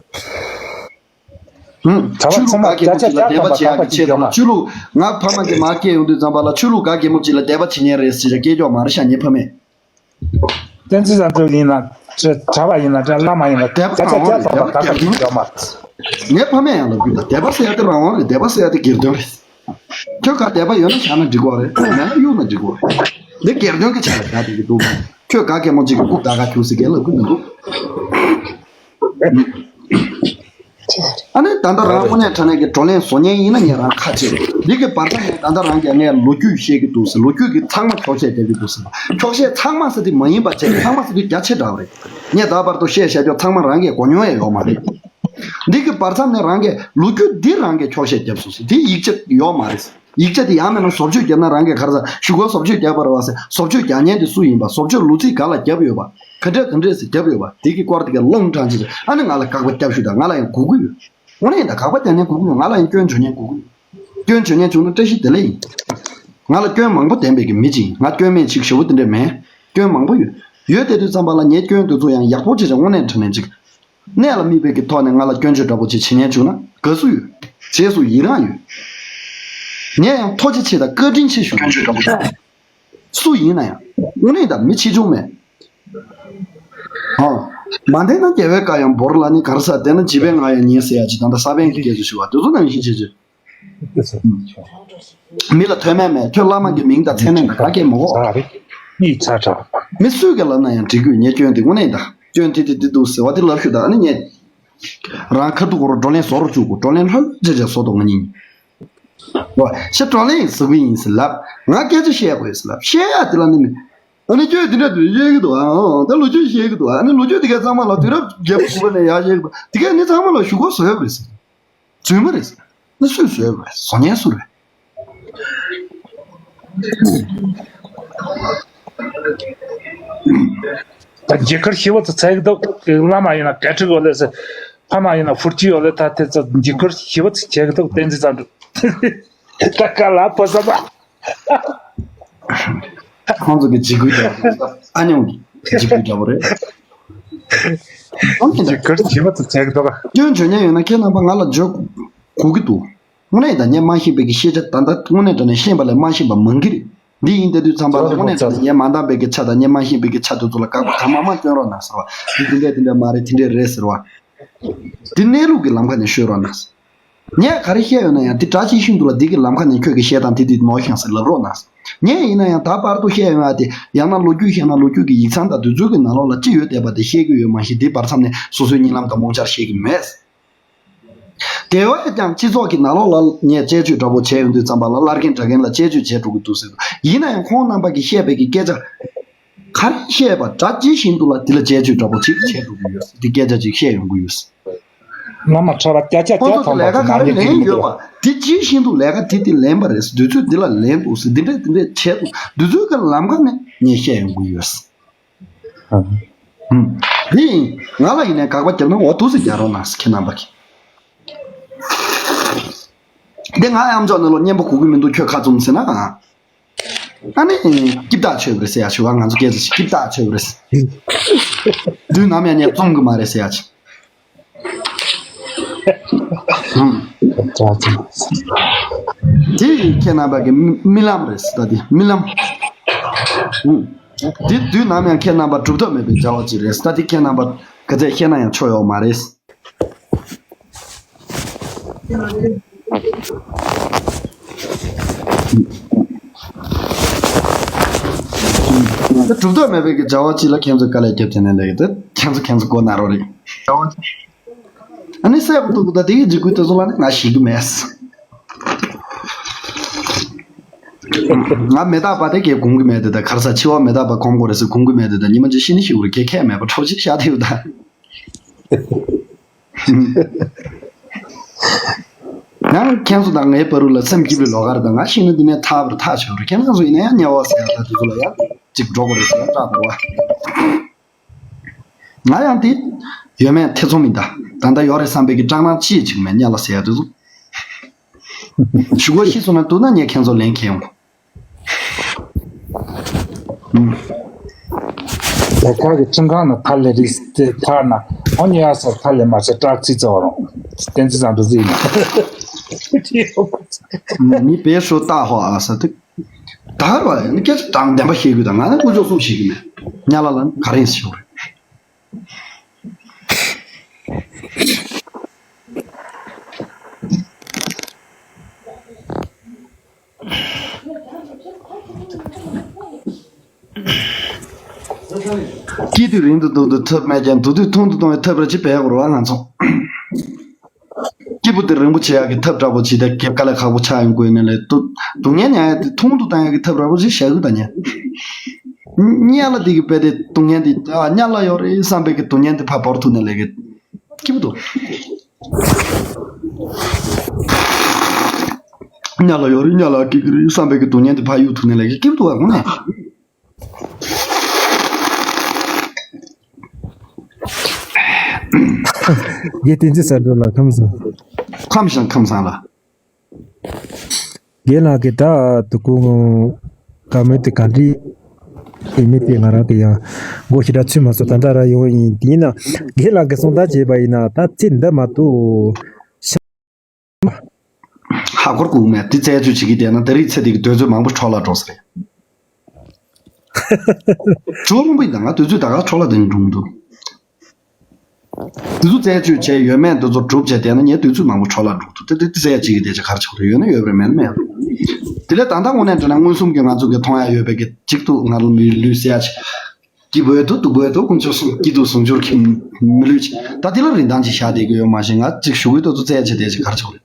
ཨུམ། གྲྭ་པ་ཆོས་ལུགས་ཚང་མ་ག་གེ་མོ་ཅིག་ལ་དད་པ་བྱེད་ཡ་གི་ཆེད་དུ་ལ་ཆོས་ལུགས་ང་ཕ་མ་གི་མ་སྐྱེས་ཡོང་དུས་ཙམ་པ་ལ་ཆོས་ལུགས་ག་གེ་མོ་ཅིག་ལ་དད་པ་བྱེད་མཁན་རེད་ཟེར་ཡ་སྐད་རྒྱག་མ་རེད་ཤག་ངའི་ཕ་མས། བསྟན་འཛིན་བཟང་པོ་ཡིན་ན་ཅི། གྲྭ་པ་ཡིན་ན་འདྲ། བླ་མ་ཡིན་ན་དད་པ་རང་དབང་རེད། དད་པ་རྒྱག་རྒྱུ་ཡོད་མ་རེད། ངའི་ཕ་མས་ཡང་ལབ་རྒྱུ་ད་དད་པ་ཟེར་ཡ་དེ་རང་དབང་རེད། དད་པ་ཟེར་ཡ་དེ་སྒེར་དོན་རེད། ཁྱོད་ག་དད་པ་ཡོད་ན་བཞག་ན་འགྲིག་གོ་རེད། མེད་ན་གཡུག་ན་འགྲིག་གོ་རེད། འདི་སྒེར་དོན་གྱི་ཆ་ལ་བཞག་བསྡད་ཀྱི་འདུག་ཁྱོད་ག་གེ་མོ་ཅིག་གི་རྐུབ་བདའ་ག་རྒྱུག་ཟེར་གྱི་ལབ་ཀྱི་མི་འདུག་ཨ་ནི་ད་ལྟ་རང་དངོས་གནས་དྲང་གནས་ཀྱི་བགྲོ་གླེང་བཟོ་མཁན་ཡིན་ན་ངས་རང་ཁ་ཕྱེ། འདི་གི་བར་ཐག་ནས་ད་ལྟ་རང་གིས་ངས་ལོ་རྒྱུས་བཤད་ཀྱི་འདུག་ཟེར། ལོ་རྒྱུས་ཀྱི་ཚང་མ་འཁྱོག་བཤད་རྒྱག་གི་འདུག་ཟེར། འཁྱོག་བཤད་ཚང་མ་ཟེར་དེ་མ་ཡིན་པ་བྱས། ཚང་མ་ཟེར་དུས་རྒྱ་ཆེ་དྲགས་རེད། ངས་ད་བར་དུ་བཤད་བཤད་རྒྱུ་ཚང་མ་རང་གིས་གོ་མྱོང་ཡང་ཡོད་མ་རེད། འདི་གི་བར་མཚམས་ནས་རང་གིས་ལོ་རྒྱུས་འདི་རང་གིས་འཁྱོག་བཤད་བརྒྱབ་སོང་ཟེར། དེ་ཡིག་ཆ་ཡོད་མ་རེད། ཡིག་ཆ་དེ་ཡང་མིན་ན་བཟོ་བཅོས་བརྒྱབ་ན་རང་གིས་ག་རེ་ཟ་གཞུག་གུ་བཟོ་བཅོས་བརྒྱབ་པ་རེད་བ་ཟེར། བཟོ་བཅོས་རྒྱག་མཁན་དེ་སུ་ཡིན་པ། བཟོ་བཅོས་ལོ་ཚིགས་ག་ལ་བརྒྱབ་ཡོད་པ། ག་འདྲས་ག་འདྲས་སེ་བརྒྱབ་ཡོད་པ། དེ་གི་སྐོར་དེ་ག་ལོང་དྲང་ཅིག་ཨ་ནི་ང་ལ་དགག་པ་བརྒྱབ་ཤོག་དང་། ང་ལ་ཡང་གོ་གི་ཡོད། དངོས་གནས་ཡིན་ད་དགག་པ་རྒྱག་མཁན་གོ་གི་ཡོད། ང་ལ་ཡང་སྐྱོན་བརྗོད་མཁན་གོ་གི་ཡོད། སྐྱོན་བརྗོད་མཁན་བྱུང་ན་བཀྲ་ཤིས་བདེ་ལེགས་ཡིན། ང་ལ་སྐྱོན་མང་པོ་ལྡན་པའི་གི་མི་ཅིག་ཡིན། ང་སྐྱོན་མེད་ཅིག་ཞེ་པོ་དེ་འདྲས་མེད། སྐྱོན་མང་པོ་ཡོད། ཡོད་དེ་དུས་ཙམ་པ་ལ་ངའི་སྐྱོན་དེ་ཚོ་ཡང་ཡག་པོ་ཅིག་དང་དངོས་གནས་དྲང་གནས་ཅིག་གནད་ལ་དམིགས་པའི་གི་ཐོག་ནས་ང་ལ་སྐྱོན་བརྗོད་འདྲ་པོ་ཅིག་བྱེད་མཁན་བྱུང་ན་དགའ་བསུ་ཡོད། རྗེས་སུ་ཡི་རང་ཡོད། ངས་ཡང་ཐུགས་རྗེ་ཆེ་དང་བཀའ་དྲིན་ཆེ་ཞུ་མཁན་བྱུང་། སུ་ཡིན་ན་ཡང་དངོས་གནས་ད་མི་ཆེ་ཆུང་མེད། ཨ། མ་བསྡད་ན་རྒྱལ་བའི་བཀའ་ཡང་བོར་ལ་ནི་ག་རེ་ཟ། བསྡད་ན་བྱིས་པའི་ངག་ཡང་ཉན་ཟེར་ཡ་ཅིག་ད་ལྟ་ས་པཎ་གྱི་སྐད་ཆ་ཞུ་བ་དེ་ཚོ་ནང་བཞིན་བྱེད་ཅིག་མི་ལ་ཐོན་མེད་མེད། ཁྱོད་བླ་མ་གི་མིང་དང་མཚན་གནས་དང་ག་གེ་མོ། གཉིས་ཚ་དྲག་མི་སུས་ག་ལབ་ན་ཡང་འགྲིག་གི་ཡོད། ངས་སྐྱོན་འདི་དངོས་གནས་ད་སྐྱོན་དེ་དེ་དེ་འདུག་ཟེར་བ་དེ་ལབ་ཤོག་ད་ཨ་ནི་ངས་རང་ཁ་ཐུག་གོ་རོ་བགྲོ་གླེང་བཟོ་རོ་བཅུག་གོ་བགྲོ་གླེང་ལྷོད་ལྷོད་བྱས་བྱས་བཟོ་དོ་ང་གཉིས། ཝ་ཤ་བགྲོ་གླེང་བཟོ་གི་ཡིན་ཟེར་ལབ། ང་སྐད་ཆ་བཤད་དགོས་ཟེར་ལབ། བཤད་ཡ་དེ་ལ་ནི་མི། ཨ་ནི་ཁྱོད་དེ་འདྲ་དུ་བཤད་གི་འདུག་ཨ། ཨོ་ད་ལོ་རྒྱུས་བཤད་གི་འདུག་ཨ་ནི་ལོ་རྒྱུས་དེ་ག་ཚང་མ་ལ་དུས་རབས་བརྒྱད་པ་དགུ་པ་ནས་ཡར་བཤད་གི་འདུག་དེ་ག་ནི་ཚང་མ་ལ་ཞུ་སྒོ་བཟོ་ཡ་དགོས་ཟེར། རྫུན་མ་རེད་ཟེར། ནི་སུས་བཟོས་པ་རེད། བཟོ་མཁན་སུ་རེད། ད་རྒྱ་གར་ཞི་བ་ཚོ་ཚད་འདུག་བླ་མ་ཡིན་ན་ག་ཁྲི་ཡོད་ལེ་ཟེར། ཕ་མ་ཡིན་ན་ཧྥུར་ཅི་ཡོད་ལེ། ད་དེ་ཚོ་རྒྱ་གར་ཞི་བ་ཚོ་བྱེད་ཀྱི་འདུག་བསྟན་འཛིན་བཟང་འདུག་ད་ག་ལ་ཕོ་ས་པ། ཁོང་ཚོ་གི་འཇིགས་སྐུལ་འདྲ་པོ་རེད། ཨ་ཉོང་གི་འཇིགས་སྐུལ་འདྲ་པོ་རེད། ཁོང་གིས་རྒྱ་གར་ཞི་བ་ཚོ་བྱེད་ཀྱི་འདུག་སྐྱོན་བརྗོད་མཁན་ཡོད་ན་ཁྱེད་རྣམ་པ་ང་ལ་བརྗོད་དགོས་ཀྱི་འདུག་དངོས་གནས་ད་ངས་མ་ཤེས་པའི་གི་ཤེས་བྱ་ད་ལྟ་དངོས་གནས་དྲང་གནས་ཤེས་པ་ལས་མ་ཤེས་པ་མང་གི་རེད། འདི་ཡིན་དེ་དུས་ཙམ་པ་ལ་དངོས་གནས་དྲང་གནས་ངས་མ་འདང་པའི་གི་ཆ་དང་ངས་མ་ཤེས་པའི་གི་ཆ་དེ་ཚོ་ལ་དགག་པ་གང་མང་མང་སྐྱོན་རོགས་གནང་ཟེར་བ། འདི་འདི་འདྲས་འདི་འདྲས་མ་རེད། དེ་འདྲས་རེད་ཟེར་བ། འདི་གནས་ལུགས་ཀྱི་ལམ་ཁ་ནས་ཤོད་རོགས་གནང་། ངས་ག་རེ་བཤད་ཡོད་ན་ཡང་འདི་སྒྲ་ཇི་བཞིན་དུ་ལ་འདི་གི་ལམ་ཁ་ནས་ཁྱོད་ཀྱིས་བཤད་སྟངས་དེ་དེ་ནོར་ཤག་ཟེར་ལབ་རོགས་གནང་། ངས་ཡིན་ན་ཡང་ད་བར་དུ་བཤད་ཡོད་ཡ་དེ་ཡང་ན་ལོ་རྒྱུས་བཤད་ན་ལོ་རྒྱུས་ཀྱི་ཡིག་ཚང་དང་དུས་ཚོད་ཀྱི་ནང་ལོགས་ལ་ཅི་ཡོད་བསྡད་པ་དེ་བཤད་ཀྱི་ཡོད་མ་གཞི་འདི་བར་མཚམས་ནས་སོ་སོའི་གཉིད་ལམ་དང་རྨོངས་འཆར་བཤད་ཀྱི་མེད། དེ་བས་ཀྱང་སྤྱི་ཚོགས་ཀྱི་ནང་ལོགས་ལ་ངས་དཔྱད་བརྗོད་འདྲ་པོ་བྱས་ཡོང་དུས་ཙམ་པ་ལ་བླ་རྒན་གྲྭ་རྒན་ལ་དཔྱད་བརྗོད་བྱས་འགྲོ་གི་འདུག་ཟེར། ཡིན་ན་ཡང་ཁོང་རྣམ་པ་གིས་བཤད་པའི་གི་སྐད་ཆ་ག་རེ་བཤད་པ་སྒྲ་ཇི་བཞིན་དུ་ལ་འདི་ལ་དཔྱད་བརྗོད་འདྲ་པོ་ཅིག་བྱས་འགྲོ་གི་ཡོད་ཟེར། འདི་སྐད་ཆ་ཅིག་བཤད་ཡོང་གི་ཡོད་ཟེར། བླ་མ་ཁྲ་བ་སྐྱ་སྐྱ་ཁོང་སྐྱ་ཚོ་གི་ལས་ཀ་ག་རེ་ལེན་ཡོད་པ་དེ་ཇི་བཞིན་དུ་ལས་ཀ་དེ་དེ་ལེན་པ་རེད། དུས་ཚོད་འདི་ལ་ལེན་འདུག་ཟེར། འདི་འདྲས་འདི་འདྲས་བྱས་འདུག་དུས་ཚོད་ཀྱི་ལམ་ཁ་ནས་ངས་བཤད་ཡོང་གི་ཡོད་ཟེར། ཨ། ཧུམ། དེ་ཡིན་ང་ལ་ཡིན་ནའི་དགག་པ་བརྒྱབ་ན་འོ་འདུག་སེ་རྒྱག་རོགས་གནང་ཟེར་ཁྱེད་རྣམ་པ་གིས། འདི་ང་ཨམ་ཅོག་ནང་ལོགས་སྙན་པོ་གོ་གི་མི་འདུག་ཁྱོད་ཁ་བཙུམ་ཟེར་ན་ཨ། ཨ་ནི་སྐྱིབ་ཐག་ཆོད་པ་རེད་ཟེར་ཡ་ཞུ་བ། ང་ཚོ་སྐད་ཆ་ཞིག་སྐྱིབ་ཐག་ཆོད་པ་རེད་ཟེར། དུས་ནམ་ཡང་ངས་བཙོང་གི་མ་རེད་ཟེར་ཡ་ཅིག་ཧུམ། དེ་ཁྱེད་རྣམ་པ་གི་རྨི་རྨི་ལམ་རེད་ཟེར། ད་དེ་རྨི་ལམ། ཧུམ། དེ་དུས་ནམ་ཡང་ཁྱེད་རྣམ་པ་སྒྲུབ་ཐབས་མེད་པའི་བྱ་བ་ཅིག་རེད་ཟེར། ད་དེ་ཁྱེད་རྣམ་པ་ག་ཚད་བཤད་ན་ཡང་ཆོ་ཡོད་མ་རེད། ད་གྲུབ་ཐོབ་མེད་པའི་གི་བྱ་བ་ཅིག་ལ་ཁྱེད་ཚོས་དཀའ་ལས་རྒྱབ་བྱས་ནས་ལས་ཀྱི་ད་ཁྱེད་ཚོ་ཁྱེད་ཚོ་མགོ་ན་རོགས་རེད། ཨ་ནི་གསལ་པོ་འདུག་ད་དེ་གི་འཇིགས་སྐུལ་དེ་ཚོ་ལ་ནི་ང་ཞེད་ཀྱི་མེད། ང་མེ་སྟག་པ་དེ་གས་གོམས་ཀྱི་མེད་དེ་ད་ག་རེ་ཟ། འཆི་བ་མེ་སྟག་པ་གོམས་དགོས་རེད་ཟེར་གོམས་ཀྱི་མེད་དེ་ད་ཉི་མ་གཅིག་ཤི་ནི་ཤི་དགོས་རེད། གས་ཁས་མེད་པ་འཁྲབ་ཅིག་བཞག་དེ་ཡོད་ད། ཡང་ཁྱེད་ཚོ་དང་ངའི་བར་ལ་སེམས་སྐྱིད་པའི་ལོགས་ཀ་རེད་ད། ང་ཤི་ན་འདི་ནས་ཐར་བར་ཐག་ཆོད་རེད། ཁྱེད་རང་ཚོ་ཡིན་ན་ཡང་དམྱལ་བ་ཟེར་ཡ་ད་དེ་ཚོ་ལ་ཡང་གཅིག་འགྲོ་དགོས་རེད་ཟེར་ཡ་སྐྲག་དགོས་བ། ང་ཡང་དེ་ཡོད་མེད་ཐེ་ཚོམ་མི་འདུག་ད་ལྟ་ཡོད་རེད་བསམ་པའི་གི་སྐྲག་སྣང་ཅི་ཡང་བྱེད་ཀྱི་མེད། དམྱལ་བ་ཟེར་ཡ་དེ་ཚོ་གཞུག་གུ་ཤི་སོང་ན་འདུག་ན་ངས་ཁྱེད་ཚོ་ལན་ཁེལ་ཡོང་། ད་ཁ་གི་ཁྲིམས་ཁང་ནང་ཐར་ལས་རིགས་དེ་ཐར་ན་ཨོ་ཉི་ཨ་སར་ཐར་ལས་མ་ཚད་སྐྲག་ཚིག་ཚ་བ་རུང་བསྟན་འཛིན་བཟང་པོ་ཟིག་ཡིན། མི་པའི་ཧྲོ་ཏ་ཧོ་ཨ་ས་དེ་དར་བ་ནི་སྐད་ཆ་དྲང་བདེན་པ་བཤད་རྒྱུ་དང་ང་ནི་དཀོན་མཆོག་གསུམ་བཤད་ཀྱི་མེད། དམྱལ་བ་ལ་ནི་ག་རེ་ཡིན་ཟེར་བ་རེད། སྐྱིད་དུས་རིང་དུ་འདུག་ཏུ་ཐབས་མེད་ཀྱང་། སྡུག་དུས་ཐུང་དུ་གཏོང་བའི་ཐབས་ར་ཅི་འབད་དགོས་རེད་བ་ང་ཚོ། སྐྱིད་པོ་དེ་རིང་པོ་བྱེད་ཡག་གི་ཐབས་འདྲ་པོ་ཅིག་དང་དགེ་བ་དཀའ་ལས་ཁག་པོ་ཆགས་ཡོང་དགོས་ནས་ལས་སྡུག་སྡུག་བསྔལ་མྱངས་ཡག་དེ་ཐུང་དུ་བཏང་ཡག་གི་ཐབས་འདྲ་པོ་ཅིག་བྱ་དགོས་ད་ཉན། དམྱལ་བ་དེ་གི་དཔེ་དེ་སྡུག་བསྔལ་དེ་ཨ་དམྱལ་བ་ཡོད་རེད་བསམ་པའི་གི་སྡུག་བསྔལ་དེ་ཕར་བོར་ཐུབ་ནས་ལས་གི་སྐྱིད་པོ་འདུག་དམྱལ་བ་ཡོད་རེད་དམྱལ་བ་སྐྱིད་གི་རེད་བསམ་པའི་གི་སྡུག་བསྔལ་དེ་ཕར་གཡུག་ཐུབ་ནས་ལས་གི་སྐྱིད་པོ་འདུག་བ་དངོས་གནས། རྒན་བསྟན་འཛིན་གསར་འགྲོ་ལ་ཁམས་བཟང་། ཁམས་བཟང་ཁམས་བཟང་ལ། རྒན་ལགས་ཀྱིས་ད་དུ་ཀུ་ཀ་མེད་དེ་ག་འདྲི་ཡིན་མིན་དེ་ང་རང་གི་ཡང་མགོ་ཞེ་དྲག་ཚོད་མ་སོང་། ད་ལྟ་ར་ཡོང་ཡིན། དེ་ཡིན་ན་རྒན་ལགས་ཀྱིས་གསུང་ད་བྱས་པ་ཡིན་ན་ད་ཚེ་འདི་མ་གཏོགས། ཧ་གོ་གི་མེད། དེ་རྩད་གཅོད་བྱེད་ཀྱི་བསྡད་ན་ད་རེས་ཚེ་འདི་གི་འདོད་རྩོལ་མང་པོ་འཕྲོ་བརླག་འགྲོ་ས་རེད། ཇོ་རུང་པའི་ད་ང་དུས་ཚོད་ད་ག་འཕྲོ་བརླག་དེ་འགྲོ་གི་འདུག་དེ་ཚོ་རྩད་གཅོད་བྱས་ཡོད་མེད་དེ་ཚོ་སྒྲུབ་བྱས་བསྡད་ན་ངའི་དུས་ཚོད་མང་པོ་འཕྲོ་བརླག་འགྲོ་གི་འདུག་དེ་དེ་རྩད་གཅིག་གི་དེ་ཆ་གར་ཆགས་རེད། ཡོད་ན་ཡོད་པ་རེད། མེད་ན་མེད་པ་རེད། དེ་ལས་ད་ལྟ་དངོས་གནས་དྲང་གནས་མངོན་སུམ་གྱི་ང་ཚོ་གི་མཐོང་ཡ་ཡོད་པའི་གི་གཅིག་ཏུ་ང་ལ་མི་ལུས་ཟེར་ཡ་ཆེ། སྐྱིད་པོ་ཡོད་དུ་སྡུག་པོ་ཡོད་དུ་དཀོན་མཆོག་གསུམ་སྐྱིད་སྡུག་ཟུང་འཇུག་གི་མི་ལུས་ཆེ། ད་དེ་ལ་རིན་ཐང་ཅིག་བཞག་བསྡད་ཀྱི་ཡོད་མ་གཞི་ང་གཅིག་ཞུ་གི་དེ་ཚོ་རྩད་གཅིག་དེ་ཆ་གར་ཆགས་རེད།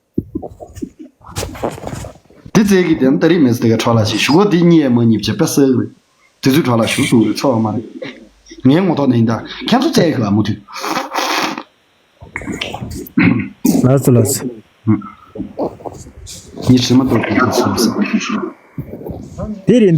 དེ་རྩལ་གྱི་དེ་ནི་ད་རེས་མེད་ཟེར་དེ་ག་འཕྲོ་བརླག་ཞིག་ཞུ་གོ་དེ་གཉིད་ཡས་མ་གཉིད་བྱས་པ་ཟེར་གི་རེད། དེ་ཚོའི་འཕྲོ་བརླག་ཞུ་སུ་རེད་ཚོར་བ་མ་རེད། ངའི་ངོ་ཐོག་ནས་ཡིན་ད་ཁྱེད་ཚོ་རྩལ་ཞུ་ཨ་མུ་མཐུད། ལགས་སོ་ལགས་སོ། ངས་དྲི་མ་གཏོགས་ཀྱི་ཡོད་སོང་ཟེར། དེ་རེད་འདུག